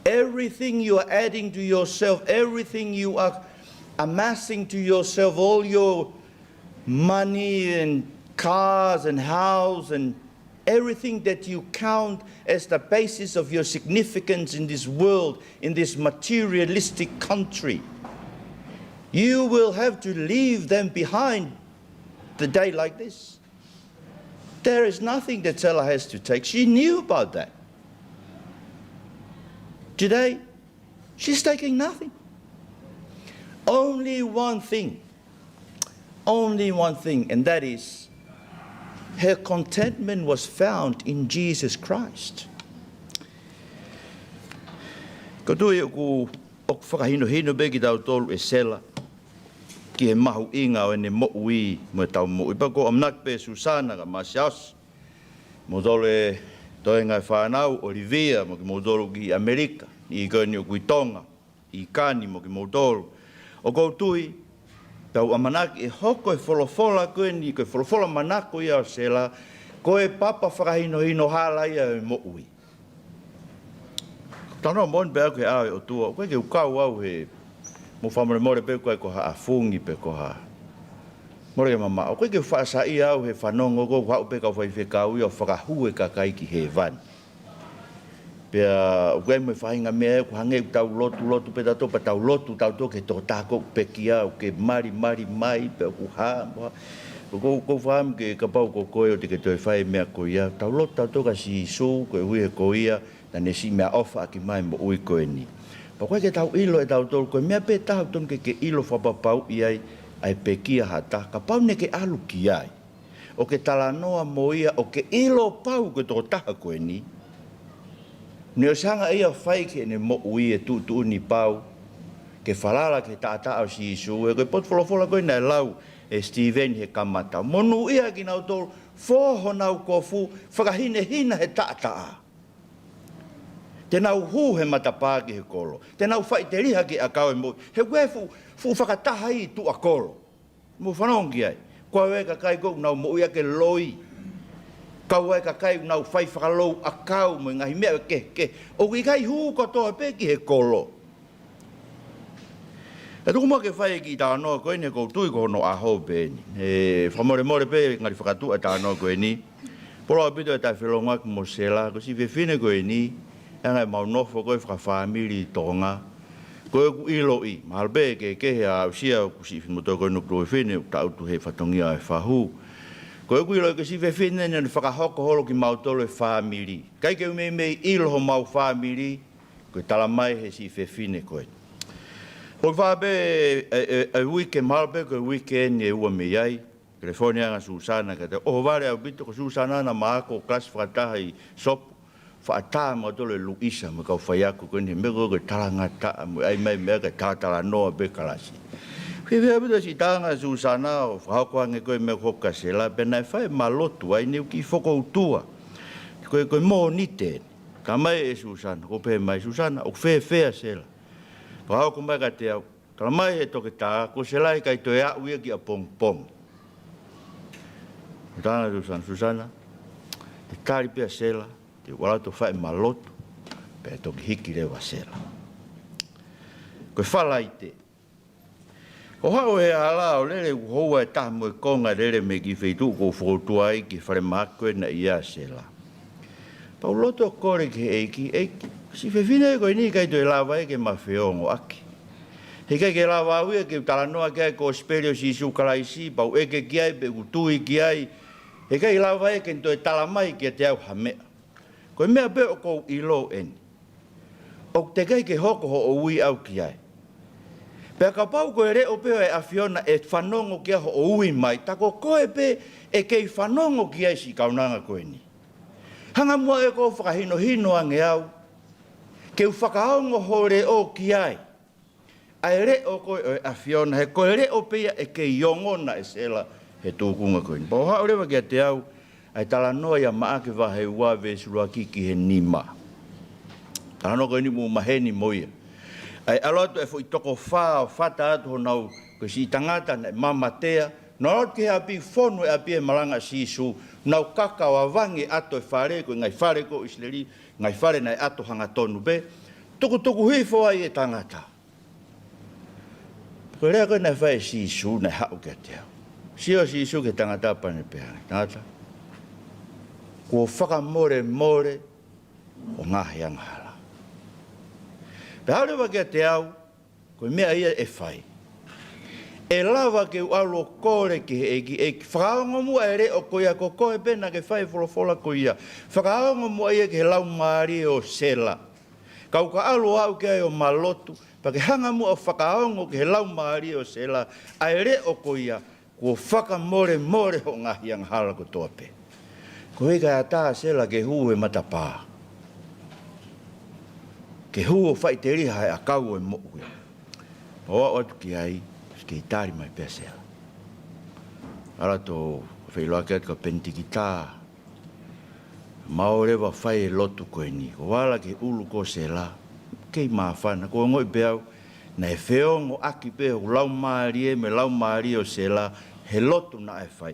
Everything you are adding to yourself, everything you are amassing to yourself, all your money and cars and house and everything that you count as the basis of your significance in this world, in this materialistic country, you will have to leave them behind the day like this. There is nothing that Selah has to take. She knew about that. Today, she's taking nothing. Only one thing. Only one thing, and that is her contentment was found in Jesus Christ. Ko e tui ʻoku, ʻoku fakahinohino pē kitautolu ʻe Selah ki he mahuʻinga ʻo ʻene moʻui mo ʻetau moʻui. Pea ʻoku ou ʻamanaki pē Susana kae ʻumaʻā Siaosi, moutolu e toenga e fānau, ʻOlivia mo kimoutolu ki ʻAmelika, ʻi ko eni ʻoku ʻi Tonga, ʻi Kani mo kimoutolu. ʻOku ou tui, pea u ʻamanaki ʻe hoko e folofola ko eni, ko e folofola manako ia ʻo Selah, ko e papa fakahinohino hala ia ʻo e moʻui. Talanoa moʻoni pē au ki he ʻao ʻo e ʻOtua, ʻoku ʻikai ke u kau au he, mou fakamolemole pē ʻoku ʻikai ko ha ʻafungi pe ko ha, mole ke mamaʻo, ʻoku ʻikai ke u faʻa saiʻia au he fanongo ko ē ʻoku haʻu pē kau faifekau ia ʻo fakahū e kakai ki hēvani. Pea ʻoku ʻi ai mo e faʻahinga meʻa ʻoku hangē ʻoku tau lotu, lotu pē tautolu, pea tau lotu tautolu ki he tokotaha ʻoku pekia, ʻoku ke malimali mai, pea ʻoku hā, mo hā. ʻOku ou, ʻoku ou fakaʻamu ke kapau ko koe ʻoku te ke toe fai e meʻa ko ia, tau lotu tautolu kia Sīsū, koeʻuhi he ko ia naʻa ne siʻi meʻaʻofa ʻaki mai e moʻui ko eni. Pea ʻoku ʻikai ke tau ʻilo ʻe tautolu, ko e meʻa pē taha ʻoku totonu ke ke ʻilo fakapapauʻi ai ʻa e pekia ha taha, kapau naʻa ke ʻalu ki ai ʻo ke talanoa mo ia, ʻo ke ʻilo pau ko e tokotaha ko eni, ne ʻosi hanga ia ʻo fai ki heʻene moʻui e tuʻutuʻuni pau ke falala ki he taʻataʻa ʻo Sīsū, he ko e potu folofola ko ē naʻe lau ʻe Sitīveni he kamata: Monūʻia kinautolu ʻoku fō honau kofu, fakahinehina he taʻataʻa. Te nau hū he matapā ki he kolo. Te nau faʻiteliha ki he ʻakau ʻo e moʻui. He ʻoku ʻi ai e fuʻu, fuʻu fakataha ʻi tuʻa kolo. Mou fanongo ki ai. Ko e kakai ko ē ʻoku nau moʻui ʻaki e loi. Kau ai e kakai ʻoku nau fai fakalou ʻakau mo e ngaahi meʻa kehekehe. ʻOku ʻikai hū kotoa pē ki he kolo. ʻE tuku muʻa ke fai e kiʻi talanoa ko eni, he ʻoku ou tui ko hono ʻaho pē eni. ʻE fakamolemole pē, ngali fakatuʻa e talanoa ko eni. Poloa ʻaupito e taʻefelongoaki mo Selah, ko e siʻi fefine ko eni, ʻa e ngaahi mau nofo ko ē fakafāmili ʻi Tonga. Ko ʻeku ʻiloʻi, mahalo pē ʻe kehekehe ʻa e aʻusia ʻoku siʻi fefine mo e toko ʻeni ʻoku tuofefine, ʻoku tangutu he fatongia ʻo e fahu. Ko ʻeku ʻiloʻi ko e siʻi fefine eni naʻe fakahoko holo kimautolu e fāmili. ʻIkai ke u meimei ʻilo homau fāmili, ko e talamai he siʻi fefine ko ē. Ko e fā pē e, e, e uike, mahalo pē ko e uike eni ʻe ua mei ai, telefoni ange ʻa Susana kiate au. ʻOhovale ʻaupito, ko Susana naʻa ma ako kalasi fakataha ʻi Sopu. Faʻa tā mautolu ʻe Luisa mo e kau faiako ko eni he meʻa ko ē ko e talangataʻa mo e ʻai mai meʻa kae talatalanoa pē kalasi. Fiefia ʻaupito e siʻi tala ange ʻa Susana ʻo fakahoko ange ko ē meʻa ko ē kia Selah, pea naʻe fai ma lotu ai, ne u kiʻi fokoutua. Ko e, ko e Mōnite. Talamai ʻe Susana, ʻoku pehē mai, Susana, ʻoku fēfē ʻa Selah? Fakahoko mai kiate au. Talamai ʻe he toketā, ko Selah ʻikai toe aʻu ia ki ʻapongipongi. Tala ange ʻa Susana, Susana, ʻe tali pē ʻa Selah, te u ʻalu atu ʻo fai ma lotu, pea toki hiki leva ʻa Selah. Ko e Falaite. ʻO haʻu he hala ʻo lele, ʻoku houa ʻe taha mo e konga lele mei he kiʻi feituʻu ʻoku ou fokoutua ai ki he falemahaki ko ē naʻe ʻi ai ʻa Selah. Pea u lotu ʻo kole ki he ʻEiki, ʻEiki, siʻi fefine ko eni ʻikai toe lava ia ke ma feongoʻaki. He ʻikai ke lava au ia ke u talanoa ki ai e kosipeli ʻo Sīsū Kalaisi, pea u ʻeke ki ai, pe ʻoku tui ki ai. He ʻikai lava ia ke ne toe talamai kiate au ha meʻa. Ko e meʻa pē ʻoku ou ʻilo eni, ʻoku teʻeki ai ke hoko hoʻo ui au ki ai. Pea kapau ko e leʻo pē ʻo e ʻAfiona ʻe fanongo ki ai hoʻo ui mai, tā ko koe pē ʻe kei fanongo ki ai, siʻi kaunanga ko eni. Hanga muʻa ʻe koe ʻo fakahinohino ange au ke u fakaongo ho leʻo ki ai. ʻA e leʻo ko ē ʻo e ʻAfiona, he ko e leʻo pē ia ʻe kei ongona ʻe Selah he tūkunga ko eni. Pea u haʻu leva kiate au ʻa e talanoa ʻia Maʻake vahe ua veesi ʻuluaki ki he nima. Talanoa ko eni ʻoku mou maheni mo ia. ʻA e ʻalu atu e foʻi toko fā ʻo fata atu honau, ko e siʻi tangata naʻe mamatea, nau ʻalu atu ki he ʻapi, fonu e ʻapi he malanga ʻa Sīsū, nau kaka ʻo avangi e ʻato e fale, ko e ngaahi fale ko ʻIsileli, ngaahi fale naʻe ʻato hangatonu pē, tukutuku hifo ai e tangata. Ko e lea ko ē naʻe fai ʻe Sīsū naʻe haʻu kiate au. Sio Sīsū ki he tangata pea ne pehē ange, tangata, kuo fakamolemole ho ngaahi angahala. Pea haʻu leva kiate au, ko e meʻa ia ʻe fai. ʻE lava ke u ʻalu ʻo kole ki he ʻEiki, ʻEiki, fakaongo muʻa e leʻo ko ia ko koe pē naʻa ke fai e folofola ko ia. Fakaongo muʻa ia ki he laumālie ʻo Sela. Ka u ka ʻalu ʻo aʻu ki ai ʻo ma lotu, pea ke hanga muʻa ʻo fakaongo ki he laumālie ʻo Sela ʻa e leʻo ko ia, kuo fakamolemole hoʻo ngaahi angahala kotoa pē. Ko e ʻikai ʻatā ʻa Sela ke hū he matapā, ke hū ʻo faʻiteliha he ʻakau ʻo e moʻui. Pea u aʻu atu ki ai, kei tali mai pē ʻa Sela. ʻAlu atu ʻo feʻiloaki atu kia Penitikita, ma ō leva ʻo fai e lotu ko eni. Ko e ala ki he ʻulu ko Sela, kei māfana, ko e ongoʻi pē au, naʻe feongoʻaki pē hoku laumālie mo e laumālie ʻo Sela he lotu naʻe fai.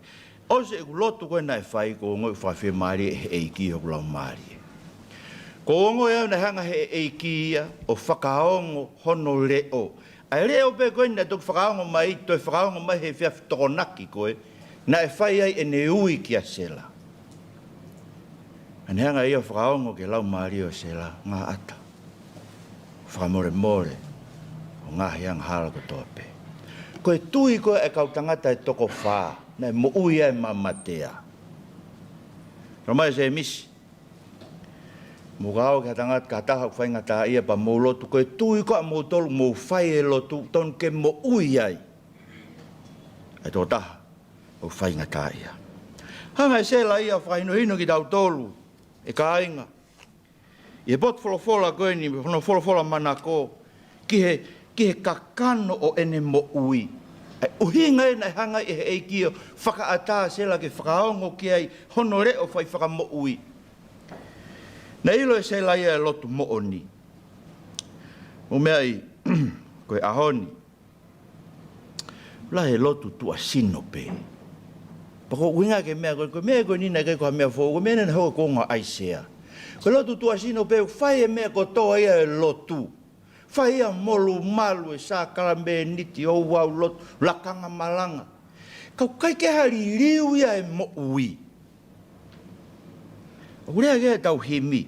ʻOsi ʻeku lotu ko ē naʻe fai, ko e ongoʻi fakafiemālie ʻe he ʻEiki hoku laumālie. Ko e ongoʻi au naʻe hanga ʻe he ʻEiki ia ʻo fakaongo hono leʻo. ʻA e leʻo pē ko ē naʻe toki fakaongo mai, toe fakaongo mai he efiafi Tokonaki ko ē, naʻe fai ai ʻene ui kia Sela. Naʻa ne hanga ia ʻo fakaongo ki he laumālie ʻo Sela, ngaahi ʻata, fakamolemole hoʻo ngaahi angahala kotoa pē. Ko e tui ko ē ʻa e kau tangata ʻe toko fā naʻe moʻui ai e mamatea. Talamai ʻe Sēmisi, mou ka ō ki ha tangata, ki ha taha ʻoku faingataʻaʻia pea mou lotu, ko e tui ko ē ʻamoutolu ʻoku mou fai e lotu, tonu ke moʻui ai ʻa e tokotaha ʻoku faingataʻaʻia. Hanga ʻe Sela ia ʻo fakahinohino kitautolu, ʻe kāinga, ʻi he potu folofola ko eni, hono folofola manako, ki he, ki he kakano ʻo ʻene moʻui. ʻA e ʻuhinga ia naʻe hanga ai ʻe he ʻEiki ʻo fakaʻatā ʻa Sela ke fakaongo ki ai hono leʻo fai fakamoʻui. Naʻe ʻilo ʻe Sela ia e lotu moʻoni. Mou meaʻi, ko e ʻaho ni, lahi e lotu tuʻasino pē. Pea ko e ʻuhinga ki he meʻa ko ē, ko e meʻa ko eni naʻe ʻikai ko ha meʻa foʻou, ko e meʻa naʻe hoko ko e konga ʻo ʻAisea. Ko e lotu tuʻasino pē, fai e meʻa kotoa ia e lotu. Fai ia molumalu, e sākalamēniti, ouau lotu, lakanga malanga. Ka ʻoku ʻikai ke ʻi ai ha liliu ia e moʻui. ʻOku lea ki ai ʻetau himi,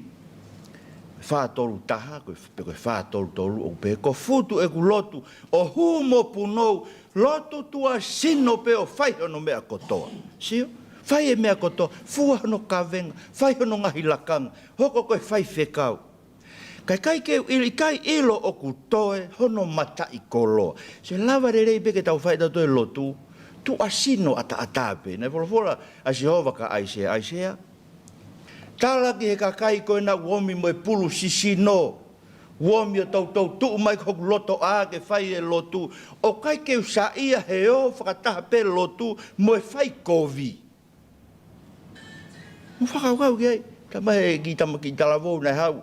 fā tolu taha, ko e, pe ko e fā tolu tolu, ʻoku pehē, ko e futu ʻeku lotu, ʻo hū mo punou, lotu tuʻasino pē ʻo fai hono meʻa kotoa. Sio? Fai e meʻa kotoa, fua hono kavenga, fai hono ngaahi lakanga, hoko ko e faifekau. Ka ʻikai ke u ʻilo, ʻikai ʻilo ʻoku toe hono mataʻikoloa. Sio, lava lelei pē ke tau fai ʻetau toe lotu tuʻasino ʻataʻatā pē. Naʻe folofola ʻa Sihova kia ʻAisea, ʻAisea, tala ki he kakai ko ena ʻoku omi mo e pulu sisino, ʻoku omi ʻo toutou tuʻu mai ki hoku lotoʻā ke fai e lotu, ʻoku ʻikai ke u saiʻia he ō fakataha pē lotu mo e fai kovi. Mou fakakaukau ki ai, talamai ʻe he kiʻi tama, kiʻi talavou naʻe haʻu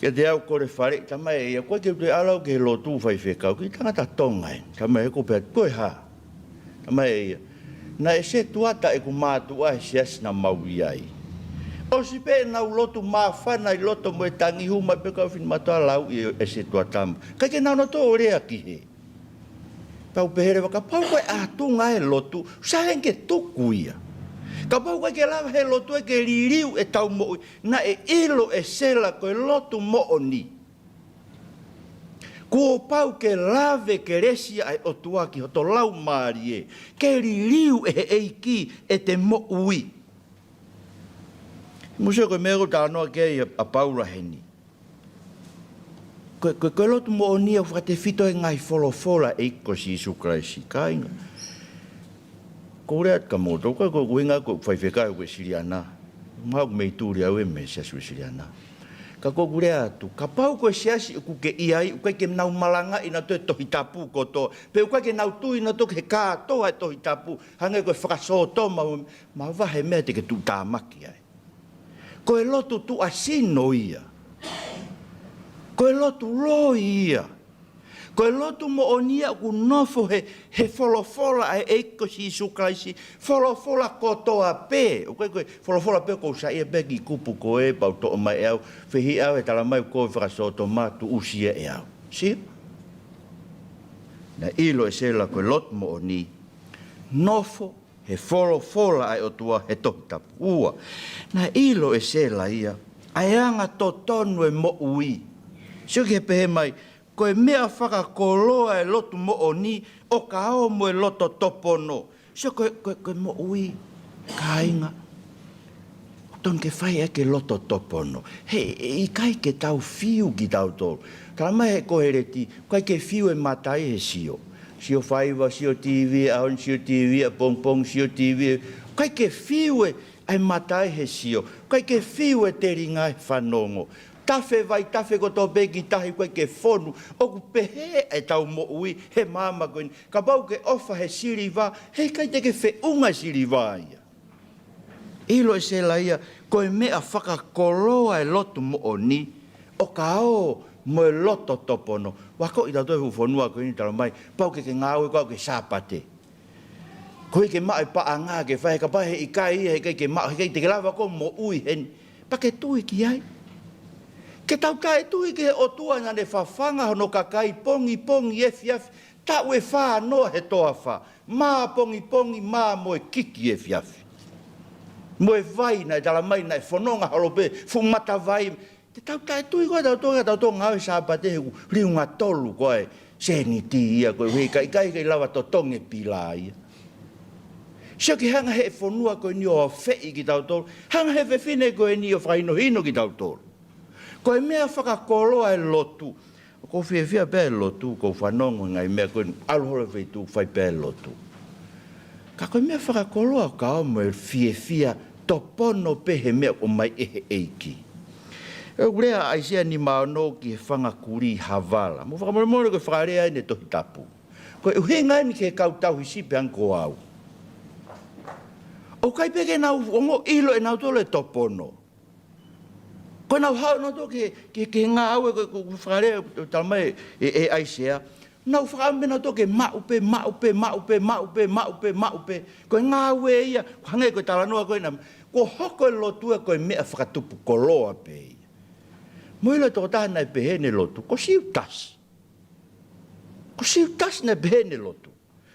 kiate au, kole faleʻi, talamai ʻe ia, ʻoku ʻikai ke u toe ʻalu au ki he lotu faifekau, kiʻi tangata Tonga eni, talamai ʻe ia, ʻoku ou pehē atu, ko e hā? Talamai ʻe ia, naʻe setuata ʻeku mātuʻa he siasi naʻa mau ʻi ai. ʻOsi pē ʻenau lotu māfana ʻi loto mo e tangi, hū mai pē kau finemātuʻa lauʻi e setuata mo. ʻIkai ke nau nau toe lea ki hē. Pea u pehē leva, kapau ko e ʻatunga e lotu, sai ange ke tuku ia. Kapau ʻoku ʻikai ke lava he lotu ia ke liliu ʻetau moʻui, naʻe ʻilo ʻe Sela ko e lotu moʻoni, kuo pau ke lave kelesi ʻa e ʻOtua ki hoto laumālie, ke liliu ʻe he ʻEiki ʻete moʻui. Mou sio ko e meʻa ʻoku talanoa ki ai ʻa Paula heni. Ko e, ko e, ko e lotu moʻoni ia ʻoku fakatefito he ngaahi folofola ʻa e ʻEiki ko Sīsū Kalaisi, kāinga. ʻOku ou lea atu kia moutolu, ko e, ko e ʻuhinga ko e faifekau ko e Siliana. Mahalo ʻoku mei tuli au ē mei he Siasi Uēsiliana. Ka ʻoku ou lea atu, kapau ko e siasi ʻoku ke ʻi ai, ʻoku ʻikai ke nau malangaʻi ʻenautolu e Tohi Tapu kotoa, pe ʻoku ʻikai ke nau tui ʻenautolu ki he kātoa e Tohi Tapu, hangē ko e fakasōtoma, mavahe e meʻa te ke tuʻutāmaki ai. Ko e lotu tuʻasino ia. Ko e lotu loi ia. Ko e lotu moʻoni ia ʻoku nofo he, he folofola ʻa e ʻEiki ko Sīsū Kalaisi, folofola kotoa pē. ʻOku ʻikai ko e folofola pē ʻoku ou saiʻia pē ki he kupu ko ē pea u toʻo mai ʻe au, fehiʻa au he talamai ʻoku ou fakasōtoma, tuʻusi ia ʻe au. Sio? Naʻe ʻilo ʻe Sela ko e lotu moʻoni, nofo he folofola ʻa e ʻOtua he Tohi Tapu. Ua, naʻe ʻilo ʻe Sela ia ʻa e anga totonu e moʻui. Sio ki he pehē mai, ko e meʻa fakakoloa e lotu moʻoni ʻo ka ō mo e loto topono. Sio ko e, ko e, ko e moʻui, kāinga, ʻoku tonu ke fai ʻaki e loto topono. He, he ʻikai ke tau fiu kitautolu. Talamai he Koheleti, ʻikai ke fiu e mata ʻi he sio. Sio faiva, sio TV ʻaho ni, sio TV ʻapongipongi, sio TV. ʻIkai ke fiu e, ʻa e mata ʻi he sio. ʻIkai ke fiu e telinga he fanongo. Tafe vaitafe kotoa pē ki tahi, ʻikai ke fonu. ʻOku pehē ʻetau moʻui he māmani ko eni. Kapau ʻoku ke ʻofa he siliva, heʻikai te ke feʻunga e siliva ia. ʻIlo ʻe Sela ia, ko e meʻa fakakoloa e lotu moʻoni ʻo ka ō mo e loto topono. Ua ko i tautolu he fuʻu fonua ko eni, talamai, pau ke ke ngāue koā ʻoku ke Sāpate. Koeʻuhi ke maʻu e paʻanga ke fai, kapau heʻikai ia, heʻikai ke maʻu, heʻikai te ke lava koe ʻo moʻui heni. Pea ke tui ki ai. Ke tau taʻetui ki he ʻOtua naʻa ne fafanga hono kakai pongipongi, efiafi, taʻu ʻe fā noa he toafa, mā pongipongi, mā mo e kiki efiafi. Mo e vai naʻe talamai naʻe fononga holo pē, fuʻu matavai. Te tau taʻetui koā tautolu, tautolu ngāue Sāpate he ʻoku liunga tolu koā e sēniti ia, koeʻuhi ka ʻikai ke lava totongi e pila ia. Sio ki he anga he fonua ko eni ʻo feʻi kitautolu, anga he fefine ko eni ʻo fakahinohino kitautolu. Ko e meʻa fakakoloa e lotu. ʻOku ou fiefia pē he lotu, ʻoku ou fanongo he ngaahi meʻa ko eni, ʻalu holo e feituʻu fai pē e lotu. Ka ko e meʻa fakakoloa ʻo ka ō mo e fiefia topono pē he meʻa ʻoku ʻomai ʻe he ʻEiki. ʻOku lea ʻa ʻAisea nima ono ki he fanga kulī havala. Mou fakamolemole ko e fakalea eni he Tohi Tapu. Ko e ʻuhinga eni ki he kau tauhi sipi hangē ko au. ʻOku ʻikai pē ke nau ongo ʻilo ʻe nautolu e topono. Ko ʻenau haʻu nautolu ki he, ki he, ki he ngāue ko e, ko e, ko e fakalea ʻoku talamai ʻe, ʻe ʻAisea. Nau fakaʻamu pē nautolu ke maʻu pē, maʻu pē, maʻu pē, maʻu pē, maʻu pē, maʻu pē. Ko e ngāue ia, hangē ko e talanoa ko ena. Kuo hoko e lotu ia ko e meʻa fakatupu koloa pē ia. Mou ʻilo e tokotaha naʻe pehē ʻene lotu, ko Siutasi. Ko Siutasi naʻe pehē ʻene lotu.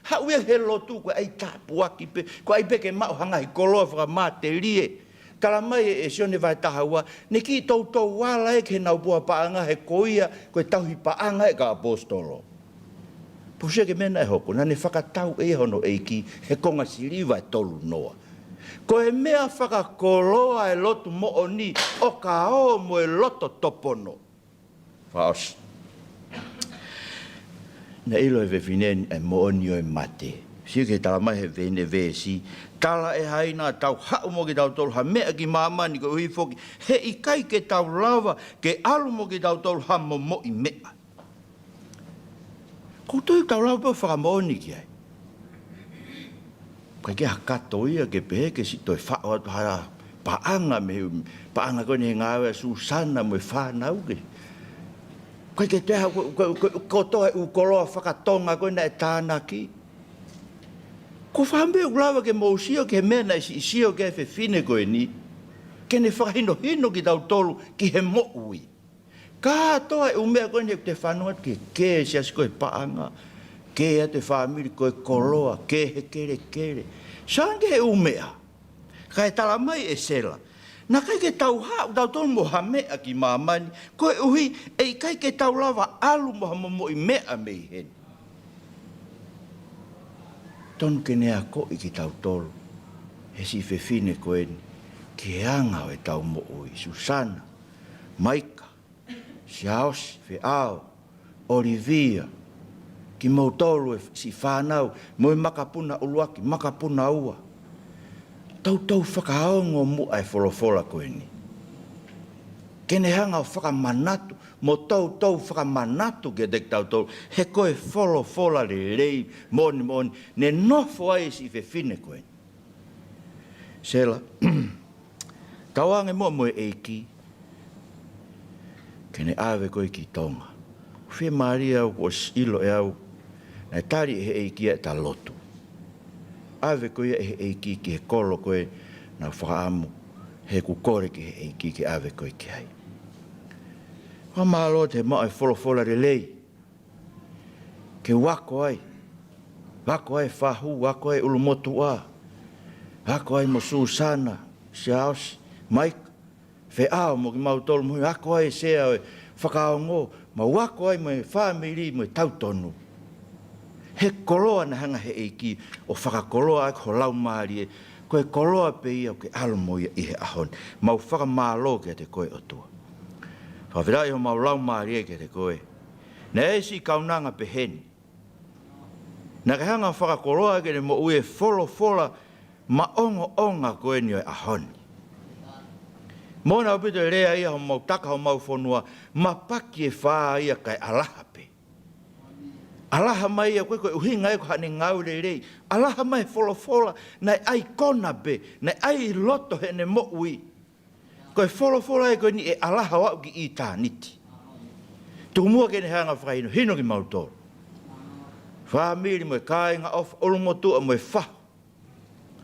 Haʻu ia he lotu ko e ʻai tāpuaki pē, ko e ʻai pē ke maʻu ha ngaahi koloa fakamatelie. Talamai ʻe, ʻe Sione vahe taha ua, ne kiʻi toutou ala ia ki heʻenau puha paʻanga he ko ia ko e tauhi paʻanga ʻa e kau ʻaposetolo. Pea sio ki he meʻa naʻe hoko, naʻa ne fakatau ʻe ia hono ʻeiki he konga siliva ʻe tolu noa. Ko e meʻa fakakoloa e lotu moʻoni ʻo ka ō mo e loto topono. Fakaʻosi. Naʻe ʻilo ʻe he fefine ni ʻa e moʻoni ʻo e mate. Sio ki he talamai he veesi, tala ʻe hai naʻa tau haʻu mo kitautolu ha meʻa ki māmani koeʻuhi foki heʻikai ke tau lava ke ʻalu mo kitautolu ha momoʻi meʻa. ʻOku ou tui ʻoku tau lava pē ʻo fakamoʻoni ki ai. ʻIkai ke ʻi ai ha kato ia ke pehē ke siʻi toe faʻo atu ha paʻanga mei he paʻanga ko eni he ngāue ʻa Susana mo e fānau ke. ʻIkai ke toe ha, ko, ko, ko, kotoa e ʻū koloa faka-Tonga ko ē naʻe tānaki. Ko e fēfē ʻoku lava ke mou sio ki he meʻa naʻe siʻi sio ki ai e fefine ko eni. Ke ne fakahinohino kitautolu ki he moʻui. Kātoa e ʻū meʻa ko eni ʻoku te fanongo atu ki he kē e siasi ko e paʻanga, kē atu e fāmili ko e koloa, kē he kelekele. Sio ange ki he ʻū meʻa. Kae talamai ʻe Sela, naʻe ʻikai ke tau haʻu tautolu mo ha meʻa ki māmani, koeʻuhi ʻe ʻikai ke tau lava ʻalu mo ha momoʻi meʻa mei heni. Tonu ke ne akoʻi kitautolu he siʻi fefine ko eni ki he anga ʻo ʻetau moʻui. Susana, Maika, Siaosi, Feʻao, ʻOlivia, kimoutolu e siʻi fānau, mo e makapuna ʻuluaki, makapuna ua. Toutou fakaongo muʻa e folofola ko eni. Ke ne hanga ʻo fakamanatu, mo toutou fakamanatu kiate kitautolu, he ko e folofola lelei, moʻoni, moʻoni, ne nofo ai e siʻi fefine ko eni. Sela, tauange muʻa mo e ʻEiki, ke ne ʻave koe ki Tonga. Fiemālie au kuo ʻosi ʻilo ʻe au naʻe tali ʻe he ʻEiki ʻeta lotu. ʻAve koe ia ʻe he ʻEiki ki he kolo ko ē naʻá ku fakaʻamu, he kuo u kole ki he ʻEiki ke ʻave koe ki ai. Fakamālō he maʻu e folofola lelei ke u ako ai. Ako ai Fahu, ako ai ʻUlumotuʻa, ako ai mo Susana, Siaosi, Maika, Feʻao mo kimautolu moʻui, ako ai Sea ʻo e fakaongo, mau ako ai mo e fāmili mo e tautonu. He koloa naʻe hanga he ʻEiki ʻo fakakoloa ʻaki ho laumālie, ko e koloa pē ia ʻoku ke ʻalu mo ia ʻi he ʻaho ni. Mau fakamālō kiate koe ʻOtua. Fakafetaʻi homau laumālie kiate koe. Naʻe ʻi ai siʻi kaunanga peheni naʻá ke hanga ʻo fakakoloa ki heʻene moʻui e folofola maʻongoʻonga ko eni ʻo e ʻaho ni. Moʻoni ʻaupito e lea ia homau taka homau fonua, mapaki e fā ia kae ʻalaha pē. ʻAlaha mai ia ko e, ko e ʻuhinga ia ko haʻane ngāue lelei. ʻAlaha mai e folofola, naʻe ʻaikona pē, naʻe ʻi loto heʻene moʻui. Ko e folofola ē ko eni ʻe ʻalaha ʻo aʻu ki ʻitāniti. Tuku muʻa ke ne hanga ʻo fakahinohino kimautolu. Fāmili mo e kāinga ʻofa, ʻUlumotuʻa mo e Fahu.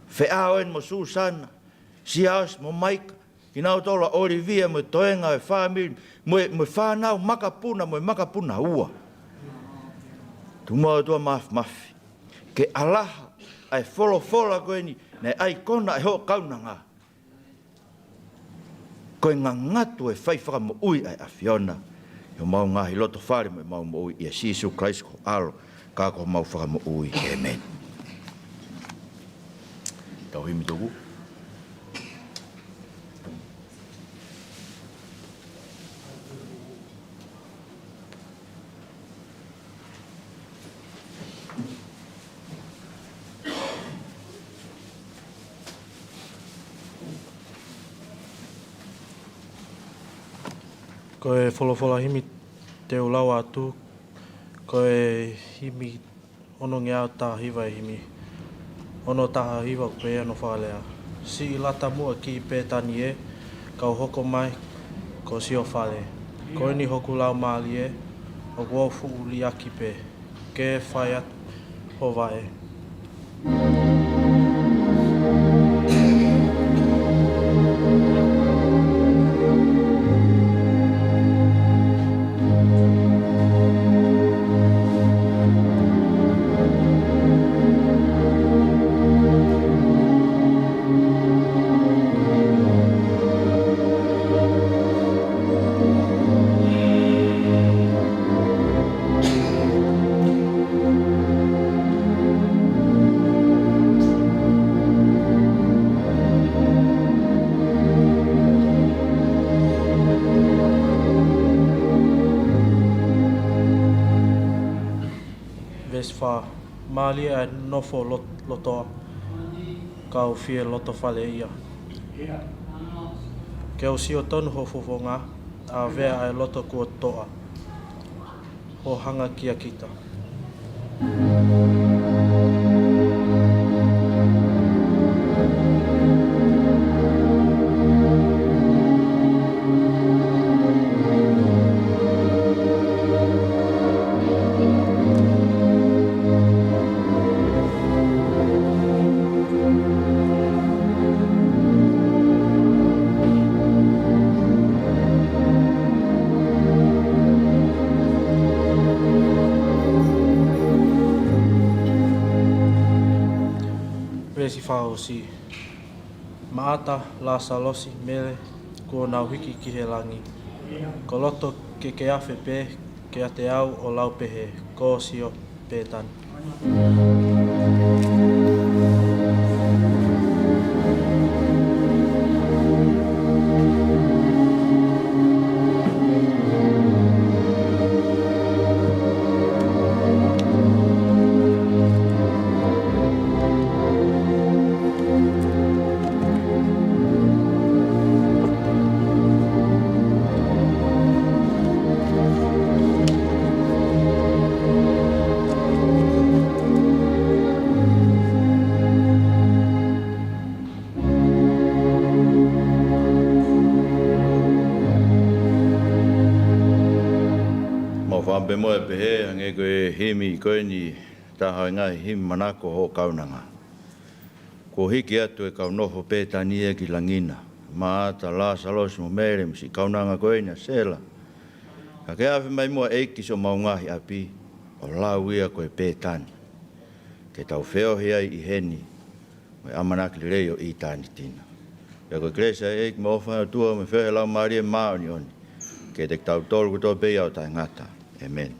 Feʻao eni mo Susana, Siaosi mo Maika, kinautolu ʻa ʻOlivia mo e toenga ʻo e fāmili, mo e, mo e fānau makapuna, mo e makapuna ua. Tuku muʻa ʻOtua Māfimafi ke ʻalaha ʻa e folofola ko eni naʻe ʻaikona ʻe hoʻo kaunanga. Ko e ngangatu e fai fakamoʻui ʻa e ʻAfiona ʻi homau ngaahi loto fale mo ʻemau moʻui, ʻia Sīsū Kalaisi ko ho ʻAlo, ka ko homau Fakamoʻui. ʻĒmeni. Tau himi tuku. Ko e folofola himi te u lau atu, ko e himi ono ngeau taha hiva e himi. Ono taha hiva ko e pehē hono fakalea: Siʻi lata muʻa ki Pētani ē, kau hoko mai ko sio fale. Ko eni hoku laumālie, ʻoku ou fuʻu liʻaki pē. Ke fai atu ho vaʻe. Veesi fā. Mālie ʻa e nofo lot-, lotoʻa, kau fie loto fale ia. Ke u sio tonu ho fofonga, ʻa e veʻa e loto kuo toʻa, ho hanga kia kita. Veesi fā ʻosi. Maʻata, Lāsalosi, Mele, kuo nau hiki ki he langi. Ko loto ke ke afe pē kiate au ʻo lau pehē, ko sio Pētani. Pea mo e pehē, hangē ko e himi ko eni, taha ʻo e ngaahi himi manako hoʻo kaunanga. Kuo hiki atu e kau nofo Pētani ia ki langi na. Maʻata, Lāsalosi mo Mele mo siʻi kaunanga ko eni ʻa Sela. Ka ke afe mai muʻa ʻEiki siʻomau ngaahi ʻapi, ʻo lau ia ko e Pētani. Ke tau feohi ai ʻi heni, mo e ʻamanaki lelei ʻo ʻitāniti na. Pea ko e kelesi ʻa e ʻEiki mo e ʻofa ʻa e ʻOtua mo e feohi ʻa e Laumālie Māʻoniʻoni, ke ʻiate kitautolu kotoa pē ʻo taʻengata. ʻĒmeni.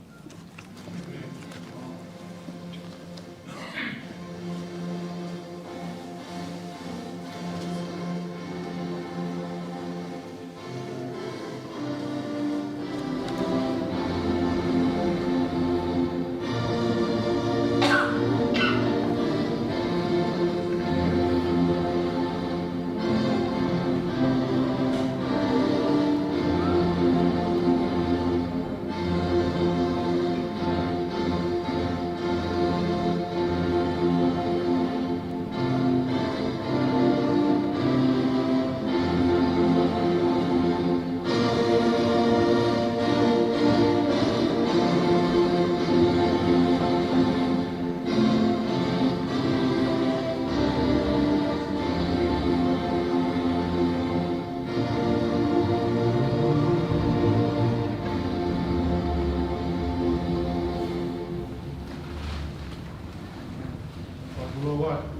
Fakamālō atu.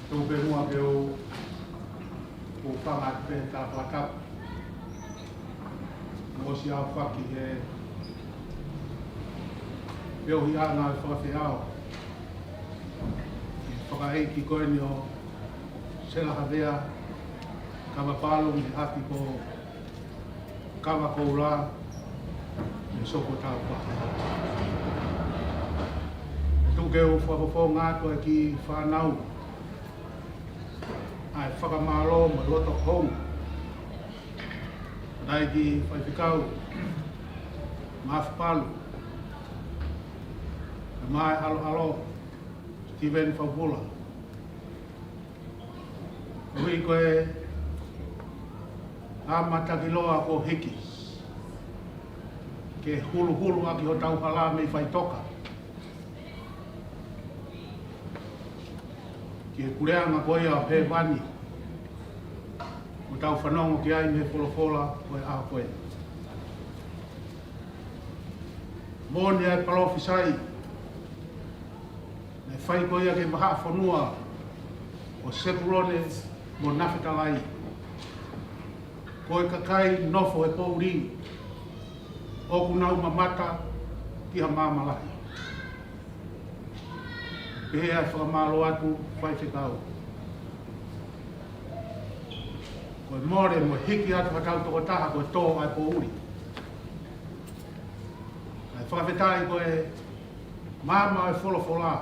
Tuku pē muʻa ke u, u hūfanga atu pē he fakatapu. Mo ʻosi ʻaofaki he feohiʻanga ʻo e fakafeʻao ki he fakaʻeiki ko eni ʻo Sela Havea Kavapalu mei he ʻapi ko Kavakoula, mei Sopotaufa. Tuku ke u fakafofonga atu e kiʻi fānau ʻa e fakamālō mo e loto houngaʻia ki he faifekau Mafipalu, mo e ʻaloʻalo Steven Faupula. Koeʻuhi ko e ʻamatakiloa kuo hiki ke huluhulu ʻaki hotau hala mei faʻitoka ki he puleʻanga ko ia ʻo hēvani, ʻoku tau fanongo ki ai mei he folofola ʻo e ʻaho ko eni. Moʻoni ʻa e palōfisai naʻe fai ko ia ki he vahaʻa fonua ʻo Sepulone mo Nafitalai, ko e kakai nofo he poʻuli ʻoku nau mamata ki ha maama lahi. Pehē ʻa e fakamālō atu, faifekau. Ko e mole mo e hiki atu hatau tokotaha ko e tō ʻa e poʻuli. Kae fakafetaʻi ko e maama ʻo e folofola,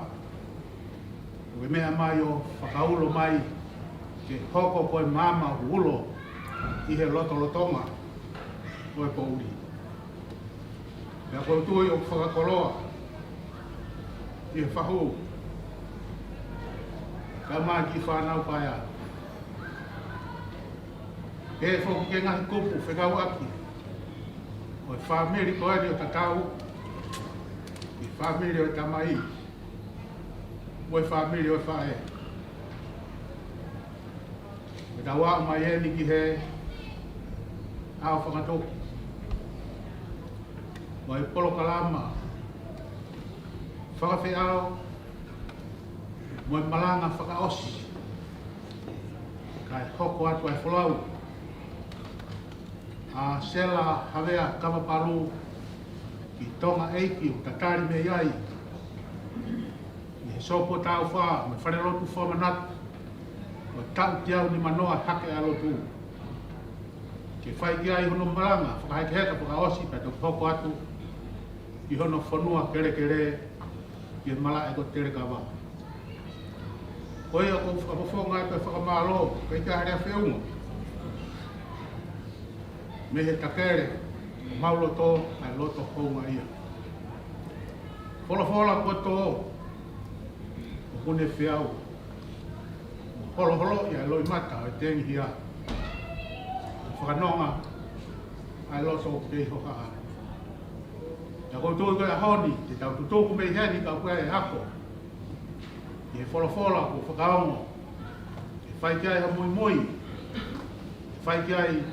ʻoku ke meʻa mai ʻo fakaulo mai ke hoko ko e maama ʻoku ulo ʻi he lotolotonga ʻo e poʻuli. Pea ʻoku ou tui ʻoku fakakoloa ʻi he fahu, kae ʻumaʻā e kiʻi fānau paea. Pehē foki ki he ngaahi kupu fekauʻaki ʻo e fāmili ko eni ʻo tatau ki he fāmili ʻo e tamai mo e fāmili ʻo e faʻē. Ke tau aʻu mai eni ki he ʻaho fakatuki ʻo e polokalama fakafeʻao mo e malanga fakaʻosi, kae hoko atu ʻa e folau ʻa Sela Havea Kavapalu ki Tonga ʻEiki ʻo tatali mei ai ʻi he Sopotaufa mo e Falelotu Fakamanatu ʻo e taʻu teau nimanoa hake ʻa e lotu. Ke fai ki ai hono malanga fakahekeheka fakaʻosi pea toki hoko atu ki hono fonua kelekele ki he malaʻe ko Telekava. Ko ia ʻoku ou fakafofonga atu e fakamālō, ʻikai ke ʻi ai ha lea feʻunga mei he takele ʻo mau loto, ʻa e loto houngaʻia. Folofola ko e tō ʻoku ne feau, holoholoʻi ʻa e loʻimata ʻo e tengihia. Fakanonga ʻa e loto ʻoku kei hohaʻa. Pea ʻoku ou tui ko e ʻaho ni, te tau tutuku mei heni ka ʻoku ʻi ai e ako ʻi he folofola kuo fakaongo, ke fai ki ai ha muimui, ke fai ki ai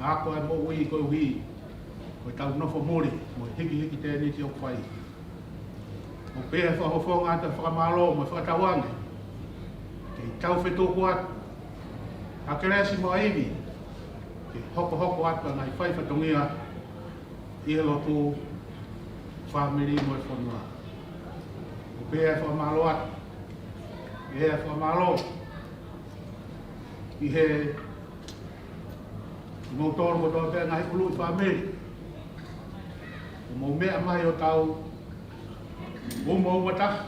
ha ako ʻa e moʻui koeʻuhi ko ʻetau nofo muli mo e hikihiki tēniti ʻoku fai. ʻOku pehē ʻa e fakafofonga atu ʻa e fakamālō mo e fakatauange ke tau fetuku atu ʻa e kelesi mo e ivi ke hokohoko atu ʻa e ngaahi fai fatongia ʻi he lotu, fāmili mo e fonua. ʻOku pehē ʻa e fakamālō atu, pehē ʻa e fakamālō ʻi he kimoutolu kotoa pē ngaahi ʻuluʻi fāmili ʻoku mou meʻa mai ʻo tau umauma taha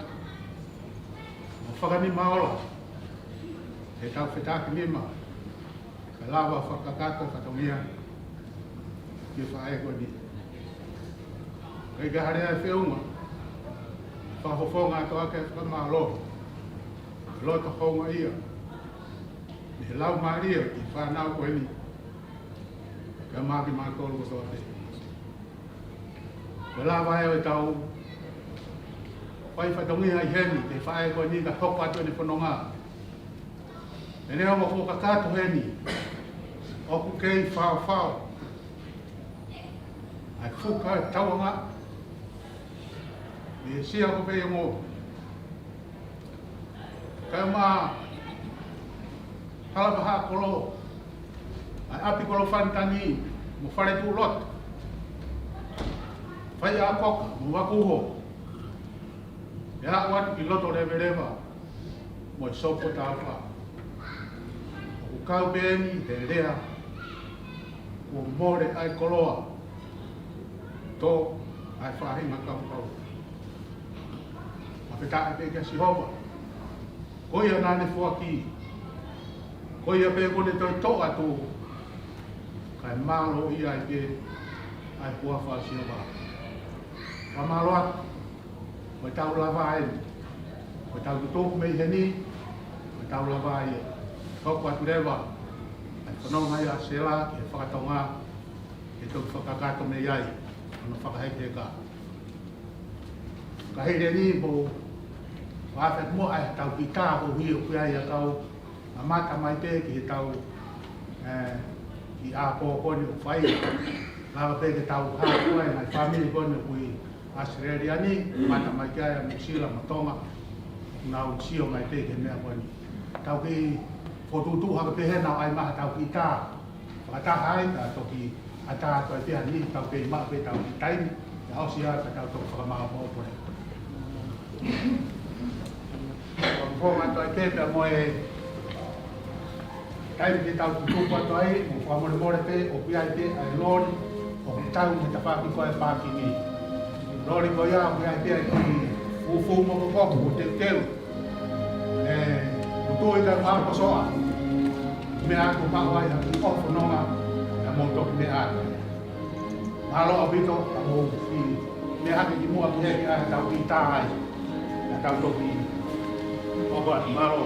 ʻo fakanima ola heʻetau fetakinima kae lava fakakakato fatongia ki he faʻē ko eni. Kae ʻikai ke hale ai feʻunga, fakafofonga atu ʻa e fakamālō, loto houngaʻia mei he laumālie ki he fānau ko eni, kae ʻumaʻā kimautolu kotoa pē. Ko e lava ʻa ʻetau fai fatongia ʻi heni ki he faʻē ko eni kae hoko atu ʻene fononga. Pea neongo kuo kakato heni, ʻoku kei faofao ʻa e fuka ʻo e tauanga mei he sia ko Feiongo. Kae ʻumaʻā Hala Vahaʻa Kolo, ʻa e ʻapi kolo Fanitangi mo Faletuʻuloto, Faiʻakoka mo Vakuuho, pea aʻu atu ki Lotoleveleva mo e Sopu Taufa. ʻOku kau pē eni he lea, kuo mole ʻa e koloa, tō ʻa e faʻahinga kaukau. Fakafetaʻi pē kia Sihova, ko ia naʻa ne foaki, ko ia pē kuo ne toe toʻo atu, kae mālōʻia ai pē ʻa e huafa ʻo Sihova. Fakamālō atu ko ʻetau lava eni, ko ʻetau tutuku mei heni, ko ʻetau lava ia. Hoko atu leva ʻa e fononga ia ʻa Sela ki he fakatonga, ke toki fakakakato mei ai hono fakahekeheka. Ka hili eni, mou ʻoatu muʻa ʻetau kita koeʻuhi ʻoku ʻi ai ʻa e kau mamata mai pē ki heʻetau, ē, kiʻi ʻaho ko eni ʻoku fai. Lava pē ke tau hā ko ē ngaahi fāmili ko eni ʻoku ʻi ʻAositelēlia ni, mamata mai ki ai ʻa Nuʻusila mo Tonga, nau sio mai pē ki he meʻa ko eni. Tau kiʻi fokotuʻutuʻu hake pē he nau ʻai mai haʻatau kita fakataha ai, ka toki ʻatā atu ai pē ʻa e niʻihi, tau pē maʻu pē ʻetau kiʻi taimi, ʻe ʻosi ia ka tau toki fakamaʻopoʻopo leva. Fakafofonga atu ai pē pea mo e taimi ke tau tutuku atu ai, mo fakamolemole pē, ʻoku ʻi ai pē ʻa e loli ʻoku tau mei he tafaʻaki ko ē ʻa e pākingi. Loli ko ia ʻoku ʻi ai pē ʻa e kiʻi fuʻu mokokoku ʻoku teuteu. Ē, ʻoku tui ka maʻu ko soa. Meʻa atu maʻu ai ha kiʻi ʻoho fononga, ka mou toki meʻa atu. Mālō ʻaupito, ka mou kiʻi meʻa hake ki muʻa ki he, ki ai tau kiʻi tā ai. Ka tau toki ʻoho atu, mālō.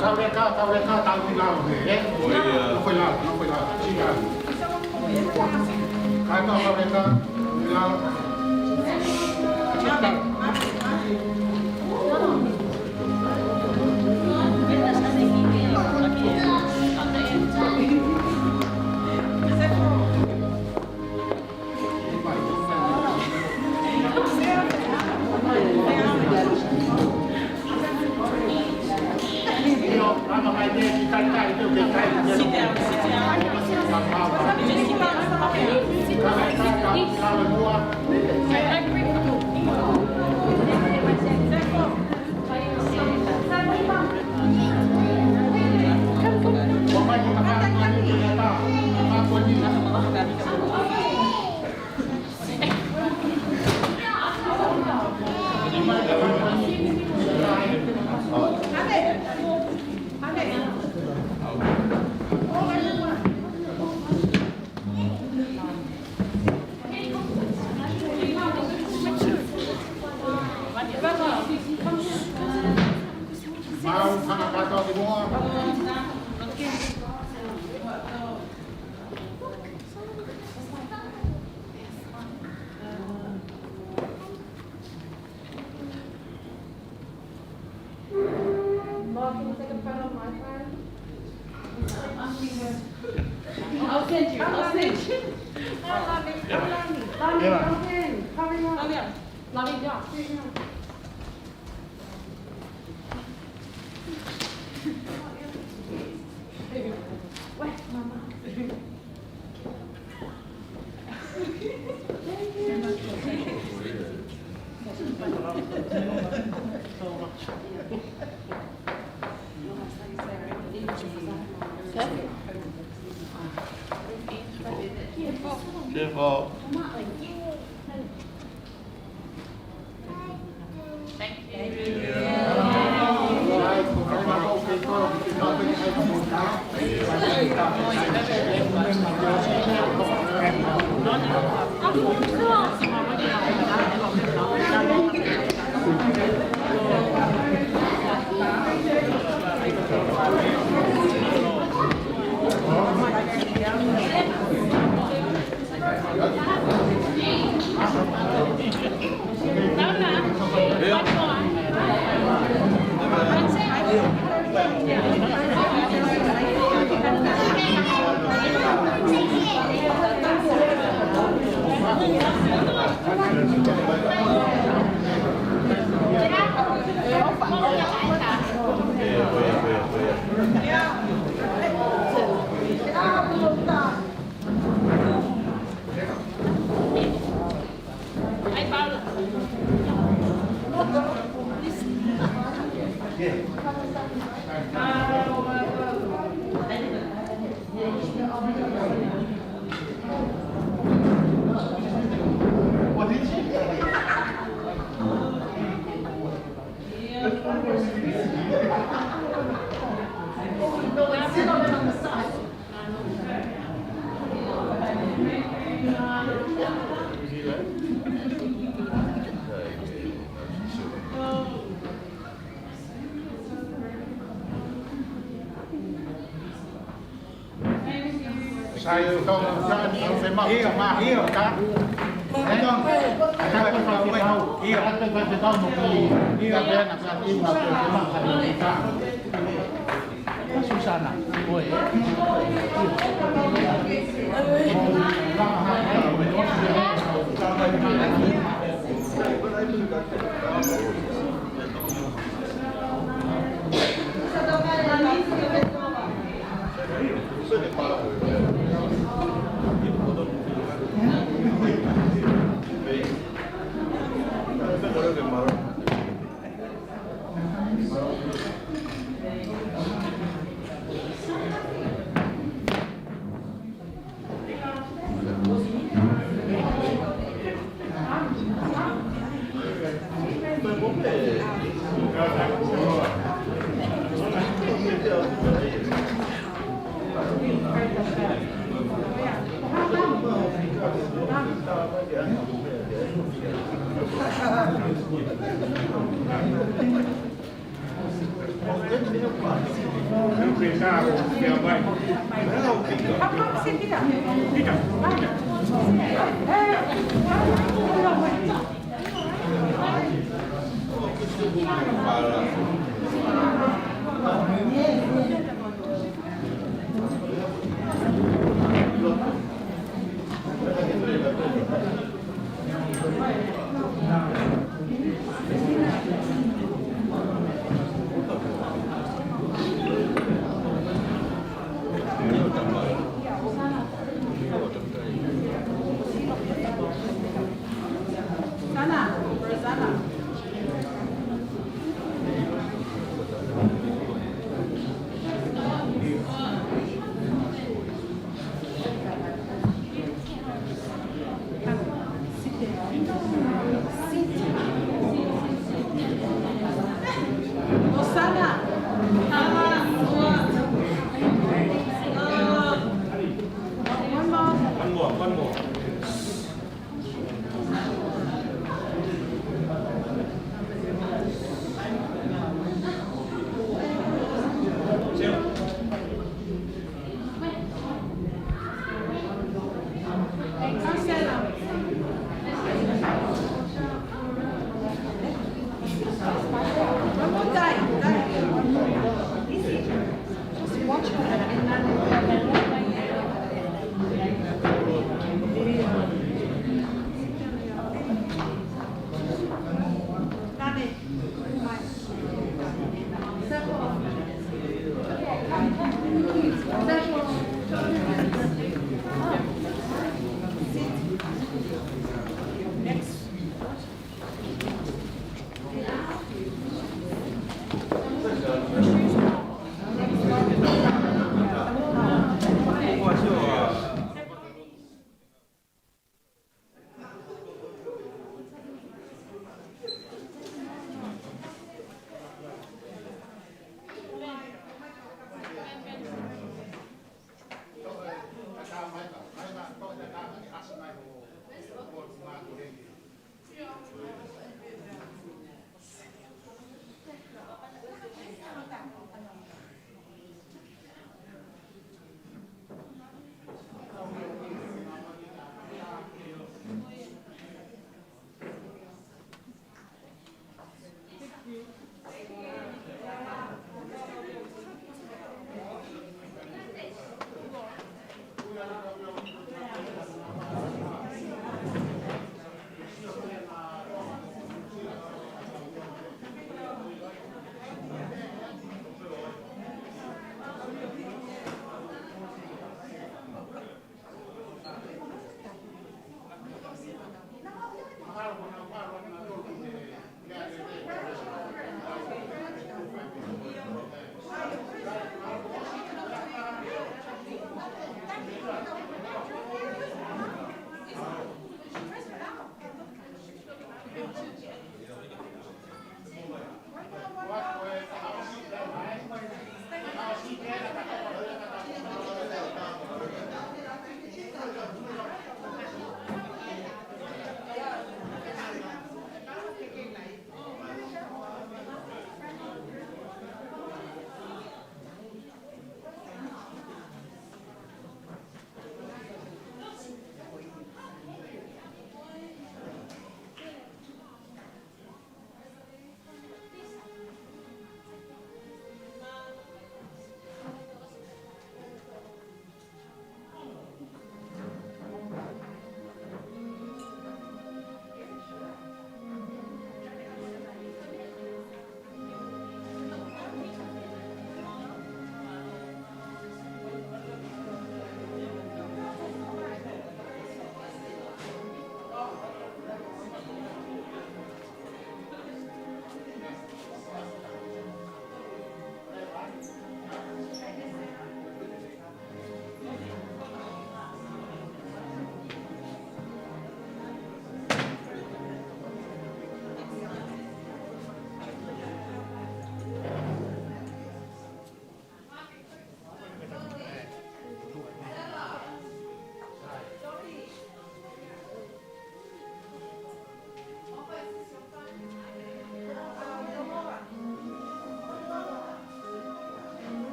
Kauleka, kauleka, tau ki lalo, ē? Nofo ʻi lalo, nofo ʻi lalo. Kauleka, kauleka, ki lalo. Mark, can you take a photo of my phone? I'll send you. I'll send you. Hi, Lami. Hi, Lami. Lami, come in. Hurry up. Hurry up. Lami, go. Wait, Mama. Beautiful. Sai, ʻio, ʻio, ka. Ē? ʻIo. Susana, ʻoi.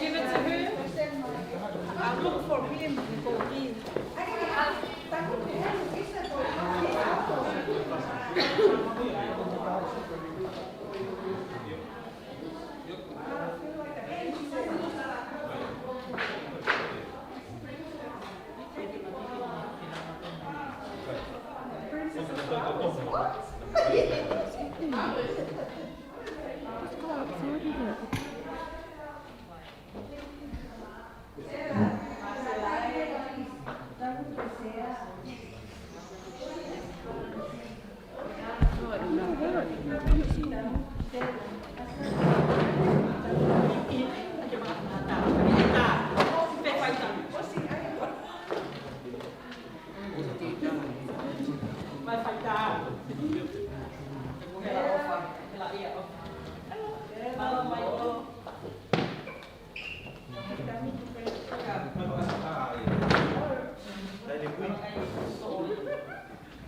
Give it to her. I'll look for him before he.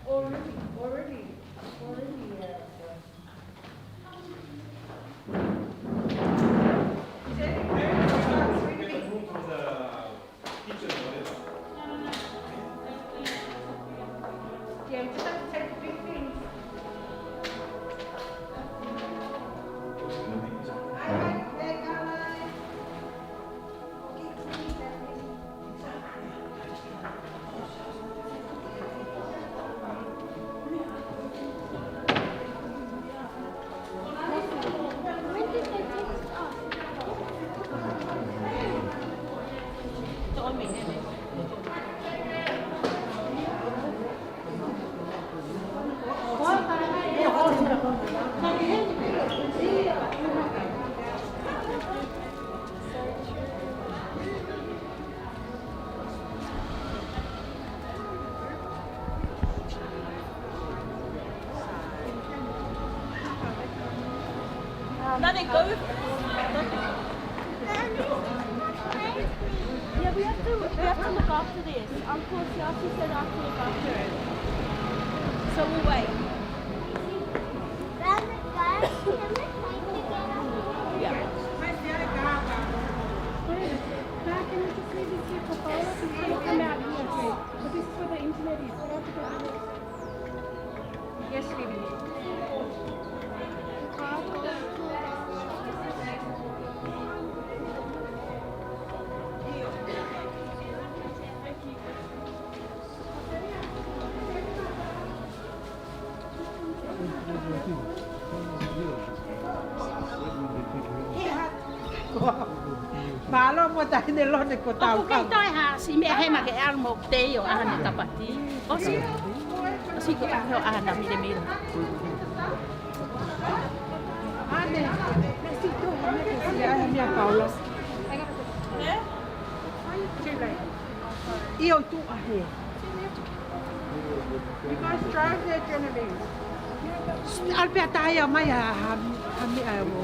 Already, already, already, uh, Nothing good. Yeah, we have to, we have to look after this. Uncle Siasi said I have to look after it. So we'll wait. Yeah. Can you just leave this here for Paula? She's gonna come out here. But this is where the internet is. Yes, Phoebe. Mālō mo taʻahine Lone ko tau. ʻOku kei toe ha siʻi meʻa hena ke ʻalu mo tei ʻo ʻaha ni kapati. ʻOsi. ʻOsi ko ʻaho ʻaha na milemile. ʻAne, na si to ha meʻa ke si ai ha meʻa Paula. Too late. ʻIo, tuʻu ʻahe. You guys drive there, Genevieve. ʻAlu pē ʻa taha ia mai ha, ha, ha meʻa ʻo.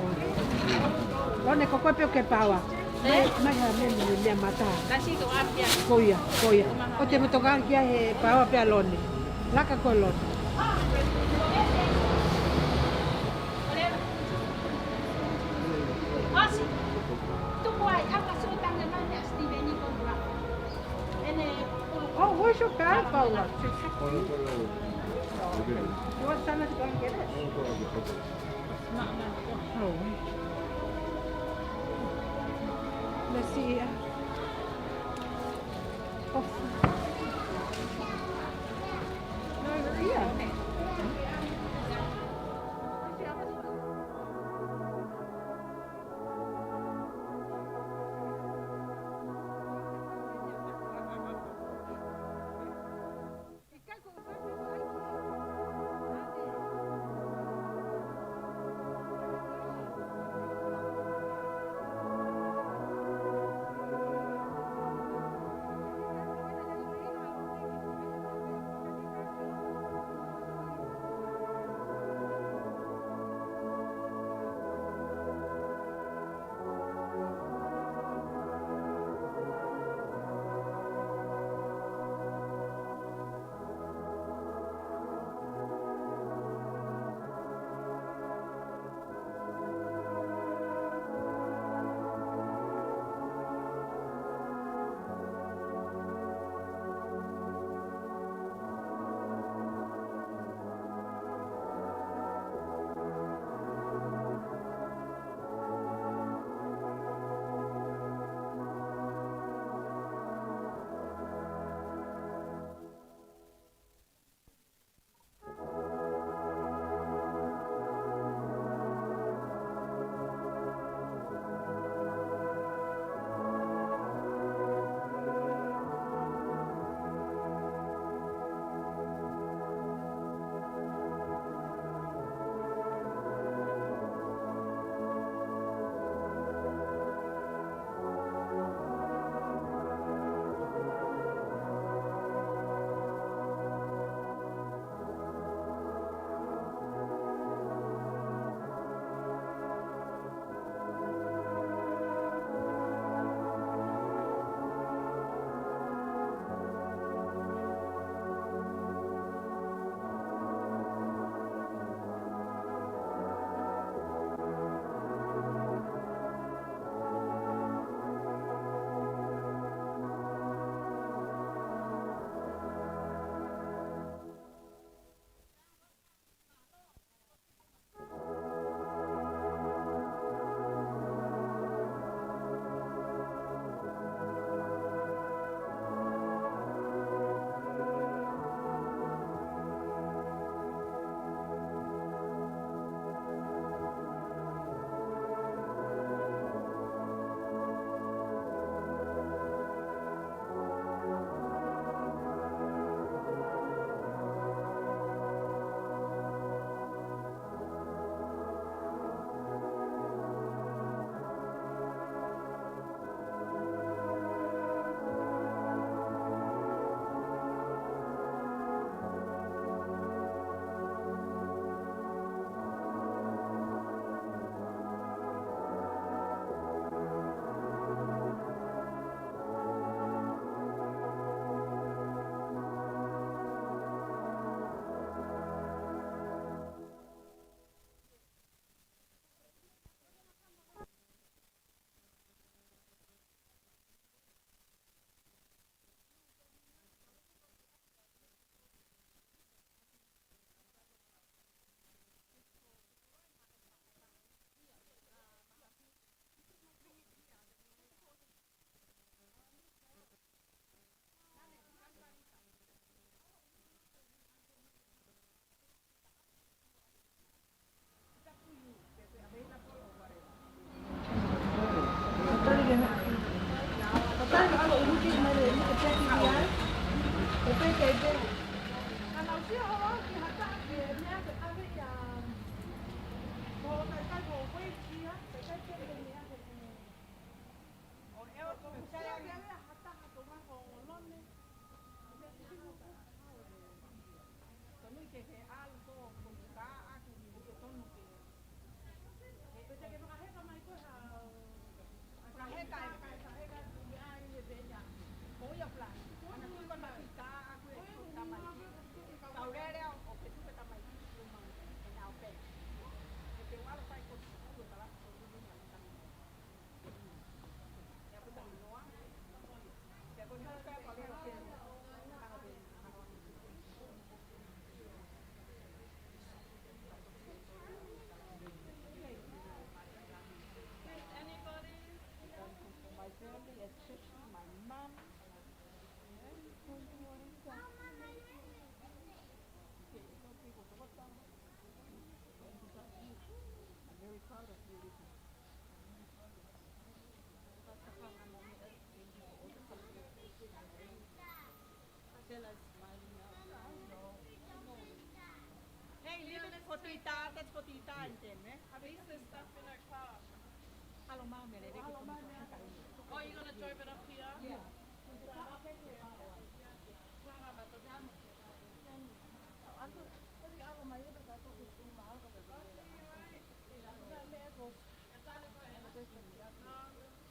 Lone ko koe pē ʻoku ke paoa. Mai, mai ha meʻa, meʻa, meʻa mata. Ko ia, ko ia. ʻOua te motokā ki ai he paoa pē ʻa Lone. Laka ko Lone. ʻOsi. Tuku ai, ʻaka sōtanga mai meʻa Steven i ko. Oh, where's your bag, Paula? You want someone to go and get it? Oh. Let's see. Oh. No, yeah. Tonu ke ke ʻalu ko, ko e tukaʻaku, ke tonu ke. He, he, ke fakaheka mai ko e hā, fakaheka, fakaheka, fakaheka, ʻi ai e pē ia. Ko ia pula. Ana tui ko na tukaʻaku e ko tamai. Kau lele au, ʻo ke tuka tamai. Ke nau pē. Ke te wala fai ko, ko tala, ko tulu na tamai. Anybody? My family, especially my mom. I'm very proud of you. Hey, leave it for Tita. That's for Tita and them, eh? At least there's stuff in our car. Hello, Mom. Oh, you gonna drive it up here? Yeah.